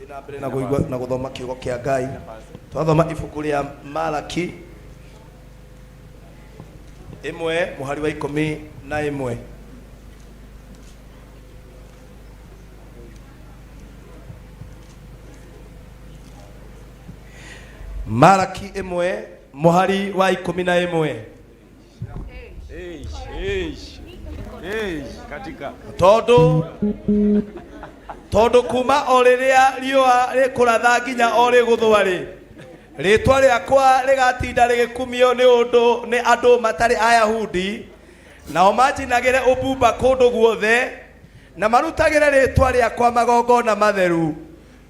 Na mbere na kũigua na gũthoma kiugo kĩa Ngai. Twathoma ibuku rĩa Malaki 1 mũhari wa 11. Malaki 1 mũhari wa 11. Katika tondu kuma o rĩrĩa riũa rĩkũratha nginya o rĩgũthũa rĩ, rĩtwa rĩakwa rĩgatinda rĩgĩkumio nĩ ũndũ nĩ andũ matarĩ Ayahudi, nao manjinagĩre ũbumba kũndũ guothe na marutagĩre rĩtwa rĩakwa magongona matheru,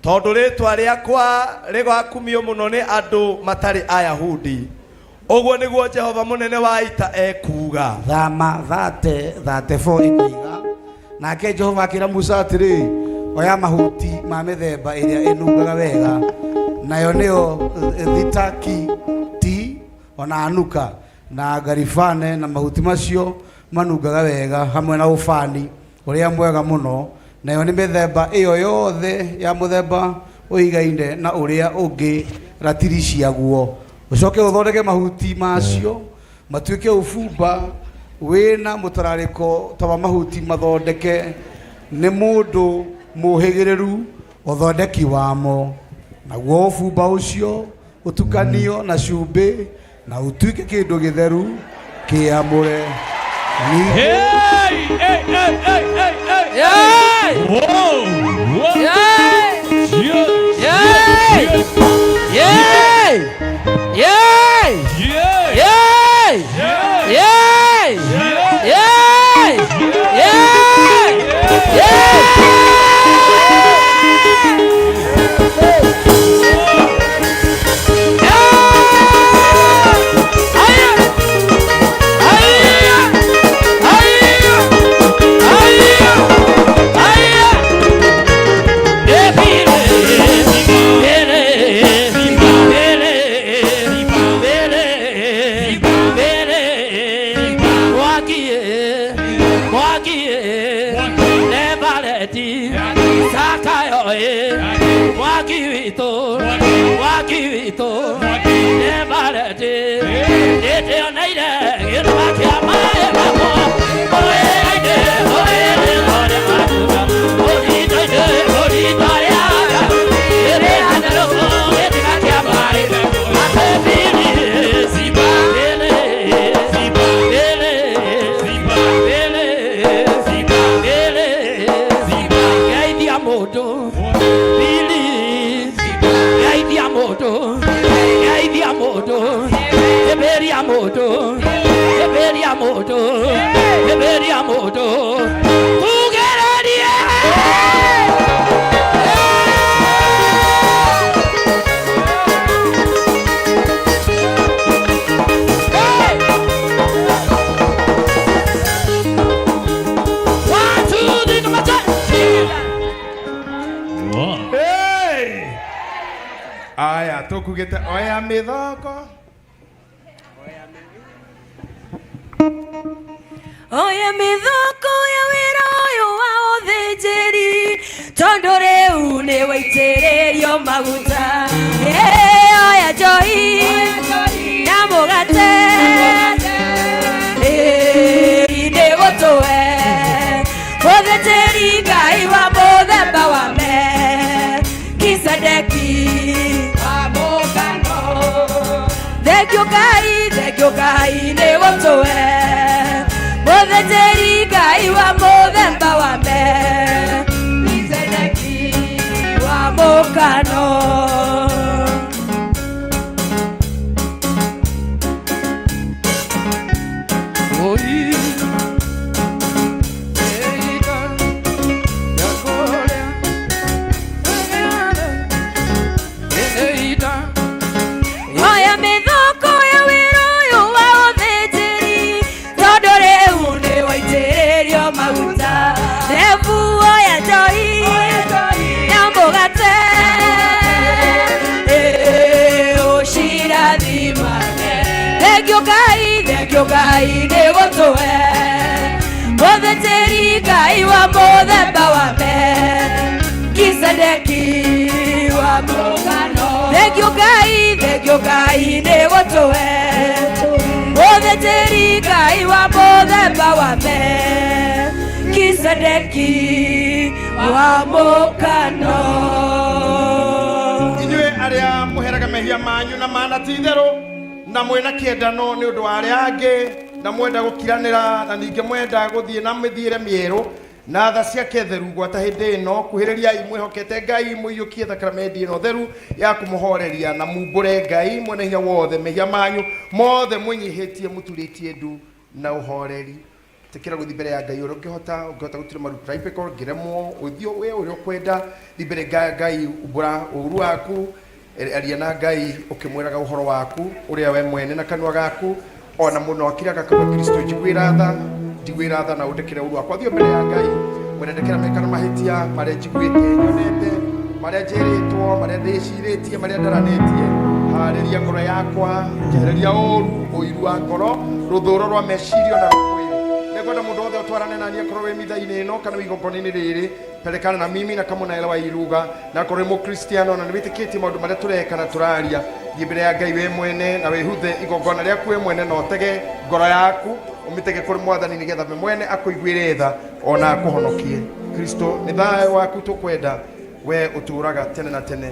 tondũ rĩtwa rĩakwa rĩgakumio mũno nĩ andũ matarĩ Ayahudi. Ũguo nĩguo Jehova mũnene wa ita ekuuga. Thama 34 ikoiga, nake Jehova akĩra Musa atĩrĩ, oya mahuti ma mĩthemba ĩrĩa ĩnungaga wega, nayo nĩyo thitaki ti ona anuka na garifane, na mahuti macio manungaga wega hamwe na ũbani ũrĩa mwega mũno, nayo nĩ mĩthemba ĩyo yothe ya mũthemba ũigaine na ũrĩa ũngĩ ratiri ciaguo. Ũcoke ũthondeke mahuti macio matuĩke ũbumba wĩna mũtararĩko ta wa mahuti mathondeke nĩ mũndũ mũhĩgĩrĩru ũthondeki wamo, naguo ũbumba ũcio ũtukanio na cumbĩ na ũtuĩke kĩndũ gĩtheru kĩamũre. Hey, hey, hey, hey, hey, hey. Whoa, whoa. Yeah. Yeah. Yeah. Yeah. Yeah. Yeah. Yeah. Yeah. Yeah. Yeah. Aya, tukugete oya mithoko. Oya mithoko ya wĩra ũyũ wa ũthĩnjĩri, tondũ rĩu nĩ waitĩrĩrio maguta. Oya njohi na mũgate, nĩ gũtũhe mũthĩnjĩri Ngai wa mũthemba wa Melkisedeki. Thank you Ngai, thank you Ngai nĩ gũtũhe mũthĩnjĩri Ngai nĩ gũtũhe mũthĩnjĩri Ngai wa mũthemba wa Melkisedeki wa mũgano. Thengio Ngai, thengio Ngai nĩ gũtũhe mũthĩnjĩri Ngai wa mũthemba wa Melkisedeki wa mũkano. Inyuĩ arĩa mũheraga mehia manyu na mana ti itherũ na mwĩna kĩendano nĩ ũndũ wa arĩa angĩ na mwenda gũkiranĩra na ningĩ mwenda gũthiĩ na mĩthiĩre mĩerũ na tha ciake theru gwata hĩndĩ ĩno kuhĩrĩriai mwĩhokete Ngai mũiyũkie thakramendi ĩno theru ya kũmũhoreria na mumbũre Ngai mwene hinya wothe mehia manyu mothe mwĩnyihĩtie mũturĩtie ndu na ũhoreri. Tĩkĩra gũthiĩ mbere ya Ngai ũrĩa ũngĩhota, ũngĩhota gũtura maru private, ũngĩremwo ũthiĩ we ũrĩa ũkwenda, thiĩ mbere ya Ngai umbũra ũru waku, aria na Ngai ũkĩmwĩraga ũhoro waku ũrĩa we mwene na kanua gaku, ona mũno akiraga kanua Kristo njiguĩra tha, njiguĩra tha na ũndekere ũru wakwa. Thiĩ mbere ya Ngai mwene ndekera meka na mahĩtia marĩa njiguĩte nyonete, marĩa njĩrĩtwo, marĩa ndĩcirĩtie, marĩa ndaranĩtie. Harĩria ngoro yakwa, njehereria ũru, ũiru wa ngoro, rũthũro rwa meciria na rwa mwĩrĩ. Nĩngwenda mũndũ wothe ũtwarane naniĩ akorwo wĩ mitha-inĩ ĩno kana wĩ igongona-inĩ rĩrĩ, pelekana na mimi na kama unaelewa hii lugha na akorwo wĩ mũkristiano na nĩwĩtĩkĩtie maũndũ marĩa tũreka na tũraria, thiĩ mbere ya Ngai wĩ mwene na wĩhuthe igongona rĩaku wĩ mwene na ũtege ngoro yaku ũmĩtege kũrĩ mwathani nĩgetha we mwene akũiguĩre tha ona akũhonokie. Kristo nĩ thayũ waku tũkwenda, we ũtũũraga tene na tene.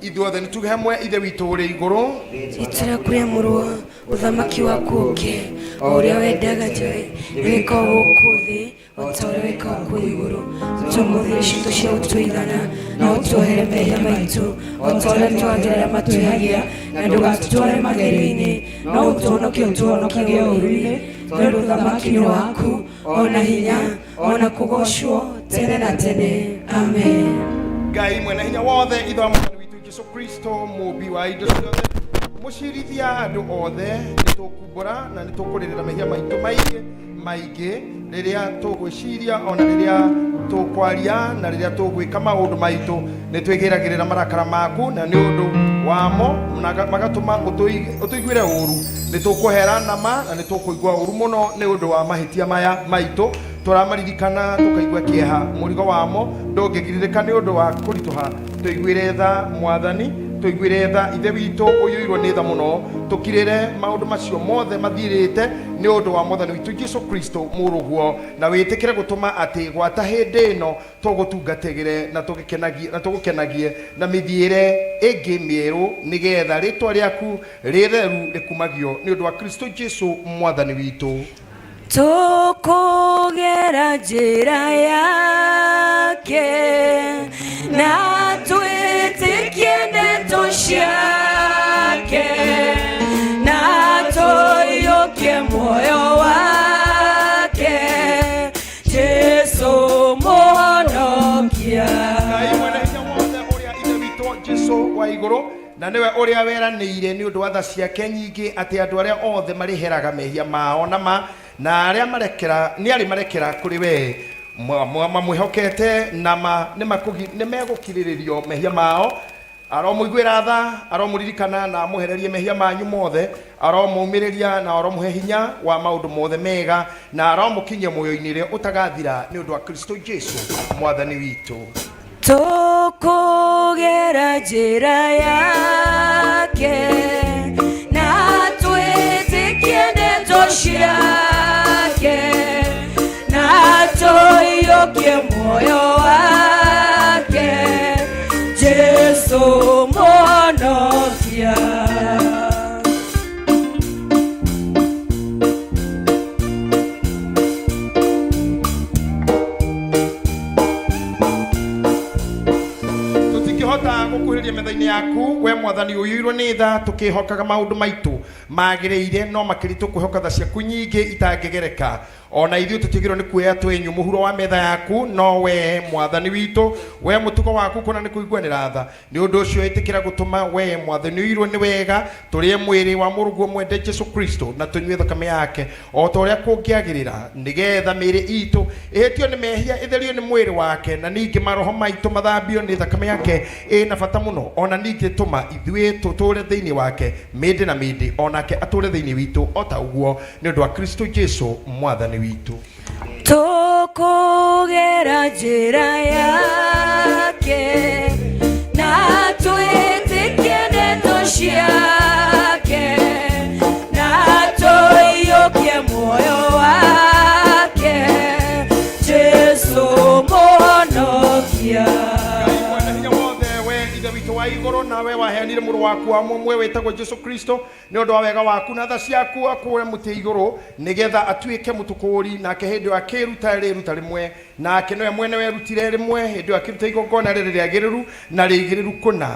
Ithuothe nĩtuge hamwe, Ithe witũ ũrĩ igũrũ, Rĩĩtwa rĩaku rĩamũrwo, ũthamaki waku ũũke, o ũrĩa wendaga Ngai nĩwĩkagwo gũkũ thĩ o ta ũrĩa wĩkagwo kũu igũrũ. Ũtũhe ũmũthĩ irio citũ cia gũtũigana, na ũtuohere mehia maitũ o ta ũrĩa twagĩra arĩa matwĩhagia, na ndũgatũtware magerio-inĩ, no ũtũhonokie ũtũhonokagie ũũru-inĩ, tondũ ũthamaki nĩ waku, o na hinya, o na kũgoocwo tene na tene. Amen. Ngai mwene hinya wothe, Ithe wa Mwathani witũ Jesu Kristo, mũũmbi wa indo ciothe, mũcirithia andũ othe, nĩtũkumbũra na nĩtũkũrĩrĩra mehia maitũ maingĩ maingĩ rĩrĩa tũgwĩciria ona rĩrĩa tũkwaria na rĩrĩa tũgwĩka maũndũ maitũ, nĩtwĩgĩragĩrĩra marakara maku na nĩ ũndũ wamo magatũma ũtũiguĩre ũru. Nĩtũkũhera nama na nĩtũkũigua ũru mũno nĩ ũndũ wa mahĩtia maya maitũ, tũramaririkana tũkaigua kĩeha, mũrigo wamo ndũngĩgirirĩka nĩ ũndũ wa kũritũha. Tũiguĩre tha Mwathani, tũiguĩre tha Ithe witũ ũiyũirwo nĩ tha mũno, tũkirĩre maũndũ macio mothe mathirĩte nĩ ũndũ wa Mwathani witũ Jesu Kristo mũrũguo, na wĩtĩkĩre gũtũma atĩ gwata hĩndĩ ĩno tũgũtungatĩre na tũgũkenagie na mĩthiĩre ĩngĩ mĩerũ, nĩgetha rĩĩtwa rĩaku rĩtheru rĩkumagio nĩ ũndũ wa Kristo Jesu Mwathani witũ. Tũkũgera njĩra yake na twĩtĩkie ndeto ciake na tũiyũkie muoyo wake Jesu mũhonokia. Ngai mwene hinya wothe ũrĩa Ithe witũ Jesu wa igũrũ na nĩwe ũrĩa weranĩire nĩ ũndũ wa tha ciake nyingĩ atĩ andũ arĩa othe marĩheraga mehia mao na ma na arĩa marekera nĩ arĩ marekera kũrĩ we mamwĩhokete na ma nĩ megũkirĩrĩrio mehia mao. Aromũiguĩra tha, aromũririkana na amũhererie mehia manyu mothe, aromũmĩrĩria na aromũhe hinya wa maũndũ mothe mega, na aromũkinyia muoyo-inĩ ũrĩa ũtagathira nĩ ũndũ wa Kristo Jesu Mwathani witũ. Tũkũgera njĩra yake na twĩtĩkie ndeto ciake na tũiyũkie muoyo wake Jesu mũhonokia. Tũtingĩhota gũkuhĩrĩria metha-inĩ yaku we Mwathani ũiyũirwo nĩ tha, tũkĩhokaga maũndũ maitũ magĩrĩire, no makĩria tũkwĩhoka tha ciaku nyingĩ itangĩgereka. Ona ithuĩ tũtigĩrwo nĩ kuoya twenyũ mũhuro wa metha yaku, no we Mwathani witũ, we mũtugo waku kũna nĩ kũiguanĩra tha. Nĩ ũndũ ũcio ĩtĩkĩra gũtũma we Mwathani ũiyũirwo nĩ wega tũrĩe mwĩrĩ wa mũrũguo mwende Jesu Kristo na tũnyue thakame yake o ta ũrĩa kũngĩagĩrĩra, nĩgetha mĩĩrĩ itũ ĩhĩtio nĩ mehia ĩtherio nĩ mwĩrĩ wake, na ningĩ maroho maitũ mathambio nĩ thakame yake ĩna bata mũno. mũno ona ningĩ tũma ithuĩ tũtũũre thĩinĩ wake mĩndĩ na mĩndĩ onake atũũre thĩinĩ witũ o ta ũguo nĩ ũndũ wa Kristo Jesu mwathani witũ. Tũkũgera njĩra yake na twĩtĩkie ndeto ciake na tũiyũkie muoyo wake Jesu mũhonokia. Hinya wothe we ithe witũ wa igũrũ nawe waheanire mũrũ waku wa mũmwe wĩtagwo Jesu Kristo nĩ ũndũ wa wega waku na tha ciaku akũre mũtĩ igũrũ nĩgetha atuĩke mũtũkũũri nake hĩndĩ ĩyo akĩruta rĩruta rĩmwe nake nĩwe mwene werutire rĩmwe hĩndĩ ĩyo akĩruta igongona rĩrĩ rĩagĩrĩru na rĩigĩrĩru kũna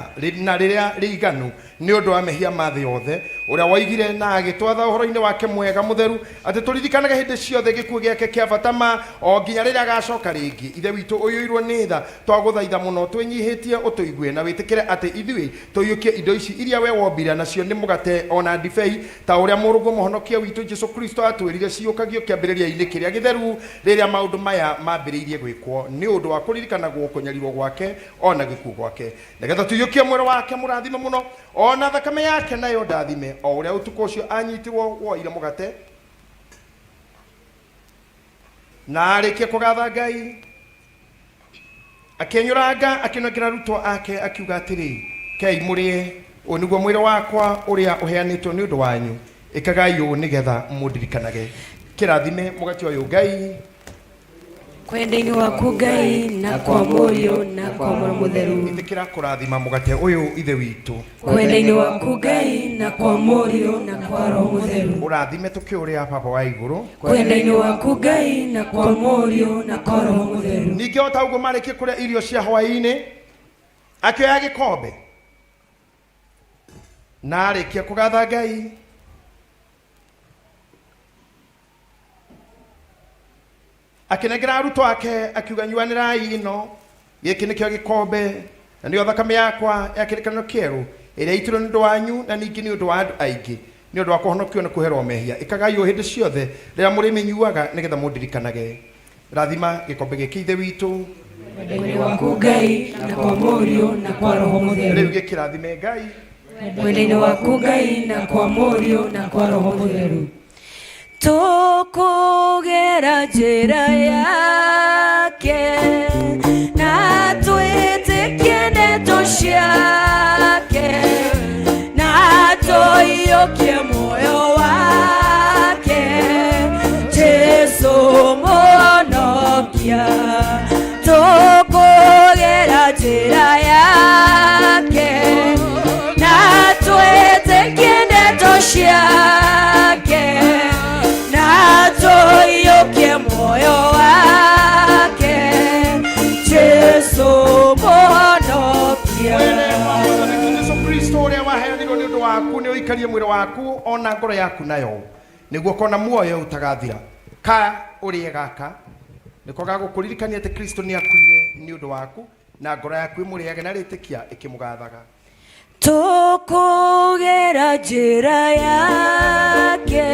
na rĩrĩa rĩiganu nĩ ũndũ wa mehia ma thĩ yothe ũrĩa woigire na agĩtwatha ũhoro-inĩ wake mwega mũtheru atĩ tũririkanage hĩndĩ ciothe gĩkuũ gĩake kĩa bata ma o nginya rĩrĩa agacoka rĩngĩ. Ithe witũ ũiyũirwo nĩ tha twagũthaitha mũno twĩnyihĩtie ũtũigue na wĩtĩkĩre atĩ ithuĩ tũiyũkie indo ici iria we wombire nacio nĩ mũgate ona ndibei ta ũrĩa mũrũguo mũhonokia witũ Jesu Kristo atwĩrire ciũkagio kĩambĩrĩria-inĩ kĩrĩa gĩtheru rĩrĩa maũndũ maya mambĩrĩirie gwĩkwo nĩ ũndũ wa kũririkanagwo kũnyarirwo gwake ona gĩkuũ gwake nĩgetha tũiyũkie mwĩrĩ wake mũrathime mũno ona thakame yake nayo ndathime o ũrĩa ũtukũ ũcio anyitirwo woire mũgate na arĩkia kũgatha Ngai akĩenyũranga akĩnengera arutwo ake akiuga atĩrĩ kei mũrĩe ũyũ nĩguo mwĩrĩ wakwa ũrĩa ũheanĩtwo nĩ ũndũ wanyu ĩkagai ũũ nĩgetha mũndirikanage. Kĩrathime mũgate ũyũ Ngai Kwenda-inĩ waku Ngai na kwa Mũriũ na kwa Roho Mũtheru. Ĩtĩkĩra kũrathima mũgate ũyũ ithe witũ. Kwenda-inĩ waku Ngai na kwa Mũriũ na kwa Roho Mũtheru. Ũrathime tũkĩũrĩa Baba wa igũrũ. Kwenda-inĩ waku Ngai na kwa Mũriũ na kwa Roho Mũtheru. Ningĩ o ta ũguo marĩkie kũrĩa irio cia hwaĩ-inĩ akĩoya gĩkombe na arĩkia kũgatha Ngai akĩnengera arutwo ake akiuga nyuanĩrai ĩno gĩkĩ nĩkĩo gĩkombe na nĩyo thakame yakwa ya kĩrĩkanĩro kĩerũ ĩrĩa ĩitirwo nĩ ũndũ wanyu na ningĩ nĩ ũndũ wa andũ aingĩ nĩ ũndũ wa kũhonokio na kũherwo mehia. Ĩkagai ũũ hĩndĩ ciothe rĩrĩa mũrĩmĩnyuaga nĩgetha mũndirikanage. Rathima gĩkombe gĩkĩ ithe witũ. Kwenda-inĩ waku Ngai na kwa Mũriũ na kwa Roho Mũtheru. Rĩu gĩkĩrathime Ngai. Kwenda-inĩ waku Ngai na kwa Mũriũ na kwa Roho Mũtheru. Tũkũgera njĩra yake na twĩtĩkie ndeto ciake na tũiyũkie muoyo wake Jesu mũhonokia. Tũkũgera njĩra yake na twĩtĩkie ndeto ciake na tũiyũkie muoyo wake Jesu mũhonokia. Jesu Kristo ũrĩa waheanirwo nĩ ũndũ waku nĩ ũikarie mwĩrĩ waku ona ngoro yaku nayo nĩguo kona muoyo ũtagathira. Ka ũrĩe gaka nĩko gagũkũririkania atĩ Kristo nĩ akuire nĩ ũndũ waku na ngoro yaku ĩmũrĩage na rĩtĩkia ĩkĩmũgathaga. Tũkũgera njĩra yake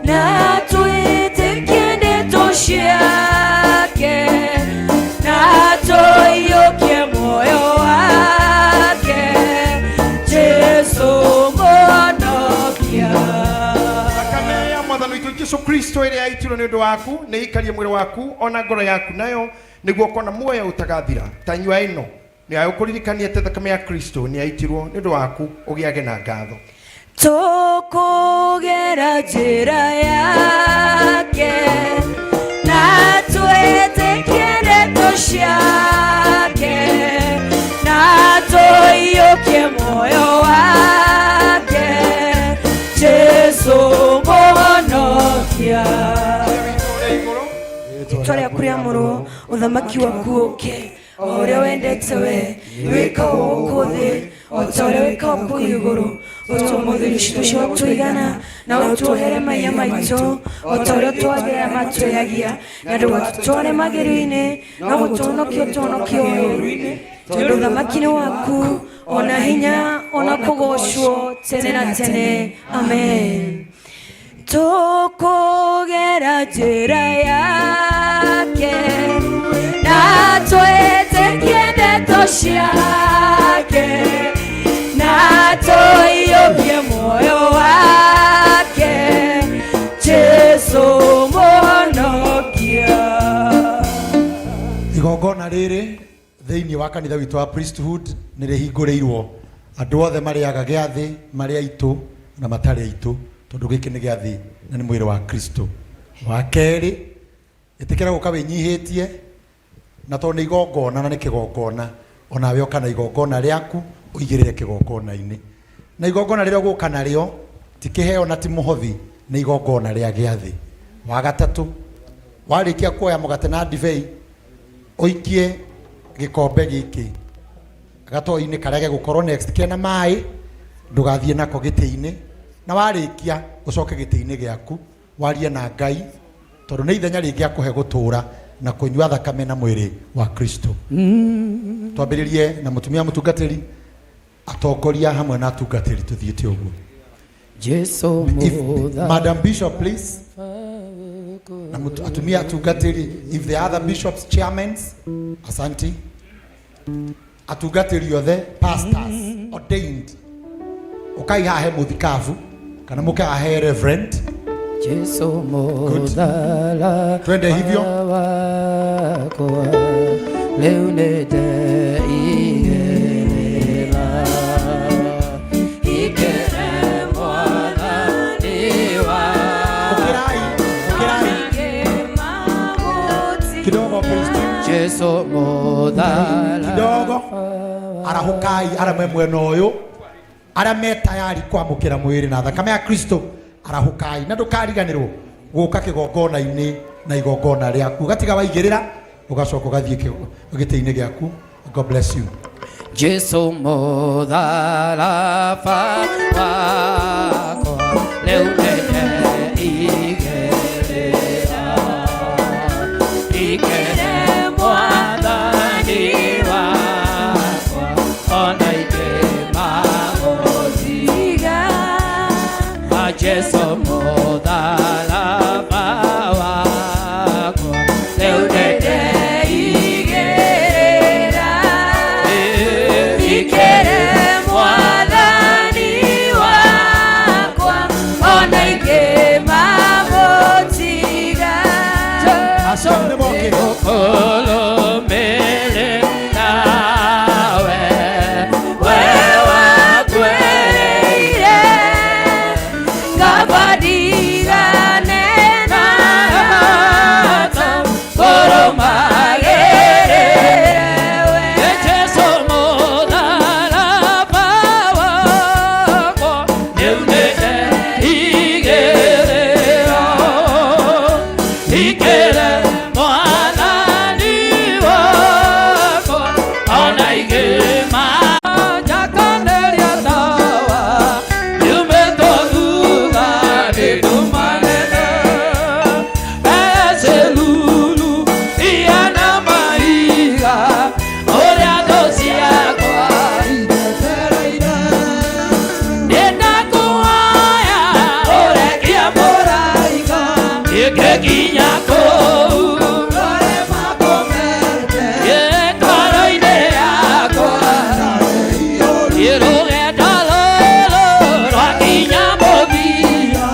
na twĩtĩkie ndeto ciake na tũiyũkie muoyo wake Jesu mũhonokia. Thakame ya mwathani witũ Jesu Kristo ĩrĩa yaitirwo nĩ ũndũ waku nĩ ĩikarie mwĩrĩ waku ona ngoro yaku nayo nĩguo ũkona muoyo ũtagathira. Ta nyua ĩno nĩ yagũkũririkania atĩ thakame ya Kristo nĩ yaitirwo nĩ ũndũ waku ũgĩage na ngatho. Tũkũgera njĩra yake na twĩtĩkie ndeto ciake na tũiyũkie muoyo wake Jesu mũhonokia. Rĩĩtwa rĩaku rĩamũrwo, ũthamaki waku ũũke, o ũrĩa wendete we wĩkagwo gũkũ thĩ o ta ũrĩa wĩkagwo kũu igũrũ. Ũtũhe ũmũthĩ irio citũ cia gũtũigana na ũtuohere maiya maitũ o ta ũrĩa twagĩrĩra matwĩhagia na ndũgatũtware magerio-inĩ no gũtũhonokia ũtũhonokie ũũru-inĩ tondũ ũthamaki nĩ waku ona hinya ona kũgocwo tene na tene. Amen. Tũkũgera njĩra yake na twĩtĩkie ndeto ciake Igongona rĩrĩ thĩinĩ wa kanitha witũ wa priesthood nĩ rĩhingũrĩirwo andũ othe marĩaga gĩathĩ, marĩ aitũ na matarĩ aitũ, tondũ gĩkĩ nĩ gĩathĩ na nĩ mwĩrĩ wa Kristo. Wa kerĩ, ĩtĩkĩra gũka wĩnyihĩtie, na tondũ nĩ igongona na nĩ kĩgongona, onawe ũka na igongona rĩaku ũigĩrĩre kĩgongona-inĩ. Na igongona rĩrĩa ũgũka narĩo ti kĩheo na ti mũhothi, nĩ igongona rĩa gĩathĩ. Wa gatatũ, warĩkia kuoya mũgate na ndibei, ũikie gĩkombe gĩkĩ gatoo-inĩ karĩa gegũkorwo next kena maĩ, ndũgathiĩ nako gĩtĩ-inĩ, na warĩkia ũcoke gĩtĩ-inĩ gĩaku warie na Ngai, tondũ nĩ ithenya rĩngĩ akũhe gũtũũra na kũnyua thakame na mwĩrĩ wa Kristo. Twambĩrĩrie na mũtumia mũtungatĩri, atongoria hamwe na atungatĩri, tũthiĩte ũguo. Jesu If, Madam Bishop, please. Na atumia atungatĩri, if the other bishops, chairmans, asanti. Atungatĩri othe, pastors, ordained. Ukai haha he mũthikabu, kana mũke haha he reverend. Jesu muthala Twende hivyo. wakwa rĩu nĩ ndeigĩrĩra ikere mwathani wakwa Kidogo please. Jesu muthala Kidogo. Arahũkai arĩa me mwena ũyũ, arĩa me tayari kwamũkĩra mwĩrĩ na thakame ya Kristo, arahũkai na ndũkariganĩrwo gũka kĩgongona-inĩ na igongona rĩaku, ũgatiga waigĩrĩra ũgacoka ũgathiĩ gĩtĩ-inĩ gĩaku. God bless you. Jesu mutharaba wakwa rĩu nĩ ndeigĩrĩra ikere mwathani wakwa ona ingĩ magũtiga. Jesu mutharaba wakwa rĩu nĩ ndeigĩrĩra ikere mwathani wakwa ona ingĩ magũtiga. Ũkũrũmĩrĩra we, we wakuĩrĩire, ngaba ndigane na arata, kũrũmagĩrĩra we. Jesu mũtharaba wakwa, rĩu nĩ ndeigĩrĩra ikere mwathani wakwa ona ingĩ njakanĩria tawa yumĩtwo thutha nĩ nduma nene ecelulu iana maiga ũrĩa thũ ciakwa iretereire nĩndakũhoya ũrekie mũraika ĩngĩkinya kũu gĩtwaro-inĩ yakwa rũgendo rũrũ rwakinya mũthia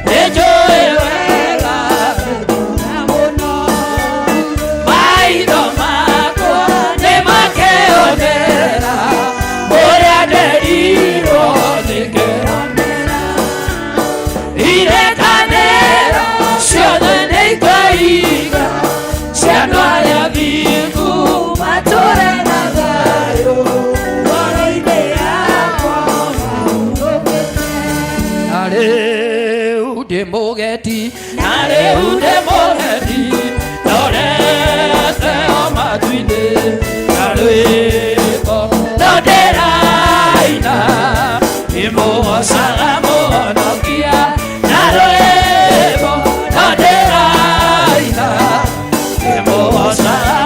nĩnjũĩ wega maitho makwa nĩmakĩonera ũrĩa nderirwo nĩkĩonera irekanĩro ciothe nĩikoiga ciana arĩa thingu matũre na thayũ ngoro-inĩ yakwa na rĩu ndĩ mũgeti na rĩu ndĩ mũgeti ndorete o matu-inĩ na rwĩmbo no ndĩraina ndĩmũgocaga mũhonokia na rwĩmbo no ndĩraina ndĩmũgocaga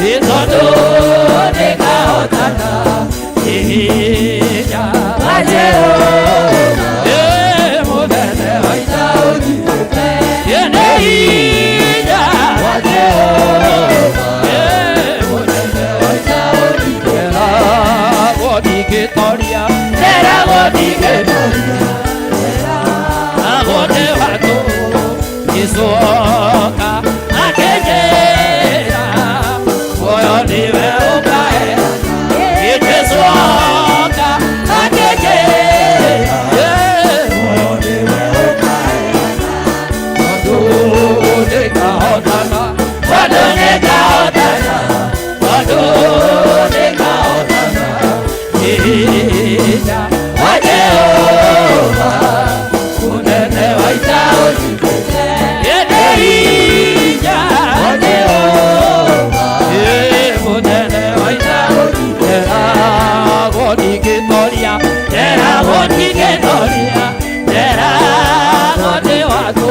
Tondũ nĩngahotana hinya wa Jehova. Mũnene wa ita ũnyitĩte. Nĩ hinya wa Jehova. Mũnene wa ita ũnyitĩte. Ndĩragwo ndingĩtoria, ndĩragwo ndingĩtoria, ndĩragwo ndĩ watũ. Jesũ oka akĩnjĩra, muoyo nĩwe ũkaheana. Jesũ oka akĩnjĩra, muoyo nĩwe ũkaheana. Tondũ nĩngahotana, tondũ nĩngahotana, tondũ nĩngahotana. Hinya wa Jehova, mũnene wa ita ũnyitĩte. Nĩ hinya wa Jehova, mũnene wa ita ũnyitĩte. Ndĩragwo ndingĩtoria, ndĩragwo ndingĩtoria, ndĩragwo ndĩ watũ.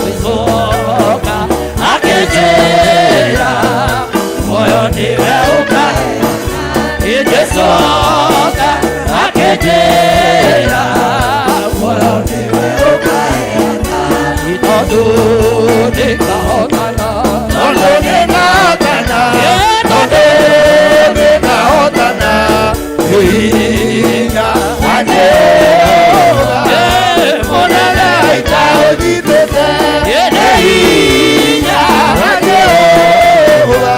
Jesũ oka akĩnjĩra, muoyo nĩwe ũkaheana. Jesũ oka akĩnjĩra, muoyo nĩwe ũkaheana. Tondũ nĩngahotana, tondũ nĩngahotana, tondũ nĩngahotana, hinya wa Jehova. Mũnene wa ita ũnyitĩte, nĩ hinya wa Jehova.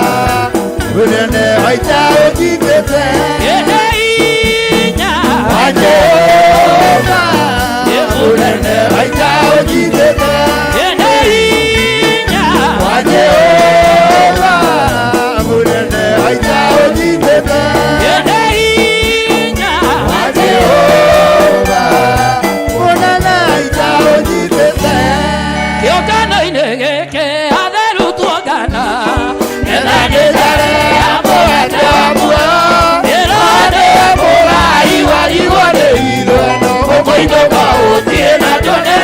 Mũnene wa ita ũnyitĩte. Nĩ hinya Wa Jehova. Mũnene wa ita ũnyitĩte. Nĩ hinya Wa Jehova. Mũnene wa ita ũnyitĩte. Nĩ hinya Wa Jehova. Mũnene wa ita ũnyitĩte. Kĩũngano-inĩ gĩkĩ atheru tuongana, getha nĩtare ya mũgate wa muoyo. Ĩrore mũrai warigwo nĩ ithano, ũkũinũka ũthiĩ na ndũne.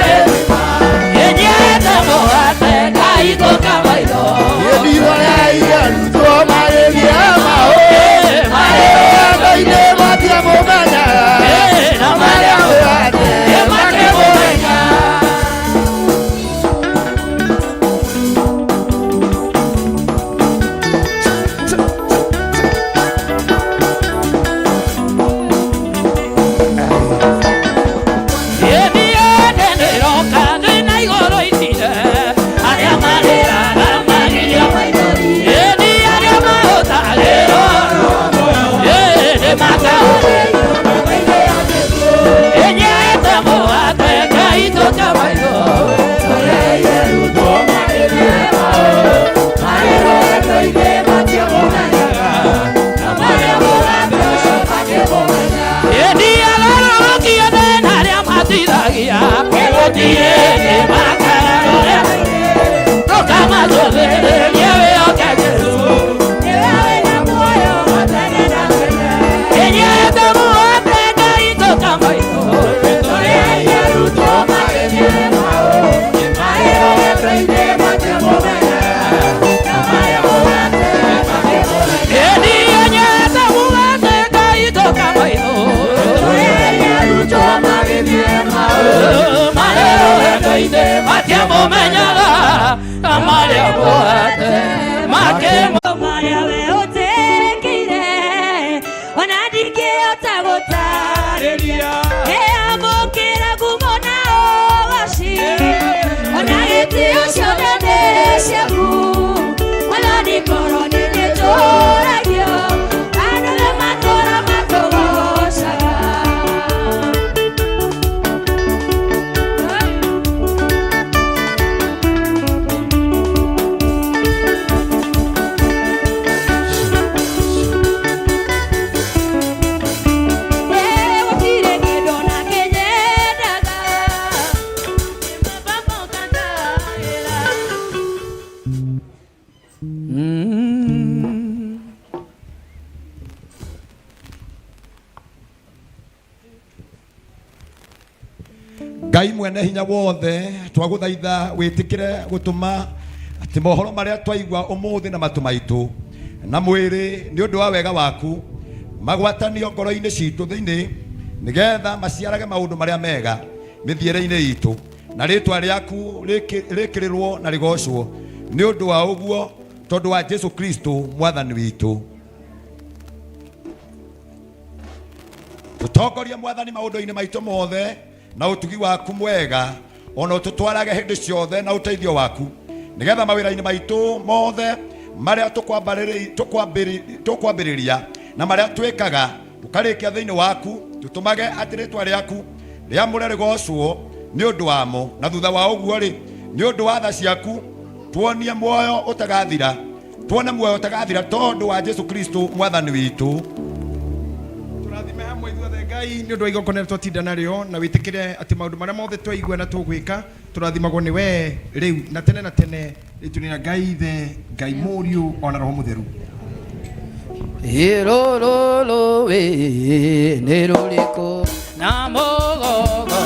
Ĩnyete mũgate ngaitũka maitho. Arutwo magĩthiĩ maũ. Marĩ matiamũmenyaga. Na marĩa mũgate makĩmũmenya. Matiamumenyaga marĩa mũhate makĩmũ Marĩa we ũtĩkĩire, ona ndingĩhota gũtarĩria. Ĩamũkĩra ngumo na ũgoci, ona gĩtĩo ciothe nĩ ciaku. Mwathani ngoro nĩndĩtũũragio, andũ nĩ matũũra matũgoocaga. Gũtirĩ kĩndũ na kĩnyendaga, nĩ baba ũkandaĩra. Ngai mwene hinya wothe twaguthaitha witikire gutuma ati mohoro maria twaigua umuthi na matu maitu Na mwĩrĩ nĩ ũndũ wa wega waku magwatanio ngoro-inĩ citũ thĩinĩ nĩgetha maciarage maũndũ marĩa mega mĩthiĩre-inĩ itũ na rĩtwa rĩaku rĩkĩrĩrwo na rĩgocwo nĩ ũndũ wa ũguo tondũ wa Jesu Kristo mwathani witũ. Tũtongorie mwathani maũndũ-inĩ maitũ mothe na ũtugi waku mwega ona ũtũtwarage hĩndĩ ciothe na ũteithio waku nĩgetha mawĩra-inĩ maitũ mothe marĩa tũkwambĩrĩria na marĩa twĩkaga tũkarĩkia thĩinĩ waku tũtũmage atĩ rĩtwa rĩaku rĩamũre rĩgocwo nĩ ũndũ wamo na thutha wa ũguo rĩ nĩ ũndũ wa tha ciaku tuonie muoyo ũtagathira tuone muoyo ũtagathira tondũ wa Jesu Kristo mwathani witũ. Tũrathime hamwe ithuothe Ngai nĩ ũndũ wa igongona rĩrĩa twatinda narĩo na wĩtĩkĩre atĩ maũndũ marĩa mothe twaigua na tũgwĩka tũrathimagwo nĩ we rĩu na tene na tene rĩtũ nĩ Ngai Ithe, Ngai Mũriũ ona Roho Mũtheru. Irũrũrũĩ nĩ rũrĩkũ na mũgogo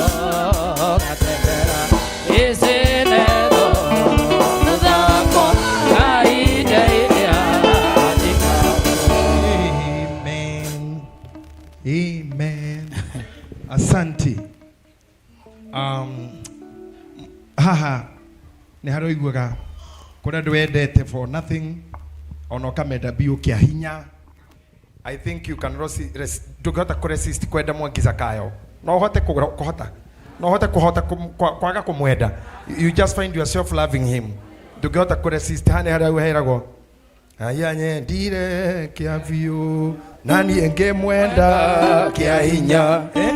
gatengera ĩcinetwo mũthako Ngai ndeithia. Amen. Amen. Asante. Haha nĩ haroiguaga kũrĩa andũ wendete for nothing ona ũkamenda biũ kĩa hinya. I think you can ndũngĩhota kũresist kwenda Mwangi Zakayo. No ũhote kũhota. No ũhote kũhota kwaga kũmwenda. You just find yourself loving him. Ndũngĩhota kũresist haha nĩ harĩa ũheragwo aya nyendire kĩa biũ na niĩ ngĩmwenda kĩa hinya, eh?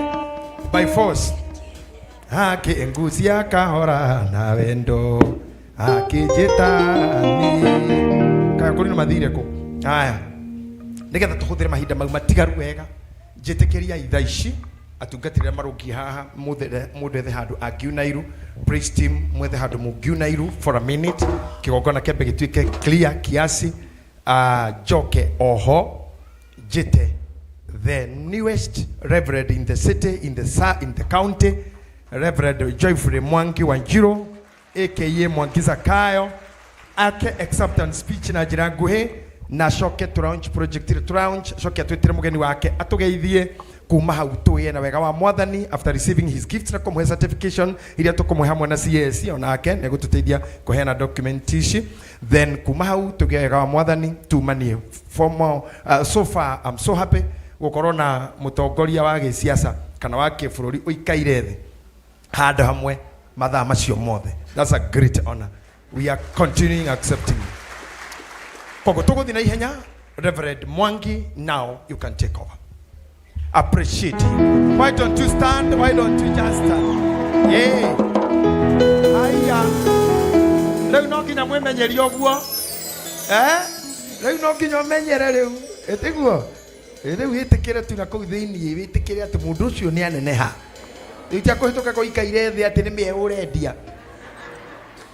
By force akĩngucia kahora na wendo akĩnjĩta niĩ kaya kũrĩ nĩ mathire kũ aya nĩgetha tũhũthĩre mahinda mau matigaru wega njĩtĩkĩria thaa ici atungatĩri arĩa marũngiĩ haha mũndũ ethe handũ angiuna iru. Praise team, mwethe handũ mũngiuna iru for a minute, kĩgongona kĩambe gĩtuĩke clear kiasi. Njoke oho njĩte the newest reverend in the city, in the county, Reverend Joyfrey Mwangi Wanjiru aka Mwangi Zakayo, ake acceptance speech na njĩra nguhĩ na acoke tũ launch project ĩrĩa tũ launch, acoke atwĩtĩre mũgeni wake atũgeithie kuma hau tũye na wega wa mwathani after receiving his gifts na kũmũhe certification iria tũkũmũhe hamwe na CAC onake nĩ gũtũteithia kũheana document ici. Then kuma hau tũgĩe wega wa mwathani tumanie formal. So far I'm so happy gũkorwo na mũtongoria wa gĩsiasa kana wa kĩbũrũri ũikaire thĩ handũ hamwe mathaa macio mothe. That's a great honor. We are continuing accepting. Koguo tũgũthiĩ na ihenya. Reverend Mwangi, now you can take over. Appreciate him. Why don't you stand? Why don't you just stand? Yeah. Aya, rĩu no nginya mwĩmenyerie ũguo, eh? Rĩu no nginya ũmenyere rĩu ĩtiguo rĩu wĩtĩkĩre tu na kũu thĩiniĩ wĩtĩkĩre atĩ mũndũ ũcio nĩ aneneha rĩu tia kũhĩtũka kũikaire thĩ atĩ nĩ mĩe ũrendia.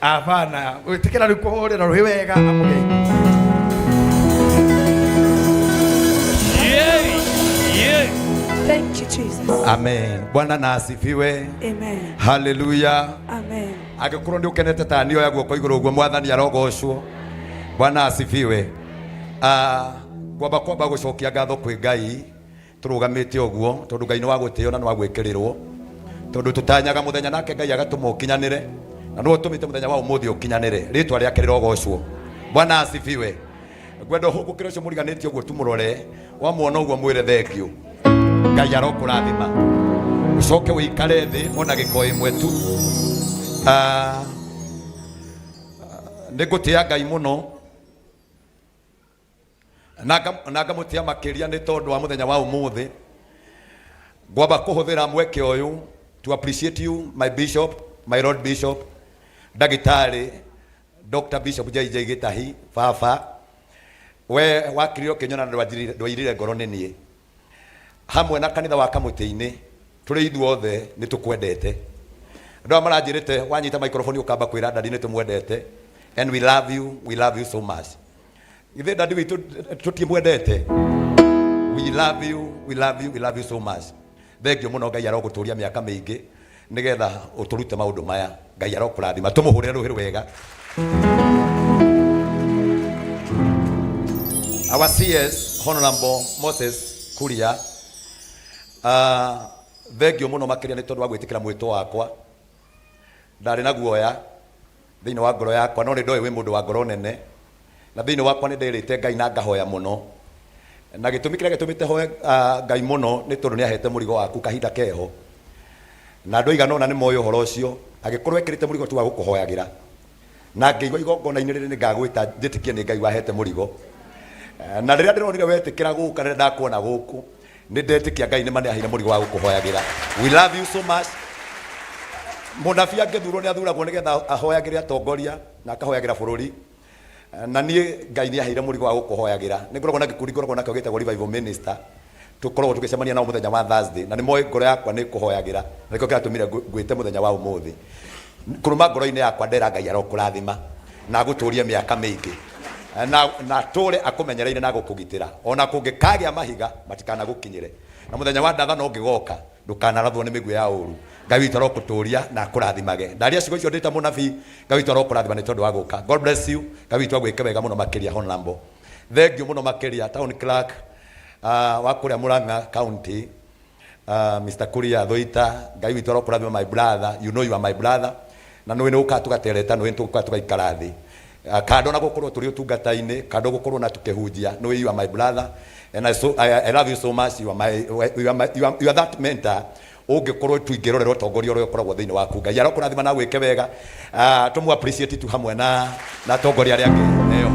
Abana wĩtĩkĩra rĩu kũhũrĩra rũhĩ wega amũgeithie. Thank you, Jesus. Amen. Bwana na asifiwe. Amen. Haleluya. Amen. Angĩkorwo nĩ ũkenete ta niĩ oya guoko igũrũ ũguo mwathani arogocwo. Bwana asifiwe. Ah, ngwamba gũcokia ngatho kwĩ Ngai tũrũgamĩte ũguo tondũ Ngai nĩ wa gũtĩo na nĩ wa gwĩkĩrĩrwo tondũ tũtanyaga mũthenya nake Ngai agatũma ũkinyanĩre na nĩwe ũtũmĩte mũthenya wa ũmũthĩ ũkinyanĩre rĩtwa rĩake rĩrogocwo. Bwana asifiwe. Ngwenda ũhũngũkĩre ũcio mũriganĩtie ũguo tumũrore wamuona ũguo mwĩre thengiũ Ngai arokũrathima ũcoke ũikare thĩ ona gĩko ĩmwe tu. Ah, nĩ ngũtĩa Ngai mũno na ngamũtĩa makĩria nĩ tondũ wa mũthenya wa ũmũthĩ. Ngwamba kũhũthĩra mweke ũyũ to appreciate you, my bishop, my lord bishop, ndagĩtarĩ Dr. Bishop JJ Gĩtahi. Baba we wakirire ũkĩnyona na ndwairire ngoro nĩ niĩ hamwe na kanitha wa Kamũtĩ-inĩ tũrĩ ithuothe nĩ tũkwendete. Andũ aya maranjĩrĩte wanyita microphone ũkamba kwĩra daddy nĩ tũmwendete and we love you, we love you so much. Ithe daddy witũ tũtimwendete. We love you, we love you, we love you so much. Thengiũ mũno. Ngai arogũtũria mĩaka mĩingĩ nĩgetha ũtũrute maũndũ maya. Ngai arokũrathima. Tũmũhũrĩre rũhĩ rwega. Our CS Honorable Moses Kuria, thengio muno makiria ni tondu wa gwitikira mwito wakwa. Ndarĩ na guoya thĩinĩ wa ngoro yakwa, no nĩ ndoĩ wĩ mũndũ wa ngoro nene, na thĩinĩ wakwa nĩ ndĩrĩte Ngai na ngahoya mũno. Na gĩtũmi kĩrĩa gĩtũmĩte hoe Ngai mũno nĩ tondũ nĩ ahete mũrigo waku kahinda keho, na andũ aigana ũna nĩ moĩ ũhoro ũcio. Angĩkorwo ekĩrĩte mũrigo tu wa gũkũhoyagĩra, na ngĩigua igongona-inĩ rĩrĩ nĩ ngagwĩta njĩtĩkie nĩ Ngai wahete mũrigo. Na rĩrĩa ndĩronire wetĩkĩra gũka, rĩrĩa ndakuona gũkũ, nĩ ndetĩkia Ngai nĩ ma nĩ aheire mũrigo wa gũkũhoyagĩra. We love you so much. Mũnabii angĩthurwo nĩ athuragwo nĩgetha ahoyagĩre atongoria na akahoyagĩra bũrũri. Na niĩ Ngai nĩ aheire mũrigo wa gũkũhoyagĩra. Nĩ ngoragwo na gĩkundi ngoragwo nakĩo gĩtagwo Revival Minister, tũkoragwo tũgĩcemania nao mũthenya wa Thursday, na nĩ moĩ ngoro yakwa nĩ kũhoyagĩra, na nĩkĩo kĩratũmire ngwĩte mũthenya wa ũmũthĩ. Kũrũma ngoro-inĩ yakwa ndera Ngai arokũrathima na agũtũrie mĩaka mĩingĩ, na atũre akũmenyereire na agũkũgitĩra, ona kũngĩkagĩa mahiga matikanagũkinyĩre, na mũthenya wa ndathano ũngĩgoka ndũkanarathwo nĩ mĩguĩ ya ũru. Ngai witũ arokũtũria na akũrathimage. Ndaria ciugo icio ndĩ ta mũnabii, Ngai witũ arokũrathima nĩ tondũ wa gũka. God bless you. Ngai witũ agwĩke wega mũno makĩria. Honorable, thengiũ mũno makĩria. Town clerk wa kũrĩa Murang'a County, Mr. Kuria Thuita, Ngai witũ arokũrathima my brother. You know you are my brother, na nũĩ nĩ gũkaga tũgatereta, nũĩ nĩ tũgũkaga tũgaikara thĩ. Kando na gũkorwo tũrĩ ũtungata-inĩ, kando gũkorwo na tũkĩhunjia, nũĩ you are my brother and I love you so much. You are my, you are my, you are, you are that mentor ũngĩkorwo tuingĩrorera ũtongoria ũrĩa ũkoragwo thĩinĩ waku. Ngai arokũrathima na gwĩke wega. Tũmũ appreciate tu hamwe na atongoria arĩa angĩ meho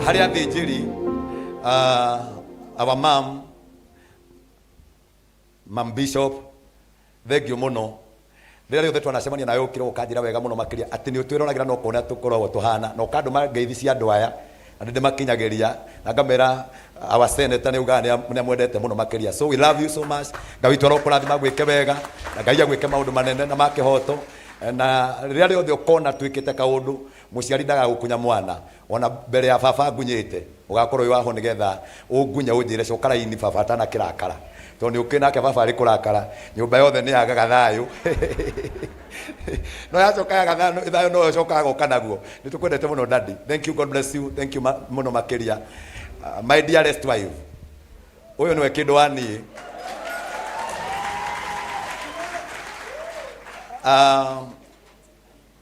harĩa athĩnjĩri, our mom, Mam Bishop, thengio mũno. Rĩrĩa rĩothe twanacemania nawe ũkĩra ũkanjĩra wega mũno makĩria atĩ nĩ ũtwĩroragĩra na ũkona tũkoragwo tũhana, na ũkandũma ngeithi cia andũ aya, na nĩ ndĩmakinyagĩria na ngamera our senator nĩ augaga nĩ amwendete mũno makĩria. So we love you so much. Ngai witũ arokũrathima, agwĩke wega, na Ngai agwĩke maũndũ manene na ma kĩhoto. Na rĩrĩa rĩothe ũkona twĩkĩte kaũndũ, mũciari ndagagũkunya mwana, ona mbere ya baba ngunyĩte ũgakorwo wĩ waho nĩgetha ũngunye ũnjĩre coka raini baba atanakĩrakara, tondũ nĩ ũkĩ nake baba arĩ kũrakara nyũmba yothe nĩ yagaga thayũ, no yacoka yaga thayũ no ĩcokaga goka naguo. Nĩ tũkwendete mũno daddy. Thank you, God bless you. Thank you mũno makĩria. My dearest wife, ũyũ nĩwe kĩndũ wa niĩ.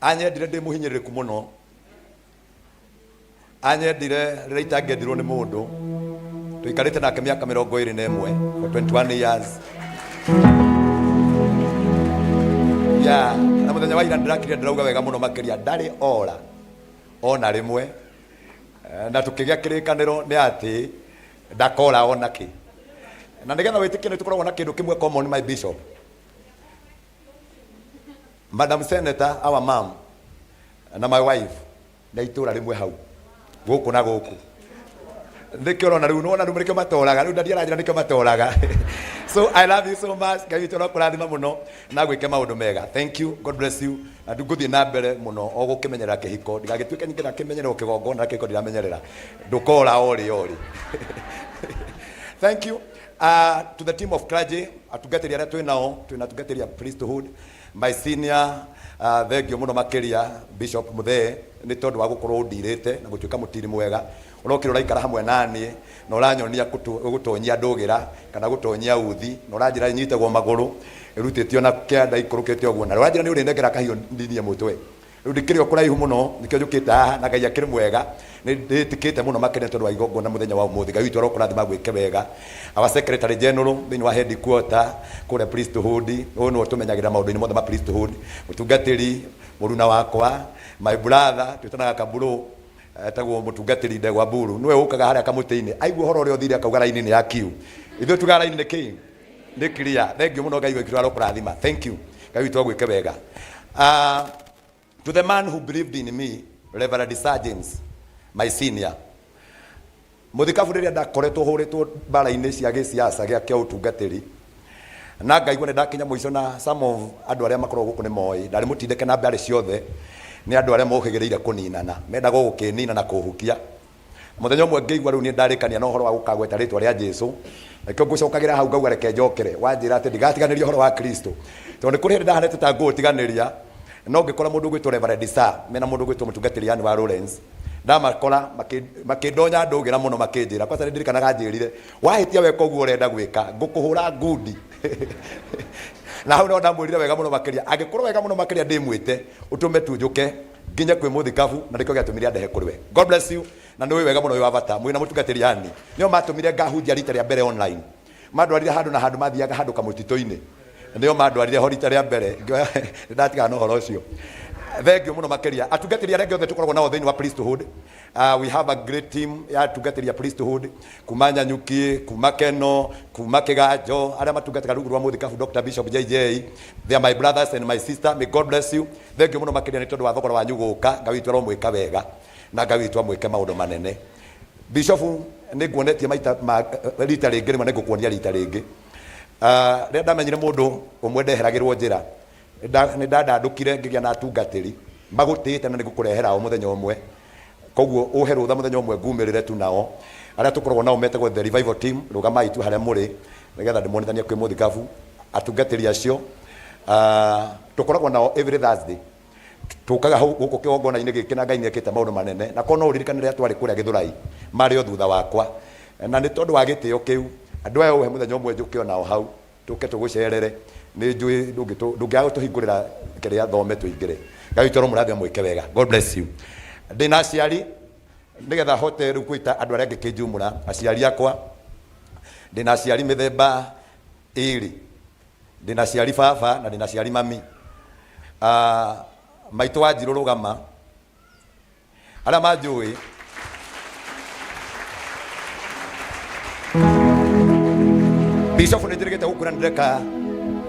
Anyendire ndĩ mũhinyĩrĩrĩku mũno, anyendire rĩrĩa itangĩendirwo nĩ mũndũ. Tũikarĩte nake mĩaka 21, for 21 years, yeah. Na mũthenya wa ira ndĩrakire ndĩrauga wega mũno makĩria, ndarĩ ora ona rĩmwe. Na tũkĩgĩa kĩrĩkanĩro nĩ atĩ ndakora ona kĩ, na nĩgetha wĩtĩkie nĩ tũkoragwo na kĩndũ kĩmwe common. My bishop, Madam Senator, our mom, na my wife na itũra rĩmwe hau gũkũ na gũkũ, nĩkĩo ũrona rĩu, nĩwona rĩu nĩkĩo matoraga rĩu, ndathi aranjĩra nĩkĩo matoraga. So I love you so much. Ngai witũ arokũrathima mũno na gwĩke maũndũ mega. Thank you, God bless you. Na ngũthiĩ na mbere mũno o gũkĩmenyerera kĩhiko, ndigagĩtuĩke nyingĩ ndakĩmenyerera kĩgongona na kĩhiko ndiramenyerera, ndũkora orĩ orĩ. Thank you. To the team of clergy, atungatĩri arĩa twĩ nao, twĩ na atungatĩri a priesthood, my senior, thengio mũno makĩria Bishop Muthee nĩ tondũ wa gũkorwo ũndirĩte na gũtuĩka mũtiri mwega. Ũrokire ũraikara hamwe na niĩ na ũranyonia gũtonyia ndũgĩra kana gũtonyia uthi, na ũranjĩra nyitagwo magũrũ ĩrutĩtio na kĩanda ikũrũkĩte ũguo, na ũranjĩra nĩ ũrĩnengera kahiũ ndinie mũtwe. Rĩu ndikĩrĩ o kũraihu mũno, nĩkĩo njũkĩte haha, na Ngai akĩrĩ mwega. Nĩ ndĩtĩkĩte mũno makĩria nĩ tondũ wa igongona mũthenya wa ũmũthĩ. Ngai witũ arokũrathima agwĩke wega. Our secretary general thĩinĩ wa headquarter kũrĩa priesthood, ũyũ nĩwe ũtũmenyagĩrĩra maũndũ-inĩ mothe ma priesthood. Mũtungatĩri mũruna wakwa, my brother, twĩtanaga Kaburu, etagwo mũtungatĩri Ndegwa Mburu, nĩwe ũkaga harĩa kamũtĩ-inĩ aigua ũhoro ũrĩa ũthire akauga raini nĩ ya kiu. Ithuĩ tugaga raini nĩ kĩ? Nĩ clear. Thank you mũno. Ngai witũ arokũrathima. Thank you. Ngai witũ agwĩke wega. To the man who believed in me, Reverend Sir James, my senior, mũthikabu, rĩrĩa ndakoretwo hũrĩtwo mbara-inĩ cia gĩsiasa gĩa kĩa ũtungatĩri na ngaigua nĩ ndakinya mũico, na some of andũ arĩa makoragwo gũkũ nĩ moĩ ndarĩ mũtindĩke na mbarĩ ciothe nĩ andũ arĩa mohĩgĩrĩire kũninana, mendaga gũkĩnina na kũhukia. Mũthenya ũmwe ngĩigua rĩu nĩ ndarĩkania na ũhoro wa gũkagweta rĩtwa rĩa Jesu, nĩkĩo ngũcokagĩra hau ngauga reke njokere wanjĩra atĩ ndigatiganĩria ũhoro wa Kristo, tondũ nĩ kũrĩ hĩndĩ ndahanĩte ta ngũũtiganĩria, no ngĩkora mũndũ ũgwĩtwo Reverend Sir mena mũndũ ũgwĩtwo mũtungatĩri yani wa Lawrence. Ndamakora makĩndonya ndũgĩra mũno makĩnjĩra kwanza nĩ ndirikanaga njĩrire wahĩtia weka ũguo ũrenda gwĩka ngũkũhũra ngundi na hau no ndamwĩrire wega mũno makĩria angĩkorwo wega mũno makĩria ndĩmwĩte ũtũme tu njũke nginye kwĩ mũthikabu na nĩkĩo gĩatũmire andehe kũrĩ we. God bless you na nĩ ũĩ wega mũno wĩ wa bata mwĩna mũtungatĩri yani nĩo matũmire ngahunjia rita rĩa mbere online mandwarire handũ na handũ mathiaga handũ kamũtitũ-inĩ nĩo mandwarire ho rita rĩa mbere nĩ ndatigana na ũhoro ũcio. Thank you mũno makĩria atungatĩri arĩa angĩ othe tũkoragwo nao thĩinĩ wa priesthood. We have a great team ya atungatĩri a priesthood kuma Nyanyuki, kuma Keno, kuma Kiganjo, arĩa matungataga rungu rwa mũthikabu Dr. Bishop JJ. They are my brothers and my sister. May God bless you. Thank you mũno makĩria nĩ tondũ wa thogora wanyu gũka. Ngai witũ aromwĩka wega na Ngai witũ amwĩke maũndũ manene. Bishop nĩ nguonetie maita ma rita rĩngĩ rĩmwe nĩ ngũkuonia rita rĩngĩ. Rĩrĩa ndamenyire mũndũ ũmwe ndeheragĩrwo njĩra nĩ ndandandũkire ngĩgĩa na atungatĩri magũtĩĩte na nĩ ngũkũrehera o mũthenya ũmwe koguo ũhe rũtha mũthenya ũmwe ngumĩrĩre tu nao arĩa tũkoragwo nao metagwo the revival team rũgamai tu harĩa mũrĩ nĩgetha ndĩmonithanie kwĩ mũthikabu atungatĩri acio. Tũkoragwo nao every Thursday tũkaga hau gũkũ kĩgongona-inĩ gĩkĩ na Ngai nĩekĩte maũndũ manene na korwo no ũririkane rĩrĩa twarĩ kũrĩa Gĩthũrai marĩ o thutha wakwa na nĩ tondũ wa gĩtĩo kĩu andũ aya ũhe mũthenya ũmwe njũke onao hau tũke tũgũcerere nĩ njũĩ ndũngĩaga gũtũhingũrĩra kĩrĩa thome tũingĩre. Ngai witũ aromũrathima mwĩke wega. God bless you. Ndĩna aciari nĩgetha hote rĩu gwĩta andũ arĩa angĩ kĩnjumũra aciari akwa ndĩna aciari mĩthemba ĩrĩ ndĩna aciari baba na ndĩna aciari mami. Maitũ wa Njirũ rũgama arĩa manjũĩ Bishop nĩ njĩrĩgĩte gũkwĩra ndĩreka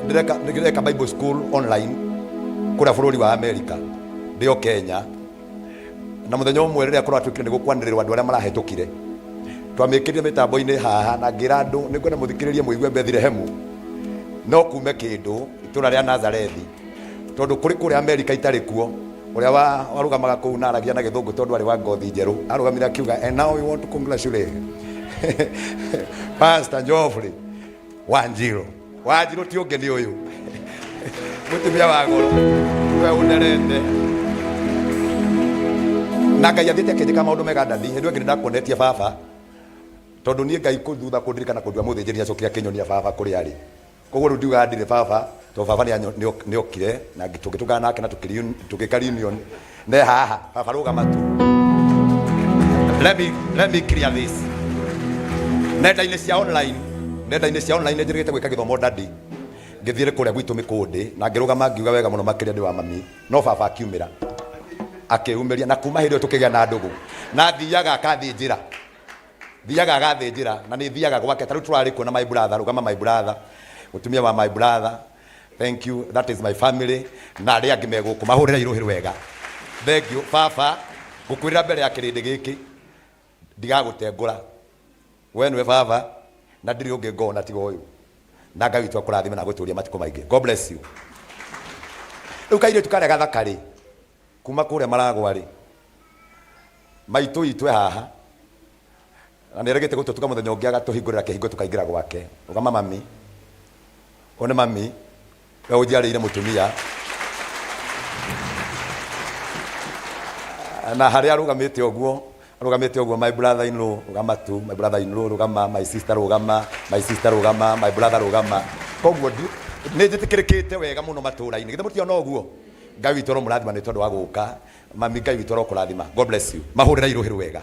ndĩreka ndĩreka Bible school online kũrĩa bũrũri wa America ndĩ o Kenya na mũthenya ũmwe rĩrĩa kũratuĩkire nĩ gũkwanĩrĩrwo andũ arĩa marahĩtũkire twamĩkĩrire mĩtambo-inĩ haha na ngĩra andũ nĩ ngwenda mũthikĩrĩrie mũigue Bethilehemu no kume kĩndũ itũra rĩa Nazarethi tondũ kũrĩ kũrĩa Amerika itarĩ kuo ũrĩa warũgamaga kũu na aragia na gĩthũngũ tondũ arĩ wa ngothi njerũ arũgamire akiuga and now we want to congratulate Pastor Geoffrey Wanjiru. Wanjiru ti ũngĩ nĩ ũyũ mũtumia wa goro we ũnderete na Ngai athiĩte akĩnjĩka maũndũ mega ndadi hĩndĩ ĩyo ĩngĩ nĩndakuonetie baba tondũ niĩ Ngai thutha kũndirikana kũndua mũthĩnjĩri acokire akĩnyonia baba kũrĩa arĩ koguo rĩu ndiugaga ndirĩ baba tondũ baba nĩokire na tũgĩtũngana nake na tũgĩka reunion ne haha baba rũgama tu. Let me clear this. Nenda-inĩ cia online nenda-inĩ cia online nĩnjĩrĩgĩte gwĩka gĩthomo ndadi ngĩthiĩ kũrĩa gwitũ mĩkũndĩ na ngĩrũgama ngiuga wega mũno makĩria ndĩ wa mami no baba akiumĩra akĩumĩria na kuma hĩndĩ ĩyo tũkĩgĩa na ndũgũ na thiaga akathĩnjĩra thiaga agathĩnjĩra na nĩ thiaga gwake ta rĩu tũrarĩ kuo na my brother rũgama my brother mũtumia wa my brother thank you that is my family na arĩa angĩ me gũkũ mahũrĩre irũhĩ wega thank you baba ngũkwĩrĩra mbere ya kĩrĩndĩ gĩkĩ ndigagũtengũra we nĩwe baba na ndirĩ ũngĩ ngona tiga ũyũ na Ngai witũ akũrathime na agũtũrie matukũ maingĩ. God bless you. Rĩu kairĩtu karĩa gathaka rĩ kuma kũrĩa maragwa rĩ maitũ itũ e haha na nĩ aregete gũtũtuga mũthenya ũngĩ agatũhingũrĩra kĩhingo tũkaingĩra gwake ũgama mami ũyũ nĩ mami we ũnjiarĩire mũtumia na harĩa arũgamĩte ũguo arũgamĩte ũguo my brother in law rũgama tu my brother in law rũgama my sister rũgama my sister rũgama my brother rũgama koguo nĩ njĩtĩkĩrĩkĩte wega mũno matũra-inĩ githĩ mũtiona ũguo Ngai witũ aromũrathima nĩ tondũ wa gũka mami Ngai witũ arokũrathima. God bless you. Mahũrĩra irũhĩ wega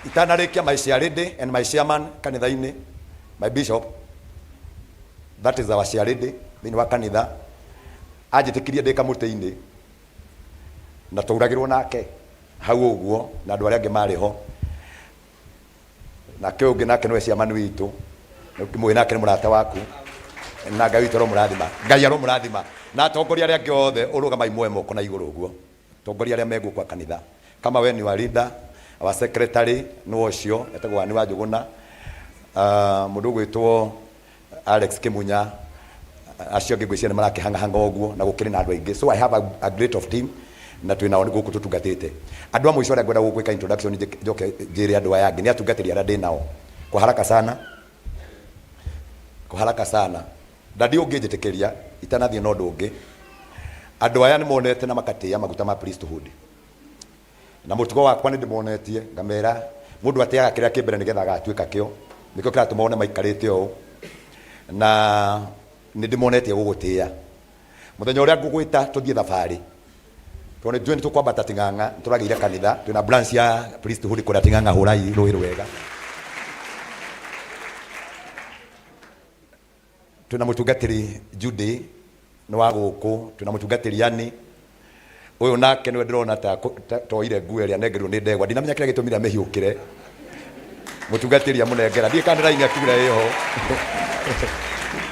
itanarĩkia my chair lady and my chairman kanitha-inĩ my bishop that is our chair lady thĩinĩ wa kanitha anjĩtĩkirie ndĩ kamũtĩ-inĩ na twauragĩrwo nake hau ũguo na andũ arĩa angĩ marĩ ho nake ũyũ ũngĩ nake nĩwe chairman witũ mũĩ nake nĩ mũrata waku na Ngai witũ aromũrathima Ngai aromũrathima na atongoria arĩa angĩ othe ũrũgamai muoe moko na igũrũ ũguo atongoria arĩa me gũkũ a kanitha kama we ni wa leader our secretary nĩ ũcio etagwo Wani wa Njũgũna. Mũndũ ũgwĩtwo Alex Kimunya acio angĩ ngwĩciria nĩ marakĩhang'ahang'a ũguo na gũkĩrĩ na andũ aingĩ so I have a great of team na twĩ nao gũkũ tũtungatĩte andũ a mũico arĩa ngwenda gũgwĩka introduction njoke njĩre andũ aya angĩ nĩ atungatĩri arĩa ndĩ nao kwa haraka sana kwa haraka sana ndadi ũngĩnjĩtĩkĩria itanathiĩ na ũndũ ũngĩ andũ aya nĩ monete na makatĩĩa maguta ma priesthood. Na mũtugo wakwa nĩ ndĩmonetie ngamera mũndũ ateaga kĩrĩa kĩ mbere nĩgetha agatuĩka kĩo. Nĩkĩo kĩratũma one maikarĩte ũũ. Na nĩ ndĩmonetie gũgũtĩĩa. Mũthenya ũrĩa ngũgwĩta tũthiĩ thabarĩ, tondũ nĩ njũĩ nĩ tũkwambata Ting'ang'a, nĩ tũragĩire kanitha, twĩna branch ya priesthood kũrĩa Ting'ang'a, hũrai rũĩ rwega. Twĩna mũtungatĩri Judy nĩ wa gũkũ, twĩna mũtungatĩri Annie, ũyũ nake nĩwe ndĩrona ta toire nguo ĩrĩa anengerirwo nĩ ndegwa, ndinamenya kĩrĩa gĩtũmire amĩhiũkĩre. Mũtungatĩri amũnengera, ndiũĩ kana nĩ raini akiuga ĩho.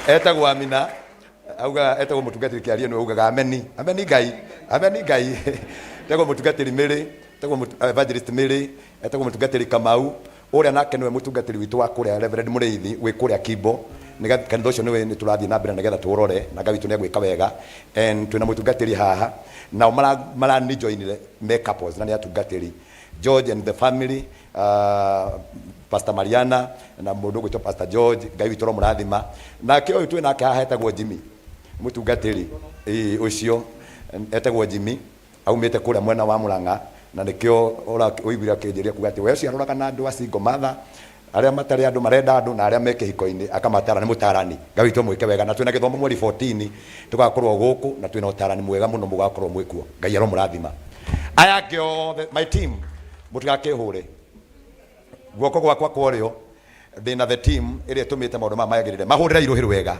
Etagwo Amina, auga etagwo mũtungatĩri Kĩarie nĩwe ugaga ameni, ameni Ngai, ameni Ngai. Etagwo mũtungatĩri Mary, etagwo Evangelist Mary, etagwo mũtungatĩri Kamau, Ũrĩa nake nĩwe mũtungatĩri witũ wa kũrĩa Reverend Mũrĩithi wĩ kũrĩa Kimbo. Nĩ kanitha ũcio nĩwe nĩ tũrathiĩ na mbere nĩgetha tũũrore na Ngai witũ nĩ egwĩka wega. And twĩna mũtungatĩri haha nao marani joinire me couples na nĩ atungatĩri. George and the family, Pastor Mariana na mũndũ ũgwĩtwo Pastor George, Ngai witũ aromũrathima. Nake ũyũ twĩ nake haha etagwo Jimmy, mũtungatĩri ĩĩ ũcio etagwo Jimmy. Aumĩte kũrĩa mwena wa Mũrang'a, na nĩkĩo ũiguire akĩnjĩria kuga atĩ we ũcio aroraga na andũ a single mother, arĩa matarĩ andũ marenda andũ na arĩa me kĩhiko-inĩ akamatara, nĩ mũtarani. Ngai witũ amwĩke wega. Na twĩna gĩthomo mweri 14 tũgakorwo gũkũ na twĩna ũtarani mwega mũno mũgakorwo mwĩ kuo. Ngai aromũrathima. Aya angĩ othe, my team, mũtigakĩhũre. Guoko gwakwa kwa ũrĩo ndĩna the team ĩrĩa ĩtũmĩte maũndũ maya mayagĩrĩre. Mahũrĩre irũhĩ rwega.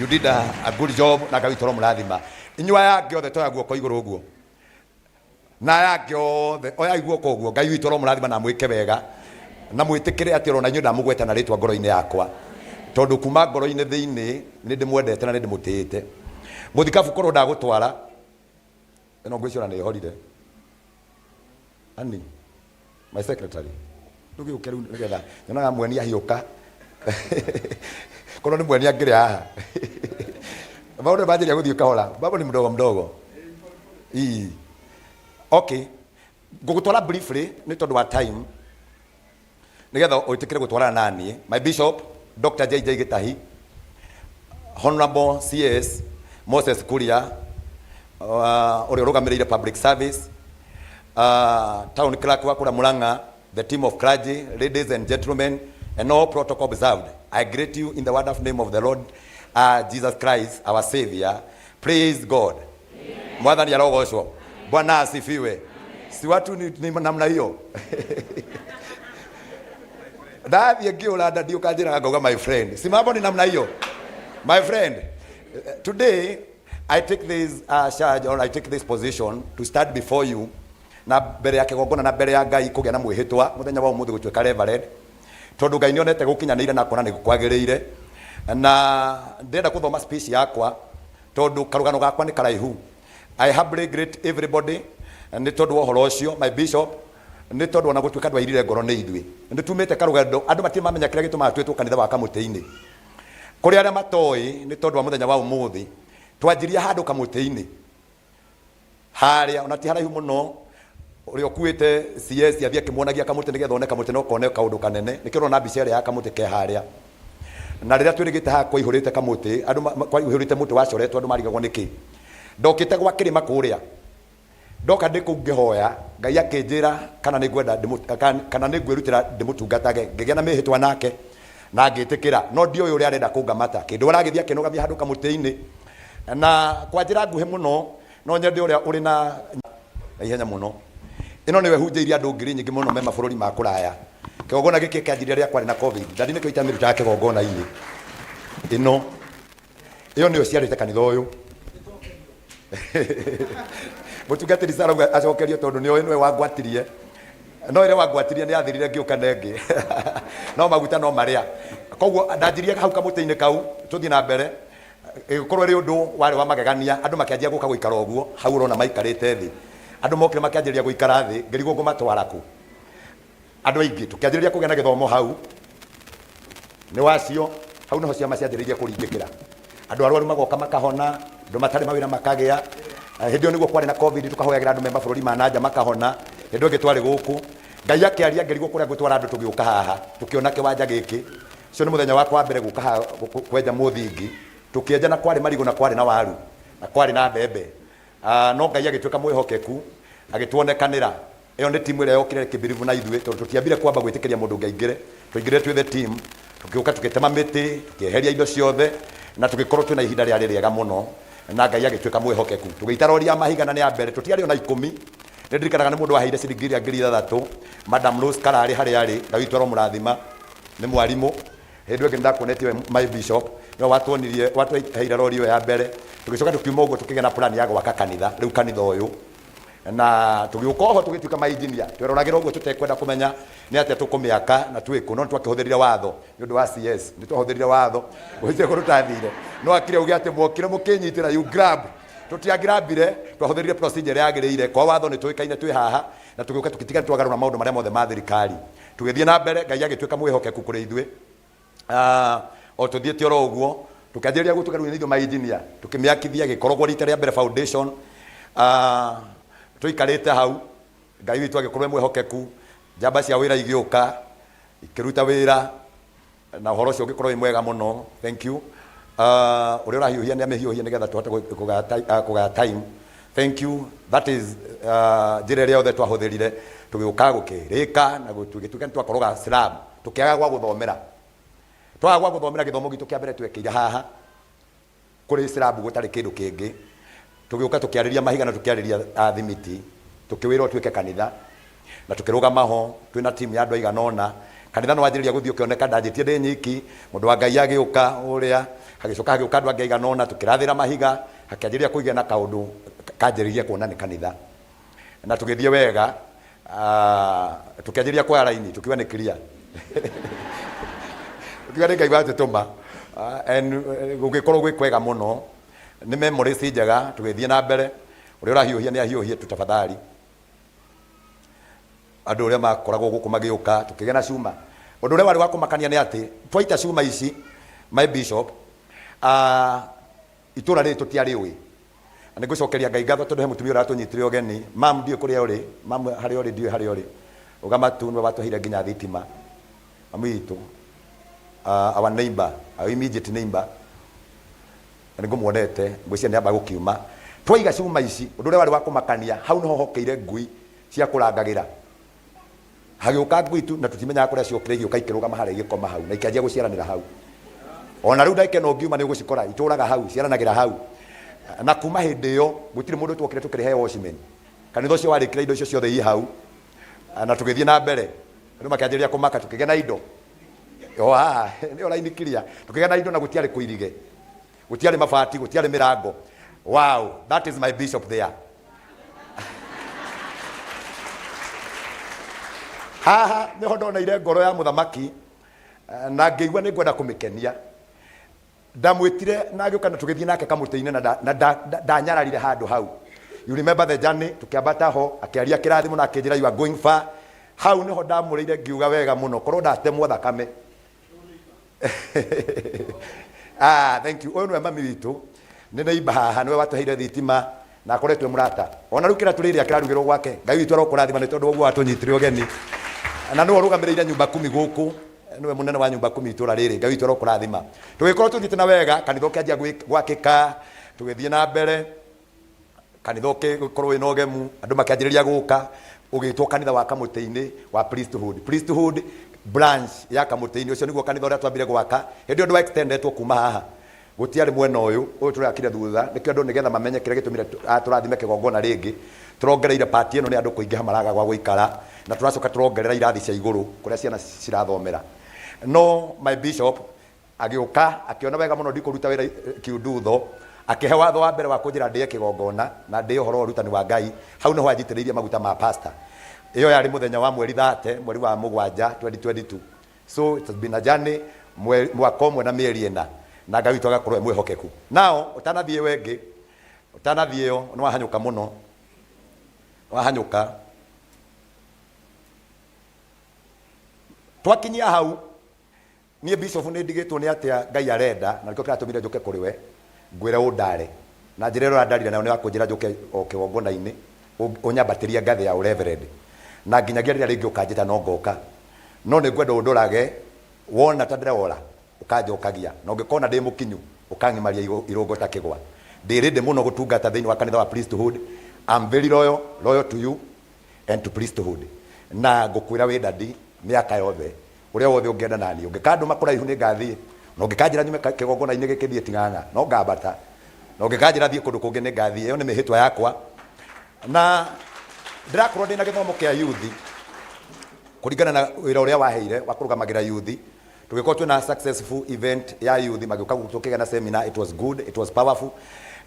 You did a good job na Ngai witũ aromũrathima. Inyuĩ aya angĩ othe toya guoko igũrũ ũguo. Na aya angĩ othe oyai guoko ũguo. Ngai witũ aromũrathima na amwĩke wega. Na mwĩtĩkĩre atĩ orona inyuĩ ndamũgweta na rĩtwa ngoro-inĩ yakwa. Tondũ kuma ngoro-inĩ thĩinĩ nĩ ndĩmwendete na nĩ ndĩmũtĩĩte. Mũthikabu korwo ndagũtwara, ĩno ngwĩciria ona nĩ ĩhorire. Annie, my secretary, ndũgĩũke rĩu nĩgetha nyonaga mweni ahiũka. Korwo nĩ mweni angĩrĩ haha. Maũndũ manjĩria gũthiĩ kahora. Baba ni mdogo mdogo. Ii. Okay. Ngũgũtwara briefly nĩ tondũ wa time nĩgetha ũĩtĩkĩre gũtwarana na niĩ. My bishop Dr. JJ Gĩtahi, Honorable CS Moses Kuria, ũrĩa ũrũgamĩrĩire public service, town clerk wa kũrĩa Murang'a, the team of clergy, ladies and gentlemen, and all protocol observed. I greet you in the wonderful name of the Lord Jesus Christ, our Savior. Praise God. Mwathani arogocwo. Bwana asifiwe. Si watu ni namna hiyo. Ndathiĩ ngĩũra nda ndiũka njĩraga ngauga my friend. Si mambo ni namna hiyo. My friend, today I take this charge or I take this position to stand before you na mbere ya kĩgongona na mbere ya Ngai kũgĩa na mwĩhĩtwa mũthenya wa ũmũthĩ gũtuĩka reverend tondũ Ngai nĩonete gũkinyanĩire na akona nĩ kwagĩrĩire na ndĩrenda gũthoma speech yakwa tondũ karũgano gakwa nĩ karaihu. I humbly greet everybody nĩ tondũ wa ũhoro ũcio my bishop nĩ tondũ ona gũtuĩka ndwairire ngoro nĩ ithuĩ nĩ tumĩte karũgendo andũ matirĩ mamenya kĩrĩa gĩtũmaga twĩtwo kanitha wa kamũtĩ-inĩ kũrĩ arĩa matoĩ nĩ tondũ wa mũthenya wa ũmũthĩ twanjirie handũ kamũtĩ-inĩ harĩa ona ti haraihu mũno ũrĩa ũkuĩte CS athiĩ akĩmuonagia kamũtĩ nĩgetha one kamũtĩ no kone kaũndũ kanene nĩkĩo ũrona mbica ĩrĩa ya kamũtĩ ke harĩa na rĩrĩa twĩrĩgĩte haha kwaihũrĩte kamũtĩ andũ kwaihũrĩte mũtĩ wacoretwo andũ marigagwo nĩkĩ ndokĩte gwa kĩrĩma kũrĩa ndoka ndĩ kũu ngĩhoya Ngai akĩnjĩra kana nĩ ngwenda kana nĩ ngwĩrutĩra ndĩmũtungatage ngĩgĩa na mĩhĩtwa nake na ngĩtĩkĩra no ndiũĩ ũrĩa arenda kũngamata kĩndũ aragĩthiĩ akĩnũgamia handũ kamũtĩ-inĩ na kwa njĩra nguhĩ mũno no nyende ũrĩa ũrĩ na ihenya mũno ĩno nĩwe hunjĩirie andũ ngiri nyingĩ mũno me mabũrũri ma kũraya kĩgongona gĩkĩ kĩanjirie rĩrĩa kwarĩ na covid ndadi nĩkĩo itamĩrutaga kĩgongona-inĩ ĩno ĩyo nĩyo ciarĩte kanitha ũyũ mũtungatĩri Sarah auga acokerio tondũ nĩoĩ nĩwe wangwatirie no ĩrĩa wangwatirie nĩ athirire ngĩũka na ĩngĩ no maguta no marĩa koguo ndanjirie hau kamũtĩ-inĩ kau tũthiĩ na mbere ĩgĩkorwo ĩrĩ ũndũ warĩ wa magegania andũ makĩanjia gũka gũikara ũguo hau ũrona maikarĩte thĩ andũ mokire makĩanjĩrĩria gũikara thĩ ngĩrigwo ngũmatwara kũ andũ aingĩ tũkĩanjĩrĩria kũgĩa na gĩthomo hau nĩ wacio hau nĩho ciama cianjĩrĩirie kũringĩkĩra andũ arwaru magoka makahona andũ matarĩ mawĩra makagĩa. Hĩndĩ ĩyo nĩguo kwarĩ na covid tũkahoyagĩra andũ me mabũrũri ma nanja makahona hĩndĩ ĩyo ĩngĩ twarĩ gũkũ Ngai akĩaria ngĩrigwo kũrĩa ngũtwara andũ tũgĩũka haha tũkĩona kĩwanja gĩkĩ ũcio nĩ mũthenya wakwa wa mbere gũka haha kwenja mũthingi tũkĩenja na kwarĩ marigũ na kwarĩ na waru na kwarĩ na mbembe. No Ngai agĩtuĩka mwĩhokeku agĩtuonekanĩra. Ĩyo nĩ timu ĩrĩa yokire kĩbiribu na ithuĩ tondũ tũtiambire kwamba gwĩtĩkĩria mũndũ ũngĩ aingĩre. Twaingĩrire twĩ the team, tũgĩũka tũgĩtema mĩtĩ, tũkĩeheria indo ciothe na tũgĩkorwo twĩna ihinda rĩarĩ rĩega mũno na Ngai agĩtuĩka mwĩhokeku. Tũgĩita rori ya mahiga na nĩ ya mbere, tũtiarĩ ona ikũmi. Nĩ ndirikanaga nĩ mũndũ waheire ciringi ĩrĩa 6000, Madam Rose Kararĩ harĩa arĩ, Ngai witũ aromũrathima, nĩ mwarimũ. Hĩndĩ ĩyo ĩngĩ nĩ ndakuonetie we my bishop, nĩwe watuonirie, watũheire rori ĩyo ya mbere. Tũgĩcoka tũkiuma ũguo tũkĩgĩa na plan ya gwaka kanitha, rĩu kanitha ũyũ. Na tũgĩũka oho tũgĩtuĩka ma engineer, tweroragĩra ũguo tũtekwenda kũmenya nĩ atĩa tũkũmĩaka na twĩkũ, no nĩ twakĩhũthĩrire watho nĩ ũndũ wa CS, nĩ twahũthĩrire watho gũtirĩ kũndũ tũtathire. No akire uge atĩ mwokire mũkĩnyitĩra, you grab. Tũtiangirambire, twahũthĩrire procedure ĩrĩa yagĩrĩire, kwa watho nĩ tũĩkaine twĩ haha, na tũgĩũka tũgĩtiga nĩ twagarũra maũndũ marĩa mothe ma thirikari. Tũgĩthiĩ na mbere, Ngai agĩtuĩka mwĩhokeku kũrĩ ithuĩ. Ah, o tũthiĩte oro ũguo, tũkĩanjĩrĩria gũtuĩka rĩu nĩ ithuĩ ma engineer, tũkĩmĩakithia ĩgĩkorogwo rita rĩa mbere foundation. Ah, tũikarĩte hau, Ngai witũ agĩkorwo e mwĩhokeku, njamba cia wĩra igĩũka, ikĩruta wĩra, na ũhoro ũcio ũgĩkorwo wĩ mwega mũno. Thank you. Ah, ũrĩa ũrahiũhia nĩ amĩhiũhie nĩgetha tũhote kũgaya time. Thank you. That is njĩra ĩrĩa yothe twahũthĩrire tũgĩũka gũkĩrĩka na tũgĩtuĩka nĩ twakoroga slab, tũkĩaga gwa gũthomera. Twaga gwa gũthomera gĩthomo gitũ kĩa mbere twekĩire haha kũrĩ slab gũtarĩ kĩndũ kĩngĩ. Tũgĩũka tũkĩarĩria mahiga na tũkĩarĩria thimiti, tũkĩwĩrwo twĩke kanitha na tũkĩrũgama ho twĩna team ya andũ aigana ũna. Kanitha nĩ wanjĩrĩria gũthiĩ ũkĩoneka, ndanjĩtie ndĩ nyiki, mũndũ wa Ngai agĩũka ũrĩa, hagĩcoka hagĩũka andũ angĩ aigana ũna, tũkĩrathĩra mahiga, hakĩanjĩrĩria kũgĩa na kaũndũ kanjĩrĩirie kuona nĩ kanitha. Na tũgĩthiĩ wega, tũkĩanjĩrĩria kuoya raini, tũkiuga nĩ clear. Tũkiuga nĩ Ngai watũtũma. And gũgĩkorwo gwĩ kwega mũno. Nĩ memories njega, tũgĩthiĩ na mbere. Ũrĩa ũrahiũhia nĩ ahiũhie tu tafadhali. Andũ ũrĩa makoragwo gũkũ magĩũka, tũkĩgĩa na cuma. Ũndũ ũrĩa warĩ wa kũmakania nĩ atĩ, twaita cuma ici, my bishop, itũra rĩrĩ tũtiarĩũĩ. Na nĩ ngũcokeria Ngai ngatho tondũ he mũtumia ũratũnyitire ũgeni. Mam, ndiũĩ kũrĩa ũrĩ. Mam, harĩa ũrĩ ndiũĩ harĩa ũrĩ. Rũgama tu, nĩwe watũheire nginya thitima. Mami witũ, our neighbor, our immediate neighbor. Na nĩ ngũmuonete, ngwĩciria nĩ amba gũkiuma. Twaiga cuma ici, ũndũ ũrĩa warĩ wa kũmakania, hau nĩho hokeire ngui cia kũrangagĩra. Hagĩũka ngui tu, na tũtimenyaga kũrĩa ciokire, igĩũka ikĩrũgama harĩa igĩkoma hau, na ikĩanjia gũciaranĩra hau. Ona rĩu ndagĩka ĩno ũngiuma nĩ ũgũcikora, itũraga hau, iciaranagĩra hau. Na kuma hĩndĩ ĩyo, gũtirĩ mũndũ twokire tũkĩrĩhe watchman. Kanitha ũcio warĩkire indo icio ciothe i hau, na tũgĩthiĩ na mbere. Andũ makĩanjĩrĩria kũmaka, tũkĩgĩa na indo. O haha, nĩyo raini clear. Tũkĩgĩa na indo na gũtiarĩ kũirige. Gũtiarĩ mabati, gũtiarĩ mĩrango. Wow, that is my bishop there. Haha nĩho ndoneire ngoro ya mũthamaki na ngĩigua nĩ ngwenda kũmĩkenia. Ndamwĩtire na agĩũka na tũgĩthiĩ nake kamũtĩ-inĩ na ndanyararire handũ hau. You remember the journey, tũkĩambata ho, akĩaria kĩrathimo na akĩnjĩra you are going far. Hau nĩho ndamũrĩire ngiuga wega mũno, korwo ndatemwo thakame. Ah, thank you. Ũyũ nĩwe mami witũ, nĩ neighbor haha, nĩwe watũheire thitima na akoretwo e mũrata. Ona rĩu kĩrĩa tũrĩrĩa kĩrarugĩrwo gwake. Ngai witũ arokũrathima nĩ tondũ wa ũguo watũnyitire ũgeni. Na nĩwe ũrũgamĩrĩire nyumba kumi gũkũ, nĩwe mũnene wa nyumba kumi itũra rĩrĩ. Ngai witũ arokũrathima. Tũgĩkorwo tũthiĩte na wega, kanitha ũkĩanjia gwakĩka, tũgĩthiĩ na mbere. Kanitha ũgĩkorwo wĩna ũgemu, andũ makĩanjĩrĩria gũka, ũgĩtwo kanitha wa Kamũtĩ-inĩ wa Priesthood. Priesthood branch ya Kamũtĩ-inĩ, ũcio nĩguo kanitha ũrĩa twambire gwaka. Hĩndĩ ĩyo ndwa extendetwo kuma haha. Gũtiarĩ mwena ũyũ, ũyũ tũrakire thutha, nĩkĩo andũ nĩgetha mamenye kĩrĩa gĩtũmire tũrathime kĩgongona rĩngĩ, tũrongereire part ĩno nĩ andũ kũingĩha maraga gwa gũikara, na tũracoka tũrongerera irathi cia igũrũ kũrĩa ciana cirathomera. No my bishop agĩũka akĩona wega mũno ndikũruta wĩra kiundutho, akĩhe watho wa mbere wa kũnjĩra ndĩe kĩgongona na ndĩe ũhoro wa ũrutani wa Ngai. Hau nĩho anjitĩrĩirie maguta ma pastor. Ĩyo yarĩ mũthenya wa mweri 30, mweri wa mũgwanja 2022. So it has been a journey, mwaka ũmwe na mĩeri ĩna, na Ngai witũ agakorwo e mwĩhokeku. Now, ũtanathiĩ ĩyo ĩngĩ, ũtanathiĩ ĩyo, nĩ wahanyũka mũno, nĩ wahanyũka. Twakinyia hau, niĩ bishop nĩ ndigĩtwo nĩ atĩa Ngai arenda, na nĩkĩo kĩratũmire njũke kũrĩ we, ngwĩre ũndare. Na njĩra ĩrĩa ũrandarire nayo nĩ ya kũnjĩra njũke o kĩgongona-inĩ, ũnyambatĩrie ngathĩ ya ũreverend. Na nginyagia rĩrĩa rĩngĩ ũkanjĩta no ngoka. No nĩ ngwenda ũndorage, wona ta ndĩrora, ũkanjokagia. Na ũngĩkona ndĩ mũkinyu, ũkang'imaria irũngo ta kĩgwa. Ndĩ ready mũno gũtungata thĩinĩ wa kanitha wa priesthood. I'm very loyal, loyal to you. and to priesthood na ngũkwĩra wĩ dadi mĩaka yothe ũrĩa wothe ũngĩenda naniĩ ũngĩkandũma kũraihu nĩ ngathiĩ na ũngĩkanjĩra nyume kĩgongona-inĩ gĩkĩ thiĩ ting'ang'a no ngambata na ũngĩkanjĩra thiĩ kũndũ kũngĩ nĩ ngathiĩ ĩyo nĩ mĩhĩtwa yakwa na ndĩrakorwo ndĩ na gĩthomo kĩa yuthi kũringana na wĩra ũrĩa waheire wa kũrũgamagĩra yuthi tũgĩkorwo twĩna successful event ya yuthi magĩũka gũkũ tũkĩgĩa na seminar it was good it was powerful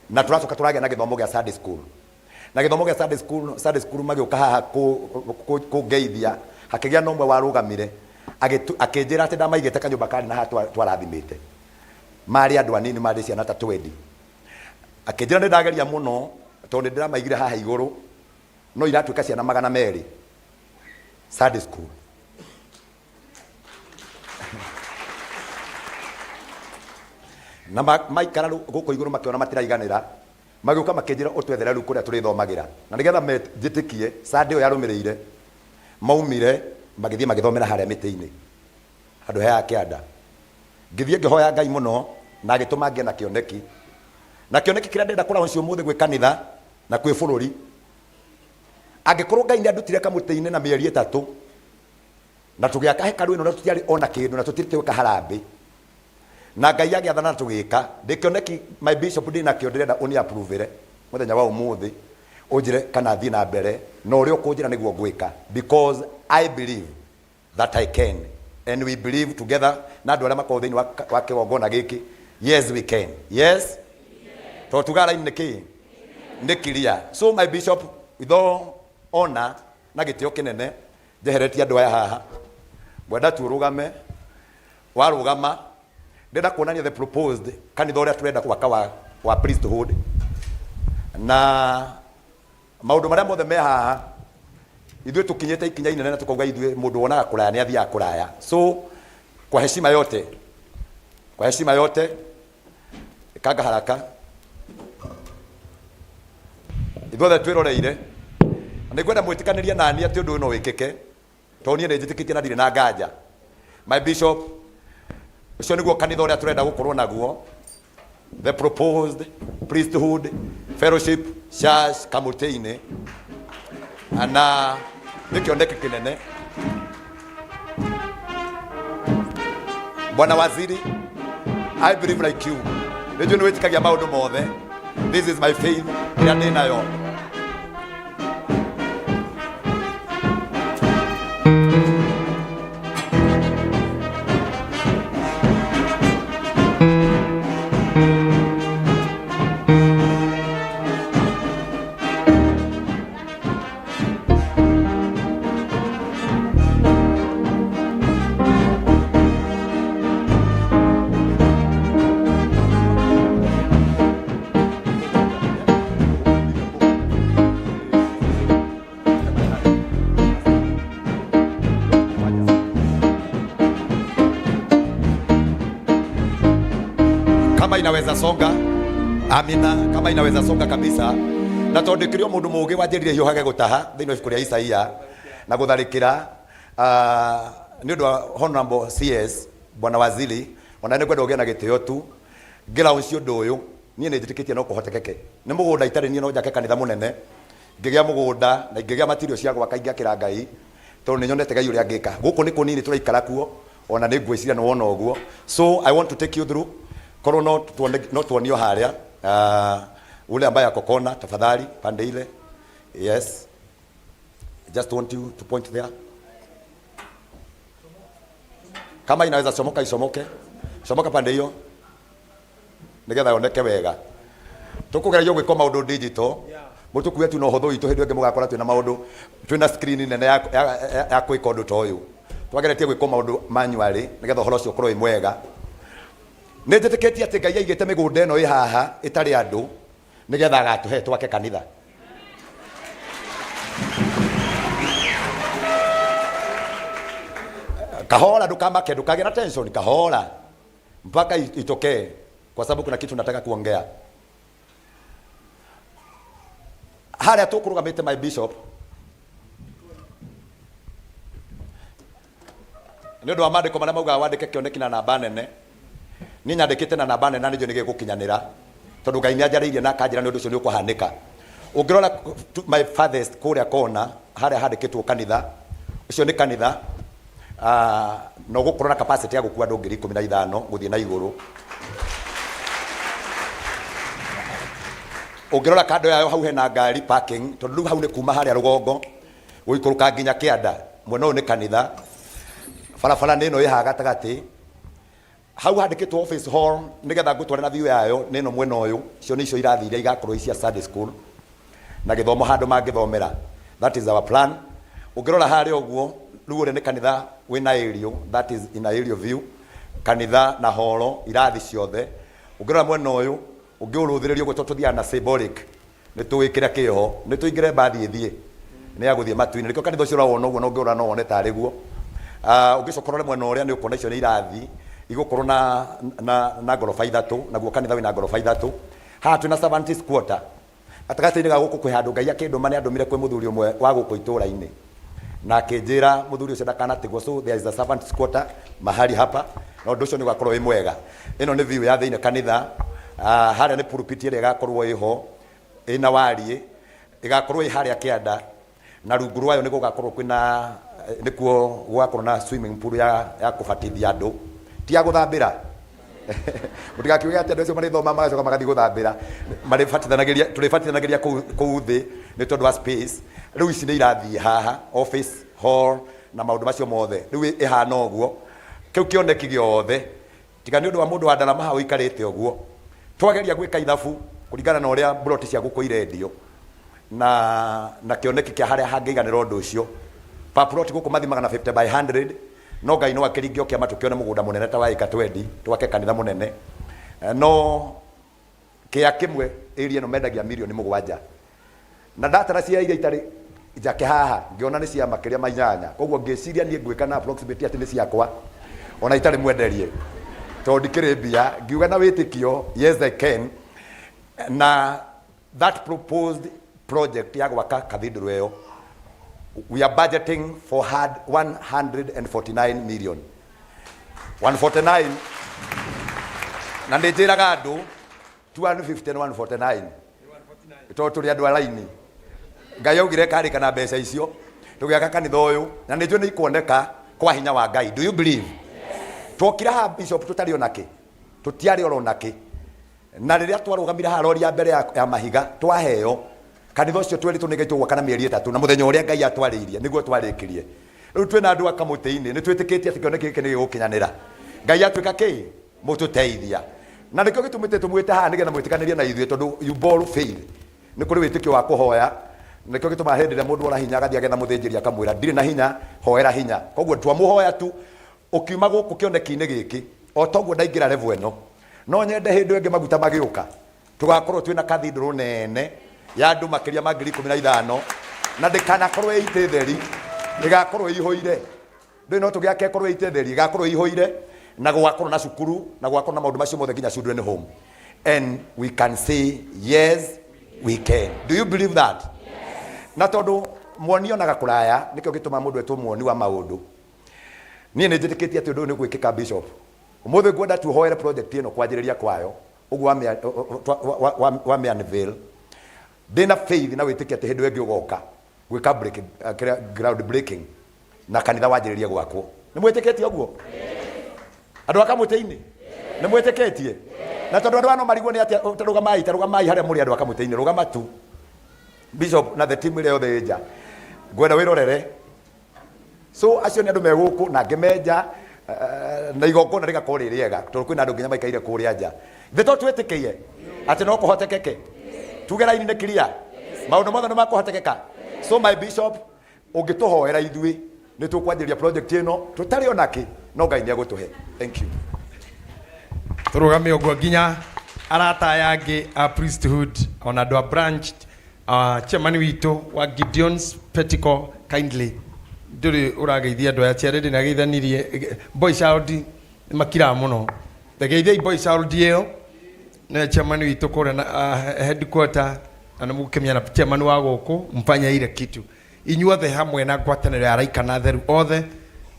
na tũracoka tũragĩa na gĩthomo gĩa Sunday school na gĩthomo gĩa Sunday school Sunday school magĩũka haha kũngeithia hakĩgĩa na ũmwe warũgamire akĩnjĩra atĩ ndamaigĩte kanyũmba karĩ na haha twarathimĩte marĩ andũ anini marĩ ciana ta 20 akĩnjĩra nĩ ndageria mũno tondũ nĩ ndĩramaigire haha igũrũ no iratuĩka ciana 200 Sunday school na maikara rĩu gũkũ igũrũ makĩona matiraiganĩra magĩũka makĩnjĩra ũtwethere rĩu kũrĩa tũrĩthomagĩra na nĩgetha njĩtĩkie Sunday ĩyo yarũmĩrĩire maumire magĩthiĩ magĩthomera harĩa mĩtĩ-inĩ handũ heaga kĩanda ngĩthiĩ ngĩhoya Ngai mũno na agĩtũma ngĩe na kĩoneki na kĩoneki kĩrĩa ndĩrenda kũraũcio ũmũthĩ gwĩ kanitha na kwĩ bũrũri angĩkorwo Ngai nĩ andutire kamũtĩ-inĩ na mĩeri 3 na tũgĩaka hekarũ ĩno na tũtiarĩ ona kĩndũ na tũtirĩ tweka harambĩ na Ngai agĩathana na tũgĩka ndĩ kĩoneki my bishop ndĩ nakĩo ndĩrenda ũni approve mũthenya wa ũmũthĩ ũnjĩre kana thiĩ na mbere na ũrĩa ũkũnjĩra nĩguo ngwĩka because I believe that I can and we believe together na andũ arĩa makoragwo thĩinĩ wa kĩgongona gĩkĩ yes we can yes tondũ tugaga line nĩ kĩĩ nĩ clear so my bishop with all honor na gĩtĩo kĩnene njeheretie andũ aya haha ngwenda tu ũrũgame warũgama ndĩrenda kuonania the proposed kanitha ũrĩa tũrenda gwaka wa priesthood na maũndũ marĩa mothe me haha ithuĩ tũkinyĩte ikinya inene na tũkauga ithuĩ mũndũ wonaga kũraya nĩ athiaga kũraya so kwa heshima yote kwa heshima yote ikanga haraka ithuothe twĩroreire na nĩngwenda mwĩtĩkanĩrie nani atĩ ũndũ ũyũ no wĩkĩke tondũ niĩ nĩnjĩtĩkĩtie na ndirĩ na nganja my bishop ũcio nĩguo kanitha ũrĩa tũrenda gũkorwo naguo the proposed priesthood fellowship church kamũtĩ-inĩ na nĩ kĩoneki kĩnene bwana waziri I believe like you nĩnjũĩ nĩ wĩtĩkagia maũndũ mothe this is my faith ĩrĩa ndĩ nayo Kama inaweza songa amina kama inaweza songa kabisa na tondu kiri o mundu mugi wanjirire hiuhage gutaha thiini wa ibuku ria Isaia na gutharikira ni undu wa honorable CS bwana waziri ona nĩ ngwenda ũgĩe na gĩtĩo tu ngĩlaunch ũndũ ũyũ niĩ nĩ njĩtĩkĩtie no kũhotekeke nĩ mũgũnda itarĩ niĩ no njake kanitha mũnene ngĩgĩa mũgũnda na ingĩgĩa material cia gwaka ingĩakĩra Ngai tondũ nĩ nyonete Ngai ũrĩa angĩka gũkũ nĩ kũnini tũraikara kuo ona nĩ ngwĩciria nĩ wona ũguo so I want to take you through korwo no tuone no tuonio harĩa ule ambaye ako kona tafadhali pande ile yes just want you to point there kama inaweza chomoka ichomoke chomoka pande hiyo nigetha yoneke wega tukugeragia gwika maundu digital mutukue tu na ũhũthũ witũ hĩndĩ ĩngĩ mũgakora twĩna maũndũ twĩna screen nene ya gwĩka ũndũ ta ũyũ twageretie gwĩka maũndũ manually nĩgetha ũhoro ũcio ũkorwo wĩ mwega nĩ njĩtĩkĩtie atĩ Ngai aigĩte mĩgũnda ĩno ĩ haha ĩtarĩ andũ nĩgetha agatũhe twake kanitha kahora ndũkamake ndũkagĩe na tension kahora mpaka itokee kwa sababu kuna kitu nataka kuongea harĩa tũkũrũgamĩte my bishop nĩ ũndũ wa maandĩko marĩa maugaga wandĩke kĩoneki na namba nene niĩ nyandĩkĩte na namba nene na nĩnjũĩ nĩ gĩgũkinyanĩra tondũ Ngai nĩ anjarĩirie na akanjĩra nĩ ũndũ ũcio nĩ ũkũhanĩka Ũngĩrora to my farthest kũrĩa kona harĩa handĩkĩtwo kanitha, ũcio nĩ kanitha ah, na ũgũkorwo na capacity ya gũkua andũ 15,000 gũthiĩ na igũrũ. Ũngĩrora kando yayo hau hena ngari parking, tondũ rĩu hau nĩ kuma harĩa rũgongo gũikũrũka nginya kĩanda, mwena ũyũ nĩ kanitha, barabara nĩ ĩno ĩ haha gatagatĩ. Hau handĩkĩtwo office hall nĩgetha ngũtware na view yayo nĩ ĩno mwena ũyũ, icio nĩ icio irathi iria igakorwo i cia Sunday school na gĩthomo handũ mangĩthomera. That is our plan. Ũngĩrora harĩa ũguo, rĩu ũrĩa nĩ kanitha wĩna aerial, that is in aerial view, kanitha na horo, irathi ciothe. Ũngĩrora mwena ũyũ, ũngĩũrũthĩrĩria ũguo tondũ tũthiaga na symbolic, nĩ tũĩ kĩrĩa kĩho, nĩ tũingĩre mbathi ĩthiĩ, nĩ ya gũthiĩ matu-inĩ. Nĩkĩo kanitha ũcio ũrawona ũguo na ũngĩũrora no wone tarĩ guo. Ah, ũngĩcoka ũrore mwena ũrĩa nĩ ũkuona icio nĩ irathi igũkorwo na, na, na ngoroba ithatũ, naguo kanitha wĩna ngoroba ithatũ. Haha twĩna servants quarter. Gatagatĩ-inĩ ga gũkũ kwĩ handũ Ngai akĩndũma nĩ andũmire kwĩ mũthuri ũmwe wa gũkũ itũũra-inĩ na akĩnjĩra mũthuri ũcio ndakanatigwo, so there is a servants quarter mahali hapa, na ũndũ ũcio nĩ ũgakorwo wĩ mwega. Ĩno nĩ view ya thĩinĩ kanitha. Ah, harĩa nĩ pulpit ĩrĩa ĩgakorwo ĩho ĩna wariĩ, ĩgakorwo ĩ harĩa kĩanda, na rungu rwayo nĩ gũgakorwo kwĩna nĩkuo gũgakorwo na swimming pool ya, ya kũbatithia andũ, ti ya gũthambĩra. Mũtigakiuge atĩ andũ acio marĩthoma magacoka magathiĩ gũthambĩra, marĩbatithanagĩria, tũrĩbatithanagĩria kũu kũu thĩ nĩ tondũ wa space. Rĩu ici nĩ irathiĩ haha office hall na maũndũ macio mothe, rĩu ĩhana ũguo. Kĩu kĩoneki gĩothe tiga nĩ ũndũ wa mũndũ wa ndarama haha ũikarĩte ũguo, twageria gwĩka ithabu kũringana na ũrĩa mburoti cia gũkũ irendio na na kĩoneki kĩa harĩa hangĩiganĩra ũndũ ũcio. Per plot gũkũ mathimaga na 50 by 100, no Ngai no akĩringe o kĩama tũkĩone mũgũnda mũnene ta wa ĩka 20 twake kanitha mũnene. No kĩa kĩmwe area ĩno mendagia mirioni mũgwanja, na ndatara cia iria itarĩ njake haha ngĩona nĩ cia makĩria ma inyanya, koguo ngĩciria niĩ ngwĩka na approximate atĩ nĩ ciakwa ona itarĩ mwenderie tondũ ndikĩrĩ mbia, ngiuga na wĩtĩkio yes I can. Na that proposed project ya gwaka cathedral ĩyo we are budgeting for hard 149 million, 149, na nĩ njĩraga andũ 250 na 149 tondũ tũrĩ andũ a raini. Ngai augire karĩka na mbeca icio tũgĩaka kanitha ũyũ, na nĩ njũĩ nĩ ikuoneka kwa hinya wa Ngai. Do you believe? Twokire haha bishop tũtarĩ ona kĩ, tũtiarĩ oro na kĩ, na rĩrĩa twarũgamire haha rori ya mbere ya, ya mahiga twaheo kanitha ũcio tweritwo nĩ Ngai tũgwaka na mĩeri ĩtatũ, na mũthenya ũrĩa Ngai atwarĩirie nĩguo twarĩkirie. Rĩu twĩna andũ a kamũtĩ-inĩ nĩ twĩtĩkĩtie atĩ kĩoneki gĩkĩ nĩ gĩgũkinyanĩra. Ngai atuĩka kĩ mũtũteithia, na nĩkĩo gĩtũmĩte tũmwĩte haha nĩgetha mwĩtĩkanĩrie na ithuĩ, tondũ you borrow faith, nĩ kũrĩ wĩtĩkio wa kũhoya. Nĩkĩo gĩtũmaga hĩndĩ ĩrĩa mũndũ ora hinya agathiĩ agetha mũthĩnjĩri akamwĩra ndirĩ na hinya, hoera hinya. Koguo twamũhoya tu ũkiuma gũkũ kĩoneki-inĩ gĩkĩ, o toguo ndaingĩra level ĩno, no nyende hĩndĩ ĩngĩ maguta magĩũka tũgakorwo twĩna cathedral nene ya andũ makĩria ma 15,000, na ndĩkanakorwo ĩ itĩ theri, ĩgakorwo ĩihũire. Ndũĩ no tũgĩake ĩkorwo ĩ itĩ theri, ĩgakorwo ĩihũire, na gũgakorwo na cukuru na gũgakorwo na maũndũ macio mothe nginya children home, and we can say yes we can. Do you believe that? Na tondũ mwoni onaga kũraya, nĩkĩo gĩtũmaga mũndũ etwo mwoni wa maũndũ. Niĩ nĩ njĩtĩkĩtie atĩ ũndũ ũyũ nĩ ũgwĩkĩka bishop. Ũmũthĩ ngwenda tuhoere project ĩno kwanjĩrĩria kwayo ũguo wa unveil. Ndĩna faith na wĩtĩkio atĩ hĩndĩ ĩyo ĩngĩ ũgoka gwĩka breaking, kĩrĩa ground breaking na kanitha wanjĩrĩrie gwakwo. Nĩ mwĩtĩkĩtie ũguo? Andũ a kamũtĩ-inĩ nĩ mwĩtĩkĩtie? Na tondũ andũ aya no marigwo nĩ atĩa, ta rũgamai, ta rũgamai harĩa mũrĩ andũ a kamũtĩ-inĩ, rũgama tu. Bishop na the team ĩrĩa yothe ĩ nja, ngwenda wĩrorere. So acio nĩ andũ me gũkũ na angĩ me nja, na igongona rĩgakorwo rĩ rĩega tondũ kwĩna andũ nginya maikaire kũrĩa nja. Ithe to twĩtĩkĩie atĩ no kũhotekeke, tuge raini nĩ clear, maũndũ mothe nĩ makũhotekeka. So my bishop, ũngĩtũhoera ithuĩ nĩ tũkwanjĩrĩria project ĩno tũtarĩ ona kĩ, no Ngai nĩ egũtũhe. Thank you. Tũrũgame ũguo nginya arata aya angĩ a priesthood ona andũ a branch, chairman witũ wa Gideon's Petico, kindly ndũrĩ ũrageithia andũ aya ciarĩ ndĩnageithanirie boy child nĩ makiraga mũno, ngeithiai boy child ĩyo nĩwe chairman witũ kũrĩa na headquarter, na nĩ mũgũkĩmenya na chairman wa gũkũ mfanya ile kitu. Inyuothe hamwe na ngwatanĩro ya araika na atheru othe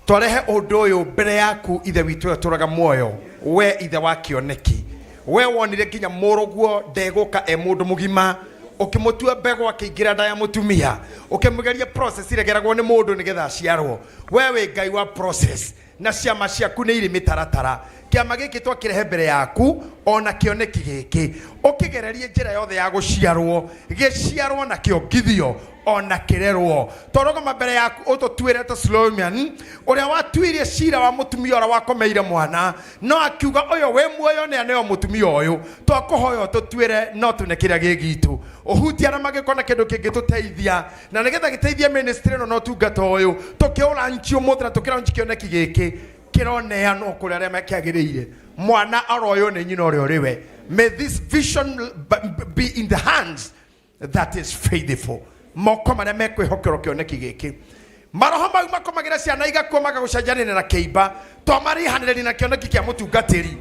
twarehe ũndũ ũyũ mbere yaku ithe witũ ũrĩa ũtũraga muoyo, we ithe wa kĩoneki, we wonire nginya mũrũguo ndegũka e mũndũ mũgima. Ũkĩmũtua mbegũ akĩingĩra nda ya mũtumia. Ũkĩmũgeria process iregeragwo nĩ mũndũ nĩgetha aciarwo. We wĩ Ngai wa process na ciama ciaku nĩ irĩ mĩtaratara. Kĩama gĩkĩ twakĩrehe mbere yaku ona kĩoneki gĩkĩ ũkĩgererie njĩra yothe ya gũciarwo, gĩciarwo na kĩongithio ona kĩrerwo. Twarũgama mbere yaku ũtũtuĩre ta Solomon ũrĩa watuire cira wa mũtumia ũrĩa wakomeire mwana no akiuga ũyũ wĩ muoyo nĩ aneo mũtumia ũyũ. Twakũhoya ũtũtuĩre no tũne kĩrĩa gĩ gitũ, ũhutie arĩa mangĩkorwo na kĩndũ kĩngĩtũteithia na nĩgetha gĩteithie ministry ĩno na ũtungata ũyũ. Tũkĩũranchi ũmũthĩ na tũkĩraunchi kĩoneki gĩkĩ kĩroneanwo kũrĩ arĩa makĩagĩrĩire. Mwana aroywo nĩ nyina ũrĩa ũrĩ we. May this vision be in the hands that is faithful. Moko marĩa mekwĩhokerwo kĩoneki gĩkĩ, maroho mau makomagĩra ciana igakua magagũcenjanĩria na kĩimba, twamarihanĩrĩria na kĩoneki kĩa mũtungatĩri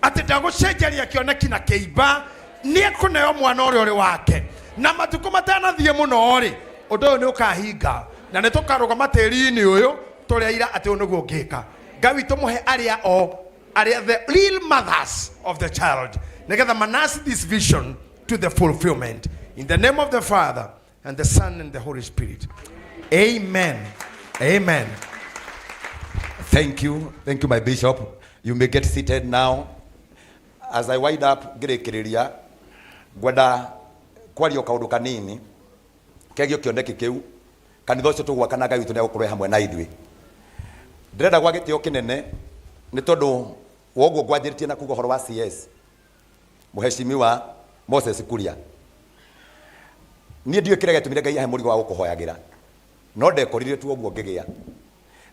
atĩ ndagũcenjeria kĩoneki na kĩimba, nĩ ekũneo mwana ũrĩa ũrĩ wake. Na matukũ matanathiĩ mũno rĩ, ũndũ ũyũ nĩ ũkahinga na nĩ tũkarũgama tĩri-inĩ ũyũ tũrĩ aira atĩ ũyũ nĩguo ũngĩka. Ngai witũ, mũhe arĩa o arĩa the real mothers of the child nĩgetha manasi this vision to the fulfillment. In the name of the Father and the Son and the Holy Spirit. Amen. Amen. Thank you. Thank you, my bishop. You may get seated now. As I wind up ngĩrĩkĩrĩria, ngwenda kwaria o kaũndũ kanini kegiĩ kĩoneki kĩu. Kanitha ũcio tũgwaka na Ngai witũ nĩegũkorwo e hamwe na ithuĩ. Ndĩrenda gwa gĩtĩo kĩnene nĩ tondũ wa ũguo ngwanjĩrĩtie na kuga ũhoro wa CS Mheshimiwa Moses Kuria. Niĩ ndiũĩ kĩrĩa gĩatũmire Ngai ahe mũrigo wa gũkũhoyagĩra, no ndekorire tu ũguo ngĩgĩa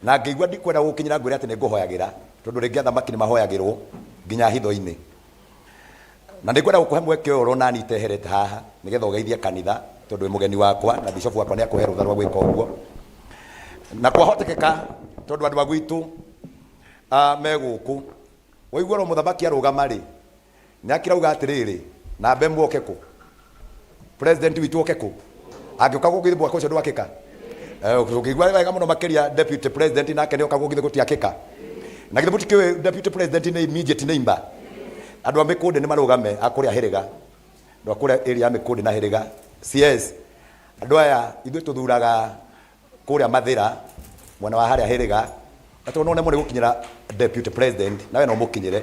na ngĩigua ndikwenda gũgũkinyĩra ngwĩre atĩ nĩ ngũhoyagĩra, tondũ rĩngĩ athamaki nĩ mahoyagĩrwo nginya hitho-inĩ. Na nĩ ngwenda gũkũhe mweke ũyũ ũrona niĩ iteherete haha nĩgetha ũgeithie kanitha, tondũ wĩ mũgeni wakwa na bishop wakwa nĩ akũhe rũtha rwa gwĩka ũguo. Na kwahotekeka tondũ andũ a gwitũ me gũkũ, waigua oro mũthamaki arũgama rĩ, nĩ akĩrauga atĩrĩrĩ, na mbe oke kũ? President witũ oke kũ? Angĩũka gũkũ githĩ mwaka ũcio ndwakĩka? Ũkĩigua wega mũno makĩria deputy president nake nĩoka gũkũ githĩ gũtiakĩka? Na githĩ mũtikĩũĩ deputy president nĩ immediate neighbor? Andũ a Mĩkũndĩ nĩ marũgame a kũrĩa Hĩrĩga, andũ a kũrĩa area ya Mĩkũndĩ na Hĩrĩga. CS, andũ aya ithuĩ tũthuraga kũrĩa Mathĩra, mwena wa harĩa Hĩrĩga, na tondũ no ũnemwo nĩ gũkinyĩra deputy president, nawe no ũmũkinyĩre.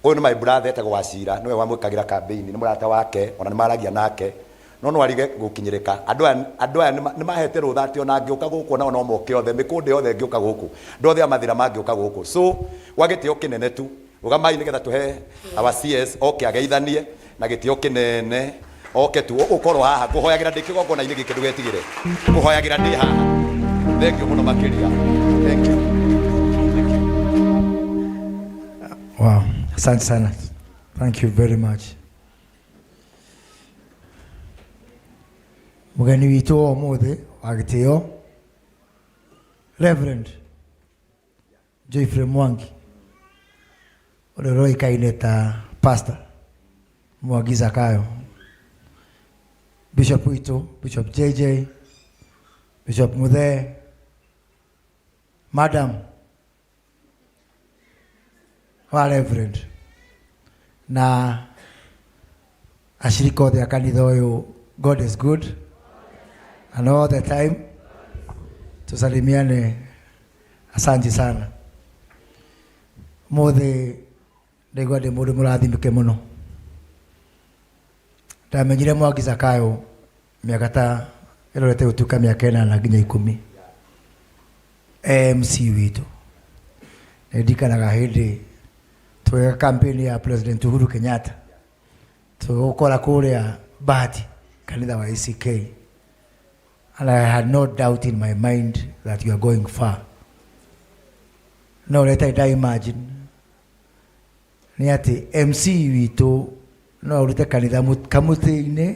Ũyũ nĩ my brother etagwo Wachira, nĩwe wamwĩkagĩra campaign, nĩ mũrata wake, ona nĩ maragia nake, no no arige gũkinyĩrĩka. Andũ aya, andũ aya nĩ mahete rũtha atĩ ona angĩũka gũkũ onao no moke othe, mĩkũndĩ yothe ĩngĩũka gũkũ, andũ othe a Mathĩra mangĩũka gũkũ. So, gwa gĩtĩo kĩnene tu, rũgamai nĩgetha tũhe our CS oke ageithanie na gĩtĩo kĩnene, oke tu ũkorwo haha. Ngũhoyagĩra ndĩ kĩgongona-inĩ gĩkĩ, ndũgetigĩre, ngũhoyagĩra ndĩ haha. Thank you mũno makĩria. Thank you. Wow, asante sana. Thank you very much. Mũgeni witũ wa ũmũthĩ wa gĩtĩo, Reverend Geoffrey Mwangi, ũrĩa ũroĩkaine ta Pastor Mwangi Zakayo, Bishop witũ, Bishop JJ, Bishop Muthee, Madam wa Reverend na ashirika othe a kanitha ũyũ. God is good and all the time. Tusalimiane, asante sana. Mũthĩ ndaigua ndĩ mũndũ mũrathimĩke mũno. Ndamenyire Mwangi Zakayo mĩaka ta ĩrorete gũtuĩka mĩaka 8 nginya 10, MC witũ. Nĩ ndirikanaga hĩndĩ tweka campaign ya President Uhuru Kenyatta, tũgũkora kũrĩa Bahati, kanitha wa ACK, and I had no doubt in my mind that you are going far. No ũrĩa itarĩ imagine nĩ atĩ MC witũ no arute kanitha kamũtĩ-inĩ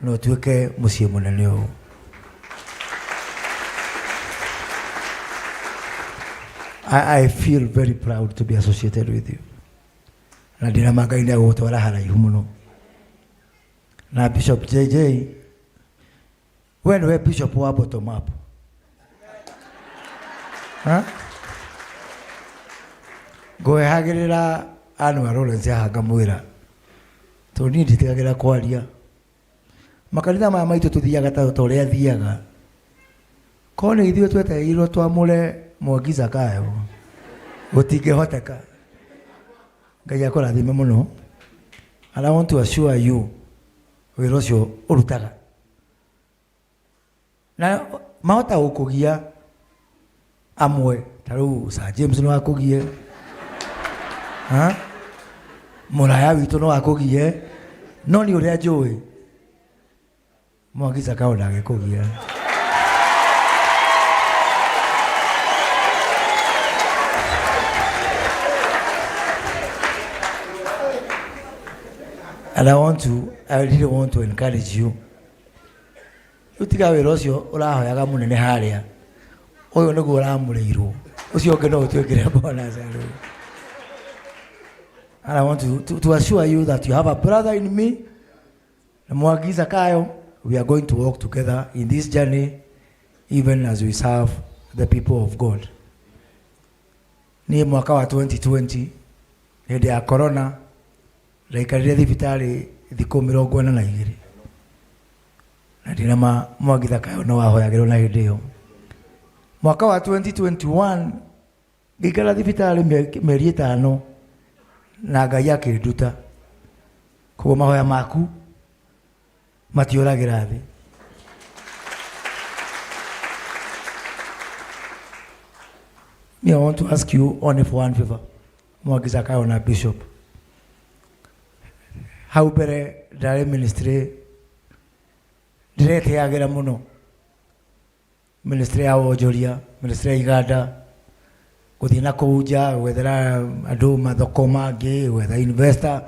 na ũtuĩke mũciĩ mũnene ũũ. I feel very proud to be associated with you. Na ndĩna ma Ngai nĩ agũgũtwara haraihu mũno. Na Bishop JJ, we nĩwe bishop wa bottom up. Ha? Ngwehagĩrĩra Anwar Lawrence haha ngamwĩra tondũ niĩ nditigagĩra kwaria. Makanitha maya maitũ tũthiaga ta ũrĩa thiaga. Korwo nĩ ithuĩ twetereirwo twamũre Mwangi Zakayo, gũtingĩhoteka. Ngai akũrathime mũno. And I want to assure you, wĩra ũcio ũrutaga. Na mahota gũkũgia amwe, ta rĩu Sir James no akũgie, ha? Mũraya witũ no akũgie, no nĩ ũrĩa njũĩ Mwangi Zakayo ndangĩkũgia. And I really want to encourage you. Rĩu tiga wĩra ũcio ũrahoyaga mũnene harĩa, ũyũ nĩguo ũramũrĩirwo, ũcio ũngĩ no ũtwĩkĩre bonus rĩu. And I want to assure you that you have a brother in me, na Mwangi Zakayo, we are going to walk together in this journey even as we serve the people of God. Niĩ mwaka wa 2020 hĩndĩ ya corona ndaikarire thibitarĩ thikũ 42 na ndina ma Mwangi Zakayo no wahoyagĩrwo na hĩndĩ ĩyo. Mwaka wa 2021 ngĩikara thibitarĩ mĩeri 5 na Ngai akĩnduta. Koguo mahoya maku matiũragĩra thĩ. Me, I want to ask you only for one favor. Mwangi Zakayo na Bishop. Hau mbere ndarĩ ministry ndiretĩagĩra mũno. Ministry ya wonjoria, ministry ya iganda, gũthiĩ na kũu nja, gwethera andũ mathoko mangĩ, gwetha investor.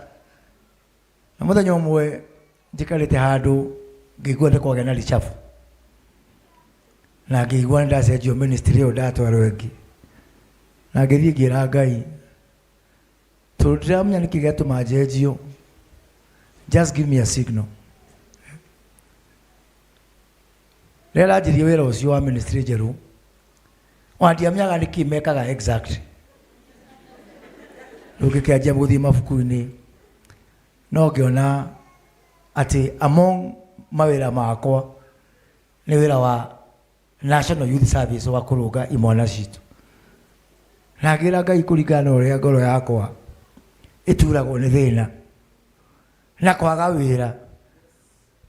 Na mũthenya ũmwe njikarĩte handũ ngĩigua nĩ kwagĩa na reshuffle. Na ngĩigua nĩ ndacenjio ministry ĩyo ndatwarwo ĩngĩ. Na ngĩthiĩ ngĩra Ngai, tondũ ndiramenya nĩkĩ gĩatũma njenjio, just give me a signal. Rĩrĩa ndanjirie wĩra ũcio wa ministry njerũ, ona ndiamenyaga nĩkĩ mekaga exactly. Rĩu ngĩkĩanjia gũthiĩ mabuku-inĩ, no ngĩona atĩ among mawĩra makwa nĩ wĩra wa National Youth Service wa kũrũnga imwana citũ. Na ngĩra Ngai kũringana na ũrĩa ngoro yakwa ĩturagwo nĩ thĩna na kwaga wĩra,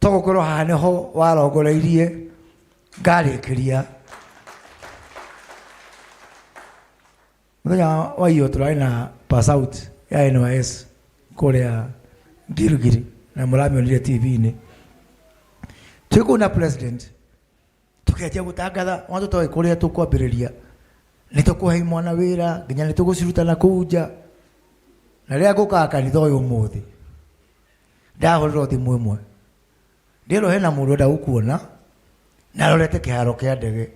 to gũkorwo haha nĩho warongoreirie ngarĩkĩria. Mũthenya wa iyo tũrarĩ na pass out ya NYS kũrĩa Gilgil na mũramĩonire TV-inĩ. Twĩ kũu na president tũkĩanjia gũtangatha ona tũtoĩ kũrĩa tũkwambĩrĩria, nĩ tũkũhe imwana wĩra nginya nĩ tũgũciruta na kũu nja. Na rĩrĩa ngũkaga kanitha ũyũ ũmũthĩ ndahũrĩrwo thimũ ĩmwe, ndĩrwo hena mũndũ enda gũkuona na arorete kĩharo kĩa ndege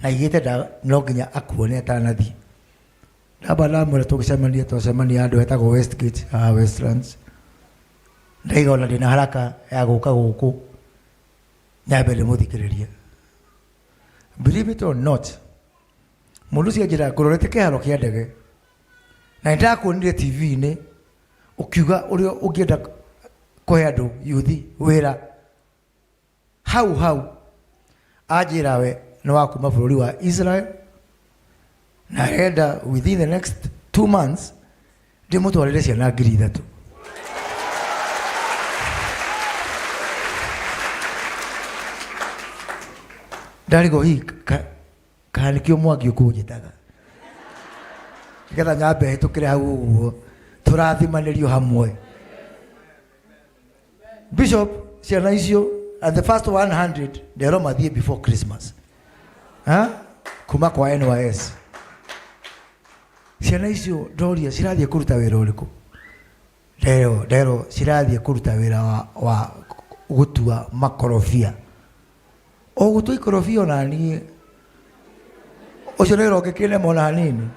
na aigĩte no nginya akuone atanathiĩ. Ndamba ndamwĩra tũgĩcemania, twacemania handũ hetagwo Westgate haha Westlands. Ndaiga ona ndĩna haraka ya gũka gũkũ nyambe ndĩmũthikĩrĩrie. Believe it or not, mũndũ ũcio anjĩra ngũrorete kĩharo kĩa ndege na nĩndakuonire T V-inĩ ũkiuga ũrĩa ũngĩenda kũhe andũ yuthi wĩra. Hau hau anjĩra we nĩ wa kuma bũrũri wa Israel na arenda within the next 2 months ndĩmũtwarĩre ciana ngiri ithatũ. Ndarigwo hihi kana nĩkĩo Mwangi ũkũnjĩtaga nĩgetha nyambe hĩtũkĩre hau ũguo tũrathimanĩrio hamwe. Bishop, ciana icio and the first 100 nderwo mathiĩ before Christmas. Ha? Kuma kwa NYS. Ciana icio ndoria cirathiĩ kũruta wĩra ũrĩkũ? Nderwo cirathiĩ kũruta wĩra wa gũtua makorobia. O gũtua ikorobia ona niĩ. Ũcio nĩ wĩra ũngĩkĩnema ona hanini.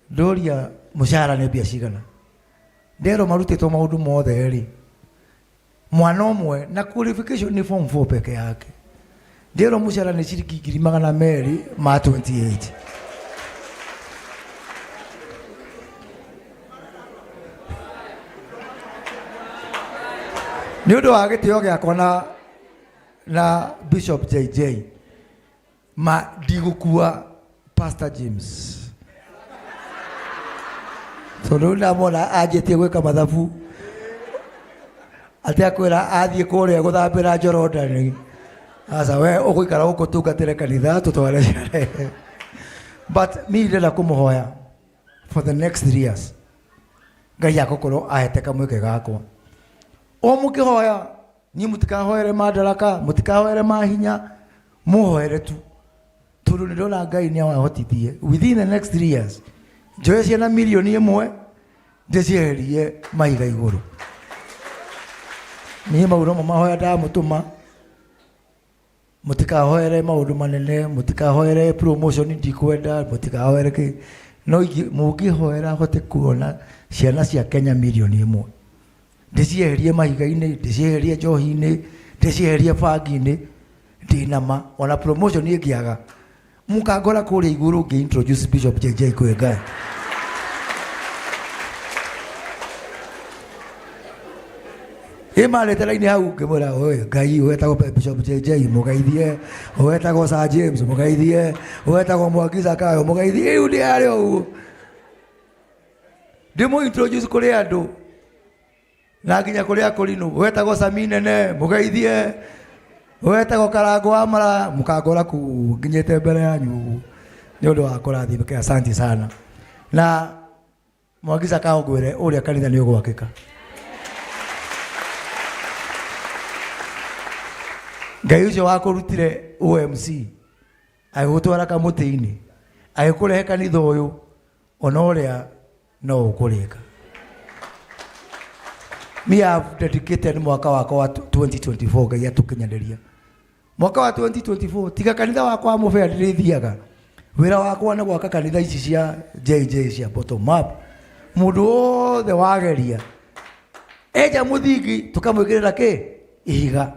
Ndoria mũcara nĩ mbia cigana. Nderwo marutĩtwo maũndũ mothe rĩ, mwana ũmwe na qualification nĩ form 4 peke yake. Nderwo mũcara nĩ ciringi ngiri magana merĩ ma 28. Nĩ ũndũ wa gĩtĩo gĩakwa na na Bishop JJ ma ndigũkua Pastor James tondũ rĩu ndamwona anjĩtie gwĩka mathabu atĩ akwĩra athiĩ kũrĩa gũthambĩra Jorodani aca we ũgũikara gũkũ tungatĩre kanitha tũtware ciana but mi ndĩrenda kũmũhoya for the next 3 years Ngai agũkorwo ahete kamweke gakwa o mũkĩhoya niĩ mũtikahoere madaraka mũtikahoere mahinya mũhoere tu tondũ nĩ ndona Ngai nĩ awahotithie within the next 3 years njoe ciana mirioni 1 ndĩcieherie mahiga igũrũ. Niĩ mau nomo mahoya ndamũtũma. Mũtikahoere maũndũ manene, mũtikahoere promotion, ndikwenda mũtikahoere kĩ no mũngĩhoera hote kuona ciana cia Kenya mirioni 1 ndĩcieherie mahiga-inĩ, ndĩcieherie njohi-inĩ, ndĩcieherie bangi-inĩ, ndĩna ma ona promotion ĩngĩaga mũkangora kũrĩa igũrũ ngĩ introduce Bishop JJ kwĩ Ngai. Ĩ marĩte raini hau ngĩmwĩra, "Oi Ngai, wetagwo Bishop JJ mũgeithie, wetagwo Sir James mũgeithie, wetagwo Mwangi Zakayo mũgeithie." Rĩu ndĩ harĩa ũguo ndĩmũ introduce kũrĩ andũ na nginya kũrĩ akũrinũ, wetagwo Sami Nene mũgeithie, wetagwo Karango wa Mara, mũkangora kuu nginyĩte mbere yanyu ũguo nĩ ũndũ wa kũrathimĩka. Asante sana na Mwangi Zakayo, ngwĩre ũrĩa kanitha nĩ ũgwakĩka. Ngai ũcio wakũrutire OMC agĩgũtwara kamũtĩ-inĩ agĩkũrehe kanitha ũyũ ona ũrĩa no ũkũrĩka. Me have dedicated mwaka wakwa wa 2024 Ngai atũkinyanĩria mwaka wa 2024 tiga kanitha wakwa wa mũbea ndĩrĩthiaga. Wĩra wakwa nĩ gwaka kanitha ici cia JJ cia bottom up. Mũndũ wothe wageria enja mũthingi tũkamwĩkĩrĩra kĩ ihiga.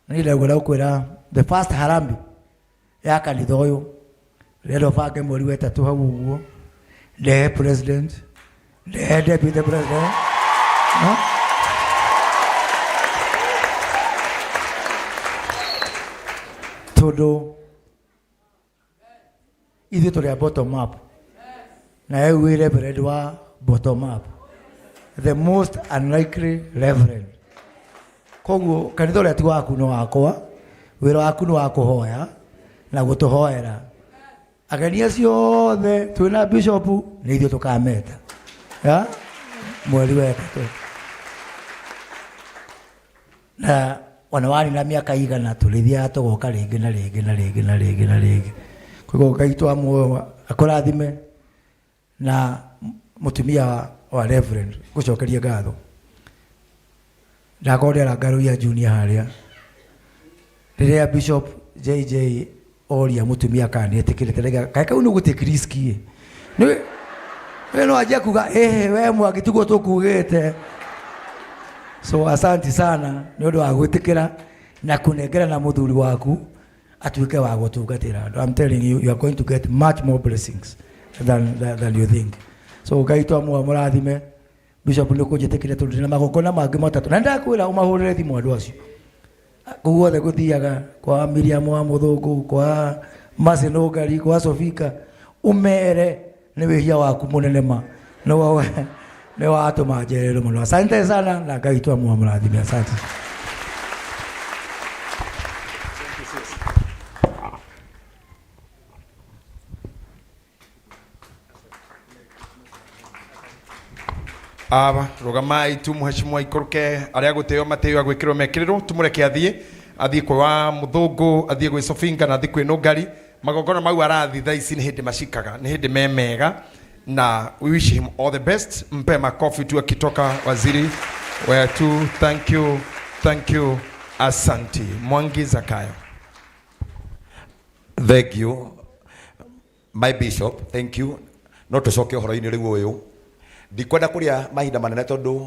Niĩ ndauga ndakwĩra the first harambee ya kanitha ũyũ rĩrĩa ũbange mweri wa ĩtatũ hau ũguo, ndehe president, ndehe deputy president, no? Tondũ ithuĩ tũrĩ a bottom up na we wĩ reverend wa bottom up, the most unlikely reverend. Koguo kanitha ũrĩa ti waku nĩ wakwa. Wĩra waku nĩ wa kũhoya na gũtũhoera. Ageni acio othe twĩna bishop nĩ ithuĩ tũkameta ya mweri wa ĩtatũ na ona warĩ na mĩaka igana tũrĩthiaga tũgoka rĩngĩ na rĩngĩ na rĩngĩ na rĩngĩ na rĩngĩ. Koguo Ngai twa muoyo akũrathime na mũtumia wa reverend gũcokeria ngatho. Ndakorwo ndĩara Ngaruiya Junior harĩa rĩrĩa Bishop JJ oria mũtumia kana nĩ etĩkĩrĩte rĩga kaĩ kau nĩ gũtake risk ĩ nĩ we no anjia kuga ĩhĩ we Mwangi tiguo tũkugĩte. So asanti sana nĩ ũndũ wa gwĩtĩkĩra na kũnengera na mũthuri waku atuĩke wa gũtungatĩra andũ. I'm telling you, you are going to get much more blessings than you think. So Ngai twamũa mũrathime. Bishop nĩ kũnjĩtĩkĩria tondũ ndĩna magongona mangĩ matatũ na ndakwĩra ũmahũrĩre thimũ andũ acio kũu guothe gũthiaga kwa Miriam wa Mũthũngũ, kwa Mercy Nũngari, kwa Sofika, ũmere nĩ wĩhia waku mũnene ma nĩ watũma njererwo mũno. Asante sana na Ngai twamũa mũrathime. Asante. Aba rugamai tu mheshimiwa ikũrũke arĩa gũtĩo matĩo agwĩkĩrwo mekĩrĩrwo tumũreke athiĩ athiĩ kwĩ wa mũthũngũ athiĩ gwĩ Sofinga na athiĩ kwĩ Nũngari. Magongona mau arathi thaa ici nĩ hĩndĩ macikaga nĩ hĩndĩ me mega na we wish him all the best. Mpe makofi tu akitoka waziri wetu. Thank you, thank you, asanti. Mwangi Zakayo. Thank you my bishop, thank you. No tucoke ũhoro-inĩ rĩu ũyũ ndikwenda kũrĩa mahinda manene tondũ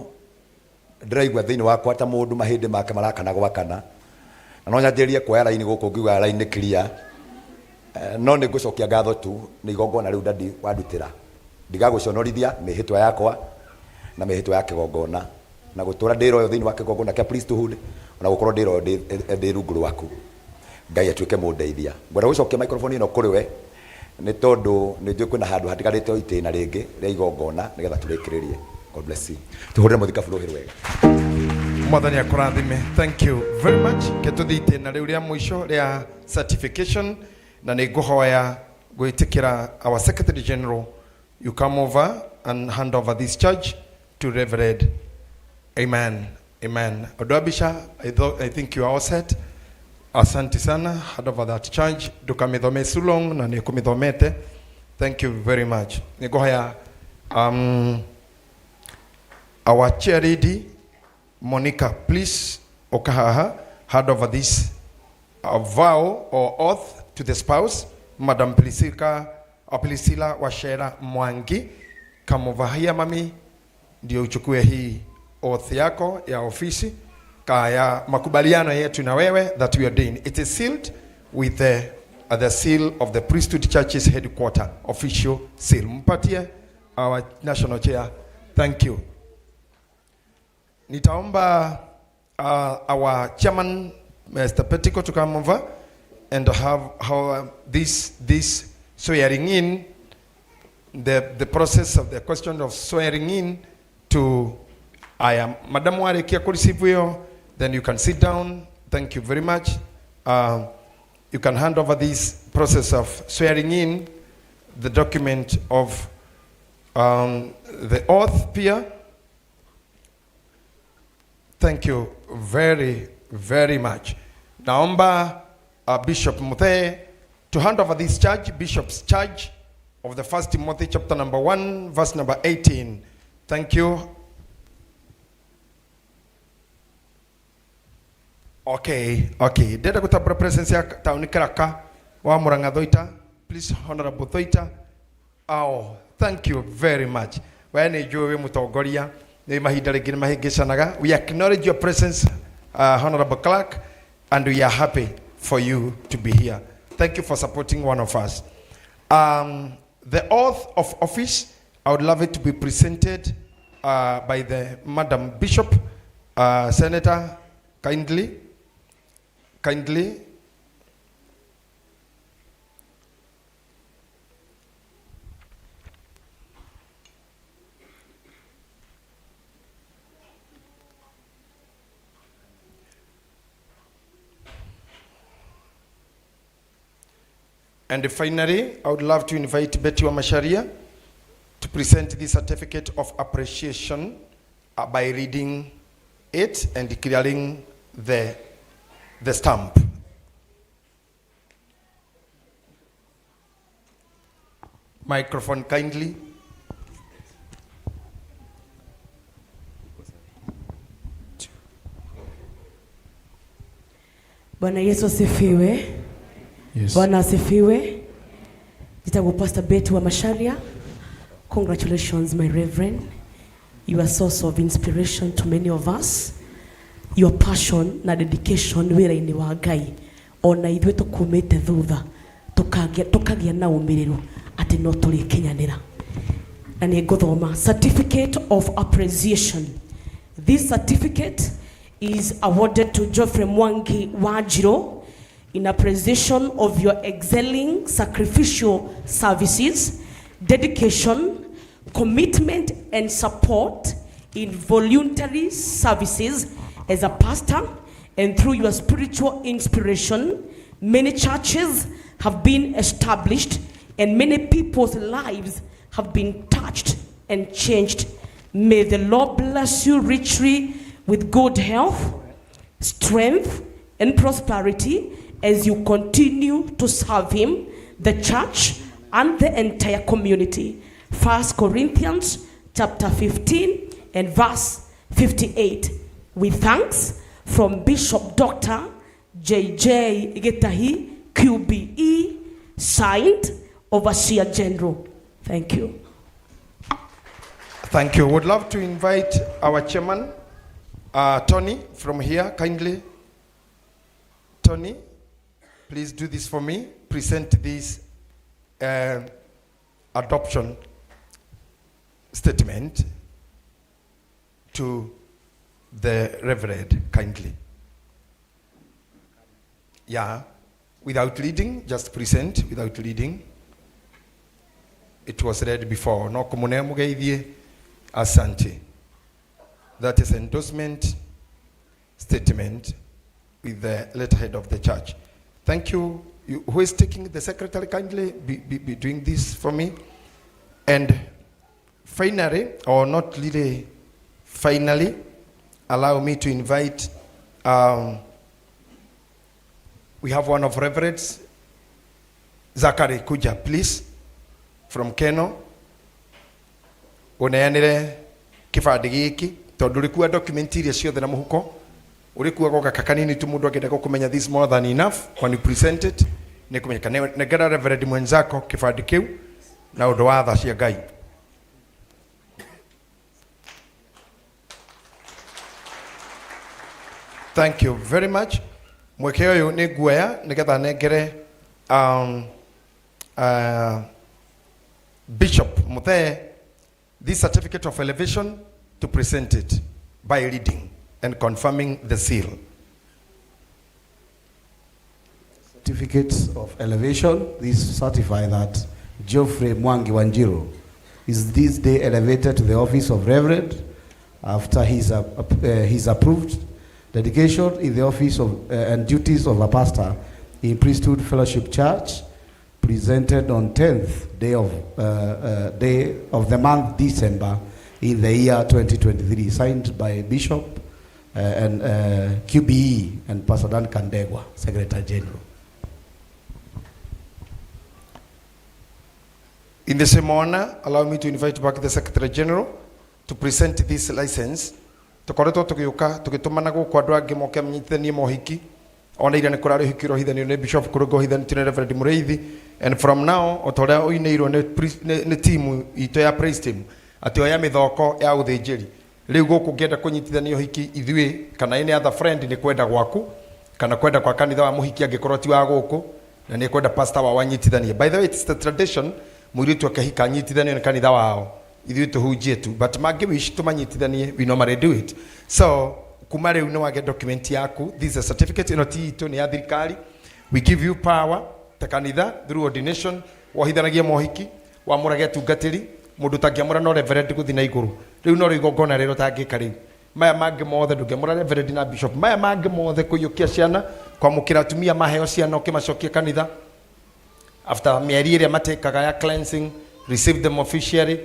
ndĩraigua thĩinĩ wakwa ta mũndũ mahĩndĩ make marakana gwakana na no nyanjĩrĩrie kuoya raini gũkũ ngiuga raini nĩ clear. No nĩ ngũcokia ngatho tu nĩ igongona rĩu dadi wandutĩra. Ndigagũconorithia mĩhĩtwa yakwa na mĩhĩtwa ya kĩgongona. Na gũtũra ndĩ royo thĩinĩ wa kĩgongona kĩa priesthood, ona gũkorwo ndĩ royo ndĩ rungu rwaku. Ngai atuĩke mũndeithia. Ngwenda gũcokia microphone ĩno kũrĩ we nĩ tondũ nĩ njũĩ kwĩna handũ hatigarĩte o itĩna rĩngĩ rĩa igongona nĩgetha tũrĩkĩrĩrie. God bless you. Tũhũrĩre mũthikabu rũhĩ rwega. Mwathani akũrathime. Thank you very much. Ke tũthiĩ itĩna rĩu rĩa mũico rĩa certification na nĩ ngũhoya gwĩtĩkĩra our secretary general you come over and hand over this charge to Reverend. Amen. Amen. Odwabisha, I think you are all set. Asante sana. Hand over that charge. Ndukamithome sulong na nĩũkũmĩthomete. Thank you very much. Nĩngũhoya our chair lady Monica, please ũka haha hand over this vow or oath to the spouse, Madam Priscilla, Priscilla Wachera Mwangi. Come over here, mami, ndio uchukue hii oath yako ya ofisi ka ya makubaliano yetu na wewe that we ordain. It is sealed with the seal of the Priesthood Church's headquarter, official seal. Mpatie our national chair. Thank you. Nitaomba our chairman Mr. Petiko to come over and have how this swearing in, the process of the question of swearing in to I am Madam Warekia Kurisivio. Then you can sit down. Thank you very much. You can hand over this process of swearing in the document of the oath peer. Thank you very, very much. Naomba Bishop Muthe to hand over this charge, Bishop's charge of the 1 Timothy chapter number 1, verse number 18. Thank you. Okay, okay. Ndĩrenda gũtambũra presence ya town clerk wa Murang'a Thoita. Please, Honorable Thoita. Oh, thank you very much. We nĩ njũĩ wĩ mũtongoria, nĩ mahinda rĩngĩ nĩ mahĩngĩcanaga. We acknowledge your presence, Honorable Clerk, and we are happy for you to be here. Thank you for supporting one of us. The oath of office, I would love it to be presented by the Madam Bishop, Senator, kindly, kindly. And finally, I would love to invite Betty Wamacharia to present the certificate of appreciation by reading it and declaring the stamp. Microphone kindly. Bwana Yesu asifiwe. Yes. Bwana asifiwe. Njĩtagwo Pastor Betty Wamacharia. Congratulations, my Reverend. You are source of inspiration to many of us. Your passion na dedication wĩra-inĩ wa Ngai. Ona ithuĩ tũkumĩte thutha, tũkagĩa na ũmĩrĩru atĩ no tũrĩkinyanĩra. Na nĩ ngũthoma certificate of appreciation. This certificate is awarded to Geoffrey Mwangi Wanjiru in appreciation of your excelling sacrificial services, dedication, commitment, and support in voluntary services as a pastor, and through your spiritual inspiration, many churches have been established and many people's lives have been touched and changed. May the Lord bless you richly with good health, strength, and prosperity as you continue to serve him, the church, and the entire community. 1 Corinthians chapter 15 and verse 58. With thanks from Bishop Dr. J.J. Gitahi, QBE, signed, Overseer General. Thank you. Thank you. Would love to invite our chairman, Tony, from here, kindly. Tony, please do this for me. Present this adoption statement to the Reverend kindly. Yeah, without leading, just present without leading. It was read before. No kumune mugeithie. Asante. That is endorsement statement with the letterhead of the church. Thank you. You who is taking the secretary, kindly be doing this for me. And finally, or not really finally, allow me to invite, we have one of Reverends, Zachary Kuja, please, from Keno. Uneanire kibandi giki tondu rikua document iria ciothe na muhuko urikuaga gaka kanini tu mundu angĩenda gũkũmenya. This more than enough when you present it nĩ kũmenyeka. Nengera Reverend mwenzako kĩbandĩ kĩu na ũndũ wa tha cia Ngai. Thank you very much. Mweke ũyũ nĩ nguoya nĩgetha nengere Bishop Muthee this certificate of elevation to present it by reading and confirming the seal. Certificates of elevation. These certify that Geoffrey Mwangi Wanjiru is this day elevated to the office of Reverend after his approved dedication in the office of and duties of a pastor in Priesthood Fellowship Church, presented on 10th day of the month December in the year 2023, signed by Bishop and QBE and Pastor Dan Kandegwa, Secretary General. In the same honor, allow me to invite back the Secretary General to present this license. Tukoretwo tugiuka tugitumana guku andu angi moke manyitithanie mohiki ona ira nĩ kũrarĩ ũhiki ũrohithanio nĩ Bishop Kũrũnga ũhithanĩtio nĩ Reverend Mũrĩithi. And from now, o ta ũrĩa ũinĩirwo nĩ timu itũ ya praise team atĩ oya mĩthoko ya ũthĩnjĩri rĩu gũkũ ũngĩenda kũnyitithania ũhiki ithuĩ kana any other friend nĩ kwenda gwaku kana kwenda kwa kanitha wa mũhiki angĩkorwo ti wa gũkũ na nĩ kwenda pastor wao anyitithanie. By the way, it's the tradition mũirĩtu akĩhika anyitithanio nĩ kanitha wao, ithuĩ tũhunjie tu, but mangĩ wish tũmanyitithanie, we normally do it. So kuma rĩu nĩ wage document yaku. This is a certificate. Ĩno ti itũ, nĩ ya thirikari. We give you power ta kanitha through ordination wohithanagie mohiki wamũrage atungatĩri. Mũndũ ũtangĩamũra no reverend gũthiĩ na igũrũ rĩu no rĩu igongona rĩrĩa ũtangĩka rĩu maya mangĩ mothe ndũngĩamũra reverend na bishop maya mangĩ mothe kũiyũkia ciana kwamũkĩra atumia maheo ciana ũkĩmacokia kanitha after mĩeri ĩrĩa matekaga ya cleansing, receive them officially,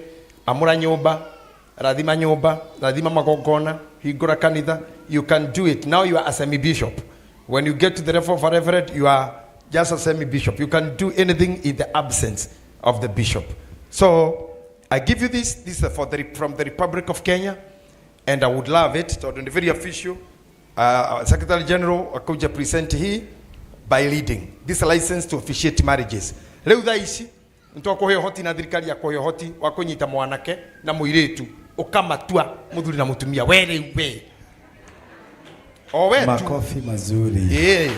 amũra nyũmba, rathima nyũmba, rathima magongona, hingũra kanitha. You can do it now. You are a semi bishop. When you get to the level of a reverend, you are just a semi bishop. You can do anything in the absence of the bishop. So I give you this. This is from the Republic of Kenya, and I would love it tondũ nĩ very official. Secretary General akuja present hii by leading this license to officiate marriages. Rĩu thaa ici nĩtwakũhe ũhoti na thirikari ya kũhe ũhoti wa kũnyita mwanake na mũirĩtu ũkamatua mũthuri na mũtumia we rĩu we o we tu. Makofi mazuri. Ĩĩ.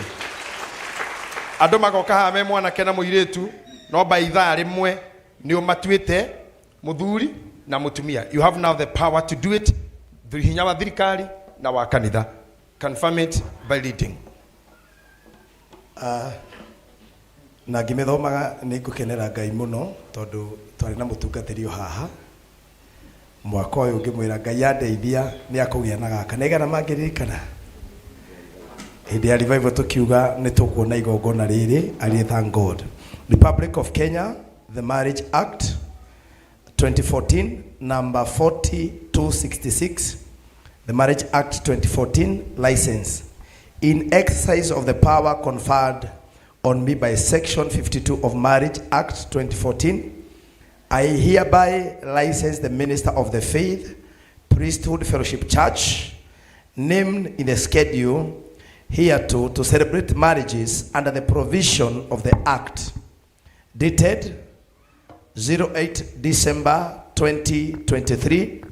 Andũ magoka haha me mwanake na mũirĩtu no by ithaa rĩmwe nĩ ũmatuĩte mũthuri na mũtumia. You have now the power to do it through hinya wa thirikari na wa kanitha. Confirm it by leading. Na ngĩmĩthomaga nĩ ngũkenera Ngai mũno tondũ twarĩ na mũtungatĩri o haha mwaka ũyũ ngĩmwĩra Ngai andeithia nĩ akũgĩa na gaka nĩ igana mangĩririkana hĩndĩ ya revival tũkiuga nĩ tũkuona igongona rĩrĩ. I thank God. Republic of Kenya, the Marriage Act 2014, number 4266, the Marriage Act 2014 license. In exercise of the power conferred on me by Section 52 of Marriage Act 2014, I hereby license the minister of the faith, Priesthood Fellowship Church, named in the schedule hereto, to celebrate marriages under the provision of the Act, dated 08 December 2023,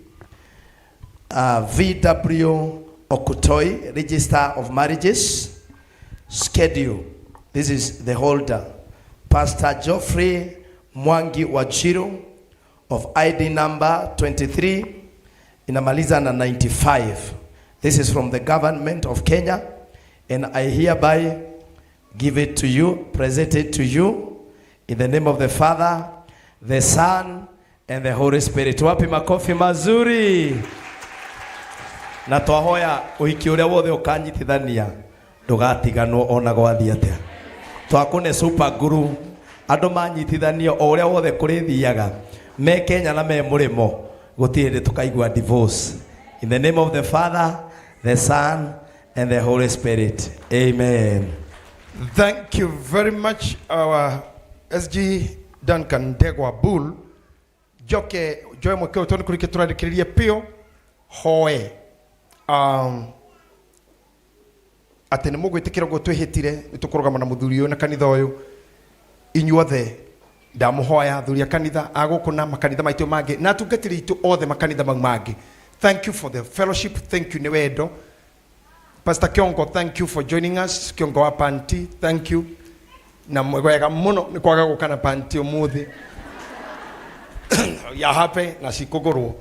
VW Okutoi, Register of Marriages, schedule. This is the holder, Pastor Geoffrey Mwangi Wanjiru of ID number 23, inamaliza na 95. This is from the government of Kenya, and I hereby give it to you, present it to you in the name of the Father, the Son, and the Holy Spirit. Wapi makofi mazuri. Na twahoya uhiki uria wothe ukanyitithania ndugatiganwo ona gwathi atia. Twakune super glue andu manyitithanio o uria wothe kurithiaga me Kenya na me murimo gutiri hindi tukaigua divorce. In the name of the Father, the Son, and the Holy Spirit. Amen. Thank you very much, our SG Duncan Ndegwa Bull. Njoke njoe mweke ũyũ tondũ nĩ kũrĩ kĩ tũrarĩkĩrĩria piũ hoe atĩ nĩ mũgwĩtĩkĩra ũguo twĩhĩtire nĩ tũkũrũgama na mũthuri ũyũ na kanitha ũyũ inyuothe ndamũhoya athuri a kanitha a gũkũ na makanitha maitũ mangĩ na atungatĩri aitũ othe makanitha mau mangĩ. Thank you for the fellowship, thank you nĩ wendo. Pastor Kiongo, thank you for joining us. Kiongo wa Panti, thank you. Na wega muno nĩ kwaga gũka na panti ũmũthĩ. Ya hape na cikũgũrwo.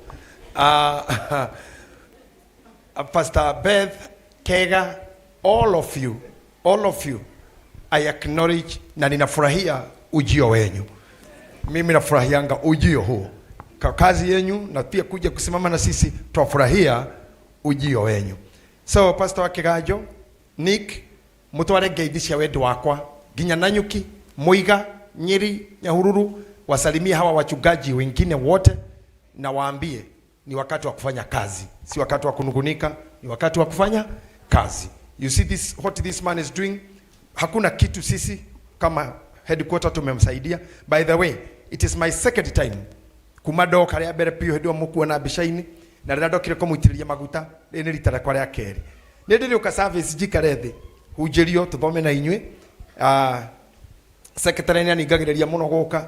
Pastor Beth, Kega, all of you, all of you, I acknowledge na ninafurahia ujio wenyu. Mimi nafurahianga ujio huo. Kwa kazi yenyu na pia kuja kusimama na sisi twafurahia ujio wenyu. So Pastor wa Kiganjo, Nick, mutware ngeithi cia wendo wakwa nginya Nanyuki, Muiga, Nyeri, Nyahururu, wasalimie hawa wachungaji wengine wote na waambie ni wakati wa kufanya kazi, si wakati wa kunungunika, ni wakati wa kufanya kazi. You see this, what this man is doing. Hakuna kitu sisi kama headquarter tumemsaidia. By the way, it is my second time kuma ndoka rĩa mbere piũ hĩndĩ ĩyo mũkuona mbica-inĩ na rĩrĩa ndokire kũmũitĩrĩria maguta rĩrĩ nĩ rita rĩakwa rĩa kerĩ. Nĩ ndĩrĩũka service njikare thĩ hunjĩrio tũthome na inyuĩ. Secretary nĩ aningagĩrĩria mũno gũka.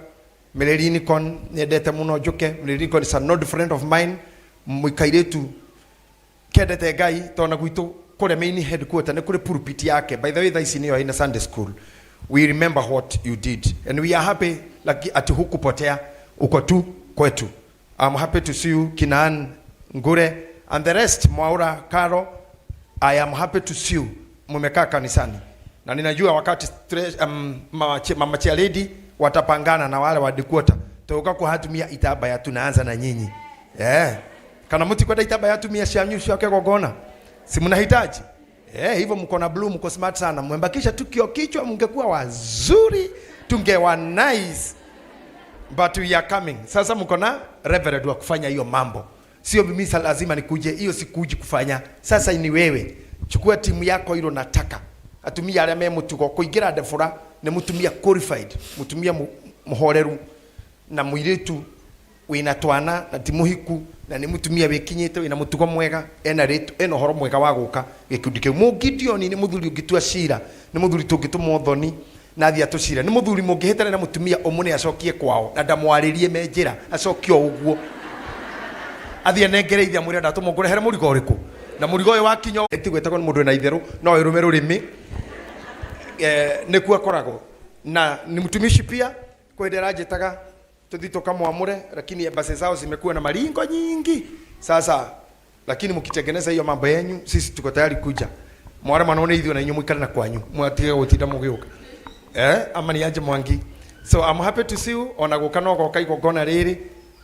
Mary Lincoln nyendete mũno njũke. Mary Lincoln is an old friend of mine, mũikairĩtu kendete Ngai tondũ na gwitũ kũrĩa main headquarter nĩ kũrĩ pulpit yake. By the way, thaa ici nĩyo ĩna Sunday school. We remember what you did and we are happy like ati hukupotea, uko tu kwetu. I'm happy to see you Kinaan Ngure and the rest, Mwaura Karo, I am happy to see you. Mumekaa kanisani na ninajua wakati mama chair lady watapangana na wale wa headquarter tuka kuhatumia itaba ya tunaanza na nyinyi. Kana mtikwenda itaba ya tumia cianyu cia kigongona, si mnahitaji? Hivyo mko na blue, mko smart sana. Mwembakisha tu kio kichwa, mngekuwa wazuri, tungewa nice. But we are coming. Sasa mko na reverend wa kufanya hiyo mambo. Sio mimi sasa lazima nikuje, hiyo sikuji kufanya. Sasa ni wewe. Chukua timu yako hilo nataka. Atumia arĩa me mũtugo kũingĩra ndebora nĩ mũtumia qualified, mũtumia mũhoreru na mũirĩtu wĩna twana na ti mũhiku na nĩ mũtumia wĩkinyĩte wĩna mũtugo mwega, ena rĩtu, ena ũhoro mwega wa gũka gĩkundi kĩu. Mũgideoni nĩ mũthuri ũngĩtua cira, nĩ mũthuri tũngĩtũmwo thoni na athiĩ atũcire, nĩ mũthuri mũngĩhĩtana na mũtumia ũmũne acokie kwao na ndamwarĩrie me njĩra, acokie o ũguo athiĩ anengere ithe amwĩre ndatũmwo ngũrehere mũrigo ũrĩkũ, na mũrigo ũyũ wakinya ĩtigwĩtagwo nĩ mũndũ wĩna itherũ no ĩrũme rũrĩmĩ. Nĩkuo akoragwo na ni mtumishi pia. Kwa hĩndĩ aranjĩtaga tũthiĩ tũkamwamũre, lakini embassy zao zimekuwa na maringo nyingi sasa, lakini mkitengeneza hiyo mambo yenyu sisi tuko tayari kuja. Mware mwana one ithuĩ na inyuĩ mũikare na kwanyu mwatige gũtinda mũgĩũka. Ama ni aje Mwangi. So I'm happy to see you. Ona gũka no goka igongona rĩrĩ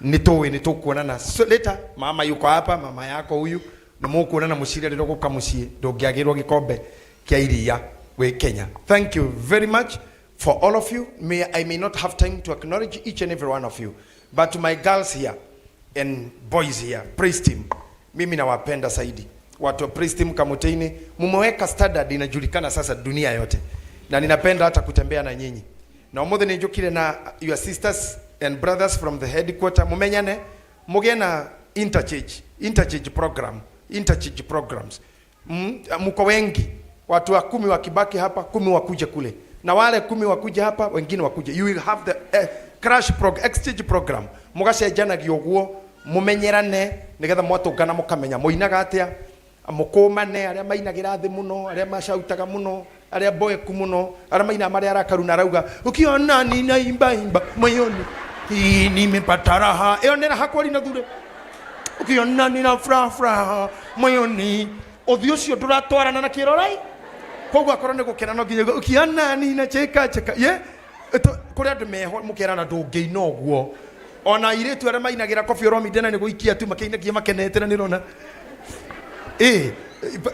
nĩ tũĩ nĩ tũkuonana. So later mama yuko hapa, mama yako huyu nĩ mũkuonana mũcire rĩrĩa ũgũka mũciĩ, ndũngĩagĩrwo gĩkombe kĩa iria wĩ Kenya. Thank you very much for all of you. I may not have time to acknowledge each and every one of you, but to my girls here and boys here, praise team, mimi nawapenda zaidi. Watu wa praise team Kamotini, mumeweka standard inajulikana sasa dunia yote, na ninapenda hata kutembea na nyinyi. Na umuthi ni njukire na your sisters and brothers from the headquarter, mumenyane, mugie na interchange program, interchange programs. Mko wengi, watu wa 10 wakibaki hapa, 10 wakuje kule, na wale 10 wakuje hapa, wengine wakuje. You will have the crash exchange program. Mugacenjanagia uguo, mumenyerane nigetha mwatũngana mũkamenya mũinaga atĩa, mũkũmane arĩa mainagĩra thĩ mũno, arĩa macautaga mũno, arĩa mboeku mũno, arĩa mainaga marĩa arakaru na arauga ukiona ninaimba imba moyoni hii nimepata raha, ĩyo nĩ raha kwari na thure, ukiona nina furaha furaha moyoni. Ũthiũ ũcio ndũratwarana na kĩrorai. Koguo akorwo nĩ gũkena no nginya ukiona nina cheka cheka. Ye? Kũrĩ andũ meho mũkerana ndũngĩina ũguo. Ona airĩtu arĩa mainagĩra Koffi Olomide na nĩ gũikia tu makĩinagia makenete na nĩrona. If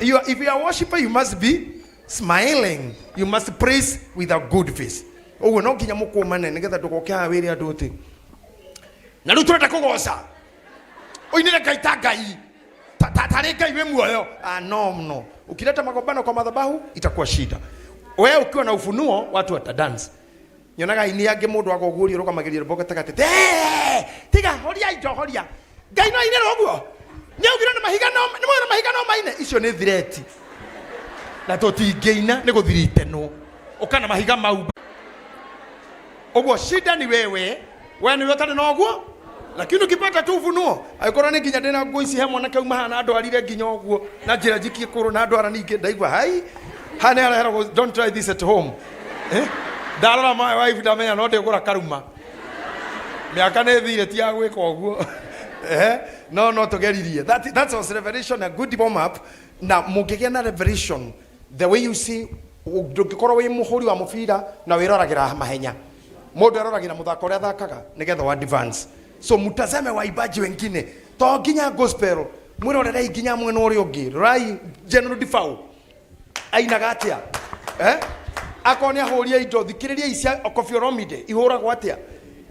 you are a worshiper you must be smiling. You must praise with a good face. Ũguo no nginya mũkũmane nĩgetha ndũgoke haha wĩre andũ atĩ na rĩu tũrenda kũgoca ũinĩre Ngai ta Ngai tarĩ Ngai wĩ muoyo. Ah, no no, ukileta magombano kwa madhabahu itakuwa shida. Wewe ukiwa na ufunuo watu watadance. Nyonaga aini angĩ mũndũ agoguũria ũrũgamagĩria rwĩmbo gatagatĩ Tee! Tiga horia indo horia Ngai no ainĩre ũguo nĩaugire nĩ mahiga no nĩ mwena mahiga no maine icio nĩ thireti na tũtingĩina nĩ gũthiritenwo ũka na mahiga mau ũguo shida ni wewe we nĩwe ũtarĩ na ũguo lakini ukipata tu ufunuo angĩkorwo nĩ nginya ndĩna nguo ici he mwanake auma haha na ndwarire nginya ũguo na njĩra njikie kũrũ na ndwara ningĩ ndaigua hai haha nĩ areheragwo don't try this at home eh? Ndarora my wife ndamenya no ndĩgũra karuma mĩaka nĩ thire ti ya gwĩka ũguo eh? No no tũgeririe that was revelation, a good warm up. Na mũngĩgĩa na revelation the way you see, ndũngĩkorwo wĩ mũhũri wa mũbira na wĩroragĩra mahenya. Mũndũ aroragĩra mũthako ũrĩa athakaga nĩgetha wa advance. So mtazame waimbaji wengine, to nginya gospel, mwĩrorerei nginya mwena ũrĩa ũngĩ. Rorai General Defao ainaga atĩa, eh? Akorwo nĩ ahũria indo, thikĩrĩriai cia Koffi Olomide ihũragwo atĩa,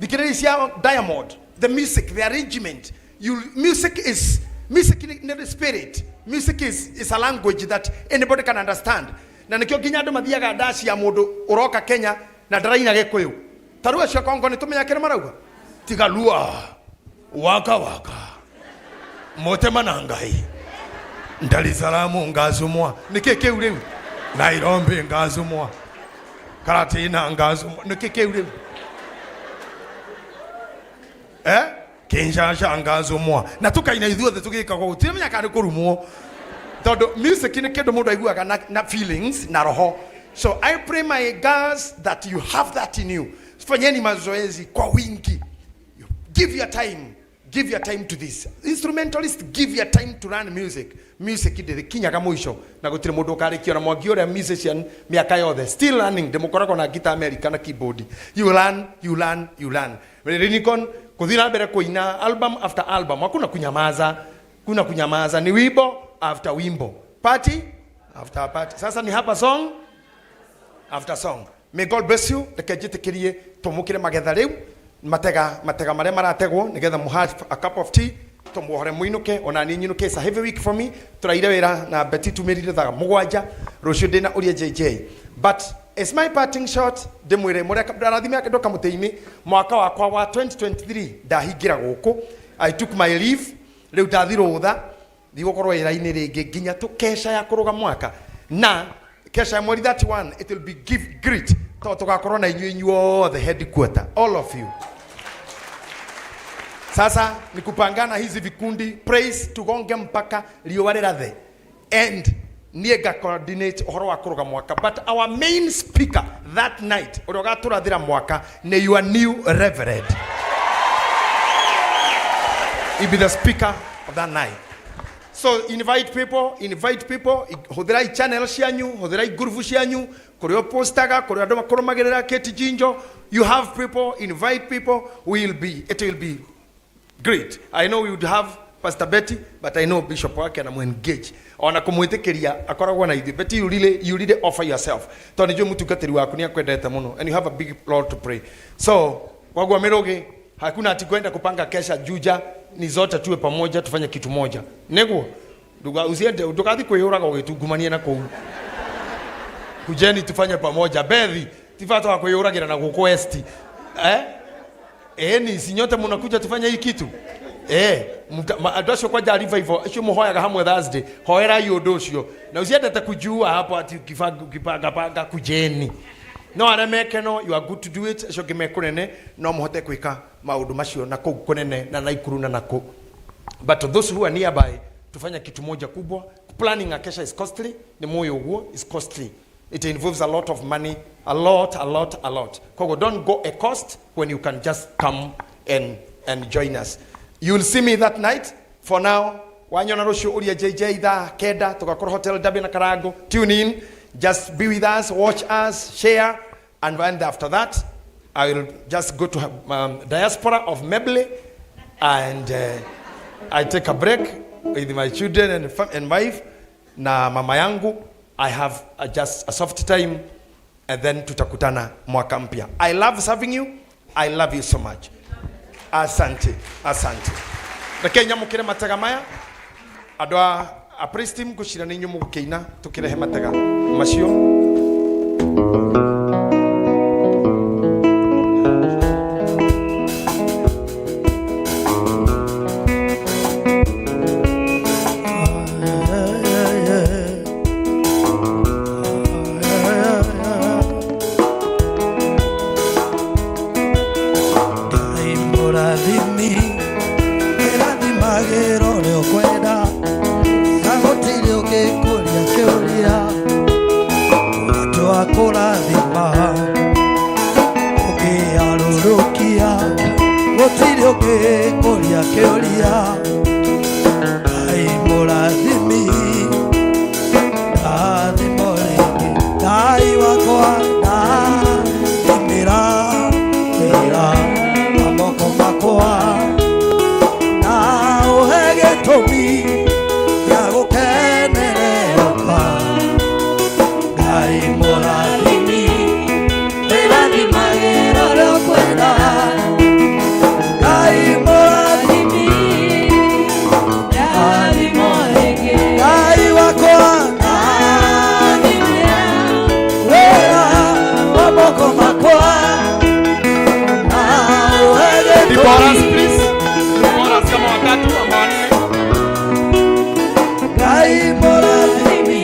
thikĩrĩriai cia Diamond, the music, the arrangement. You, music is music nĩ the spirit. Music is a language that anybody can understand. Na nĩkĩo nginya andũ mathiaga ndaci ya mũndũ ũroka Kenya na ndaraina Gĩkũyũ. Ta rĩu acio a Kongo nĩ tũmenyaga kĩrĩa marauga, tiga lua waka waka motema na Ngai Dar es Salaam ngazumwa nĩkĩ kĩu rĩu Nairobi ngazumwa Karatina ngazumwa nĩkĩ kĩu rĩu eh Kinshasa ngazumwa na tukaina ithuothe tũgĩkaga ũguo tiramenya kana nĩ kũrumwo tondũ music nĩ kĩndũ mũndũ aiguaga na feelings na roho. So I pray, my girls, that you have that in you. Fanyeni mazoezi kwa wingi. Give your time, give your time to this instrumentalist, give your time to learn music. Music ndĩrĩkinyaga mũico na gũtirĩ mũndũ ũkarĩkia na Mwangi ũrĩa musician mĩaka yothe still learning. Ndĩmũkoragwo na guitar America na keyboard. You learn, you learn, you learn. Lincoln kuthii na mbere kuina album after album, hakuna kunyamaza, kuna kunyamaza ni wimbo after wimbo, party after party. Sasa ni hapa song after song. May God bless you. Reke njĩtĩkĩrie tũmũkĩre magetha rĩu, matega matega marĩa marategwo nĩgetha mu have a cup of tea, tũmuohore mũinũke ona niĩ nyinũke. It's a heavy week for me. Tũraire wĩra na Betty tumĩrire thaa 7. Rũciũ ndĩna ũria JJ, but it's my parting shot. Ndĩmwĩre mũrĩa ndarathime andũ kamũtĩ-inĩ mwaka wakwa wa 2023 ndahingĩra gũkũ. I took my leave. Rĩu ndathi rũtha, ndigũkorwo wĩra-inĩ rĩngĩ nginya tũkeca ya kũrũga mwaka na kesha ya mweri 31. It will be give great tondũ tũgakorwo na inyuĩ inyuothe headquarter, all of you. Sasa ni kupangana hizi vikundi praise, tugonge mpaka riũa rĩrathe and niĩ nga coordinate ũhoro wa kũrũga mwaka. But our main speaker that night, ũrĩa ũgatũrathĩra mwaka, nĩ your new reverend. He be the speaker of that night. So invite people, invite people. Hũthĩrai channel cianyu, hũthĩrai ngurubu cianyu kũrĩa ũpostaga, kũrĩa andũ makũrũmagĩrĩra Kate Jinjo. You have people, invite people. Will be it will be great. I know we would have Pastor Betty, but I know Bishop wake anamu-engage ona kumwĩtĩkĩria akoragwo na ithuĩ. Betty, you really offer yourself tondũ nĩ njũĩ mũtungatĩri waku nĩ akwendete mũno and you have a big role to play. So kwaguo mĩrũgĩ hakuna ati kwenda kupanga kesha Juja, ni zote tuwe pamoja tufanye kitu moja nĩguo nduga usiende ndukathi kwĩyũraga ũgĩtungumania na kũu. Kujeni tufanye pamoja. Bethi ti bata wa kwĩyũragĩra na gũkũ West, eh? Eni si nyote mnakuja tufanye hii kitu, eh? Andũ acio kwanja revival acio mũhoyaga hamwe Thursday, hoerai ũndũ ũcio na usiendete kujua hapo ati ukipanga panga. Kujeni no arĩa mekeno, you are good to do it. Acio angĩ me kũnene no mũhote gwĩka maũndũ macio na kũu kũnene na Naikuru na nakũ, but those who are nearby, tufanye kitu moja kubwa. Planning a kesha is costly, nĩ mũĩ ũguo. Is costly, it involves a lot of money, a lot, a lot, a lot. Koguo don't go a cost when you can just come and join us. You will see me that night. For now Wanyona rũciũ ũria JJ thaa 9 tũgakorwo Hotel Derby na Karango. Tune in, just be with us, watch us, share, and when after that I will just go to diaspora of Meble and I take a break with my children and wife na mama yangu. I have just a soft time and then tutakutana mwaka mpya. I love serving you. I love you so much. Asante, asante. Reke nyamũkĩre matega maya andũ a praise team ngũcira nĩ inyuĩ mũgũkĩina tũkĩrehe matega macio. Ngai mũrathimi ĩrathimagĩra ũrĩa ũkwenda na gũtirĩ ũngĩkũria kĩũria watua kũrathima ũkĩarũrũkia gũtirĩ ũngĩkũria kĩũria Ngai mũrathimi rathimo rĩngĩ Ngai wakwa ndathimĩra wĩra wa moko makwa na ũhe gĩtũmi gĩa gũkenererũka Ngai mũrathimi ĩrathimagĩra ũrĩa ũkwenda Ngai mũrathimi rathimo rĩngĩ Ngai wakwa ndathimĩra wĩra wa moko makwa na ũhe The chorus, gĩtũmi please. The chorus kama watatu ama wanne. Ngai mũrathimi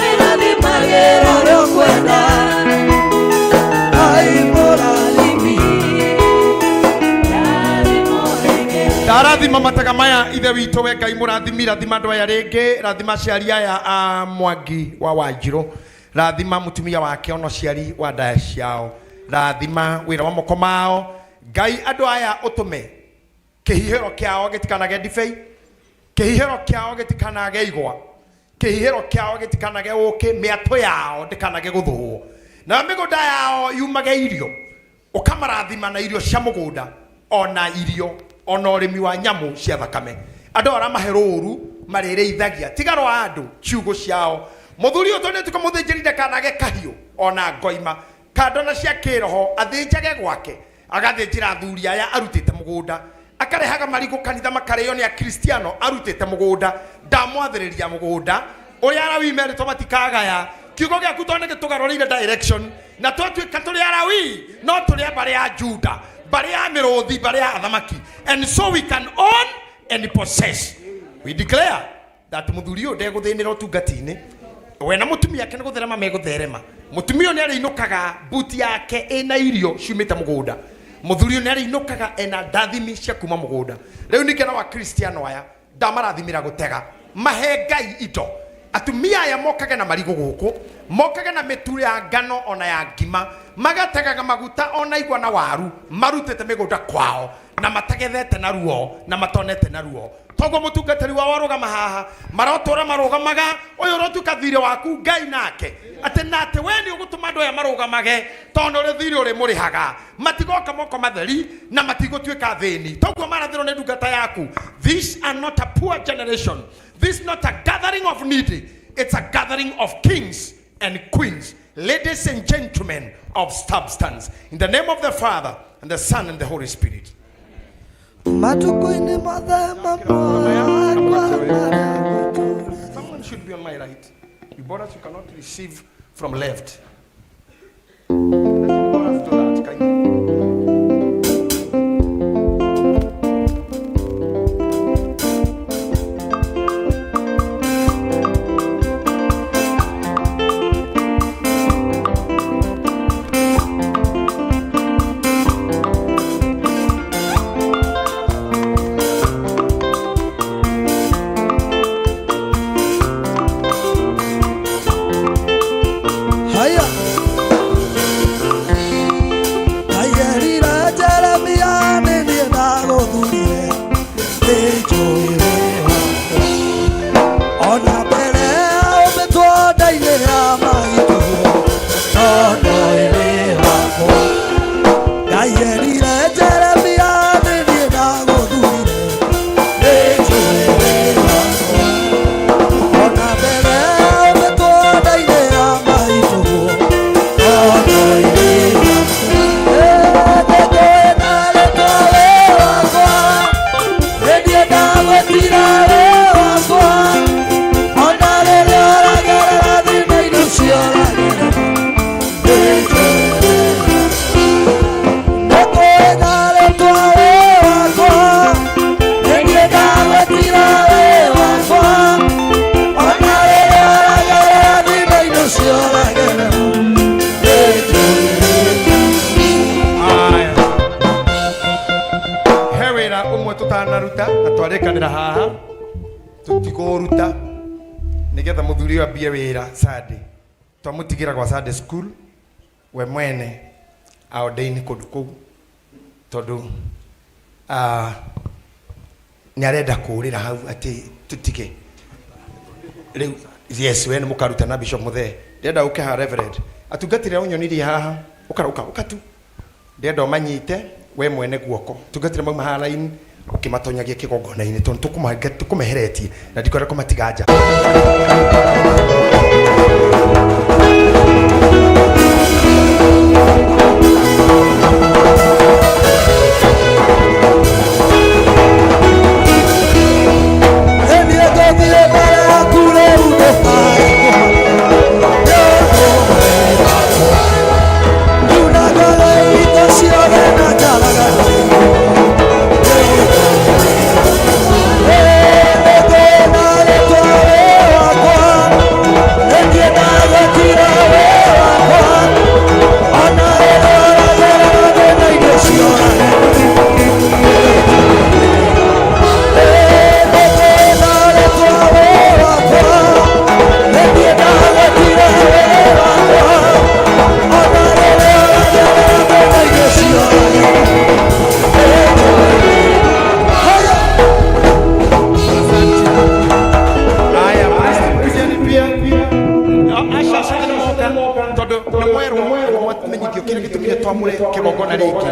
ĩrathimagĩra ũrĩa ũkwenda Ngai mũrathimi Ndarathima matega maya ithe witũ we Ngai mũrathimi rathima andũ aya rĩngĩ rathima aciari aya a Mwangi wa Wanjirũ rathima mũtumia wake ona ũciari wa ndaya ciao rathima wĩra wa moko mao Ngai andũ aya ũtũme kĩhihĩro kĩao gĩtikanage ndibei kĩhihĩro kĩao gĩtikanage igwa kĩhihĩro kĩao gĩtikanage ũkĩ mĩatũ yao ndĩkanage gũthũo nayo mĩgũnda yao yumage irio ũkamarathima na irio cia mũgũnda ona irio ona ũrĩmi wa nyamũ cia thakame andũ aya ũramahe rũru marĩrĩithagia tiga rwa andũ ciugũ ciao mũthuri ũyũ tondũ nĩtuĩka mũthĩnjĩri ndakanage kahiũ ona ngoima kando na cia kĩroho athĩnjage gwake agathĩnjĩra athuri aya arutĩte mũgũnda akarehaga marigũ kanitha makarĩo nĩ akristiano arutĩte mũgũnda ndamwathĩrĩria mũgũnda ũrĩa Alawi merĩtwo matikagaya kiugo gĩaku tondũ nĩgĩtũgarũrĩire direction na twatuĩka tũrĩ Alawi no tũrĩ a mbarĩ ya Juda mbarĩ ya mĩrũthi mbarĩ ya athamaki and so we can own and possess. We declare that mũthuri ũyũ ndegũthĩnĩra ũtungati-inĩ we na mũtumia ake nĩ gũtherema megũtherema mũtumia ũyũ nĩ arĩinũkaga buti yake ĩna irio ciumĩte mũgũnda mũthuri ũyũ nĩ arĩinũkaga ena ndathimi cia kuma mũgũnda rĩu ningĩ na wakristiano aya ndamarathimĩra gũtega mahe Ngai indo atumia aya mokage na marigũ gũkũ mokage na mĩtu ya ngano ona ya ngima magategaga maguta ona igwa na waru marutĩte mĩgũnda kwao na matagethete na ruo na matonete na ruo toguo mũtungatĩri wao arũgama haha marotũra marũgamaga ũyũ ũrotuĩka thirĩ waku Ngai nake atĩ na atĩ we nĩ ũgũtũma andũ aya marũgamage tondũ ũrĩ thirĩ ũrĩmũrĩhaga matigoka moko matheri na matigũtuĩka thĩni toguo marathĩrwo nĩ ndungata yaku. These are not a poor generation. This is not a gathering of needy. It's a gathering of kings and queens, ladies and gentlemen of substance. In the name of the Father and the Son and the Holy Spirit. Matukũ-inĩ mothe makwa Someone should be on my right. You brothers, you cannot receive from left. Let the brothers do that kindly. Haya. Twarĩkanĩra haha tũtikũũruta nĩgetha mũthuri ũyũ ambie wĩra Sunday. Twamũtigĩra gwa Sunday school we mwene aordain kũndũ kũu tondũ ah, nĩ arenda kũũrĩra hau atĩ tũtige rĩu. Yes, we nĩ mũkaruta na Bishop Muthee. Ndĩrenda ũke haha, Reverend. Atungatĩri arĩa ũnyonirie haha, ũka ũka ũka tu. Ndĩrenda ũmanyite we mwene guoko. Atungatĩri mauma haha line ũkĩmatonyagia kĩgongona-inĩ tondũ tũkũmeheretie na ndikwenda kũmatiga nja. Haya, kujeni pia. Acio acio nĩ moka tondũ nĩ mwerwo mwamenyithio kĩrĩa gĩtũmire twamũre kĩgongona rĩngĩ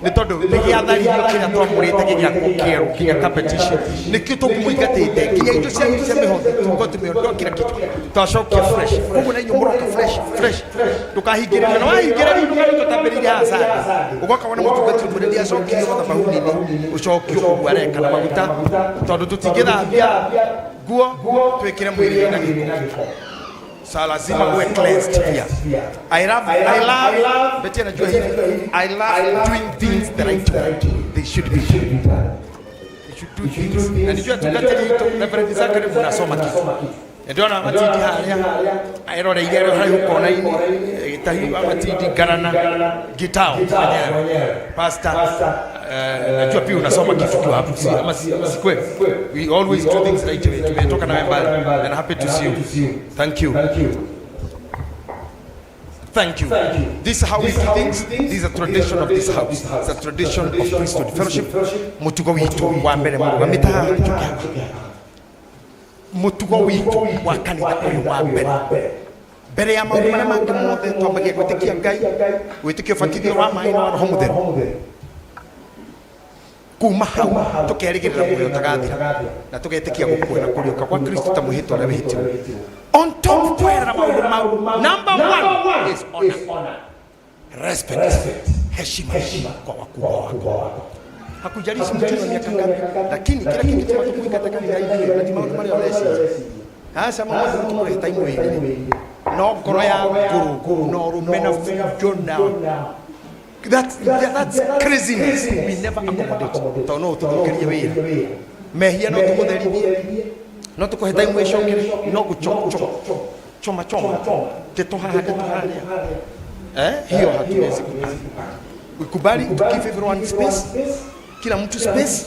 nĩ tondũ nĩ gĩatharirio kĩrĩa twamũrĩte gĩgĩakwo kĩerũ nginya competition nĩkĩo tũkũmũingatĩte nginya indo cianyu cia mĩhothi tuko tũmĩondoa kila kitu twacokia fresh. Koguo na inyuĩ mũroka fresh fresh, ndũkahingĩrĩrio na wahingĩrĩrio ndũgathiĩ tũtambĩrĩire haha Sunday ũgoka wona mũtungatĩri mwene ndiacokirio mathabahuni-inĩ ũcokio ũguo areka na maguta tondũ tũtingĩthambia nguo twĩkĩre mwĩrĩ wĩna gĩko. Sa lazima uwe cleansed pia. I love, Betty anajua hivi. I love doing things the right way. They should be. You should do things. Na nijua tungatĩri itũ Reverend Zachary mnasoma kitu. Nĩndĩrona matindi harĩa eroreire arĩ haraihu kona-inĩ gĩtahi wa matindi ngarana gitao mwenyewe pastor. Najua pia unasoma kitu kiwa hapo, si ama si, si kweli? We always do things right way. Tumetoka nawe mbali and happy to see you. Thank you. Thank you. This is how we do things. This is a tradition of this house. It's a tradition of priesthood fellowship. Mutugo witu wa mbere mũrũgamĩte haha njoke haha. Mutugo witu wa kanitha ũyũ wa mbere mbere ya maũndũ marĩa mangĩ mothe twambagia gwĩtĩkia Ngai, gwĩtĩkia ũbatithio wa maĩ na wa Roho Mũtheru. Kuma hau tũkerĩgĩrĩra muoyo ũtagathira na tũgetĩkia gũkua na kũriũka kwa Kristo ta mwĩhĩtwa ũrĩa wĩhĩtirwo. On top kweherera maũndũ mau, number one is honor, respect, heshima kwa wakubwa wako. Hakujalishi mtu na miaka ngapi, lakini kila kingi tuma tukuingata kanitha ithuĩ na ti maũndũ marĩa ũreciria. Aca mamwe tũkũrehe ta imwe igĩrĩ no ngoro ya ngũrũ na ũrũme na bunjo na that's craziness we never accommodate tondũ no ũtũthũkĩrie wĩra. Mehia no tũmũtherithie, no tũkũhe time ĩcokere, no gũchok choma choma ndeto haha ndeto harĩa, hiyo hatuwezi kubali. We kubali to give everyone space, kila mtu space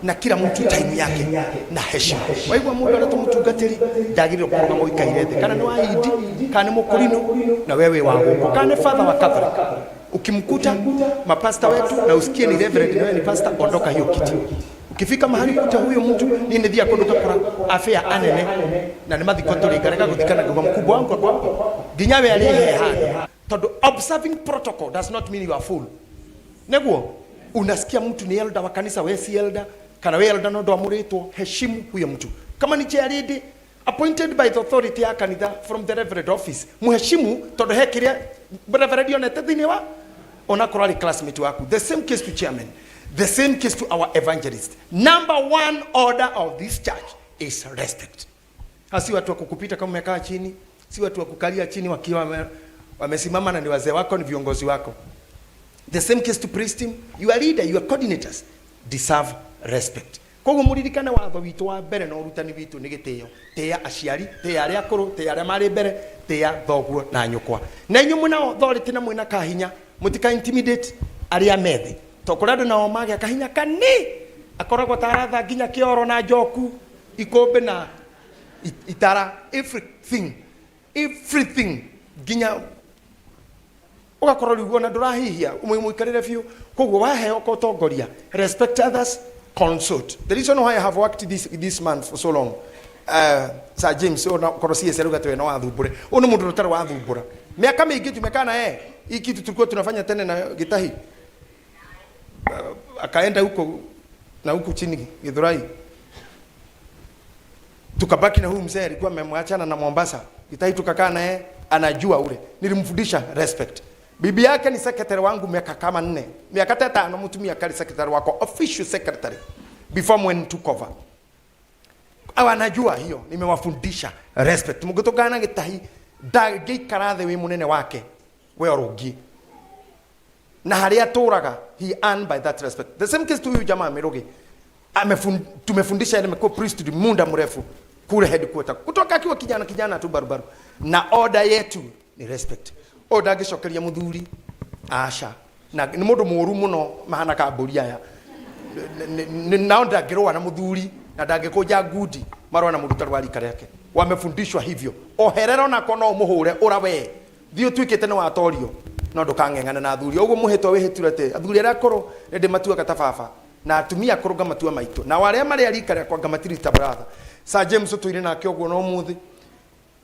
na kila mtu time yake na heshima. Waigua mundu aretwo mutungatĩri ndagĩrĩirwo kũrũgama ũikaire thĩ kana nĩ wa Hindi kana nĩ mũkũrinũ na wewe wa gũkũ kana nĩ father wa Catholic. Ukimkuta mapasta wetu na usikie ni reverend na wewe ni pastor, ondoka hiyo kiti. Ukifika mahali kuta huyo mtu ni nithia kundu ngakora afya anene na nĩ mathiko tũrĩ ngarega gũthikana ngauga mkubwa wangu akwa nginya we arĩ he handũ tondũ observing protocol does not mean you are full. Neguo unasikia mtu ni elder wa kanisa, we si elder kana we elder no ndwamũrĩtwo, heshimu huyo mtu. Kama ni chair lady appointed by the authority ya kanitha from the reverend office, muheshimu tondũ he kĩrĩa reverend onete thĩinĩ wa onakorwo arĩ classmate waku. The same case to chairman, the same case to our evangelist. Number one order of this church is respect. Si watu wa kukupita kama umekaa chini, si watu wa kukalia chini wakiwa wamesimama na ni wazee wako, ni viongozi wako. The same case to priest team, your leader, your coordinators deserve respect. Koguo mũririkane watho witũ wa mbere na ũrutani witũ nĩ gĩtĩo. Tĩa aciari, tĩa arĩa akũrũ, tĩa arĩa marĩ mbere, tĩa thoguo na nyũkwa. Na inyuĩ mwĩna authority na mwĩna kahinya, mũtika intimidate arĩa methĩ. To kũrĩ andũ nao magĩa kahinya kani. Akoragwo ta aratha nginya kĩoro na njoku ikũmbĩ na itara everything everything nginya ũgakorwo rĩu ona ndũrahihia mũikarĩre biũ. Koguo waheo ũtongoria, respect others, consult. The reason why I have worked this man for so long, Sir James, ona korwo CS arauga atĩ we no athumbũre, ũyũ nĩ mũndũ ũtarĩ wathumbũra mĩaka mĩingĩ. Tumekaa na yeye, hii kitu tulikuwa tunafanya tene na Gitahi, akaenda huko na huku chini Githurai, tukabaki na huyu mzee alikuwa amemwachana na Mombasa. Gitahi tukakaa naye, anajua ule nilimfundisha respect. Bibi yake ni secretary wangu miaka kama 4, miaka 5, mutumia kali secretary wako, official secretary before when took over. Awa anajua hiyo, nimewafundisha respect. Mugutugana Gitahi ndangĩikara thĩ wĩ mũnene wake we ũrũngi na harĩa atũraga, he earned by that respect. The same case to huyu jamaa Mirugi. Tumefundisha, nimekuwa priest muda mrefu kule headquarter kutoka akiwa kijana kijana tu barubaru, na order yetu ni respect. O ndangĩcokeria mũthuri aca, na nĩ mũndũ mũru mũno mahana ka mbũri aya. Nao ndangĩrũa na mũthuri na ndangĩkũnja ngundi, marũa na mũndũ ũtarĩ wa rika rĩake. Wamefundishwa hivyo, oherera onako no ũmũhũre ũra we thiĩ ũtuĩkĩte nĩ watorio, no ndũkang'eng'ane na athuri ũguo mũhĩtwa wĩhĩture atĩ athuri arĩa akũrũ nĩ ndĩmatuaga ta baba na atumia akũrũ ngamatua maitũ, na arĩa marĩ a rika rĩakwa ngamatirita brother. Sir James ũtũire nake ũguo no ũmũthĩ,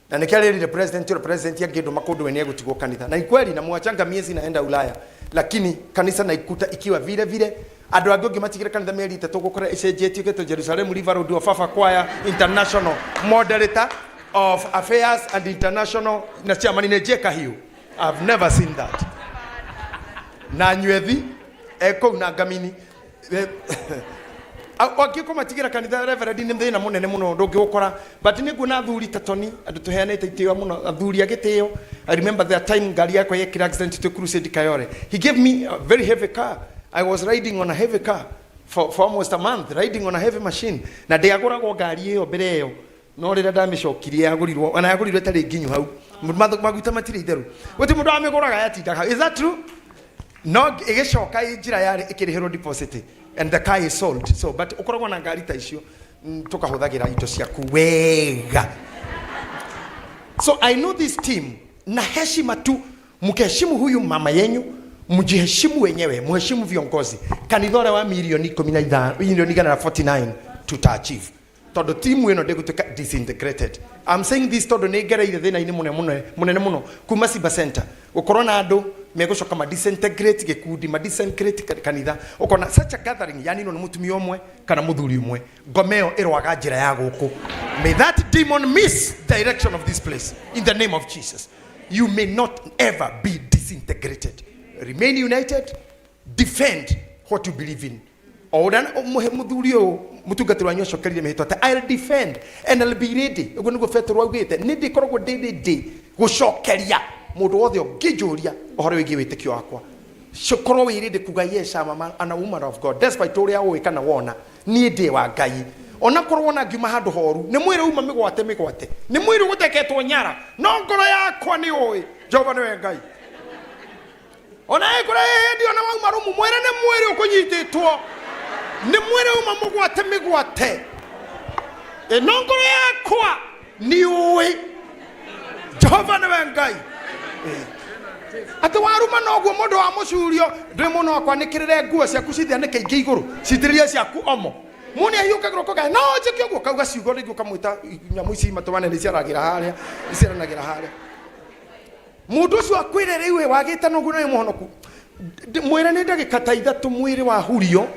na nĩkĩo arĩrire president ũrĩa president angĩndũma kũndũ we nĩegũtigwo kanitha, na kweli namwachanga miezi naenda Ulaya, lakini kanisa naikuta ikiwa vile vile. Andũ angĩ ũngĩmatigĩra kanitha mĩeri 3 gũkora ĩcenjetio ĩgetwo Jerusalem River Road wa Fafa Choir International, moderator of affairs and international na chairman nĩ Jeka Hiu. I've never seen that. Na nywethi ekũu na ngamini angĩkũmatigĩra kanitha reverend nĩ thĩna mũnene mũno ndũngĩũkora, but nĩ nguona athuri ta Tony, andũ tũheanĩte itĩo mũno, athuri a gĩtĩo. I remember that time ngari yakwa yekire accident to crusade Kayore, he gave me a very heavy car. I was riding on a heavy car for almost a month, riding on a heavy machine, na ndĩagũragwo ngari ĩyo mbere ĩyo, no rĩrĩa ndamĩcokirie yagũrirwo, ona yagũrirwo ĩtarĩ nginyu hau. Maguta matirĩ itherũ, gũtirĩ mũndũ wamĩgũraga yatindaga hau. Is that true? No ĩgĩcoka ĩ njĩra yarĩ ĩkĩrĩhĩrwo deposit and the car is sold. So but ũkoragwo na ngari ta icio, tũkahũthagĩra indo ciaku wega. So I know this team na heshima tu, mkiheshimu huyu mama yenyu, mjiheshimu wenyewe, muheshimu viongozi, kanitha ũrĩa wa milioni 15, milioni 149 tuta achieve, tondũ timu ĩno ndĩgũtuĩka disintegrated. I'm saying this tondũ nĩ ngereire thĩna-inĩ mũnene mũno mũnene mũno kuma Simba Center, gũkorwo na andũ megũcoka ma disintegrate gĩkundi, ma disintegrate kanitha. Ũkona such a gathering yani ĩno nĩ mũtumia ũmwe kana mũthuri ũmwe, ngoma ĩyo ĩrwaga njĩra ya gũkũ. May that demon miss direction of this place in the name of Jesus. You may not ever be disintegrated. Remain united, defend what you believe in. O ũrĩa mũthuri ũyũ mũtungatĩri wanyu acokerire mĩhĩtwa atĩ I'll defend and I'll be ready, ũguo nĩguo Petero augĩte, nĩ ndĩkoragwo ndĩ ready gũcokeria mũndũ wothe ũngĩnjũria ũhoro wĩgiĩ wĩtĩkio wakwa. Korwo wĩ ready kuga, "Yes, I'm a man and a woman of God," despite ũrĩa ũĩ kana wona, niĩ ndĩ wa Ngai. Ona korwo wona ngiuma handũ horu, nĩ mwĩrĩ uma mĩgwate mĩgwate, nĩ mwĩrĩ gũteketwo nyara, no ngoro yakwa nĩ ũĩ Jehova nĩwe Ngai. Ona ĩkũrĩa hĩndĩ ona wauma rumu mwĩrĩ nĩ mwĩrĩ ũkũnyitĩtwo, nĩ mwĩrĩ uma mũgwate mĩgwate. No ngoro yakwa nĩ ũĩ Jehova nĩwe Ngai. Atĩ waruma noguo mũndũ wa mũcurio ndwĩ mũno akwanĩkĩrĩre nguo ciaku cithianĩke ingĩ igũrũ, citĩrĩrie ciaku omo mũni ahiũkagĩrwo koga no njĩke ũguo kauga ciugo rĩngĩ ũkamwĩta nyamũ ici matũ nĩ ciaragĩra harĩa iciaranagĩra harĩa. Mũndũ ũcio akwĩre rĩu ĩ wagĩte noguo nĩ mũhonoku. Mwĩre nĩ ndagĩka ta 3 mwĩrĩ wahurio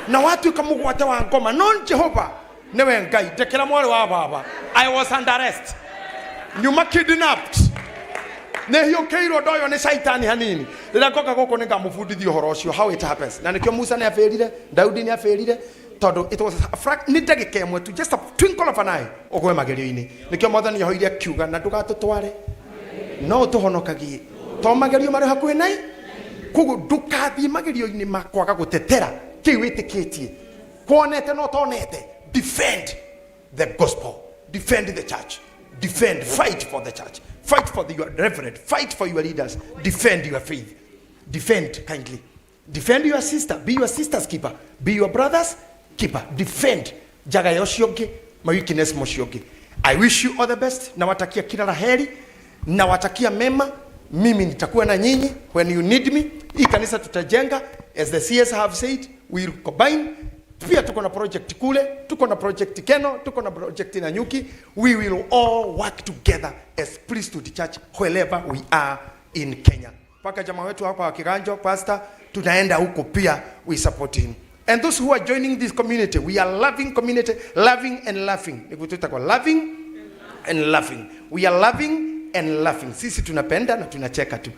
na watuĩka mũgwate wa ngoma, no Jehova nĩwe Ngai. Ndekera mwarĩ wa baba, I was under arrest, nyuma kidnapped, nĩ hiũkĩirwo ndoyo nĩ caitani hanini. Rĩrĩa ngoka gũkũ nĩ ngamũbundithia ũhoro ũcio, how it happens, na nĩkĩo Musa nĩ abĩrire, Daudi nĩ abĩrire, tondũ it was a nĩ ndagĩka 1 tu, just a twinkle of an eye, ũgwe magerio-inĩ. Nĩkĩo Mwathani ahoire akiuga na ndũgatũtware no ũtũhonokagie to magerio marĩ hakuhĩ nai. Koguo ndũkathiĩ magerio-inĩ ma kwaga gũtetera kĩu wĩtĩkĩtie kwonete no tonete. Defend the gospel, defend the church, defend, fight for the church, fight for your reverend, fight for your leaders, defend your faith, defend kindly. Defend your sister, be your sister's keeper, be your brother's keeper. Defend njaga ya ũcio ũngĩ, ma weakness ma ũcio ũngĩ. I wish you all the best, nawatakia kila la heri, nawatakia mema. Mimi nitakuwa na nyinyi when you need me. Hii kanisa tutajenga, as the CS have said, we will combine. Pia tuko na project kule, tuko na project Keno, tuko na project Nanyuki. We will all work together as priesthood church wherever we are in Kenya. Mpaka jamaa wetu hapa wa Kiganjo, pastor, tunaenda huko pia, we support him. And those who are joining this community, we are loving community, loving and laughing. Ni kutuita kwa loving and laughing. We are loving and laughing. Sisi tunapenda na tunacheka tu.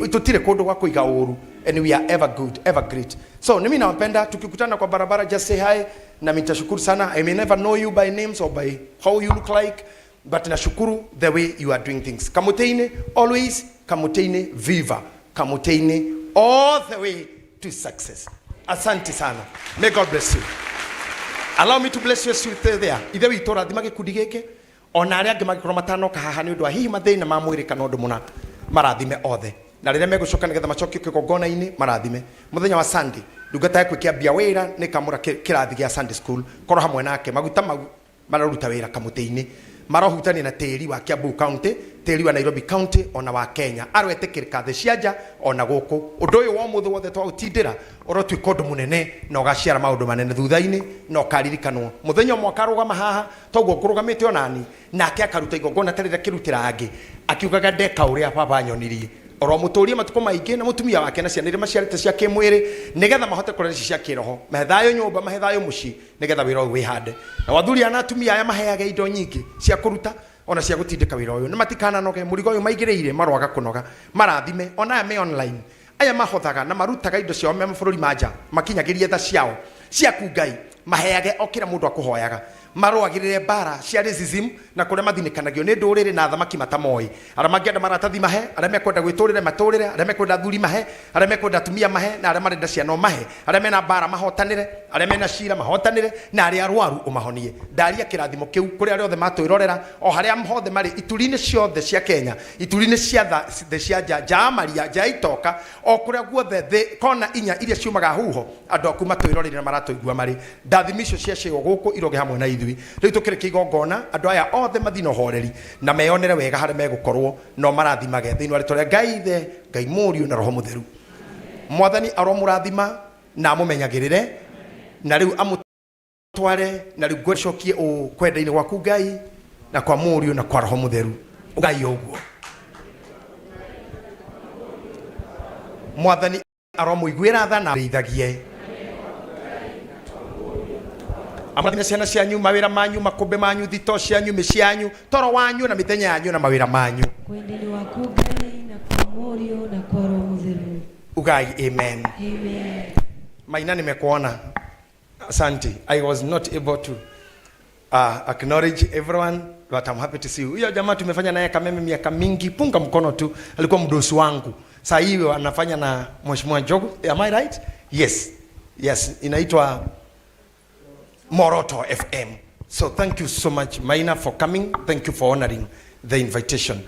Tutire kundu gwa kuiga uru and we are ever good, ever great. So mimi nawapenda, tukikutana kwa barabara just say hi na nitashukuru sana. I may never know you by names or by how you look like, but nashukuru the way you are doing things. Kamuteine always, Kamuteine viva, Kamuteine all the way to success. Asante sana. May God bless you. Allow me to bless you as you stay there. Ithe witũ rathima gĩkundi gĩkĩ ona arĩa angĩ mangĩkorwo matanoka haha nĩ ũndũ wa hihi mathĩna ma mwĩrĩ kana ũndũ mũna, marathime othe na rĩrĩa megũcoka nĩgetha macokio kĩgongona-inĩ marathime. Mũthenya wa Sunday ndungata yaku ĩkĩambia wĩra nĩ kamũra kĩrathi gĩa Sunday school, korwo hamwe nake maguta mau mararuta wĩra kamũtĩ-inĩ marohutania na tĩri wa Kiambu County, tĩri wa Nairobi County ona wa Kenya, aroetĩkĩrĩka thĩ cia nja ona gũkũ. Ũndũ ũyũ wa ũmũthĩ wothe twaũtindĩra ũrotuĩka ũndũ mũnene na ũgaciara maũndũ manene thutha-inĩ na ũkaririkanwo mũthenya ũmwe akarũgama haha toguo ngũrũgamĩte onani nake akaruta igongona ta rĩrĩa kĩrutĩra angĩ akiugaga ndeka ũrĩa baba anyonirie. Oro mũtũrie matukũ maingĩ na mũtumia wake na ciana iria maciarĩte cia kĩmwĩrĩ nĩgetha mahote kũrera ici cia kĩroho, mahe thayũ nyũmba, mahe thayũ mũciĩ nĩgetha wĩra ũyũ wĩhande. Na wathuri aya na atumia aya maheage indo nyingĩ cia kũruta ona cia gũtindĩka wĩra ũyũ, nĩ matikananoge mũrigo ũyũ maigĩrĩire, maroaga kũnoga, marathime ona aya me online, aya mahothaga na marutaga indo ciao me mabũrũri ma nja, makinyagĩrie tha ciao ciaku Ngai, maheage o kĩrĩa mũndũ akũhoyaga, marũagĩrĩre mbara cia racism na kũrĩa mathinĩkanagio nĩ ndũrĩrĩ na athamaki matamoĩ. Arĩa mangĩenda maratathi mahe, arĩa mekwenda gwĩtũrĩre matũrĩre, arĩa mekwenda athuri mahe, arĩa mekwenda atumia mahe, na arĩa marenda ciana mahe, arĩa mena mbara mahotanĩre, arĩa mena cira mahotanĩre, na arĩa arwaru ũmahonie. Ndaria kĩrathimo kĩu kũrĩ arĩa othe matwĩrorera o harĩa hothe marĩ, ituri-inĩ ciothe cia Kenya, ituri-inĩ cia thĩ cia nja, nja ya maria, nja ya itoka, o kũrĩa guothe thĩ kona inya iria ciumaga huho, andũ aku matwĩrorere na maratũigua marĩ. Ndathimi icio cia ciĩgo gũkũ iroge hamwe na ithuĩ. Rĩu tũkĩrĩkia igongona, andũ aya othe mathiĩ na ũhoreri na meyonere wega harĩa megũkorwo, no marathimage thĩinĩ wa rĩtwa rĩa Ngai Ithe, Ngai Mũriũ na Roho Mũtheru. Mwathani aromũrathima na amũmenyagĩrĩre, na rĩu amũtware, na rĩu ngũcokie ũũ kwenda-inĩ gwaku Ngai na kwa Mũriũ na kwa Roho Mũtheru. Ngai ũguo. Mwathani aromũiguĩra tha na arĩithagie. Amũrathime ciana cianyu, mawĩra manyu, makũmbĩ manyu, thitoo cianyu, mĩciĩ yanyu, toro wanyu na mĩthenya yanyu na mawĩra manyu. Kwenda-inĩ waku Ngai na kwa Mũriũ na kwa Roho Mũtheru. Ugai amen. Amen. Maina, nimekuona. Asante. I was not able to acknowledge everyone, but I'm happy to see you. Huyo jamaa tumefanya naye Kameme miaka mingi, punga mkono tu, alikuwa mdosi wangu. Sasa hivi anafanya na Mheshimiwa Njogu. Am I right? Yes. Yes, inaitwa Moroto FM. So thank you so much Maina for coming. Thank you for honoring the invitation.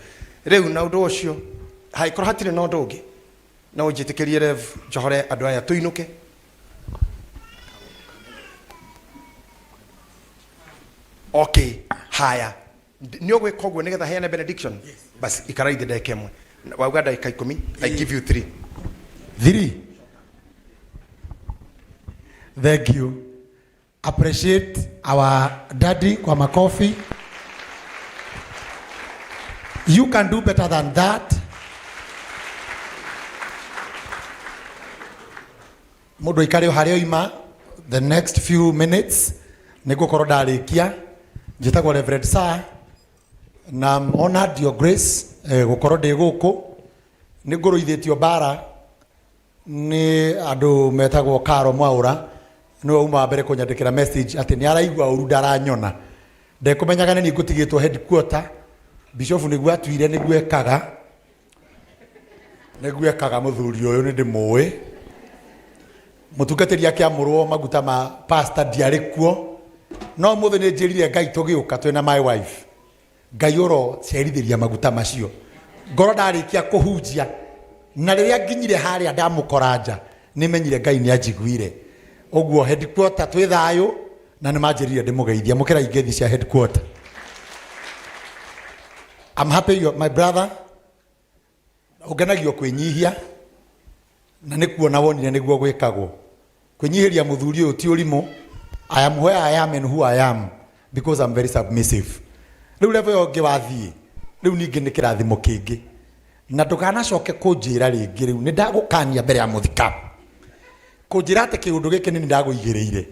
Rĩu na ũndũ ũcio, haikorwo hatirĩ na ũndũ ũngĩ, no ũnjĩtĩkĩrie Rev njohore andũ aya tũinũke. Okay, haya. Nĩ ũgwĩka ũguo nĩgetha heane benediction? Basi ikara ithe ndagĩka ĩmwe. Wauga ndagĩka 10, I give you 3. 3. Thank you. Appreciate our daddy kwa makofi. You can do better than that. Mũndũ aikare o harĩa oima the next few minutes nĩngũkorwo ndarĩkia. Njĩtagwo Reverend Sir na I'm honored your grace gũkorwo ndĩ gũkũ. Nĩngũrũithĩtio mbara nĩ andũ metagwo Karo Mwaũra, nĩwe uma wa mbere kũnyandĩkĩra message atĩ nĩ araigua ũru ndaranyona. Ndekũmenyaga nĩ niĩ ngũtigĩtwo headquarter, Bishop nĩguo atuire nĩguo ekaga. Nĩguo ekaga mũthuri ũyũ nĩ ndĩmũĩ. Mũtungatĩri akĩamũrwo maguta ma pastor ndiarĩ kuo. No ũmũthĩ nĩ njĩrire Ngai tũgĩũka twĩna my wife. Ngai ũrocerithĩria maguta macio. Ngoro ndarĩkia kũhunjia na rĩrĩa nginyire harĩa ndamũkora nja Nĩ menyire Ngai nĩ anjiguire. Ũguo headquarter twĩ thayũ na nĩ manjĩrire ndĩmũgeithie. Mũkĩra ingĩthi cia headquarter. I'm happy you my brother. Ũngenagio kwĩnyihia na nĩ kuona wonire nĩguo gwĩkagwo. Kwĩnyihĩria mũthuri ũyũ ti ũrimũ. I am where I am and who I am because I'm very submissive. Rĩu level ĩyo ĩngĩ wathiĩ rĩu ningĩ nĩ kĩrathimo kĩngĩ na ndũkanacoke kũnjĩra rĩngĩ rĩu nĩ ndagũkania mbere ya mũthika kũnjĩra atĩ kĩũndũ gĩkĩ nĩ ndagũigĩrĩire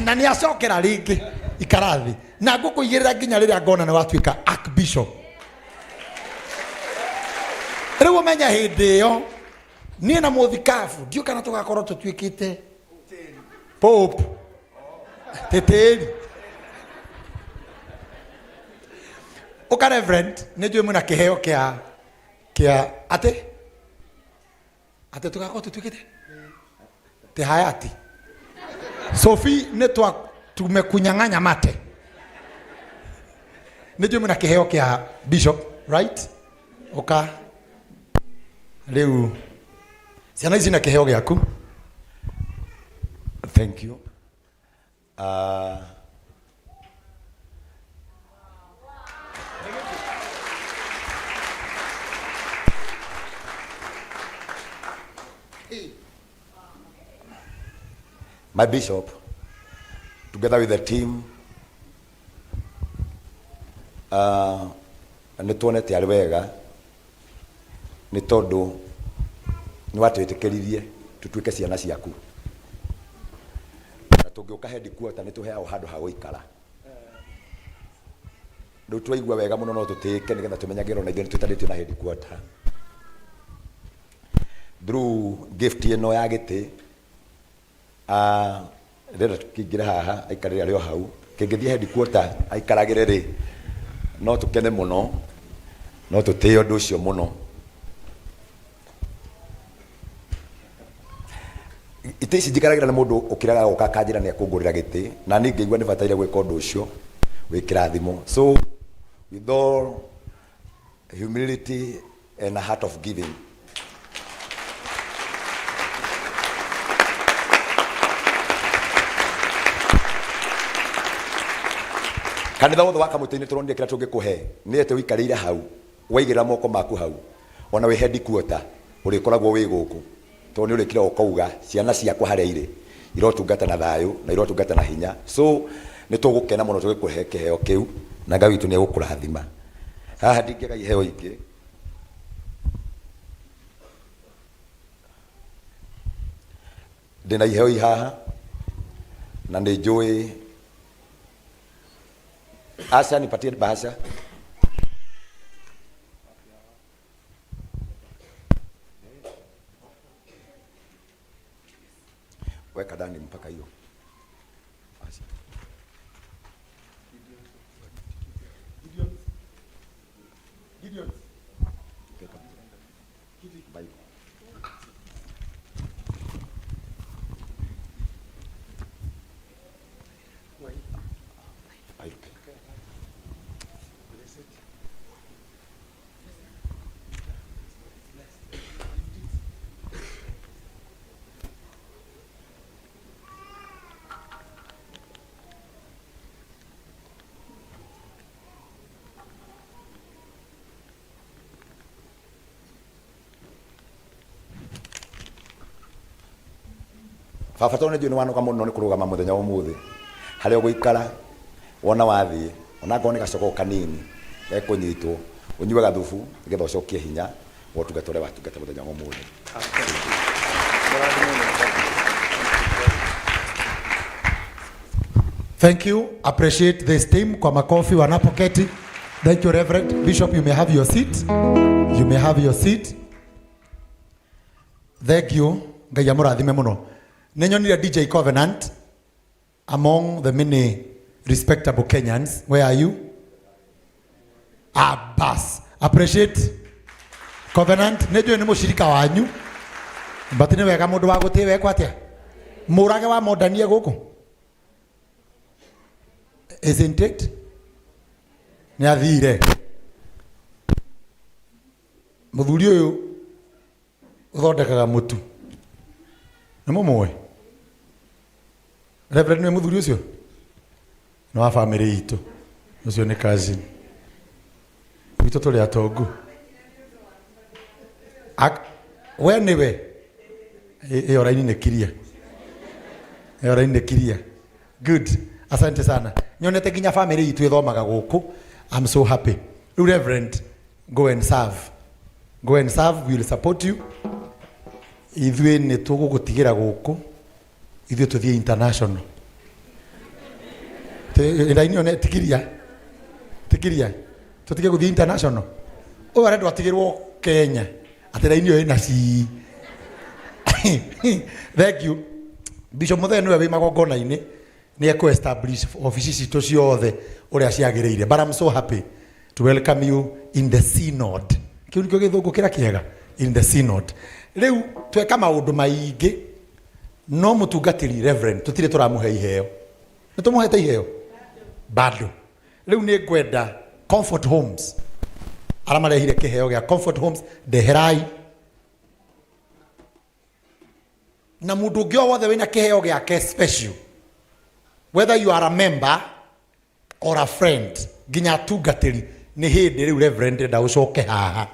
na nĩ acokera rĩngĩ ikara thĩ na ngũkũigĩrĩra nginya rĩrĩa ngona nĩ watuĩka archbishop. Rĩu ũmenye hĩndĩ ĩyo niĩ na mũthikabu ndiũ kana tũgakorwo tũtuĩkĩte pope tĩtĩri. Ũka reverend nĩ njũĩ mwĩna kĩheo kĩa kĩa atĩ atĩ tũgakorwo tũtuĩkĩte tĩ hayati Sophie nĩ twa tumekunyang'anya mate. Nĩ njũĩ mwĩna kĩheo kĩa bishop, right? Ũka rĩu ciana ici na kĩheo gĩaku. Thank you. My bishop, together with the team, nĩ tuonete arĩ wega nĩ tondũ nĩ watwĩtĩkĩririe tũtuĩke ciana ciaku na tũngĩũka headquarter nĩ tũheagwo handũ ha gũikara. Rĩu twaigua wega mũno no tũtĩĩke nĩgetha tũmenyagĩrwo na ithuĩ nĩ twĩtanĩtio na headquarter through gift ĩno ya gĩtĩ. Ndĩrenda kĩingĩre haha aikarĩre arĩ o hau, kĩngĩthiĩ headquarter aikaragĩre rĩ, no tũkene mũno, no tũtĩe ũndũ ũcio mũno. Itĩ ici njikaragĩra nĩ mũndũ ũkĩraga agoka akanjĩra nĩ ekũngũrĩra gĩtĩ, na niĩ ngĩigua nĩ bataire gwĩka ũndũ ũcio wĩ kĩrathimo. So with all humility and a heart of giving, kanitha wothe wa Kamũtĩ-inĩ tũronire kĩrĩa tũngĩkũhe nĩ atĩ ũikarĩire hau waigĩrĩra moko maku hau ona wĩ headquarter ũrĩkoragwo wĩ gũkũ tondũ nĩ ũrĩkire ũkauga ciana ciakwa harĩa irĩ irotungata na thayũ na irotungata na hinya. So nĩ tũgũkena mũno tũgĩkũhe kĩheo kĩu na Ngai witũ nĩ egũkũrathima. Haha ndingĩaga iheo ingĩ. Ndĩna iheo i haha na nĩ njũĩ. Asha, nipatie bahasha. Weka ndani mpaka hiyo. Asha. Bible. Bible. Baba tondũ nĩ njũĩ nĩ wanoga mũno nĩ kũrũgama mũthenya wa ũmũthĩ harĩa ũgũikara wona wathiĩ ona akorwo nĩ gacogoo kanini gekũnyitwo ũnyue gathubu nĩgetha ũcokie hinya wa ũtungata ũrĩa watungata mũthenya wa ũmũthĩ. Thank you. Appreciate this team kwa makofi wanapoketi. Thank you, Reverend Bishop. You may have your seat. You may have your seat. Thank you. Ngai amũrathime mũno. Nĩ nyonire DJ Covenant among the many respectable Kenyans. Where are you? Abbas. Appreciate Covenant. Nĩ njũĩ nĩ mũcirika wanyu. But nĩ wega mũndũ wa gũtĩo ekwo atĩa? Mũrage wa mondanie gũkũ. Isn't it? Nĩ athire. Mũthuri ũyũ ũthondekaga mũtu. Nĩ mũmũĩ? Reverend nĩwe mũthuri ũcio? Nĩ wa bamĩrĩ itũ. Ũcio nĩ cousin. Gwitũ tũrĩ atongu. Ak- We nĩwe? Ĩyo raini nĩ kiria. Ĩyo raini nĩ kiria. Good. Asante sana. Nyonete nginya family itũ ĩthomaga gũkũ. I'm so happy. Rĩu Reverend, go and serve. Go and serve, we will support you. Ithuĩ nĩ tũgũgũtigĩra gũkũ. Ithuĩ tũthiĩ international. Raini ĩyo nĩ tikiria. Tikiria. Tũtige gũthiĩ international. Ũyũ arendwo atigĩrwo Kenya. Atĩ raini ĩyo ĩna cii. Thank you. Bishop Muthee nĩwe wĩ magongona-inĩ nĩ ekũ establish ofici citũ ciothe ũrĩa ciagĩrĩire. But I'm so happy to welcome you in the synod. Kĩu nĩkĩo gĩthũngũ kĩrĩa kĩega in the synod. Rĩu tweka maũndũ maingĩ no mũtungatĩri Reverend tũtirĩ tũramũhe iheo. Nĩ tũmũhete iheo? Bado. Rĩu nĩ ngwenda Comfort Homes arĩa marehire kĩheo gĩa Comfort Homes ndeherai na mũndũ ũngĩ o wothe wĩna kĩheo gĩake special whether you are a member or a friend nginya atungatĩri nĩ hĩndĩ rĩu reverend ndenda ũcoke haha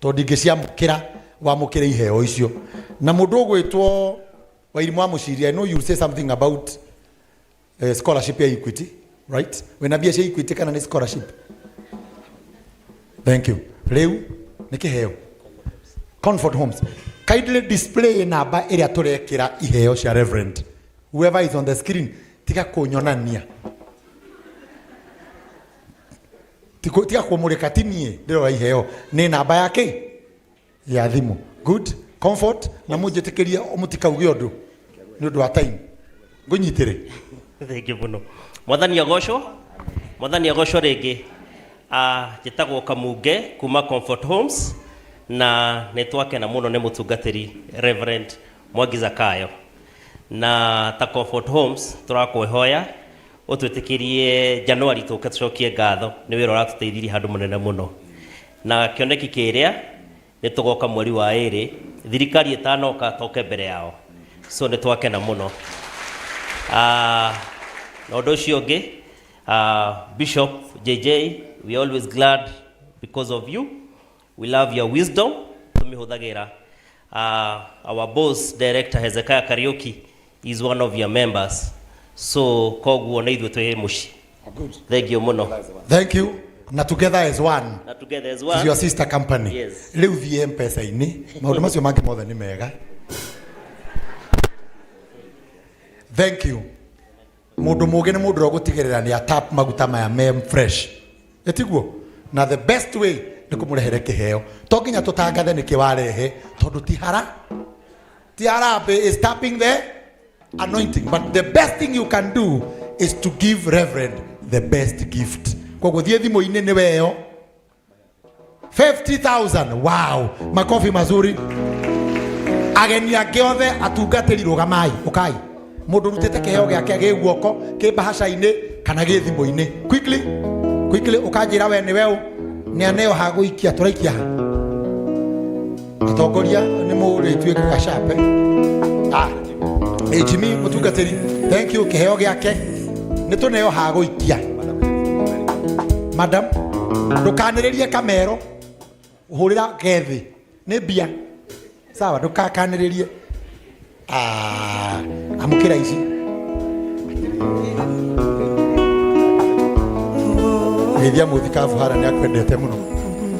tondũ ndingĩciamũkĩra wamũkĩre iheo icio na mũndũ ũgwĩtwo Wairimu wa Mũciria I know you say something about scholarship ya Equity right wĩna mbia cia Equity kana nĩ scholarship thank you rĩu nĩ kĩheo Comfort Homes kindly display namba ĩrĩa tũrekĩra iheo cia reverend whoever is on the screen tiga kũnyonania tiga kũmũrĩka ti niĩ ndĩrora iheo nĩ namba ya kĩ ya thimũ good comfort na mũnjĩtĩkĩrie mũtikauge ũndũ nĩ ũndũ wa time ngũnyitĩre thengiũ mũno mwathani agocwo mwathani agocwo rĩngĩ. Ah, njĩtagwo Kamunge kuma Comfort Homes na nĩ twakena mũno nĩ mũtungatĩri Reverend Mwangi Zakayo na ta Comfort Homes tũrakwĩhoya ũtwĩtĩkĩrie Januari tũke tũcokie ngatho nĩ wĩra ũratũteithirie handũ mũnene mũno na kĩoneki kĩrĩa nĩ tũgoka mweri wa ĩrĩ thirikari ĩtanoka toke mbere yao so nĩ twakena mũno. Ah, na ũndũ ũcio ũngĩ Bishop JJ, we are always glad because of you. We love your wisdom. Tumihuthagira. Our boss director Hezekiah Kariuki is one of your members. So koguo na ithuĩ twĩ mũciĩ. Thank you mũno. Thank you. Na together as one. Na together as It one. is your sister company. Yes. Rĩu thiĩ mpesa-inĩ maũndũ macio mangĩ mothe nĩ mega. Thank you. Mũndũ mũgĩ nĩ mũndũ ũrĩa ũgũtigĩrĩra nĩ atap maguta maya me fresh. Ĩtiguo? Na the best way nĩ kũmũrehere kĩheo. To nginya tũtangathe nĩkĩ warehe tondũ ti hara. Ti harambĩ is tapping the anointing. But the best thing you can do is to give Reverend the best gift. Koguo thiĩ thimũ-inĩ nĩ weyo 50,000. Wow, makofi mazuri. Ageni angĩ othe atungatĩri rũgamai, ũkai. Mũndũ ũrutĩte kĩheo gĩake gĩ guoko, kĩ mbahaca-inĩ kana gĩ thimũ-inĩ. Quickly, quickly ũkanjĩra we nĩwe ũ. Nĩ aneo ha gũikia, tũraikia ha? Atongoria nĩ mũrĩtuĩkaga sharp, eh? Ah, Jimmy mũtungatĩri, thank you kĩheo gĩake. Nĩ tũneo ha gũikia. Madam, ndũkanĩrĩrie kamero, hũrĩra gethĩ, nĩ mbia. Sawa, ndũkakanĩrĩrie. Ah, amũkĩra ici. Geithia mũthikabu hara nĩ akwendete mũno.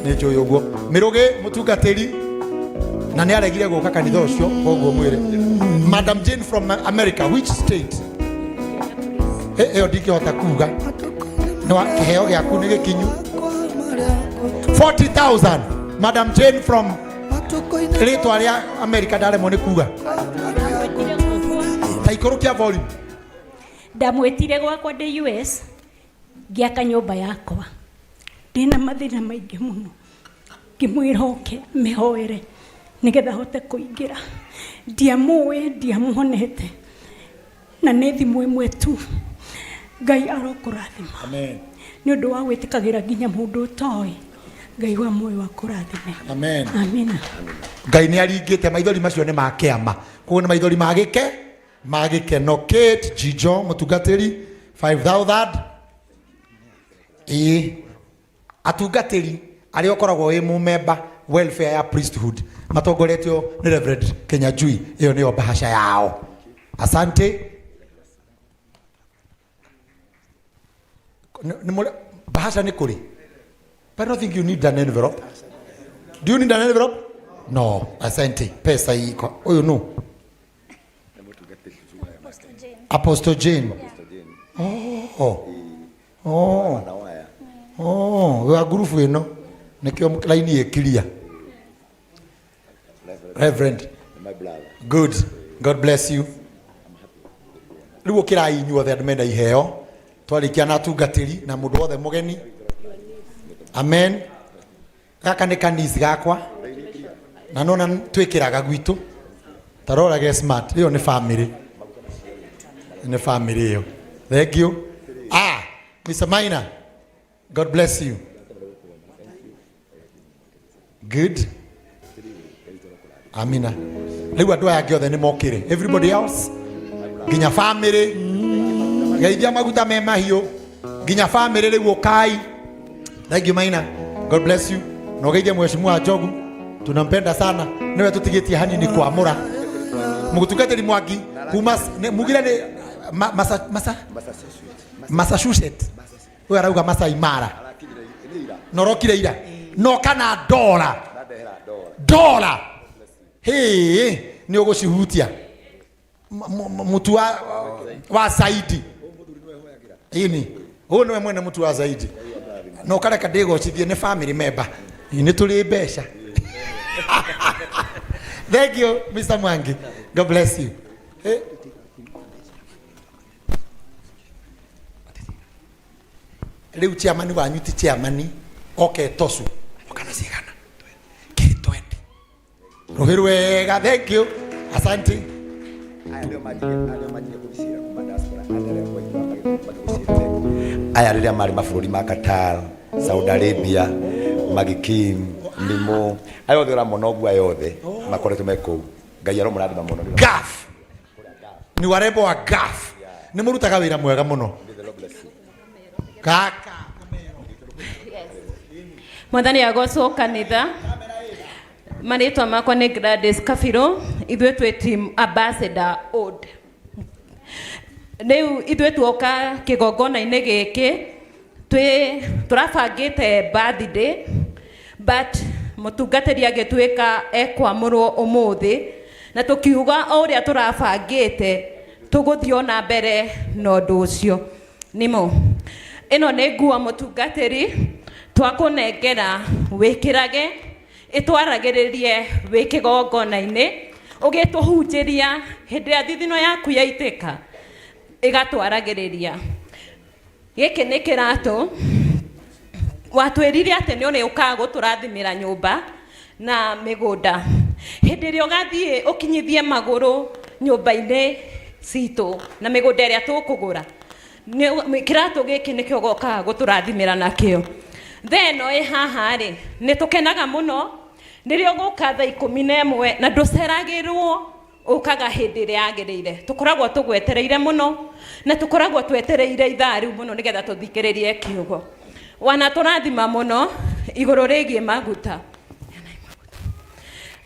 Nĩ njũĩ ũguo. Mĩrũgĩ mũtungatĩri na nĩ aregire gũka kanitha ũcio koguo mwĩre. Madam Jane from America, which state? Ĩyo ndingĩhota kuga. Nĩ wa kĩheo gĩaku nĩ gĩkinyu. 40,000 Madam Jane from rĩtwa rĩa America ndaremwo nĩ kuga. Ta ikũrũkia volume. Ndamwĩtire gwakwa ndĩ US ngĩaka nyũmba yakwa ndĩna mathĩna maingĩ mũno ngĩmwĩra oke mĩhoere nĩgetha hote kũingĩra. Ndiamũĩ, ndiamuonete na nĩ thimũ ĩmwe tu. Ngai arokũrathima. Amen. Nĩ ũndũ wa gwĩtĩkagĩra nginya mũndũ ũtoĩ. Ngai wa muoyo akũrathime. Amen. Amina. Ngai nĩ aringĩte maithori macio nĩ ma kĩama koguo nĩ maithori ma gĩke ma gĩkeno. Kate Jijo mũtungatĩri 5000 ĩĩ atungatĩri arĩa ũkoragwo wĩ mũmemba welfare ya priesthood matongoretio nĩ Reverend Kenyajui, ĩyo nĩyo bahasha yao. Asante. Bahasha nĩ kũrĩ. But I don't think you need an envelope. Do you need an envelope? No, asante. Pesa iko. Ũyũ nũ? Apostle Jane. Oh. Oh. Oh, wa ngurubu ĩno nĩkĩo laini ĩkiria. Reverend. Good. God bless you. Rĩu ũkĩrai inyuothe andũ mena iheo twarĩkia na atungatĩri na mũndũ wothe mũgeni. Amen. Gaka nĩ kanisi gakwa na nona twĩkĩraga gwitũ tarora ge smart ĩyo nĩ family nĩ family ĩyo. Thank you. Ah, Mr. Maina, God bless you. Good. Amina. Rĩu andũ aya angĩ othe nĩ mokĩre. Everybody else nginya family geithia maguta me mahiũ nginya family rĩu ũkai. Thank you Maina. God bless you. Na ũgeithie mheshimiwa Njogu. Tunampenda sana. Niwe tũtigĩtie hanini kwamũra. Mũtungatĩri Mwangi kuma mugire nĩ Masa Masa Massachusetts. Ũyũ arauga Masai Mara. Na ũrokire ira. No kana ndora. Ndora. Hĩ, nĩ ũgũcihutia. Mũtu wa zaidi. Ĩni. Ũyũ nĩwe mwene mũtu wa zaidi. Na ũkareka ndĩgocithie nĩ family member. Nĩ tũrĩ mbeca. Thank you, Mr. Mwangi. God bless you. Eh. Rĩu chairman wanyu ti chairman oke tosu okana cigana kiri 20 rũhĩ rwega. Thank you, asante. Aya rĩrĩa marĩ mabũrũri ma Qatar, Saudi Arabia, Magikim, Nimo, aya othe ũramona ũguo, aya othe makoretwo me kũu. Ngai aromũrathima mũno. Gaf ni warembo wa Gaf nĩ mũrutaga wĩra mwega mũno gaka. Mwathani agocwo kanitha. Marĩtwa makwa nĩ Gladys Kabirũ. Ithuĩ twĩ team ambassador old. Rĩu ithuĩ tuoka kĩgongona-inĩ gĩkĩ twĩ tũrabangĩte birthday, but mũtungatĩri agĩtuĩka ekwamũrwo ũmũthĩ, na tũkiuga o ũrĩa tũrabangĩte tũgũthiĩ ona mbere na ũndũ ũcio. Nimo ĩno nĩ nguo mũtungatĩri twakũnengera wĩkĩrage ĩtwaragĩrĩrie wĩ kĩgongona-inĩ ũgĩtũhunjĩria hĩndĩ ĩrĩa thithino yaku yaitĩka ĩgatwaragĩrĩria. Gĩkĩ nĩ kĩratũ watwĩrire atĩ nĩ ũrĩũkaga gũtũrathimĩra nyũmba na mĩgũnda. Hĩndĩ ĩrĩa ũgathiĩ ũkinyithie magũrũ nyũmba-inĩ citũ na mĩgũnda ĩrĩa tũkũgũra, kĩratũ gĩkĩ nĩkĩo ũgokaga gũtũrathimĩra nakĩo. Then ĩ haha rĩ, nĩ tũkenaga mũno rĩrĩa ũgũka thaa 11 na ndũceragĩrwo, ũkaga hĩndĩ ĩrĩa yagĩrĩire. Tũkoragwo tũgwetereire mũno na tũkoragwo twetereire ithaa rĩu mũno nĩgetha tũthikĩrĩrie kiugo. Wanatũrathima mũno igũrũ rĩgiĩ maguta.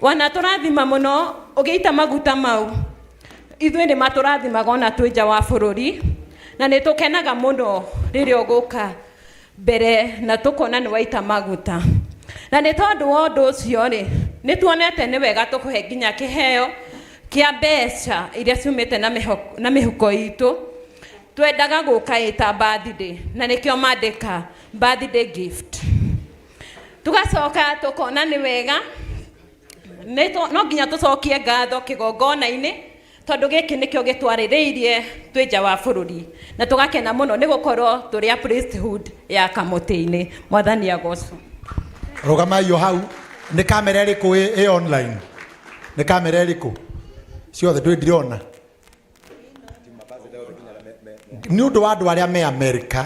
Wanatũrathima mũno ũgĩita maguta mau. Ithuĩ nĩ matũrathimaga ona twĩ nja wa bũrũri, na nĩ tũkenaga mũno rĩrĩa ũgũka mbere na tũkona nĩ waita maguta. Na nĩ tondũ wa ũndũ ũcio rĩ, nĩ tuonete nĩ wega tũkũhe nginya kĩheo kĩa mbeca iria ciumĩte na mĩhuko itũ. Twendaga gũka ĩta birthday, na nĩkĩo mandĩka birthday gift. Tugacoka tũkona nĩ wega no nginya tũcokie ngatho kĩgongona-inĩ, tondũ gĩkĩ nĩkĩo gĩtwarĩrĩirie twĩ nja wa bũrũri, na tũgakena mũno nĩ gũkorwo tũrĩ a priesthood ya kamũtĩ-inĩ. Mwathani agocwo. Rũgamai o hau. Nĩ kamera ĩrĩkũ ĩ online? Nĩ kamera ĩrĩkũ? Ciothe ndũĩ ndirona. Nĩ ũndũ wa andũ arĩa me America,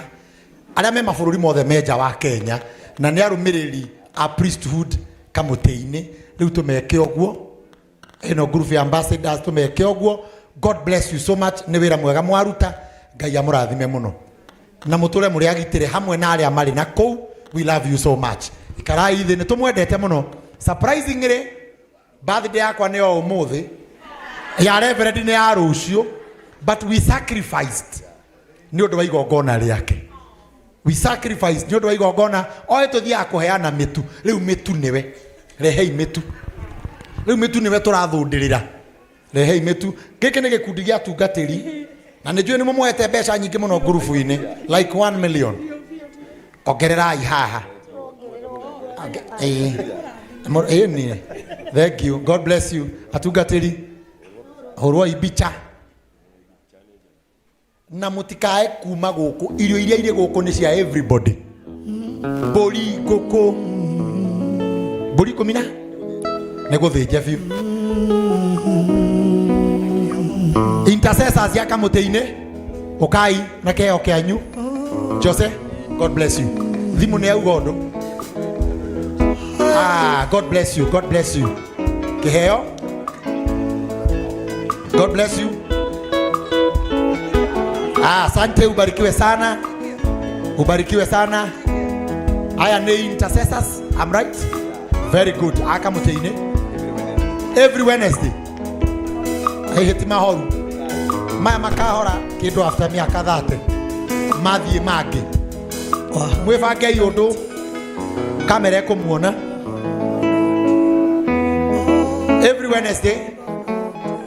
arĩa me mabũrũri mothe me nja wa Kenya, na nĩ arũmĩrĩri A priesthood kamũtĩ-inĩ rĩu tũmeke ũguo ĩno group ya ambassadors tũmeke ũguo. God bless you so much. Nĩ wĩra mwega mwaruta. Ngai amũrathime mũno na mũtũre mũrĩ agitĩre hamwe na arĩa marĩ na kũu. We love you so much. Ikarai thĩ, nĩ tũmwendete mũno. Surprisingly, birthday yakwa nĩ o ũmũthĩ, ya Reverend nĩ ya rũciũ, but we sacrificed nĩ ũndũ wa igongona rĩake. We sacrificed nĩ ũndũ wa igongona. Oĩ tũthiaga kũheana mĩtu. Rĩu mĩtu nĩwe, rehei mĩtu. Rĩu mĩtu nĩwe tũrathũndĩrĩra. Rehei mĩtu. Gĩkĩ nĩ gĩkundi gĩa atungatĩri na nĩ njũĩ nĩ mũmũhete mbeca nyingĩ mũno ngurubu-inĩ, like 1 million. Ongererai haha. Ĩĩ. Ĩĩ niĩ. Thank you. God bless you. Atungatĩri, hũrwoi mbica na mũtikae kuma gũkũ. Irio iria irĩ gũkũ nĩ cia everybody. Mbũri, ngũkũ, mbũri ikũmi na nĩ gũthĩnja biũ. Intercessors ya kamũtĩ-inĩ, ũkai na kĩheo kĩanyu. Jose, God bless you. Thimũ nĩ yauga ũndũ. Ah, God bless you. God bless you. Kĩheo. God bless you. Ah, asante, ubarikiwe sana. Ubarikiwe sana. Aya nĩ intercessors, I'm right? Very good. Aka mũtĩ-inĩ. Every Wednesday. Hihi ti mahoru. Maya makahora kĩndũ after mĩaka 30. Mathiĩ mangĩ. Mwĩbangei ũndũ kamera ĩkũmuona. Every Wednesday.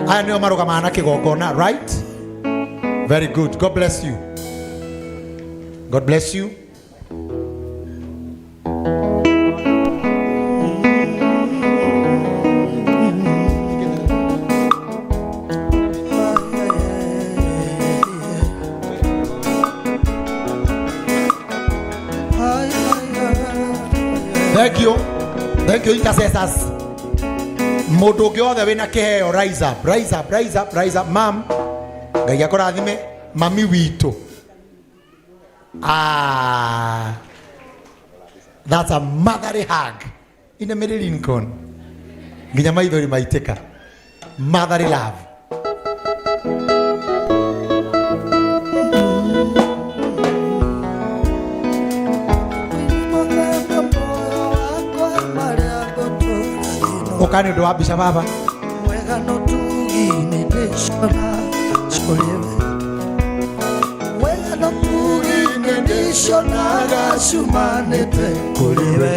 Aya nĩo marũgamaga na kĩgongona, right? Very good. God bless you. God bless you. Thank you. Thank you, intercessors. Mũndũ ũngĩ wothe wĩna kĩheo, rise up, rise up, rise up, rise up. Mam, Ngai akũrathime. Mami witũ. Ah, that's a motherly hug. Ine Mary Lincoln. Nginya maithori maitĩka. Motherly love. Ũka nĩ ũndũ wa mbica baba. Mwega no tugi-inĩ ndĩcona kũrĩ we. Mwega no tugi-inĩ ndĩcionaga ciumanĩte kũrĩ we.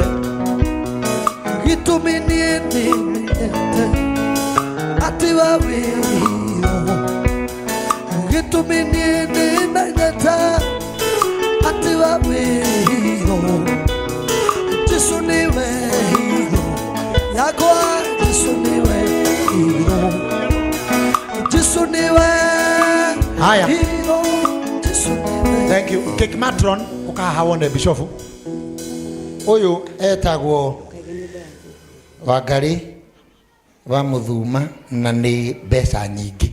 Gĩtũmi niĩ nĩmenyete atĩ we wĩ hero. Gĩtũmi niĩ nĩmenyete atĩ we wĩ hero. Jesũ nĩwe hero yakwa. Jesũ nĩwe hero. Jesũ nĩwe Haya. hero. Jesũ nĩwe. Thank you. Cake matron, ũkahaha wone bishofu. Ũyũ etagwo Wangari wa Mũthuma na nĩ mbeca nyingĩ.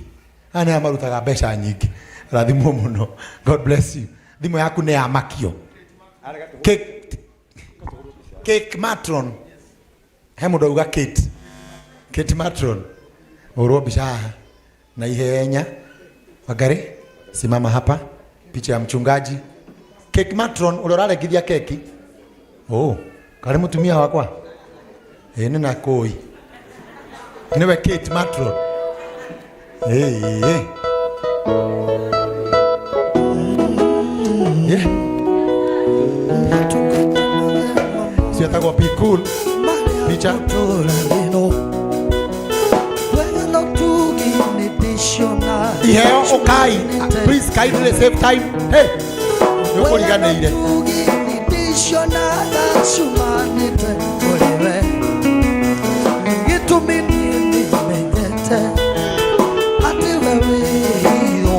Aya nĩ marutaga mbeca nyingĩ. Rathimwo mũno. God bless you. Thimũ yaku nĩ ya makio. Cake matron. He mũndũ auga Kate. Kate matron. Ũrwo mbica haha na ihenya. Wangari, simama hapa. Picha ya mchungaji. Cake matron ũrĩa ũrarengithia keki. Oh, karĩ mũtumia wakwa. Ĩĩ nĩ na kũi. Nĩwe Kate matron. Hey, hey. Yeah. Ciĩtagwo Be Cool. Picha. Wega no tugi-inĩ ndĩciona. Iheo ũkai. Please kindly save time. Hey. Nĩ ũkũriganĩire. Tugi-inĩ ndĩcionaga ciumanĩte kũrĩ we. Gĩtũmi niĩ nĩmenyete atĩ we wĩ hero.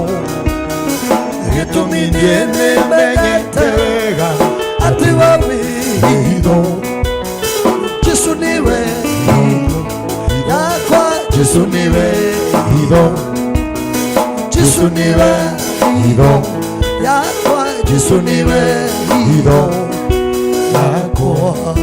Gĩtũmi niĩ nĩmenyete wega atĩ we wĩ hero. Jesũ nĩwe hero yakwa. Jesũ nĩwe hitho. Jesũ nĩwe hitho yakwa. Jesũ nĩwe hitho yakwa.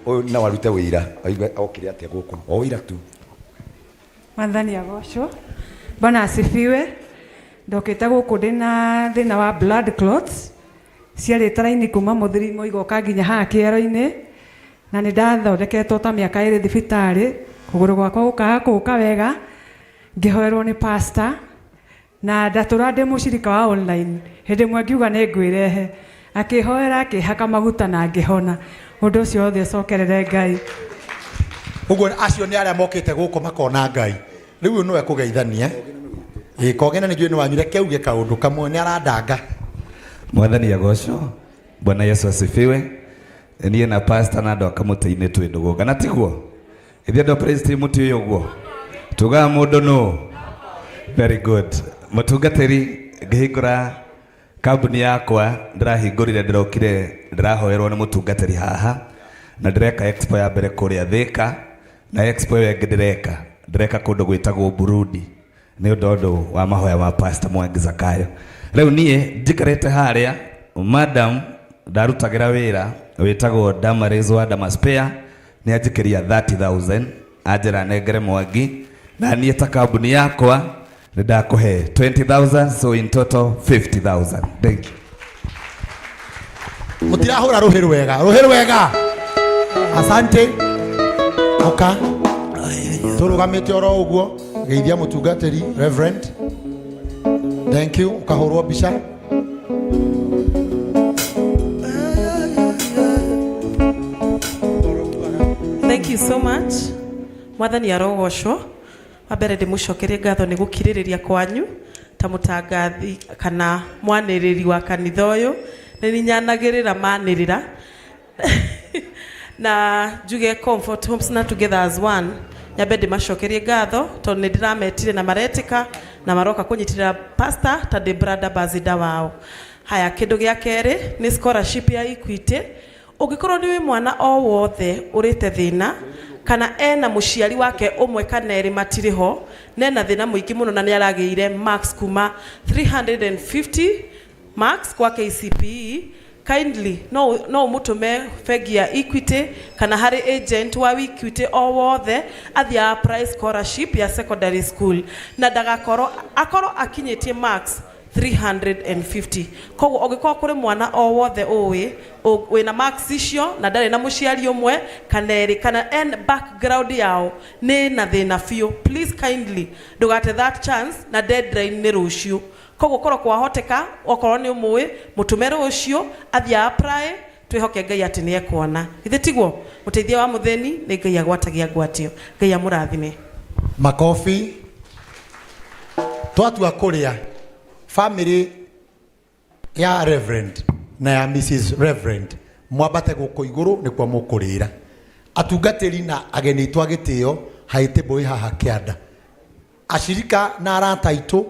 Ũyũ no arute wĩira oigue okire atĩa gũkũ, o wĩira tu. Mwathani agocwo. Bwana asifiwe. Ndokĩte gũkũ ndĩna thĩna wa blood clots ciarĩte raini kuma mũthiringo igoka nginya haha kĩero-inĩ, na nĩ ndathondeketwo ta mĩaka ĩrĩ thibitarĩ, kũgũrũ gwakwa gũkaga kũka wega, ngĩhoerwo nĩ pastor, na ndatũra ndĩ mũcirika wa online. Hĩndĩ ĩmwe ngiuga nĩ ngwĩrehe, akĩhoera, akĩhaka maguta na ngĩhona. Ũndũ ũcio wothe ũcokerere Ngai. Ũguo acio nĩ arĩa mokĩte gũkũ makona Ngai. Rĩu ũyũ nĩwe kũgeithania. Ĩ kogena nĩ njũĩ nĩ wanyu, reke auge kaũndũ kamwe, nĩ arandanga. Mwathani agocwo. Bwana Yesu asifiwe. Niĩ na pastor na andũ a kamũtĩ-inĩ twĩ ndũgũ, kana tiguo? Ithuĩ andũ a praise team mũtiũĩ ũguo? Tugaga mũndũ nũ? Very good. Mũtungatĩri, ngĩhingũra kambuni yakwa ndĩrahingũrire, ndĩrokire ndĩrahoerwo nĩ mũtungatĩri haha, na ndĩreka expo ya mbere kũrĩa Thĩka, na expo ĩyo ĩngĩ ndĩreka kũndũ gwĩtagwo Burundi nĩ ũndũ wa mahoya ma Pastor Mwangi Zakayo. Rĩu niĩ njikarĩte harĩa, madam ndarutagĩra wĩra wĩtagwo Damaris wa Damaspare nĩ anjikĩria 30,000, anjĩra nengere Mwangi, na niĩ ta kambuni yakwa nĩ ndakũhe 20,000, so in total 50,000. Thank you. Mũtirahũra rũhĩ rwega, rũhĩ rwega. Asante. Oka. Tũrũgamĩte oro ũguo, geithia mũtungatĩri Reverend. Thank you. Ũkahũrwo mbica. Thank you so much. Mwathani arogocwo. Wa mbere ndĩmũcokerie ngatho nĩ gũkirĩrĩria kwanyu ta mũtangathi kana mwanĩrĩri wa kanitha ũyũ. Nĩ nyanagĩrĩra manĩrĩra. Na njuge Comfort Homes na Together as One, nyambe ndĩmacokerie ngatho tondũ nĩ ndĩrametire na maretĩka na maroka kũnyitĩrĩra pastor ta ndĩ brand ambassador wao. Haya, kĩndũ gĩa kerĩ nĩ scholarship ya Equity. Ũngĩkorwo nĩ wĩ mwana o wothe ũrĩte thĩna kana ena mũciari wake ũmwe kana erĩ matirĩ ho, na ena thĩna mũingĩ mũno na nĩ aragĩire marks kuma 350 marks kwa KCPE, kindly no ũmũtũme bengi ya Equity kana harĩ agent wa Equity o wothe athiĩ apply scholarship ya secondary school, na ndagakorwo akorwo akinyĩtie marks 350. Koguo ũngĩkorwo kũrĩ mwana o wothe ũĩ wĩna marks icio na ndarĩ na mũciari ũmwe kana erĩ kana en background yao nĩ na thĩna biũ, please kindly ndũgate that chance, na deadline nĩ rũciũ. Koguo korwo kwahoteka, okorwo nĩ ũmũĩ, mũtũme rũciũ athiĩ apply, twĩhoke Ngai atĩ nĩ ekuona. Githĩ tiguo? Mũteithia wa mũthĩni nĩ Ngai agwatagia ngwatio. Ngai amũrathime. Makofi. Twatua kũrĩa family ya Reverend na ya Mrs. Reverend, mwambate gũkũ igũrũ nĩkuo mũkũrĩra. Atungatĩri na ageni aitũ a gĩtĩo high table ĩ haha kĩanda. Acirika na arata aitũ,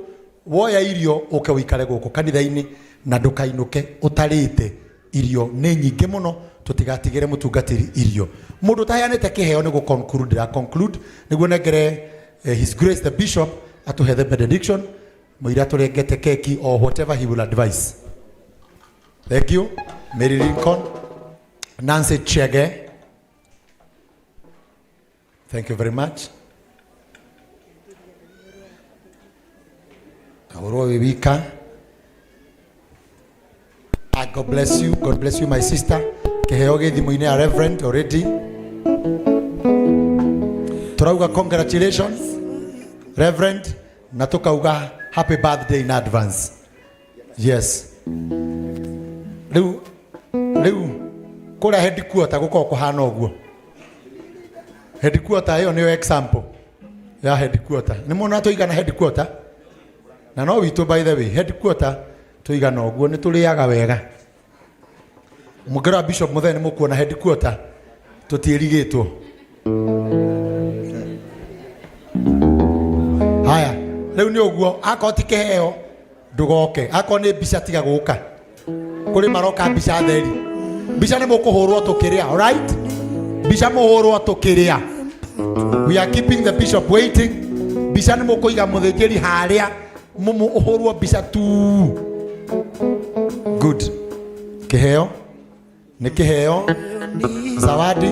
woya irio ũke ũikare gũkũ kanitha-inĩ na ndũkainũke ũtarĩte. Irio nĩ nyingĩ mũno, tũtigatigĩre mũtungatĩri irio. Mũndũ ũtaheanĩte kĩheo nĩ gũ conclude ndĩra conclude, nĩguo nengere His Grace the Bishop atũhe the benediction, mũira tũrengete keki or whatever he will advise. Thank you. Mary Lincoln, Nancy Chege, thank you very much. Ahũrwo wĩ wika. Ah, God bless you. God bless you, my sister. Kĩheo gĩ thimũ-inĩ ya Reverend already. Tũrauga congratulations, Reverend, na tũkauga happy birthday in advance. Yes. Rĩu kũrĩa headquarter gũkoragwo kũhana ũguo. Headquarter ĩyo nĩyo example ya headquarter. Nĩ muona tũigana headquarter? Na no witũ, by the way, headquarter tũigana ũguo, nĩ tũrĩaga wega. Mũngĩrora Bishop Mũthee nĩ mũkuona headquarter tũtiĩrigĩtwo. Haya, rĩu nĩ ũguo, akorwo ti kĩheo ndũgoke, akorwo nĩ mbica tiga gũka. Kũrĩ maroka mbica theri. Mbica nĩ mũkũhũrwo tũkĩrĩa, alright? Mbica mũhũrwo tũkĩrĩa. We are keeping the bishop waiting. Mbica nĩ mũkũiga mũthĩnjĩri harĩa mũmũ ũhũrwo mbica tu. Good. Kĩheo nĩ kĩheo, zawadi.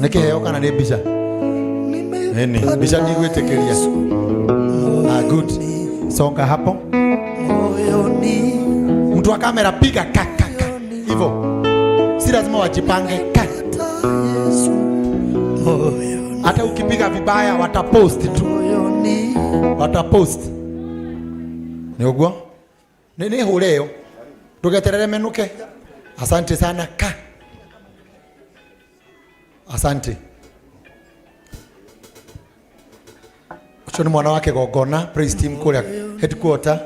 Nĩ kĩheo kana nĩ mbica? Nini, mbica ndigwĩtĩkĩria. Ah, good. Songa hapo. Mtu wa kamera piga ka ka ka. Hivyo. Si lazima wajipange ka. Hata ukipiga vibaya watapost tu. Watapost. Nĩ ũguo? Nĩ nĩ hũre ĩyo. Ndũgeterere menũke. Asante sana ka. Asante. Ũcio nĩ mwana wa kĩgongona praise team kũrĩa headquarter.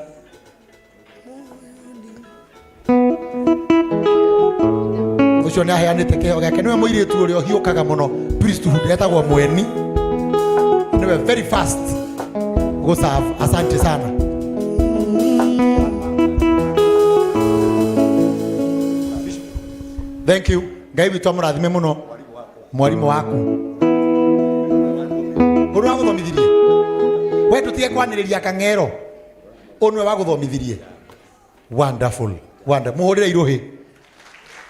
Ũcio nĩ aheanĩte kĩheo gĩake. Nĩwe mũirĩtu ũrĩa ũhiũkaga mũno priesthood etagwo Mweni. Nĩwe very fast gũserve. Asante sana. Thank you. Ngai witũ amũrathime mũno mwarimũ waku. Ũyũ nĩwe wagũthomithirie. We ndũtige kwanĩrĩria kang'ero. Ũyũ nĩwe wagũthomithirie. Wonderful. Wonderful. Mũhũrĩre irũhĩ.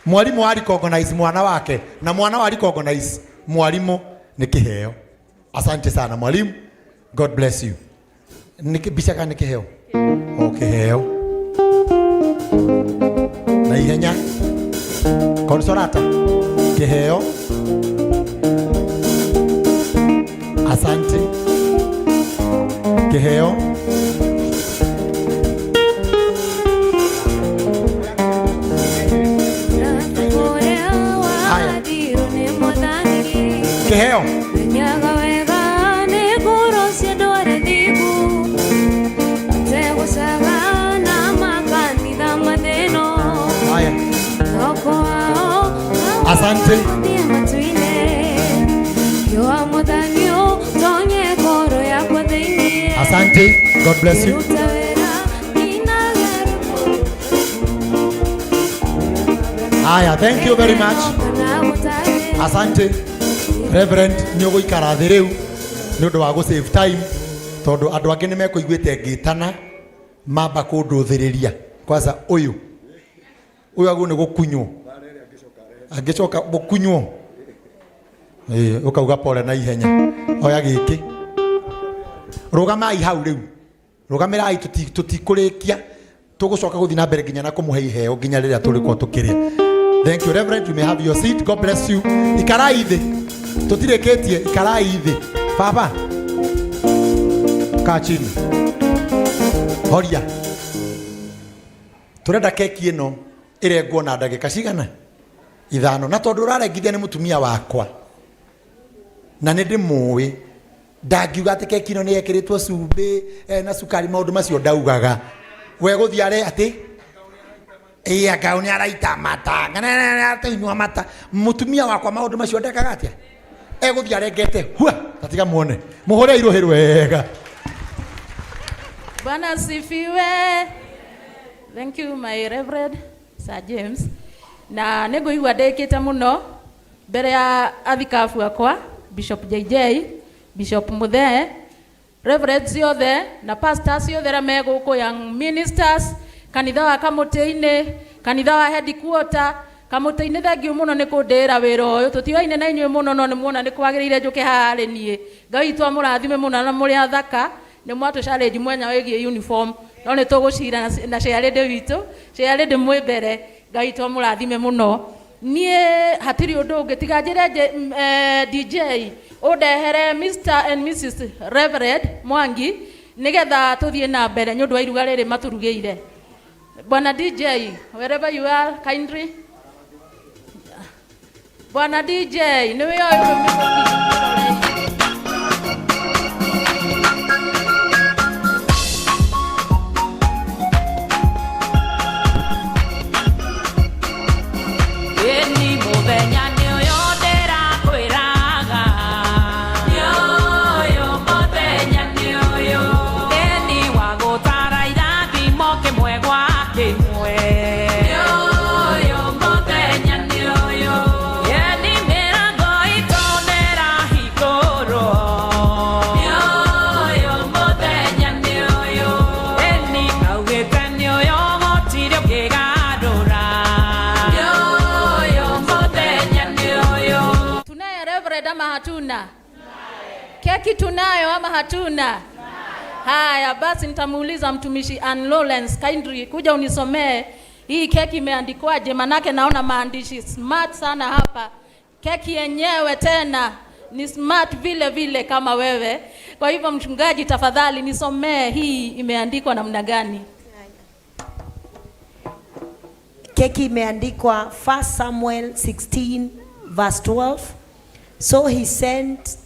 Mwarimũ wa recognize mwana wake na mwana wa recognize mwarimũ nĩ kĩheo. Asante sana mwalimu. God bless you. Nĩ mbica kana nĩ kĩheo? O kĩheo. Na ihenya. Consolata. Kĩheo. Asante. Kĩheo. Haya. Kĩheo. Menyaga wega nĩ ngoro cia andũ arĩa athingu, mategũcaga na makanitha mathĩno. Haya. Mwĩhoko wao Asante. ũthiĩ matu-inĩ. Riũa Mwathani ũtonye ngoro yakwa thĩinĩ. Asante. God bless you. Ngĩruta wĩra nginage Haya, thank you very much. kana gũtarĩ. Asante. Reverend nĩ ũgũikara thĩ rĩu nĩ ũndũ wa gũ save time tondũ andũ angĩ nĩ mekũiguĩte ngĩtana mamba kũndũthĩrĩria kwanza ũyũ ũyũ agwo nĩ gũkunywo angĩcoka gũkunywo ĩĩ ũkauga pole na ihenya oya gĩkĩ rũgamai hau rĩu rũgamĩrai tũtikũrĩkia tũgũcoka gũthiĩ na mbere nginya na kũmũhe iheo nginya rĩrĩa tũrĩkorwo tũkĩrĩa. Thank you Reverend, you may have your seat. God bless you. Ikarai thĩ, tũtirĩkĩtie, ikarai thĩ. Baba, kaa chini. Horia. Tũrenda keki ĩno ĩrengwo na ndagĩka cigana? Ithano. Na tondũ ũrarengithia nĩ mũtumia wakwa na nĩ ndĩmũĩ, ndangiuga atĩ keki ĩno nĩ yekĩrĩtwo cumbĩ na cukari, maũndũ macio ndaugaga. We gũthiĩ are atĩ ĩĩ anga nĩ araita mata, atĩnyua mata. Mũtumia wakwa maũndũ macio ndekaga atĩa? Egũthiĩ arengete hua, tatiga muone. Mũhũre irũhĩ wega. Bwana asifiwe. Thank you my Reverend Sir James. Na nĩngũigua ndĩkĩte mũno mbere ya athikabu akwa Bishop JJ, Bishop Muthee, Reverend ciothe na pastors ciothe arĩa me gũkũ, young ministers, kanitha wa Kamũtĩ-inĩ, kanitha wa headquarter Kamũtĩ-inĩ. Thank you mũno nĩ kũndĩĩra wĩra ũyũ. Tũtioaine na inyuĩ mũno no nĩ muona nĩ kwagĩrĩire njũke haha harĩ niĩ. Ngai witũ amũrathime mũno na mũrĩ athaka. Nĩ mwatũ challenge mwenya wĩgiĩ uniform no nĩ tũgũcira na chairlady witũ, chairlady mwĩ mbere. Ngai witũ amũrathime mũno. Niĩ hatirĩ ũndũ ũngĩ tiga njĩre DJ ũndehere Mr and Mrs Reverend Mwangi nĩgetha tũthiĩ na mbere nĩ ũndũ wa iruga rĩrĩ matũrugĩire. Bwana DJ, wherever you are, kindly. Bwana DJ, nĩwe ũyũ. Ĩni mũthenya nĩ ũyũ ndĩrakwĩraga. Nĩ ũyũ mũthenya nĩ ũyũ. Ĩni wa gũtara irathimo kĩmwe gwa kĩmwe. Nĩ ũyũ mũthenya nĩ ũyũ. Ĩni mĩrango itũ nĩrahingũka. hatuna? Keki tunayo ama hatuna? Haya basi, nitamuuliza mtumishi Ann Lawrence, kindly kuja unisomee hii keki imeandikwaje, manake naona maandishi smart sana hapa. Keki yenyewe tena ni smart vile vile kama wewe. Kwa hivyo mchungaji, tafadhali nisomee hii imeandikwa namna gani? Keki imeandikwa 1 Samuel 16 verse 12. So he sent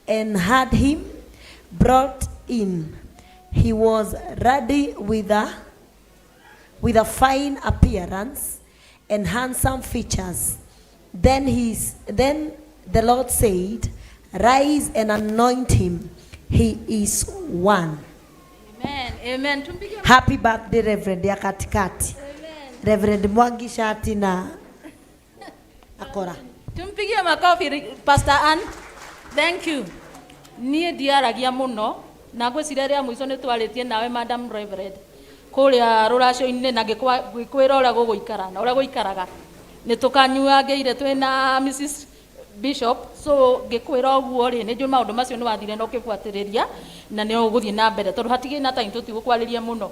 and had him brought in. He was ruddy with a fine appearance and handsome features. Then the Lord said, "Rise and anoint him. He is one." Amen. Amen. Tumpige Happy birthday, Reverend ya katikati. Reverend Mwangi shati na akora. Tumpigie makofi Pastor Ann. Thank you. Niĩ ndiaragia mũno na ngwĩciria rĩa mũico nĩ twarĩtie nawe, Madam Reverend, kũrĩa rũracio-inĩ na ngĩkwĩra ũrĩa gũgũikara na ũrĩa gũikaraga nĩ tũkanyuangĩire twĩna Mrs Bishop, so ngĩkwĩra ũguo rĩ, nĩ njũĩ maũndũ macio nĩ wathire na ũkĩbuatĩrĩria na nĩ ũgũthiĩ na mbere tondũ hatigĩ na time, tũtigũkwarĩria mũno.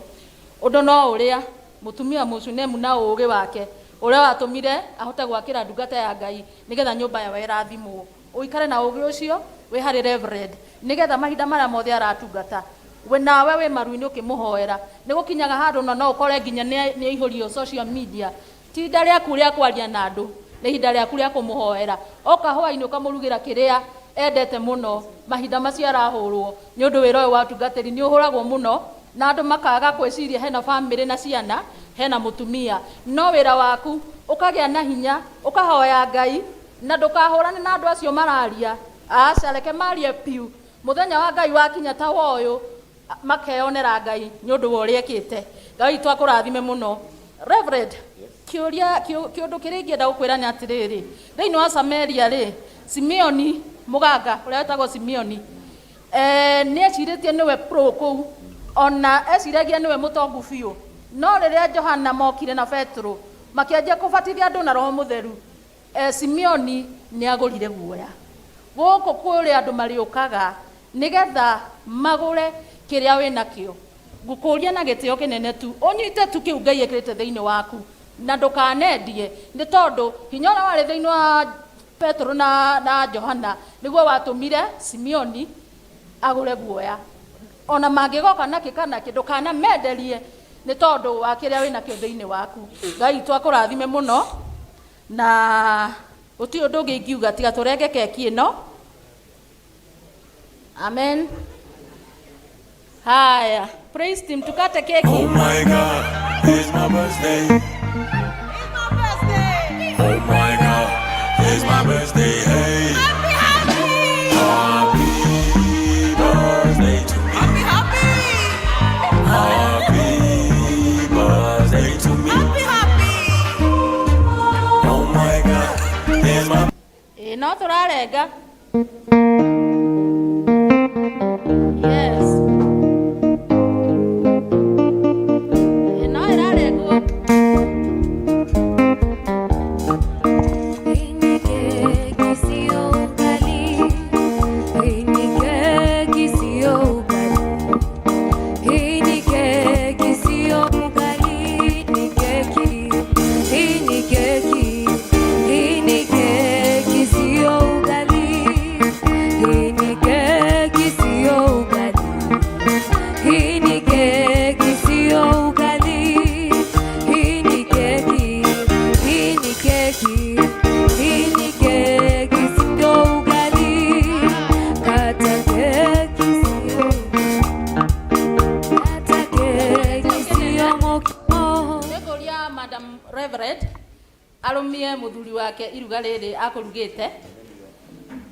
Ũndũ no ũrĩa mũtumia mũcunemu na ũũgĩ wake ũrĩa watũmire ahote gwakĩra ndungata ya Ngai nĩgetha nyũmba yao ĩrathimwo. Ũikare na ũũgĩ ũcio wĩ harĩ Reverend nĩgetha mahinda marĩa mothe aratungata we nawe wĩ maru-inĩ ũkĩmũhoera. Nĩ gũkinyaga handũ na no ũkore nginya nĩ aihũrio social media. Ti ihinda rĩaku rĩa kwaria na andũ, nĩ ihinda rĩaku rĩa kũmũhoera. Oka hwainĩ ũkamũrugĩra kĩrĩa endete mũno mahinda macio arahũrwo, nĩ ũndũ wĩra ũyũ wa ũtungatĩri nĩ ũhũragwo mũno na andũ makaga gwĩciria hena bamĩrĩ na ciana, hena mũtumia. No wĩra waku ũkagĩa na hinya, ũkahoya Ngai na ndũkahũrane na andũ acio mararia. Aca, reke marie piu. Mũthenya wa Ngai wakinya ta woyũ, makeyonera Ngai nĩ ũndũ wa ũrĩa ekĩte. Ngai witũ akũrathime mũno. Reverend, kĩũria kĩũndũ kĩrĩa ingĩenda gũkwĩra nĩ atĩrĩrĩ, thĩinĩ wa Samaria rĩ, Simeoni mũganga ũrĩa wetagwo Simeoni, nĩ ecirĩtie nĩwe pro kũu, ona eciragia nĩwe mũtongu biũ, no rĩrĩa Johana mokire na Petro makĩanjia kũbatithia andũ na Roho Mũtheru, Simeoni nĩ agũrire guoya. Gũkũ kũrĩ andũ marĩũkaga nĩgetha magũre kĩrĩa wĩnakĩo. Ngũkũria na gĩtĩo kĩnene tu ũnyite tu kĩu Ngai ekĩrĩte thĩinĩ waku na ndũkanendie, nĩ tondũ hinya ũrĩa warĩ thĩinĩ wa Petro na Johana nĩguo watũmire Simeoni agũre guoya. Ona mangĩgoka nakĩ kana kĩ, ndũkanamenderie nĩ tondũ wa kĩrĩa wĩnakĩo thĩinĩ waku. Ngai witũ akũrathime mũno na gũtirĩ ũndũ ũngĩ ingiuga tiga tũrenge keki ĩno. Amen. Haya, praise team, tukate keki. Oh my God, it's my birthday. Oh my God, it's my birthday. Hey. Happy, happy birthday to me. Happy, happy. Happy birthday to me. Happy, happy. Oh my God, it's my Ĩ no tũrarenga. Yes. Ĩ no ĩrarengwo. Hii ni keki sio ugali. Hii ni keki sio ugali. Hii ni keki sio ugali. Ni keki. Hii ni keki. Hii ni keki sio ugali. Hii ni keki sio ugali. Hii ni keki sio ugali. Hii ni keki. Hii ni keki. Hii ni keki sio ugali. Kata keki sio, kata keki sio mokimo. Nĩngũria Madam Reverend arũmie mũthuri wake iruga rĩrĩ akũrugĩte,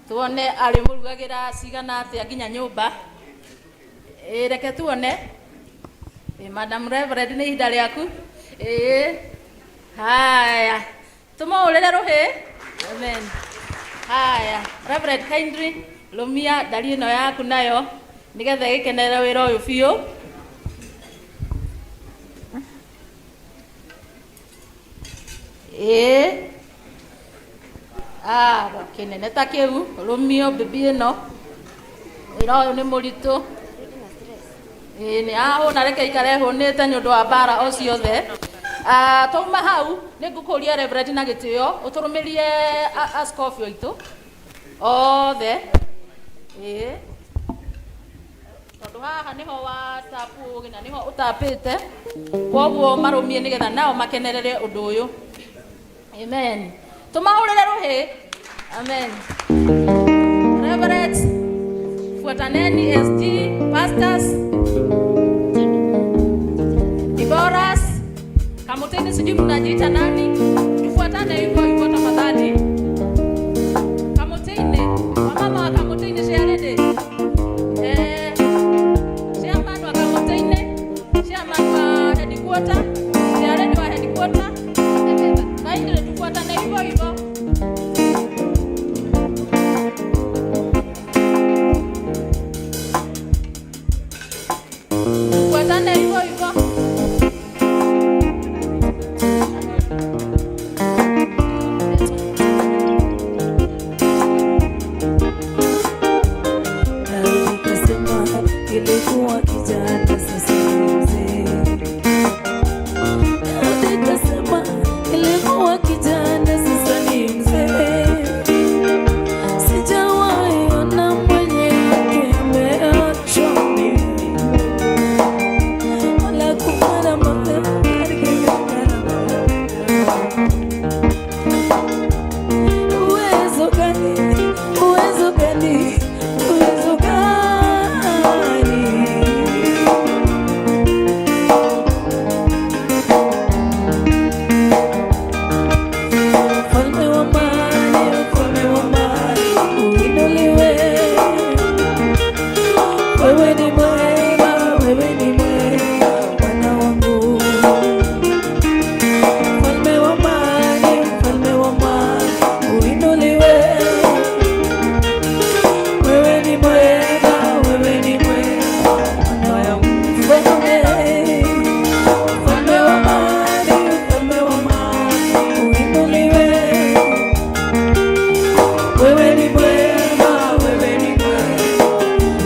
tuone arĩmũrugagĩra cigana atĩa nginya nyũmba. Ĩ reke tuone. Ĩ Madam Reverend, nĩ ihinda rĩaku. Ĩ haya, tũmũhũrĩre rũhĩ. Amen. Haya, Reverend, kindly rũmia ndari ĩno yaku nayo nĩgetha ĩgĩkenerere wĩra ũyũ biũ. Ĩ. Kĩnene ta kĩu rũmio bibi ĩno wĩra ũyũ nĩ mũritũ. Ĩĩ nĩ ahũna, reke ikare hũnĩte nĩ ũndũ wa mbara o ciothe. Twauma hau nĩ ngũkũria Reverend na gĩtĩo ũtũrũmĩrie askofu aitũ othe. Ĩĩ tondũ haha nĩho watapu ũgĩ na nĩho ũtapĩte, koguo marũmie nĩgetha nao makenerere ũndũ ũyũ. Amen. Tumahũrĩre rũhĩ. Amen. Reverend, fuataneni SG, pastors, Deborahs, Kamutini, sijui mnajiita nani, tufuatane hivyo hivyo tafadhali. Kamutini, wamama wa Kamutini share. Chairman wa Kamutini, chairman wa headquarter, share wa headquarter. Kaindile tufuatane hivyo hivyo. Tufuatane hivyo hivyo. Kasema ilikuwa kijana sasa ni mzee. Daudi kasema ilikuwa kijana sasa ni mzee. Sijawahi ona mwenye haki ameachwa mimi, wala kuona uwezo gani, uwezo gani, uwezo gani? Mfalme wa amani, mfalme wa amani, uinuliwe. Wewe ni mwema, wewe ni mwema, Bwana wangu. Mfalme wa amani, mfalme wa amani, uinuliwe. Wewe ni mwema, wewe ni mwema, Bwana wangu. Mfalme, mfalme wa amani, mfalme wa amani, uinuliwe. Wewe ni mwema, wewe ni mwema,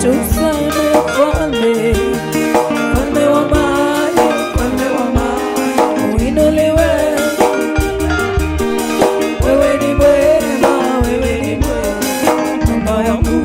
tuseme mfalme, mfalme wa amani, mfalme wa amani, uinuliwe. Wewe ni mwema, wewe ni mwema, Baba yangu.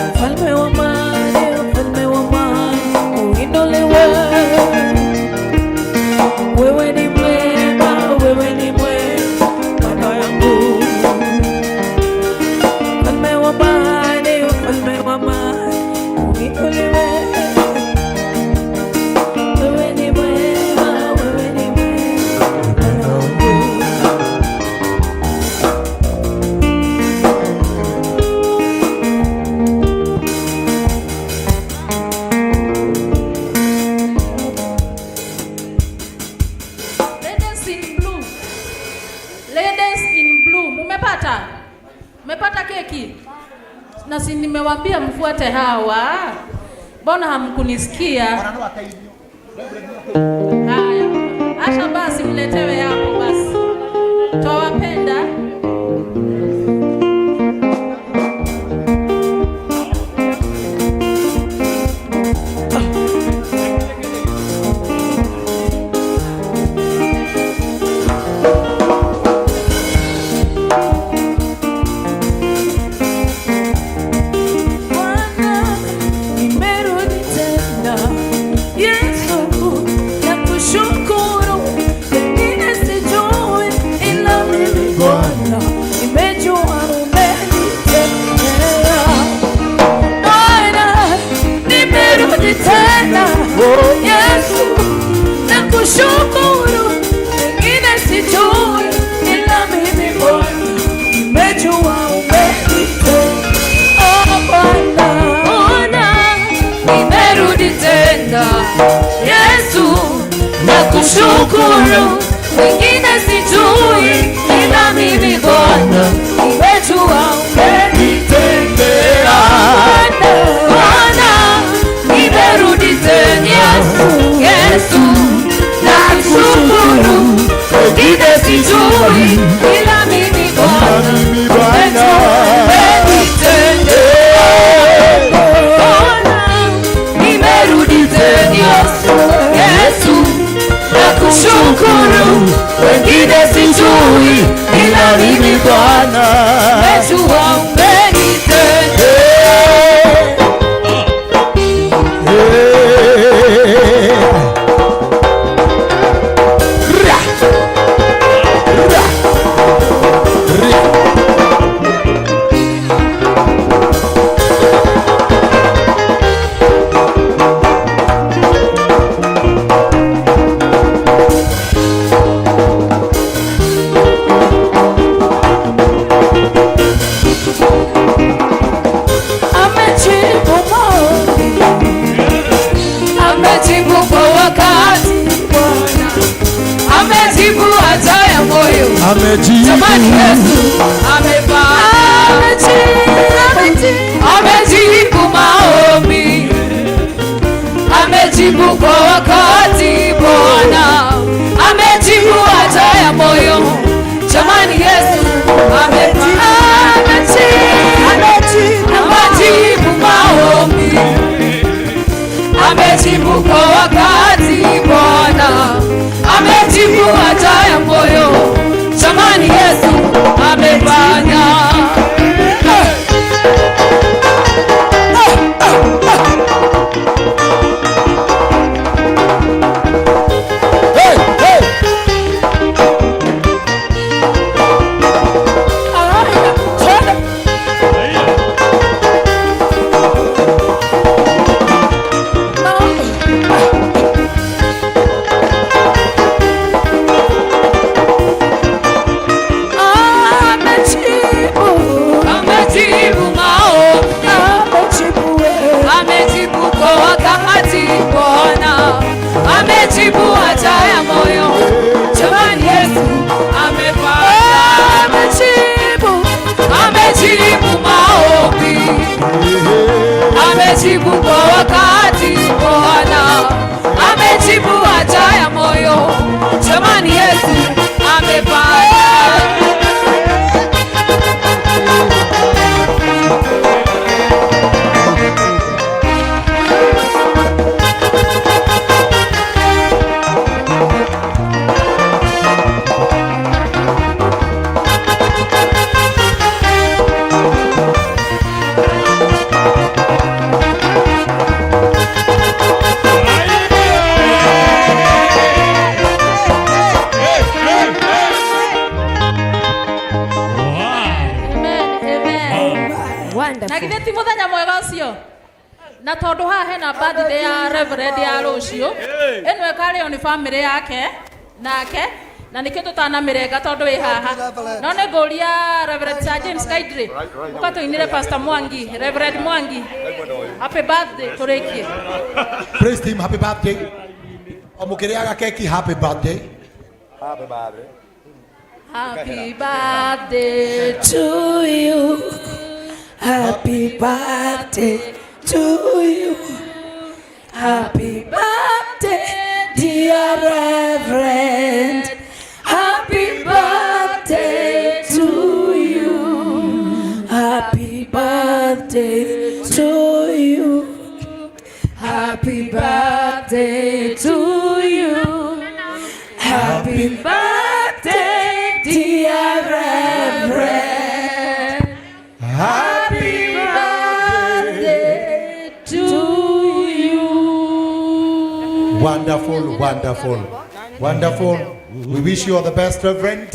Mfalme wa amani, mfalme wa amani, uinuliwe. Wewe ni mwema, wewe ni mwema, Bwana yangu. Mfalme wa amani, mfalme wa amani, uinuliwe. Wewe ni mwema, wewe ni mwema, Bwana wangu. Ladies in blue. Ladies in blue. Mumepata? Mmepata keki? Na si nimewaambia mfuate hawa. Mbona hamkunisikia? Haya. Asha basi mletewe hapo basi. Twawapenda. Bwana, nimerudi tena. Yesu, nakushukuru. Pengine sijui, ila mimi Bwana. Nakushukuru, wengine sijui, ila mimi Bwana nimejua umenitendea. Bwana, nimerudi tena. Yesu, Yesu, nakushukuru, wengine sijui, ila mimi Bwana nimejua umenitendea. Bwana, nimerudi tena. Yesu, Yesu, nakushukuru, wengine sijui, ila mimi Bwana nimejua umenitendea. Amejibu maombi, amejibu kwa wakati Bwana, amejibu haja ya moyo. Jamani, Yesu amefanya, amejibu maombi, amejibu kwa wakati Bwana, amejibu haja ya moyo. Jamani, Yesu amefanya, amejibu maombi, amejibu kwa wakati Bwana, amejibu haja ya moyo. Jamani, Yesu amefanya. Amejibu maombi, amejibu kwa wakati Bwana, amejibu haja ya moyo. Jamani, Yesu amefanya, amejibu maombi, amejibu kwa wakati Bwana, amejibu haja ya moyo. Jamani, Yesu amefanya. Na githĩ ti mũthenya mwega ũcio na tondũ haha hena birthday ya reverend ya rũciũ ĩno ĩkarĩo nĩ bamĩrĩ yake nake na nĩkĩo tũtanamĩrenga tondũ ĩ haha no nĩ ngũria Reverend Sir James Kaidre ũka tũinĩre Pastor Mwangi Reverend Mwangi happy birthday tũrĩkie. Praise team, happy birthday. Omukiriaga keki, happy birthday. Happy birthday. Happy birthday to you. Happy birthday to you. Happy birthday, dear Reverend. Happy birthday to you. Happy birthday to you. Happy birthday to you. Happy birthday, dear Reverend. Happy birthday to you. Wonderful, wonderful, wonderful. We wish you all the best, Reverend.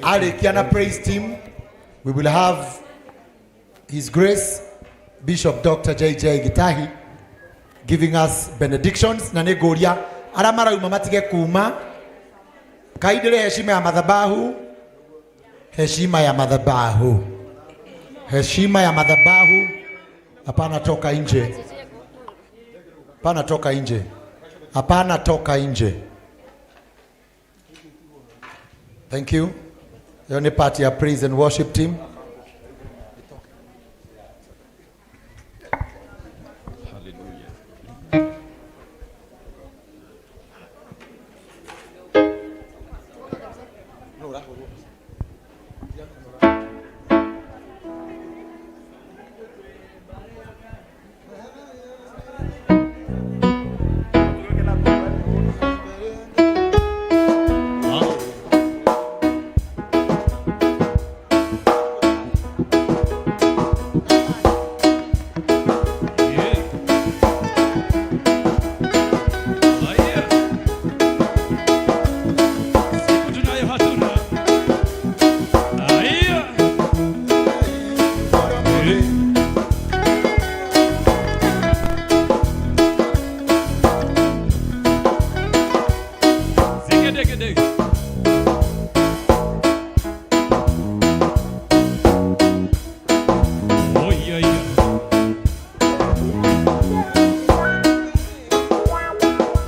Arikiana Praise Team, we will have His Grace Bishop Dr. J.J. Gitahi giving us benedictions na nĩ ngũria arĩa marauma matige kuma kaindĩre heshima ya madhabahu, heshima ya madhabahu, heshima ya madhabahu. Hapana, toka nje, hapana, toka nje. Hapana, toka nje. Thank you. Hiyo ni part ya praise and worship team.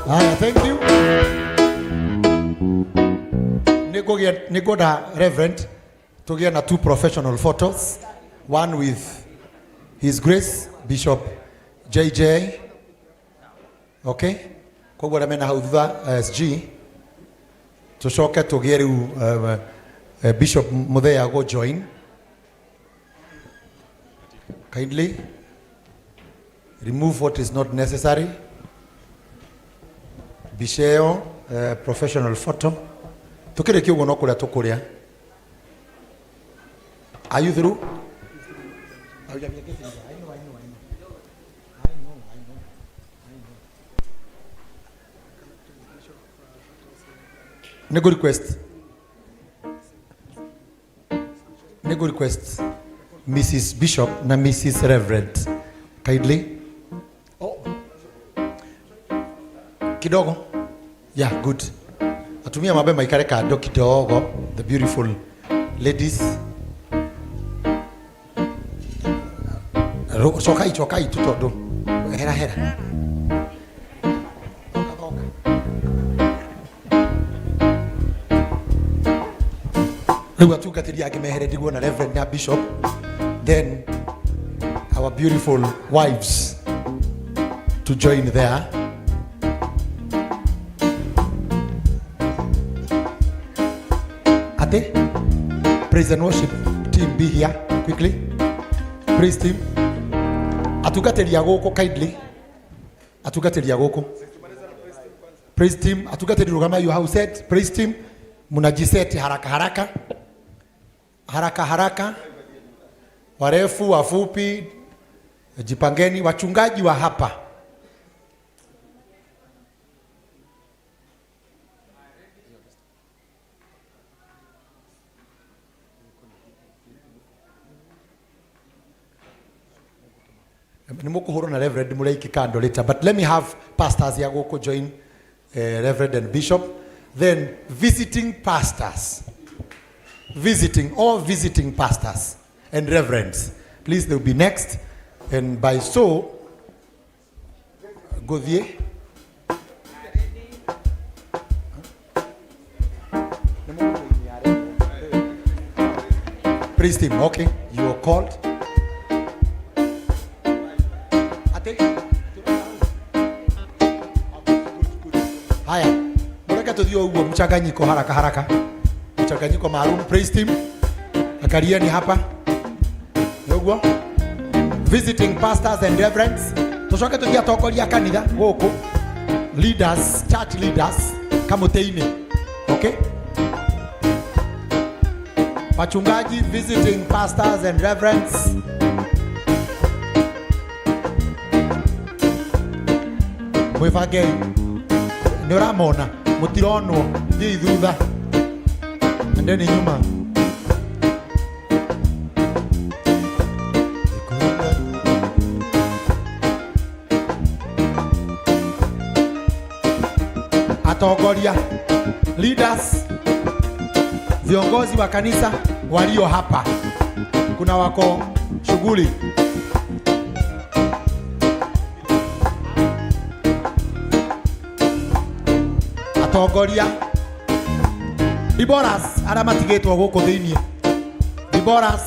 Haya, thank you. Nĩngwenda Reverend tũgĩe na two professional photos, one with His Grace Bishop JJ. Okay? Koguo arĩa mena hau thutha SG tũcoke tũgĩe rĩu Bishop Muthea go join. Kindly remove what is not necessary. Mbica ĩyo professional photo tukĩrĩkia ũguo no kũrĩa tũkũrĩa. Are you through? Oh, yeah, we are getting there. I know, I know, I know. I know, I know, I know. Nego request. Nego request. Mrs. Bishop na Mrs. Reverend. Kindly. Oh. Kidogo. Yeah, good. Atumia mabe maikare kando kidogo. The beautiful ladies. Cokai cokai tu tondu hera hera. Rĩu atungatĩri angĩ mehere ndiguona Reverend na Bishop, then our beautiful wives to join there. Ate, praise and worship team be here quickly. Praise team. Atungatĩri a gũkũ kindly. Atungatĩri a gũkũ. Praise team, atungatĩri rũgama you house set. Praise team, mnajiseti haraka haraka. Haraka haraka. Warefu, wafupi, jipangeni. Wachungaji wa hapa. Ni mukuhurwo na Reverend Mureiki kando later, but let me have pastors ya gũkũ join Reverend and Bishop, then visiting pastors, visiting all visiting pastors and reverends, please, they'll be next. And by so Gothie. Praise team, okay, you are called. Haya, mureke tuthie uguo mchanganyiko haraka haraka. Mchanganyiko maalum. Praise team. Angalieni hapa. Uguo. Visiting pastors and reverends. Tucoke tuthie atongoria kanitha guku. Leaders, church leaders kamutĩ-inĩ. Okay? Wachungaji, visiting pastors and reverends. Mwĩbangei. Nĩ ũramona, mũtironwo, thiĩi thutha. Endeni nyuma. Atongoria, leaders, viongozi wa kanisa walio hapa. Kuna wako shughuli. Atongoria Diboras arĩa matigĩtwo gũkũ thĩinĩ. Diboras.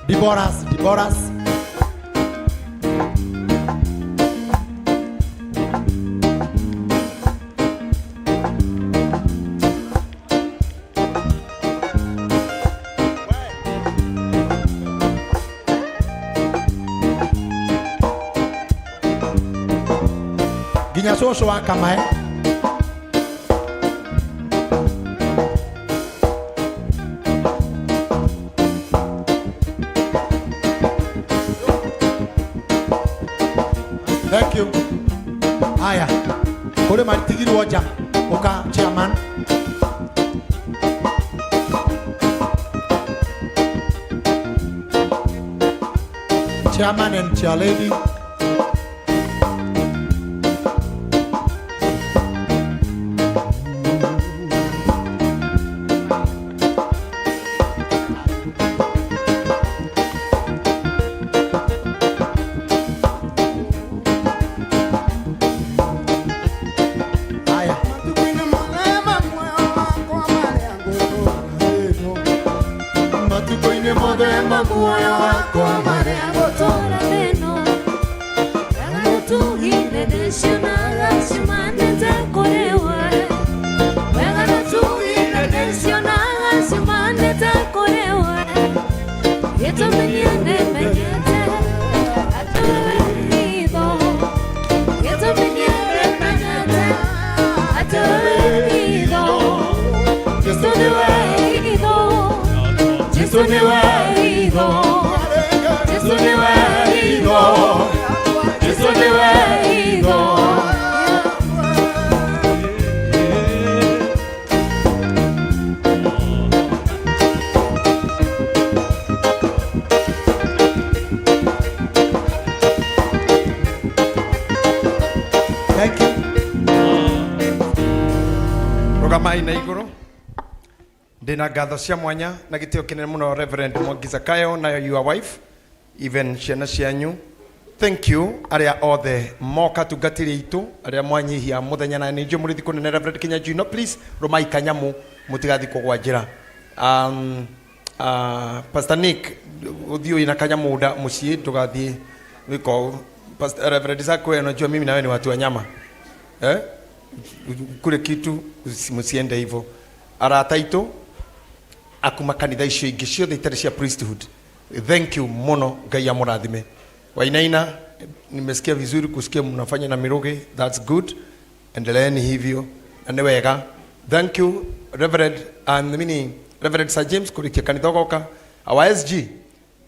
Diboras, Diboras. Nginya cũcũ wa kamae. Thank you. Haya. Kũrĩ matigirwo nja. Ũka chairman. Chairman and chair lady. Haya. Matukũ-inĩ mothe ma muoyo wakwa marĩa ngũtũũra thĩ-ĩno wega nĩtugire ndĩcionaga ciumanĩte kũrĩ we wega nĩtugire ndĩcionaga ciumanĩte kũrĩ we gĩtũmi niĩ nĩmenyete atĩ wĩ hitho gĩtũmi niĩ nĩmenyete atĩ wĩ hitho Jesũ nĩwe hitho Jesũ nĩwe hitho Jesũ nĩwe hitho Jesũ nĩwe hitho Thank you. Rũgamai na igũrũ ndĩna ngatho cia mwanya na gĩtĩo kĩnene mũno Reverend Mwangi Zakayo na your wife even ciana cianyu. Thank you arĩa othe moka tungatĩri aitũ arĩa mwanyihia mũthenya na nĩ njũĩ mũrĩthi kũnene Reverend Kinyanjui no please rũmai kanyamũ mũtigathiĩ kũgwa njĩra. Pastor Nick ũthiĩ wĩna kanyamũ nda mũciĩ ndũgathiĩ wĩko Pastor Reverend Zakwe, unajua mimi na wewe ni watu wa nyama, eh? Kule kitu msiende hivyo. Arata aitũ akuma kanitha icio ingĩ ciothe itarĩ cia priesthood, thank you mũno, Ngai amũrathime. Wainaina, nimesikia vizuri kusikia mnafanya na Mirugi, that's good, endeleeni hivyo na nĩ wega. Thank you Reverend and mini Reverend Sir James kurikia kanitha ũgoka. Our SG,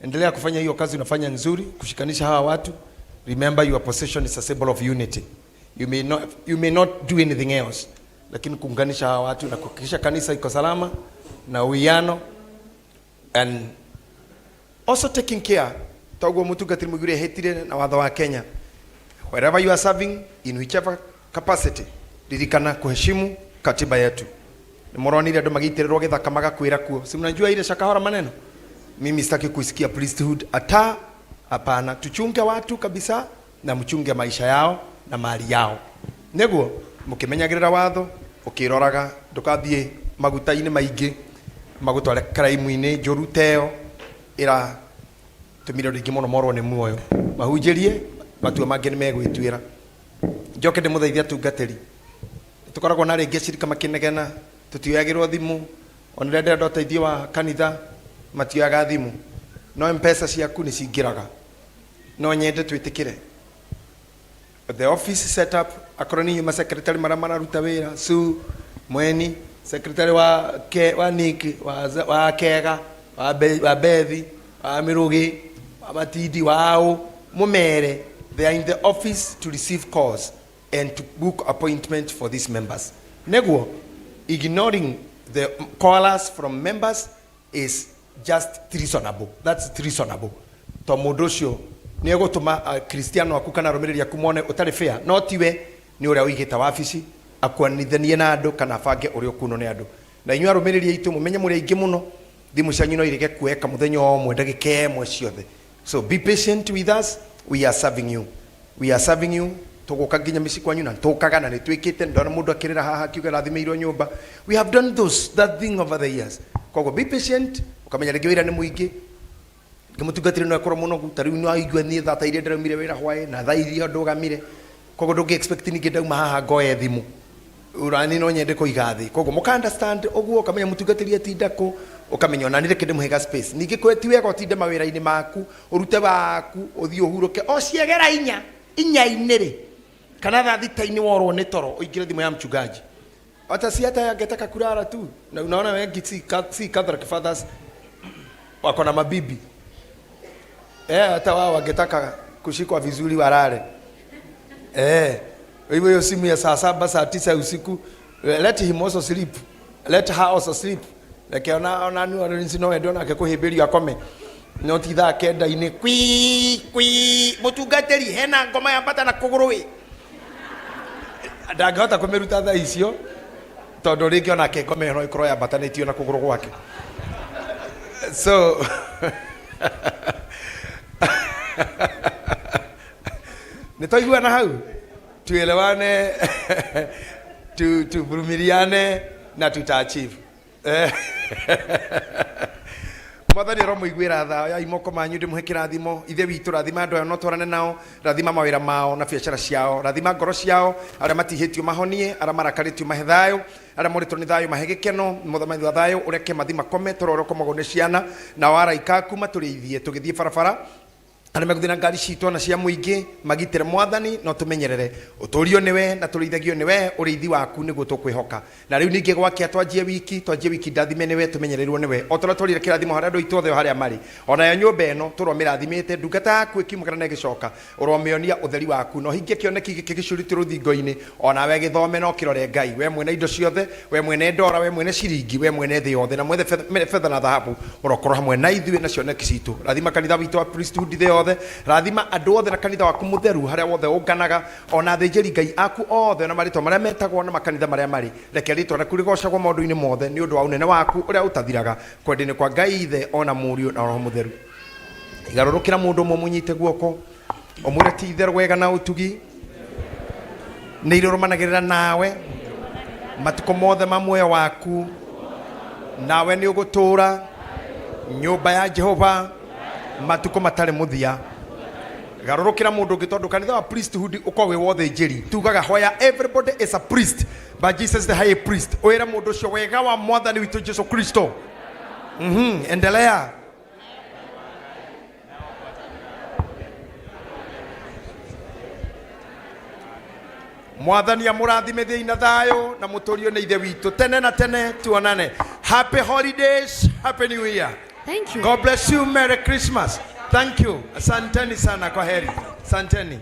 endelea kufanya hiyo kazi unafanya nzuri kushikanisha hawa watu. Remember, your position is a symbol of unity. You may not do anything else, lakini kuunganisha hawa watu na kuhakikisha kanisa iko salama na uwiano and also taking care toguo mutungatiri muigure hetire na watho wa Kenya. Wherever you are serving, in whichever capacity, ririkana kuheshimu katiba yetu. Nĩmũronire andũ magĩitĩrĩrwo gĩthaka magakwĩra kuo, si mnajua ile Shakahola maneno. Mimi sitaki kuisikia priesthood ata hapana. Tuchunge watu kabisa na mchunge maisha yao na mali yao nĩguo mũkĩmenyagĩrĩra watho ũkĩroraga ndũkathiĩ maguta-inĩ maingĩ magũtware crime-inĩ njũru teo ĩra tũmire andũ aingĩ mũno morwo nĩ muoyo. Mahunjĩrie matua mangĩ nĩ megwĩtuĩra. Njoke ndĩmũthaithie atungatĩri, tũkoragwo na rĩngĩ acirika makĩnegena tũtioyagĩrwo thimũ ona rĩrĩa ndĩrenda ũteithio wa kanitha matioyaga thimũ, no mpesa ciaku nĩ cingĩraga. No nyende twĩtĩkĩre the office setup akorwo nĩ inyuĩ masecretary marĩa mararuta wĩra su mweni secretary wa ke, wa Nick wa, wa Kega wa, Be, wa Bethi wa Mirugi wa Matindi wa mũmere they are in the office to receive calls and to book appointment for these members. Neguo ignoring the callers from members is just treasonable. That's treasonable to mũndũ ũcio nĩ egũtũma kristiano aku kana arũmĩrĩri aku mone ũtarĩ fair, no tiwe nĩ ũrĩa ũigĩte wabici akuanithanie na andũ kana abange ũrĩa ũkuonwo nĩ andũ. Na inyuĩ arũmĩrĩri aitũ mũmenye mũrĩ aingĩ mũno, thimũ cianyu no irege kuoeka mũthenya o ũmwe ndagĩka ĩmwe ciothe, so be patient with us, we are serving you. We are serving you tũgũka nginya mĩciĩ kwanyu na tũkaga na nĩ twĩkĩte ndona mũndũ akĩrĩra haha akiuga rathimĩirwo nyũmba. We have done those that thing over the years. Koguo be patient, ũkamenya rĩngĩ wĩra nĩ mũingĩ, ngĩmũtungatĩri no ekorwo mũnogu ta rĩu no aigue niĩ thaa ta iria ndĩraumire wĩra hwaĩ na thaa iria ndũgamire, koguo ndũngĩ expect ningĩ ndauma haha ngoe thimũ ũrani no nyende kũiga thĩ. Koguo mũka understand ũguo, ũkamenya mũtungatĩri atinda kũ, ũkamenya ona nĩ reke ndĩmũhe ga space. Ningĩ kwe ti wega ũtinde mawĩra-inĩ maku, ũrute waku ũthiĩ ũhurũke o ciegera inya inya-inĩ rĩ kana thaa thita-inĩ worwo nĩ toro ũingĩre thimũ ya mchungaji hata si hata angetaka kulala tu. Na unaona wengi si Catholic fathers wako na mabibi, hata wao wangetaka kushikwa vizuri walale. Hivyo hiyo simu ya saa 7 saa 9 usiku, let him also sleep, let her also sleep. Reke ona ni ona no wende onake kuhĩmbĩrio akome, no ti thaa kenda-inĩ kwi kwi mũtungatĩri hena ngoma ya mbata na kũgũrũ ĩ ndangĩhota kũmĩruta thaa icio tondũ rĩngĩ onake ngoma ĩyo no ĩkorwo yambatanĩtio na kũgũrũ gwake. So nĩ twaiguana hau, tuelewane, tuvumiliane na tuta achieve. Mwathani aromũiguĩra tha ya imoko manyu, ndĩmũhe kĩrathimo. Ithe witũ, rathima andũ aya no twarane nao, rathima mawĩra mao na biacara ciao, rathima ngoro ciao, arĩa matihĩtio mahonie, arĩa marakarĩtio mahe thayũ, arĩa morĩtwo nĩ thayũ mahe gĩkeno. Mũthamaki wa thayũ, ũreke mathi makome toro ũrĩa ũkomagwo nĩ ciana, nao araika aku matũrĩithie tũgĩthiĩ barabara, arĩa megũthiĩ na ngari citũ ona cia mũingĩ magitĩre mwathani, no tũmenyerere ũtũrio nĩwe na tũrĩithagio nĩwe, ũrĩithi waku nĩguo tũkwĩhoka. Na rĩu ningĩ gwakia twanjie wiki, twanjie wiki ndathime nĩwe, tũmenyererwo nĩwe o torĩa twarire kĩrathimo harĩa andũ aitũ othe harĩa marĩ, onayo nyũmba ĩno tũromĩrathimĩte, ndungata yaku ĩkiumagara na ĩgĩcoka ũromĩonia ũtheri waku, na ũhingie kĩoneki gĩkĩ gĩcurĩtio rũthingo-inĩ, onawe gĩthome na ũkĩrore Ngai, we mwene indo ciothe, we mwene ndora, we mwene ciringi, we mwene thĩ yothe na mwene betha na thahabu, ũrokorwo hamwe na ithuĩ na cioneki citũ. Rathima kanitha witũ wa priesthood thĩ yothe, rathima andũ othe na kanitha waku mũtheru harĩa wothe ũnganaga, ona athĩnjĩri Ngai aku othe na marĩtwa marĩa metagwo na makanitha marĩa marĩ. Reke rĩtwa rĩaku rĩgocagwo maũndũ-inĩ mothe nĩ ũndũ wa ũnene waku ũrĩa ũtathiraga, kwenda-inĩ kwa Ngai Ithe ona Mũriũ na Roho Mũtheru. Igarũrũkĩra mũndũ ũmwe mũnyite guoko ũmwĩre ti itherũ wega na ũtugi nĩ irũrũmanagĩrĩra nawe matukũ mothe ma muoyo waku, nawe nĩ ũgũtũũra nyũmba ya Jehova matukũ matarĩ mũthia. Garũrũkĩra mũndũ ũngĩ, tondũ kanitha wa priesthood ũkoragwo wĩ wa ũthĩnjĩri. Tugaga where everybody is a priest but Jesus is the high priest. Wĩre mũndũ ũcio wega wa mwathani witũ Jesu Kristo. Endelea. Mwathani amũrathime thiĩ na thayũ na mũtũrio nĩ ithe witũ tene na tene. Tuonane. Happy holidays, happy new year. Thank you. God bless you. Merry Christmas. Thank you. Asanteni sana. Kwa heri. Asanteni.